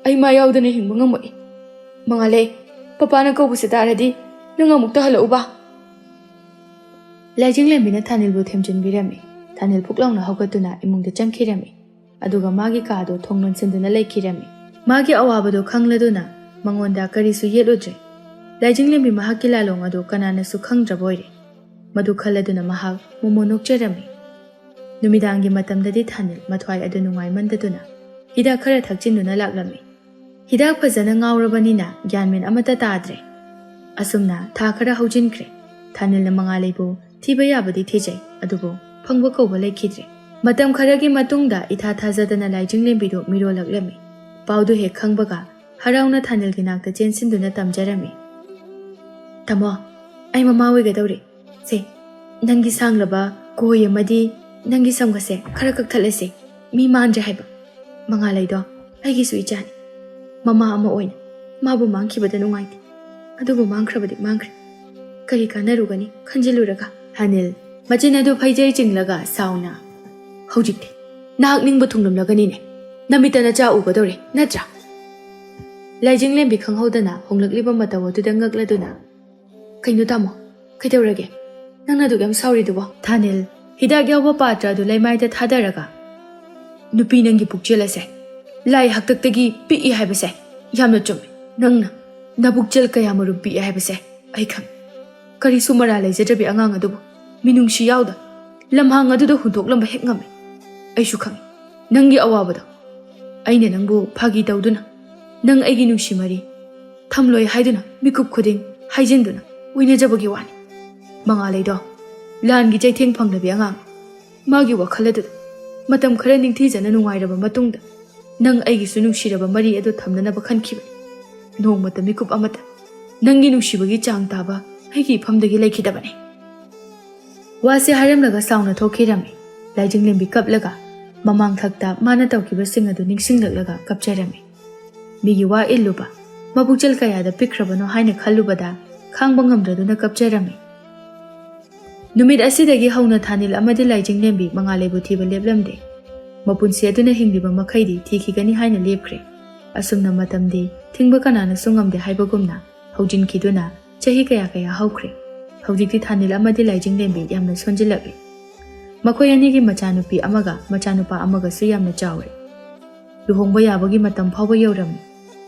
ꯑꯩ ꯃꯥ ꯌꯥꯎꯗꯅ ꯍꯤꯡꯕ ꯉꯝꯃꯣꯏ꯫ ꯃꯉꯥꯜꯂꯩ, ꯄꯄꯥꯅ ꯀꯧꯕꯁꯦ ꯇꯥꯔꯗꯤ ꯅꯪ ꯑꯃꯨꯛꯇ ꯍꯜꯂꯛꯎꯕ꯫" ꯂꯥꯏꯖꯤꯡꯂꯦꯝꯕꯤꯅ ꯊꯥꯅꯤꯜꯕꯨ ꯊꯦꯝꯖꯤꯟꯕꯤꯔꯝꯃꯤ꯫ ꯊꯥꯅꯤꯜ ꯐꯨꯛ ꯂꯥꯎꯅ ꯍꯧꯒꯠꯇꯨꯅ ꯏꯃꯨꯡꯗ ꯆꯪꯈꯤꯔꯝꯃꯤ꯫ ꯑꯗꯨꯒ ꯃꯥꯒꯤ ꯀꯥꯗꯣ ꯊꯣꯡ ꯂꯣꯟꯁꯤꯟꯗꯨꯅ ꯂꯩꯈꯤꯔꯝꯃꯤ꯫ ꯃꯥꯒꯤ ꯑꯋꯥꯕꯗꯣ ꯈꯪꯂꯗꯨꯅ ꯃꯉꯣꯟꯗ ꯀꯔꯤꯁꯨ ꯌꯦꯠꯂꯨꯗ꯭ꯔꯦ꯫ ꯂꯥꯏꯖꯤꯡꯂꯦꯝꯕꯤ ꯃꯍꯥꯛꯀꯤ ꯂꯥꯂꯣꯡ ꯑꯗꯨ ꯀꯅꯥꯅꯁꯨ ꯈꯪꯗ꯭ꯔꯕ ꯑꯣꯏꯔꯦ꯫ ꯃꯗꯨ ꯈꯜꯂꯗꯨꯅ ꯃꯍꯥꯛ ꯃꯣꯃꯣꯟ ꯅꯣꯛꯆꯔꯝꯃꯤ꯫ ꯅꯨꯃꯤꯗꯥꯡꯒꯤ ꯃꯇꯝꯗꯗꯤ ꯊꯥꯅꯤꯜ ꯃꯊ꯭ꯋꯥꯏ ꯑꯗꯨ ꯅꯨꯡꯉꯥꯏꯃꯟꯗꯗꯨꯅ ꯍꯤꯗꯥꯛ ꯈꯔ ꯊꯛꯆꯤꯟꯗꯨꯅ ꯂꯥꯛꯂꯝꯃꯤ꯫ ꯍꯤꯗꯥꯛ ꯐꯖꯅ ꯉꯥꯎꯔꯕꯅꯤꯅ ꯒ꯭ꯌꯥꯟ ꯃꯦꯟ ꯑꯃꯠꯇ ꯇꯥꯗ꯭ꯔꯦ꯫ ꯑꯁꯨꯝꯅ ꯊꯥ ꯈꯔ ꯍꯧꯖꯤꯟꯈ꯭ꯔꯦ꯫ ꯊꯥꯅꯤꯜꯅ ꯃꯉꯥꯂꯩꯕꯨ ꯊꯤꯕ ꯌꯥꯕꯗꯤ ꯊꯤꯖꯩ, ꯑꯗꯨꯕꯨ ꯐꯪꯕ ꯀꯧꯕ ꯂꯩꯈꯤꯗ꯭ꯔꯦ꯫ ꯃꯇꯝ ꯈꯔꯒꯤ ꯃꯇꯨꯡꯗ ꯏꯊꯥ ꯊꯥꯖꯗꯅ ꯂꯥꯏꯖꯤꯡꯂꯦꯝꯕꯤꯗꯨ ꯃꯤꯔꯣꯜꯂꯛꯂꯝꯃꯤ꯫ ꯄꯥꯎꯗꯨ ꯍꯦꯛ ꯈꯪꯕꯒ ꯍꯔꯥꯎꯅ ꯊꯥꯅꯤꯜꯒꯤ ꯅꯥꯛꯇ ꯆꯦꯟꯁꯤꯟꯗꯨꯅ ꯇꯝꯖꯔꯝꯃꯤ꯫ "ꯇꯥꯃꯣ, ꯑꯩ ꯃꯃꯥ ꯑꯣꯏꯒꯗꯧꯔꯦ꯫ ꯁꯦ, ꯅꯪꯒꯤ ꯁꯥꯡꯂꯕ ꯀꯣꯏ ꯑꯃꯗꯤ ꯅꯪꯒꯤ ꯁꯝꯒꯁꯦ ꯈꯔ ꯀꯛꯊꯠꯂꯁꯦ꯫ ꯃꯤ ꯃꯥꯟꯗ꯭ꯔꯦ ꯍꯥꯏꯕ꯫ ꯃꯉꯥꯂꯩꯗꯣ ꯑꯩꯒꯤꯁꯨ ꯏꯆꯥꯅꯤ꯫ ꯃꯃꯥ ꯑꯃ ꯑꯣꯏꯅ ꯃꯥꯕꯨ ꯃꯥꯡꯈꯤꯕꯗ ꯅꯨꯡꯉꯥꯏꯇꯦ꯫ ꯑꯗꯨꯕꯨ ꯃꯥꯡꯈ꯭ꯔꯕꯗꯤ ꯃꯥꯡꯈ꯭ꯔꯦ꯫ ꯀꯔꯤ ꯀꯥꯟꯅꯔꯨꯒꯅꯤ ꯈꯟꯖꯤꯜꯂꯨꯔꯒ?" ꯊꯥꯅꯤꯜ ꯃꯆꯤꯟ ꯑꯗꯨ ꯐꯩꯖꯩ ꯆꯤꯡꯂꯒ ꯁꯥꯎꯅ, "ꯍꯧꯖꯤꯛꯇꯤ ꯅꯍꯥꯛ ꯅꯤꯡꯕ ꯊꯨꯡꯂꯝꯂꯒꯅꯤꯅꯦ꯫ ꯅꯃꯤꯠꯇ ꯅꯆꯥ ꯎꯒꯗꯧꯔꯦ, ꯅꯠꯇ꯭ꯔꯥ?" ꯂꯥꯏꯖꯤꯡꯂꯦꯝꯕꯤ ꯈꯪꯍꯧꯗꯅ ꯍꯣꯡꯂꯛꯂꯤꯕ ꯃꯇꯧ ꯑꯗꯨꯗ ꯉꯛꯂꯗꯨꯅ, "ꯀꯩꯅꯣ ꯇꯥꯃꯣ? ꯀꯩꯗꯧꯔꯒꯦ? ꯅꯪꯅ ꯑꯗꯨꯛ ꯌꯥꯝ ꯁꯥꯎꯔꯤꯗꯨꯕꯣ?" ꯊꯥꯅꯤꯜ ꯍꯤꯗꯥꯛ ꯌꯥꯎꯕ ꯄꯥꯇ꯭ꯔ ꯑꯗꯨ ꯂꯩꯃꯥꯏꯗ ꯊꯥꯗꯔꯒ, "ꯅꯨꯄꯤ ꯅꯪꯒꯤ ꯄꯨꯛꯆꯦꯜ ꯑꯁꯦ ꯂꯥꯏ ꯍꯥꯛꯇꯛꯇꯒꯤ ꯄꯤꯛꯏ ꯍꯥꯏꯕꯁꯦ ꯌꯥꯝꯅ ꯆꯨꯝꯃꯤ꯫ ꯅꯪꯅ ꯅꯕꯨꯛꯆꯦꯜ ꯀꯌꯥꯃꯔꯨꯝ ꯄꯤꯛꯏ ꯍꯥꯏꯕꯁꯦ ꯑꯩ ꯈꯪꯏ꯫ ꯀꯔꯤꯁꯨ ꯃꯔꯥꯜ ꯂꯩꯖꯗ꯭ꯔꯕꯤ ꯑꯉꯥꯡ ꯑꯗꯨꯕꯨ ꯃꯤꯅꯨꯡꯁꯤ ꯌꯥꯎꯗ ꯂꯝꯍꯥꯡ ꯑꯗꯨꯗ ꯍꯨꯟꯗꯣꯛꯂꯝꯕ ꯍꯦꯛ ꯉꯝꯃꯤ꯫ ꯑꯩꯁꯨ ꯈꯪꯏ ꯅꯪꯒꯤ ꯑꯋꯥꯕꯗꯣ꯫ ꯑꯩꯅ ꯅꯪꯕꯨ ꯐꯥꯒꯤ ꯇꯧꯗꯨꯅ, ꯅꯪ ꯑꯩꯒꯤ ꯅꯨꯡꯁꯤ ꯃꯔꯤ ꯊꯝꯂꯣꯏ ꯍꯥꯏꯗꯨꯅ ꯃꯤꯀꯨꯞ ꯈꯨꯗꯤꯡ ꯍꯥꯏꯖꯤꯟꯗꯨꯅ ꯑꯣꯏꯅꯖꯕꯒꯤ ꯋꯥꯅꯤ꯫ ꯃꯉꯥꯂꯩꯗꯣ ꯂꯥꯟꯒꯤ ꯆꯩꯊꯦꯡ ꯐꯪꯂꯕꯤ ꯑꯉꯥꯡ꯫ ꯃꯥꯒꯤ ꯋꯥꯈꯜ ꯑꯗꯨꯗ ꯃꯇꯝ ꯈꯔ ꯅꯤꯡꯊꯤꯖꯅ ꯅꯨꯡꯉꯥꯏꯔꯕ ꯃꯇꯨꯡꯗ ꯅꯪ ꯑꯩꯒꯤꯁꯨ ꯅꯨꯡꯁꯤꯔꯕ ꯃꯔꯤ ꯑꯗꯨ ꯊꯝꯅꯅꯕ ꯈꯟꯈꯤꯕꯅꯤ꯫ ꯅꯣꯡꯃꯇ ꯃꯤꯀꯨꯞ ꯑꯃꯠꯇ ꯅꯪꯒꯤ ꯅꯨꯡꯁꯤꯕꯒꯤ ꯆꯥꯡ ꯇꯥꯕ ꯑꯩꯒꯤ ꯏꯐꯝꯗꯒꯤ ꯂꯩꯈꯤꯗꯕꯅꯤ꯫" ꯋꯥꯁꯦ ꯍꯥꯏꯔꯝꯂꯒ ꯁꯥꯎꯅ ꯊꯣꯛꯈꯤꯔꯝꯃꯤ꯫ ꯂꯥꯏꯖꯤꯡꯂꯦꯝꯕꯤ ꯀꯞꯂꯒ, ꯃꯃꯥꯡꯊꯛꯇ ꯃꯥꯅ ꯇꯧꯈꯤꯕꯁꯤꯡ ꯑꯗꯨ ꯅꯤꯡꯁꯤꯡꯂꯛꯂꯒ ꯀꯞꯆꯔꯝꯃꯤ꯫ ꯃꯤꯒꯤ ꯋꯥ ꯏꯜꯂꯨꯕ, ꯃꯕꯨꯛꯆꯦꯜ ꯀꯌꯥꯗ ꯄꯤꯛꯈ꯭ꯔꯕꯅꯣ ꯍꯥꯏꯅ ꯈꯜꯂꯨꯕꯗ ꯈꯥꯡꯕ ꯉꯝꯗ꯭ꯔꯗꯨꯅ ꯀꯞꯆꯔꯝꯃꯤ꯫ ꯅꯨꯃꯤꯠ ꯑꯁꯤꯗꯒꯤ ꯍꯧꯅ ꯊꯥꯅꯤꯜ ꯑꯃꯗꯤ ꯂꯥꯏꯖꯤꯡꯂꯦꯝꯕꯤ ꯃꯉꯥꯂꯩꯕꯨ ꯊꯤꯕ ꯂꯦꯞꯂꯝꯗꯦ꯫ ꯃꯄꯨꯟꯁꯤ ꯑꯗꯨꯅ ꯍꯤꯡꯂꯤꯕ ꯃꯈꯩꯗꯤ ꯊꯤꯈꯤꯒꯅꯤ ꯍꯥꯏꯅ ꯂꯦꯞꯈ꯭ꯔꯦ꯫ ꯑꯁꯨꯝꯅ ꯃꯇꯝꯗꯤ ꯊꯤꯡꯕ ꯀꯅꯥꯅꯁꯨ ꯉꯝꯗꯦ ꯍꯥꯏꯕꯒꯨꯝꯅ ꯍꯧꯖꯤꯟꯈꯤꯗꯨꯅ ꯆꯍꯤ ꯀꯌꯥ ꯀꯌꯥ ꯍꯧꯈ꯭ꯔꯦ꯫ ꯍꯧꯖꯤꯛꯇꯤ ꯊꯥꯅꯤꯜ ꯑꯃꯗꯤ ꯂꯥꯏꯖꯤꯡꯂꯦꯝꯕꯤ ꯌꯥꯝꯅ ꯁꯣꯟꯖꯤꯜꯂꯛꯂꯦ꯫ ꯃꯈꯣꯏ ꯑꯅꯤꯒꯤ ꯃꯆꯥꯅꯨꯄꯤ ꯑꯃꯒ ꯃꯆꯥꯅꯨꯄꯥ ꯑꯃꯒꯁꯨ ꯌꯥꯝꯅ ꯆꯥꯎꯔꯦ꯫ ꯂꯨꯍꯣꯡꯕ ꯌꯥꯕꯒꯤ ꯃꯇꯝ ꯐꯥꯎꯕ ꯌꯧꯔꯝꯃꯤ꯫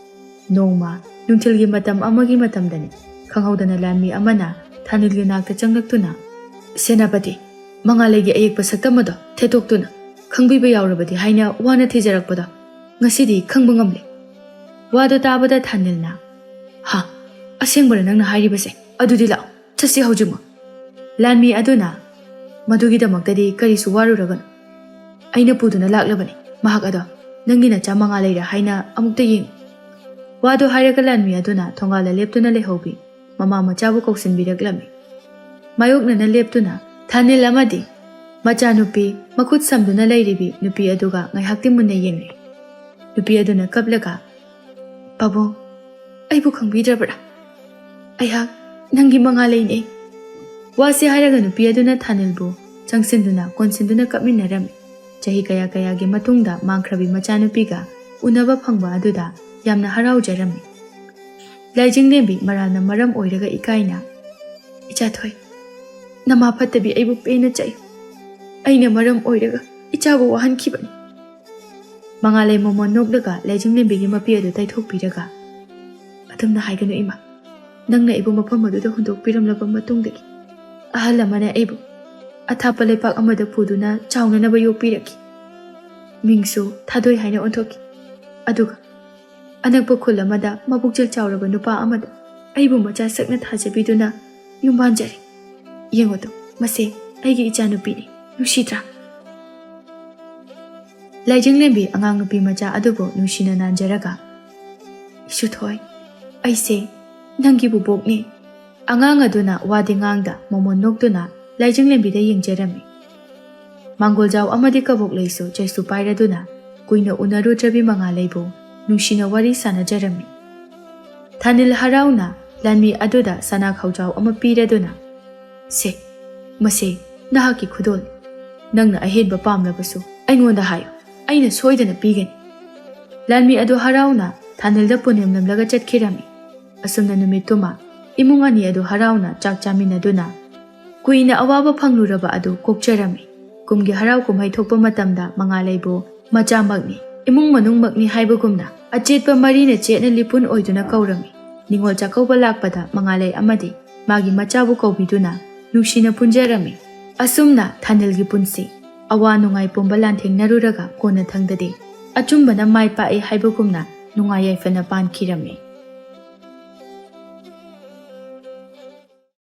ꯅꯣꯡꯃ ꯅꯨꯡꯊꯤꯜꯒꯤ ꯃꯇꯝ ꯑꯃꯒꯤ ꯃꯇꯝꯗꯅꯤ, ꯈꯪꯍꯧꯗꯅ ꯂꯥꯟꯃꯤ ꯑꯃꯅ ꯊꯥꯅꯤꯜꯒꯤ ꯅꯥꯛꯇ ꯆꯪꯂꯛꯇꯨꯅ, "ꯁꯦꯅꯥꯄꯇꯤ, ꯃꯉꯥꯂꯩꯒꯤ ꯑꯌꯦꯛꯄ ꯁꯛꯇꯝ ꯑꯗꯣ ꯊꯦꯠꯇꯣꯛꯇꯨꯅ ꯈꯪꯕꯤꯕ ꯌꯥꯎꯔꯕꯗꯤ ꯍꯥꯏꯅ ꯋꯥꯅ ꯊꯤꯖꯔꯛꯄꯗꯣ ꯉꯁꯤꯗꯤ ꯈꯪꯕ ꯉꯝꯂꯦ꯫" ꯋꯥꯗꯣ ꯇꯥꯕꯗ ꯊꯥꯅꯤꯜꯅ, "ꯍꯥ? ꯑꯁꯦꯡꯕꯔ ꯅꯪꯅ ꯍꯥꯏꯔꯤꯕꯁꯦ? ꯑꯗꯨꯗꯤ ꯂꯥꯛꯑꯣ, ꯆꯠꯁꯤ ꯍꯧꯖꯤꯛꯃꯛ꯫" ꯂꯥꯟꯃꯤ ꯑꯗꯨꯅ, "ꯃꯗꯨꯒꯤꯗꯃꯛꯇꯗꯤ ꯀꯔꯤꯁꯨ ꯋꯥꯔꯨꯔꯒꯅꯨ꯫ ꯑꯩꯅ ꯄꯨꯗꯨꯅ ꯂꯥꯛꯂꯕꯅꯤ꯫ ꯃꯍꯥꯛ ꯑꯗꯣ ꯅꯪꯒꯤ ꯅꯆꯥ ꯃꯉꯥꯂꯩꯔꯥ ꯍꯥꯏꯅ ꯑꯃꯨꯛꯇ ꯌꯦꯡꯉꯨ꯫" ꯋꯥꯗꯨ ꯍꯥꯏꯔꯒ ꯂꯥꯟꯃꯤ ꯑꯗꯨꯅ ꯊꯣꯡꯒꯥꯜꯗ ꯂꯦꯞꯇꯨꯅ ꯂꯩꯍꯧꯕꯤ ꯃꯃꯥ ꯃꯆꯥꯕꯨ ꯀꯧꯁꯤꯟꯕꯤꯔꯛꯂꯝꯃꯤ꯫ ꯃꯥꯌꯣꯛꯅꯅ ꯂꯦꯞꯇꯨꯅ ꯊꯥꯅꯤꯜ ꯑꯃꯗꯤ ꯃꯆꯥꯅꯨꯄꯤ ꯃꯈꯨꯠ ꯁꯝꯗꯨꯅ ꯂꯩꯔꯤꯕꯤ ꯅꯨꯄꯤ ꯑꯗꯨꯒ ꯉꯥꯏꯍꯥꯛꯇꯤ ꯃꯨꯟꯅ ꯌꯦꯡꯂꯦ꯫ ꯅꯨꯄꯤ ꯑꯗꯨꯅ ꯀꯞꯂꯒ, "ꯄꯥꯕꯨꯡ, ꯑꯩꯕꯨ ꯈꯪꯕꯤꯗ꯭ꯔꯕ꯭ꯔꯥ? ꯑꯩꯍꯥꯛ ꯅꯪꯒꯤ ꯃꯉꯥꯂꯩꯅꯦ꯫" ꯋꯥꯁꯤ ꯍꯥꯏꯔꯒ ꯅꯨꯄꯤ ꯑꯗꯨꯅ ꯊꯥꯅꯤꯜꯕꯨ ꯆꯪꯁꯤꯟꯗꯨꯅ ꯀꯣꯟꯁꯤꯟꯗꯨꯅ ꯀꯞꯃꯤꯟꯅꯔꯝꯃꯤ꯫ ꯆꯍꯤ ꯀꯌꯥ ꯀꯌꯥꯒꯤ ꯃꯇꯨꯡꯗ ꯃꯥꯡꯈ꯭ꯔꯕꯤ ꯃꯆꯥꯅꯨꯄꯤꯒ ꯎꯅꯕ ꯐꯪꯕ ꯑꯗꯨꯗ ꯌꯥꯝꯅ ꯍꯔꯥꯎꯖꯔꯝꯃꯤ꯫ ꯂꯥꯏꯖꯤꯡꯂꯦꯝꯕꯤ ꯃꯔꯥꯜꯅ ꯃꯔꯝ ꯑꯣꯏꯔꯒ ꯏꯀꯥꯏꯅ, "ꯏꯆꯥ ꯊꯣꯏ, ꯅꯃꯥ ꯐꯠꯇꯕꯤ ꯑꯩꯕꯨ ꯄꯦꯟꯅ ꯆꯩꯌꯨ꯫ ꯑꯩꯅ ꯃꯔꯝ ꯑꯣꯏꯔꯒ ꯏꯆꯥꯕꯨ ꯋꯥꯍꯟꯈꯤꯕꯅꯤ꯫" ꯃꯉꯥꯂꯩ ꯃꯃꯣꯟ ꯅꯣꯛꯂꯒ ꯂꯥꯏꯖꯤꯡꯂꯦꯝꯕꯤꯒꯤ ꯃꯄꯤ ꯑꯗꯨ ꯇꯩꯊꯣꯛꯄꯤꯔꯒ, "ꯑꯗꯨꯝꯅ ꯍꯥꯏꯒꯅꯨ ꯏꯃꯥ, ꯅꯪꯅ ꯑꯩꯕꯨ ꯃꯐꯝ ꯑꯗꯨꯗ ꯍꯨꯟꯗꯣꯛꯄꯤꯔꯝꯂꯕ ꯃꯇꯨꯡꯗꯒꯤ ꯑꯍꯜ ꯑꯃꯅ ꯑꯩꯕꯨ ꯑꯊꯥꯞꯄ ꯂꯩꯄꯥꯛ ꯑꯃꯗ ꯄꯨꯗꯨꯅ ꯆꯥꯎꯅꯅꯕ ꯌꯣꯛꯄꯤꯔꯛꯈꯤ꯫ ꯃꯤꯡꯁꯨ ꯊꯥꯗꯣꯏ ꯍꯥꯏꯅ ꯑꯣꯟꯊꯣꯛꯈꯤ꯫ ꯑꯗꯨꯒ ꯑꯅꯛꯄ ꯈꯨꯜ ꯑꯃꯗ ꯃꯕꯨꯛꯆꯦꯜ ꯆꯥꯎꯔꯕ ꯅꯨꯄꯥ ꯑꯃꯗ ꯑꯩꯕꯨ ꯃꯆꯥ ꯁꯛꯅ ꯊꯥꯖꯕꯤꯗꯨꯅ ꯌꯨꯝꯕꯥꯟꯖꯔꯦ꯫ ꯌꯦꯡꯉꯨꯗꯣ, ꯃꯁꯦ ꯑꯩꯒꯤ ꯏꯆꯥꯅꯨꯄꯤꯅꯤ꯫ ꯅꯨꯡꯁꯤꯗ꯭ꯔꯥ?" ꯂꯥꯏꯖꯤꯡꯂꯦꯝꯕꯤ ꯑꯉꯥꯡ ꯅꯨꯄꯤ ꯃꯆꯥ ꯑꯗꯨꯕꯨ ꯅꯨꯡꯁꯤꯅ ꯅꯥꯟꯖꯔꯒ, "ꯏꯁꯨ ꯊꯣꯏ, ꯑꯩꯁꯦ ꯅꯪꯒꯤ ꯕꯨꯕꯣꯛꯅꯤ꯫" ꯑꯉꯥꯡ ꯑꯗꯨꯅ ꯋꯥꯗꯤ ꯉꯥꯡꯗ ꯃꯃꯣꯟ ꯅꯣꯛꯇꯨꯅ ꯂꯥꯏꯖꯤꯡꯂꯦꯝꯕꯤꯗ ꯌꯦꯡꯖꯔꯝꯃꯤ꯫ ꯃꯥꯡꯒꯣꯜꯖꯥꯎ ꯑꯃꯗꯤ ꯀꯕꯣꯛꯂꯩꯁꯨ ꯆꯩꯁꯨ ꯄꯥꯏꯔꯗꯨꯅ ꯀꯨꯏꯅ ꯎꯅꯔꯨꯗ꯭ꯔꯕꯤ ꯃꯉꯥꯂꯩꯕꯨ ꯅꯨꯡꯁꯤꯅ ꯋꯥꯔꯤ ꯁꯥꯅꯖꯔꯝꯃꯤ꯫ ꯊꯥꯅꯤꯜ ꯍꯔꯥꯎꯅ ꯂꯥꯟꯃꯤ ꯑꯗꯨꯗ ꯁꯅꯥ ꯈꯥꯎꯖꯥꯎ ꯑꯃ ꯄꯤꯔꯗꯨꯅ, "ꯁꯦ, ꯃꯁꯦ ꯅꯍꯥꯛꯀꯤ ꯈꯨꯗꯣꯜ꯫ ꯅꯪꯅ ꯑꯍꯦꯟꯕ ꯄꯥꯝꯂꯕꯁꯨ ꯑꯩꯉꯣꯟꯗ ꯍꯥꯏꯌꯨ, ꯑꯩꯅ ꯁꯣꯏꯗꯅ ꯄꯤꯒꯅꯤ꯫" ꯂꯥꯟꯃꯤ ꯑꯗꯨ ꯍꯔꯥꯎꯅ ꯊꯥꯅꯤꯜꯗ ꯄꯨꯅꯦꯝꯂꯝꯂꯒ ꯆꯠꯈꯤꯔꯝꯃꯤ꯫ ꯑꯁꯨꯝꯅ ꯅꯨꯃꯤꯠꯇꯨꯃ ꯏꯃꯨꯡ ꯑꯅꯤ ꯑꯗꯨ ꯍꯔꯥꯎꯅ ꯆꯥꯛ ꯆꯥꯃꯤꯟꯅꯗꯨꯅ ꯀꯨꯏꯅ ꯑꯋꯥꯕ ꯐꯪꯂꯨꯔꯕ ꯑꯗꯨ ꯀꯣꯛꯆꯔꯝꯃꯤ꯫ ꯀꯨꯝꯒꯤ ꯍꯔꯥꯎ ꯀꯨꯝꯍꯩ ꯊꯣꯛꯄ ꯃꯇꯝꯗ ꯃꯉꯥꯂꯩꯕꯨ ꯃꯆꯥꯃꯛꯅꯤ, ꯏꯃꯨꯡ ꯃꯅꯨꯡꯃꯛꯅꯤ ꯍꯥꯏꯕꯒꯨꯝꯅ ꯑꯆꯦꯠꯄ ꯃꯔꯤꯅ ꯆꯦꯠꯅ ꯂꯤꯄꯨꯟ ꯑꯣꯏꯗꯨꯅ ꯀꯧꯔꯝꯃꯤ꯫ ꯅꯤꯉꯣꯜ ꯆꯥꯛꯀꯧꯕ ꯂꯥꯛꯄꯗ ꯃꯉꯥꯂꯩ ꯑꯃꯗꯤ ꯃꯥꯒꯤ ꯃꯆꯥꯕꯨ ꯀꯧꯕꯤꯗꯨꯅ ꯅꯨꯡꯁꯤꯅ ꯄꯨꯟꯖꯔꯝꯃꯤ꯫ ꯑꯁꯨꯝꯅ ꯊꯥꯅꯤꯜꯒꯤ ꯄꯨꯟꯁꯤ ꯑꯋꯥ ꯅꯨꯡꯉꯥꯏ ꯄꯨꯝꯕ ꯂꯥꯟꯊꯦꯡꯅꯔꯨꯔꯒ ꯀꯣꯟꯅꯊꯪꯗꯗꯤ ꯑꯆꯨꯝꯕꯅ ꯃꯥꯏ ꯄꯥꯛꯏ ꯍꯥꯏꯕꯒꯨꯝꯅ ꯅꯨꯡꯉꯥꯏ ꯌꯥꯏꯐꯅ ꯄꯥꯟꯈꯤꯔꯝꯃꯤ꯫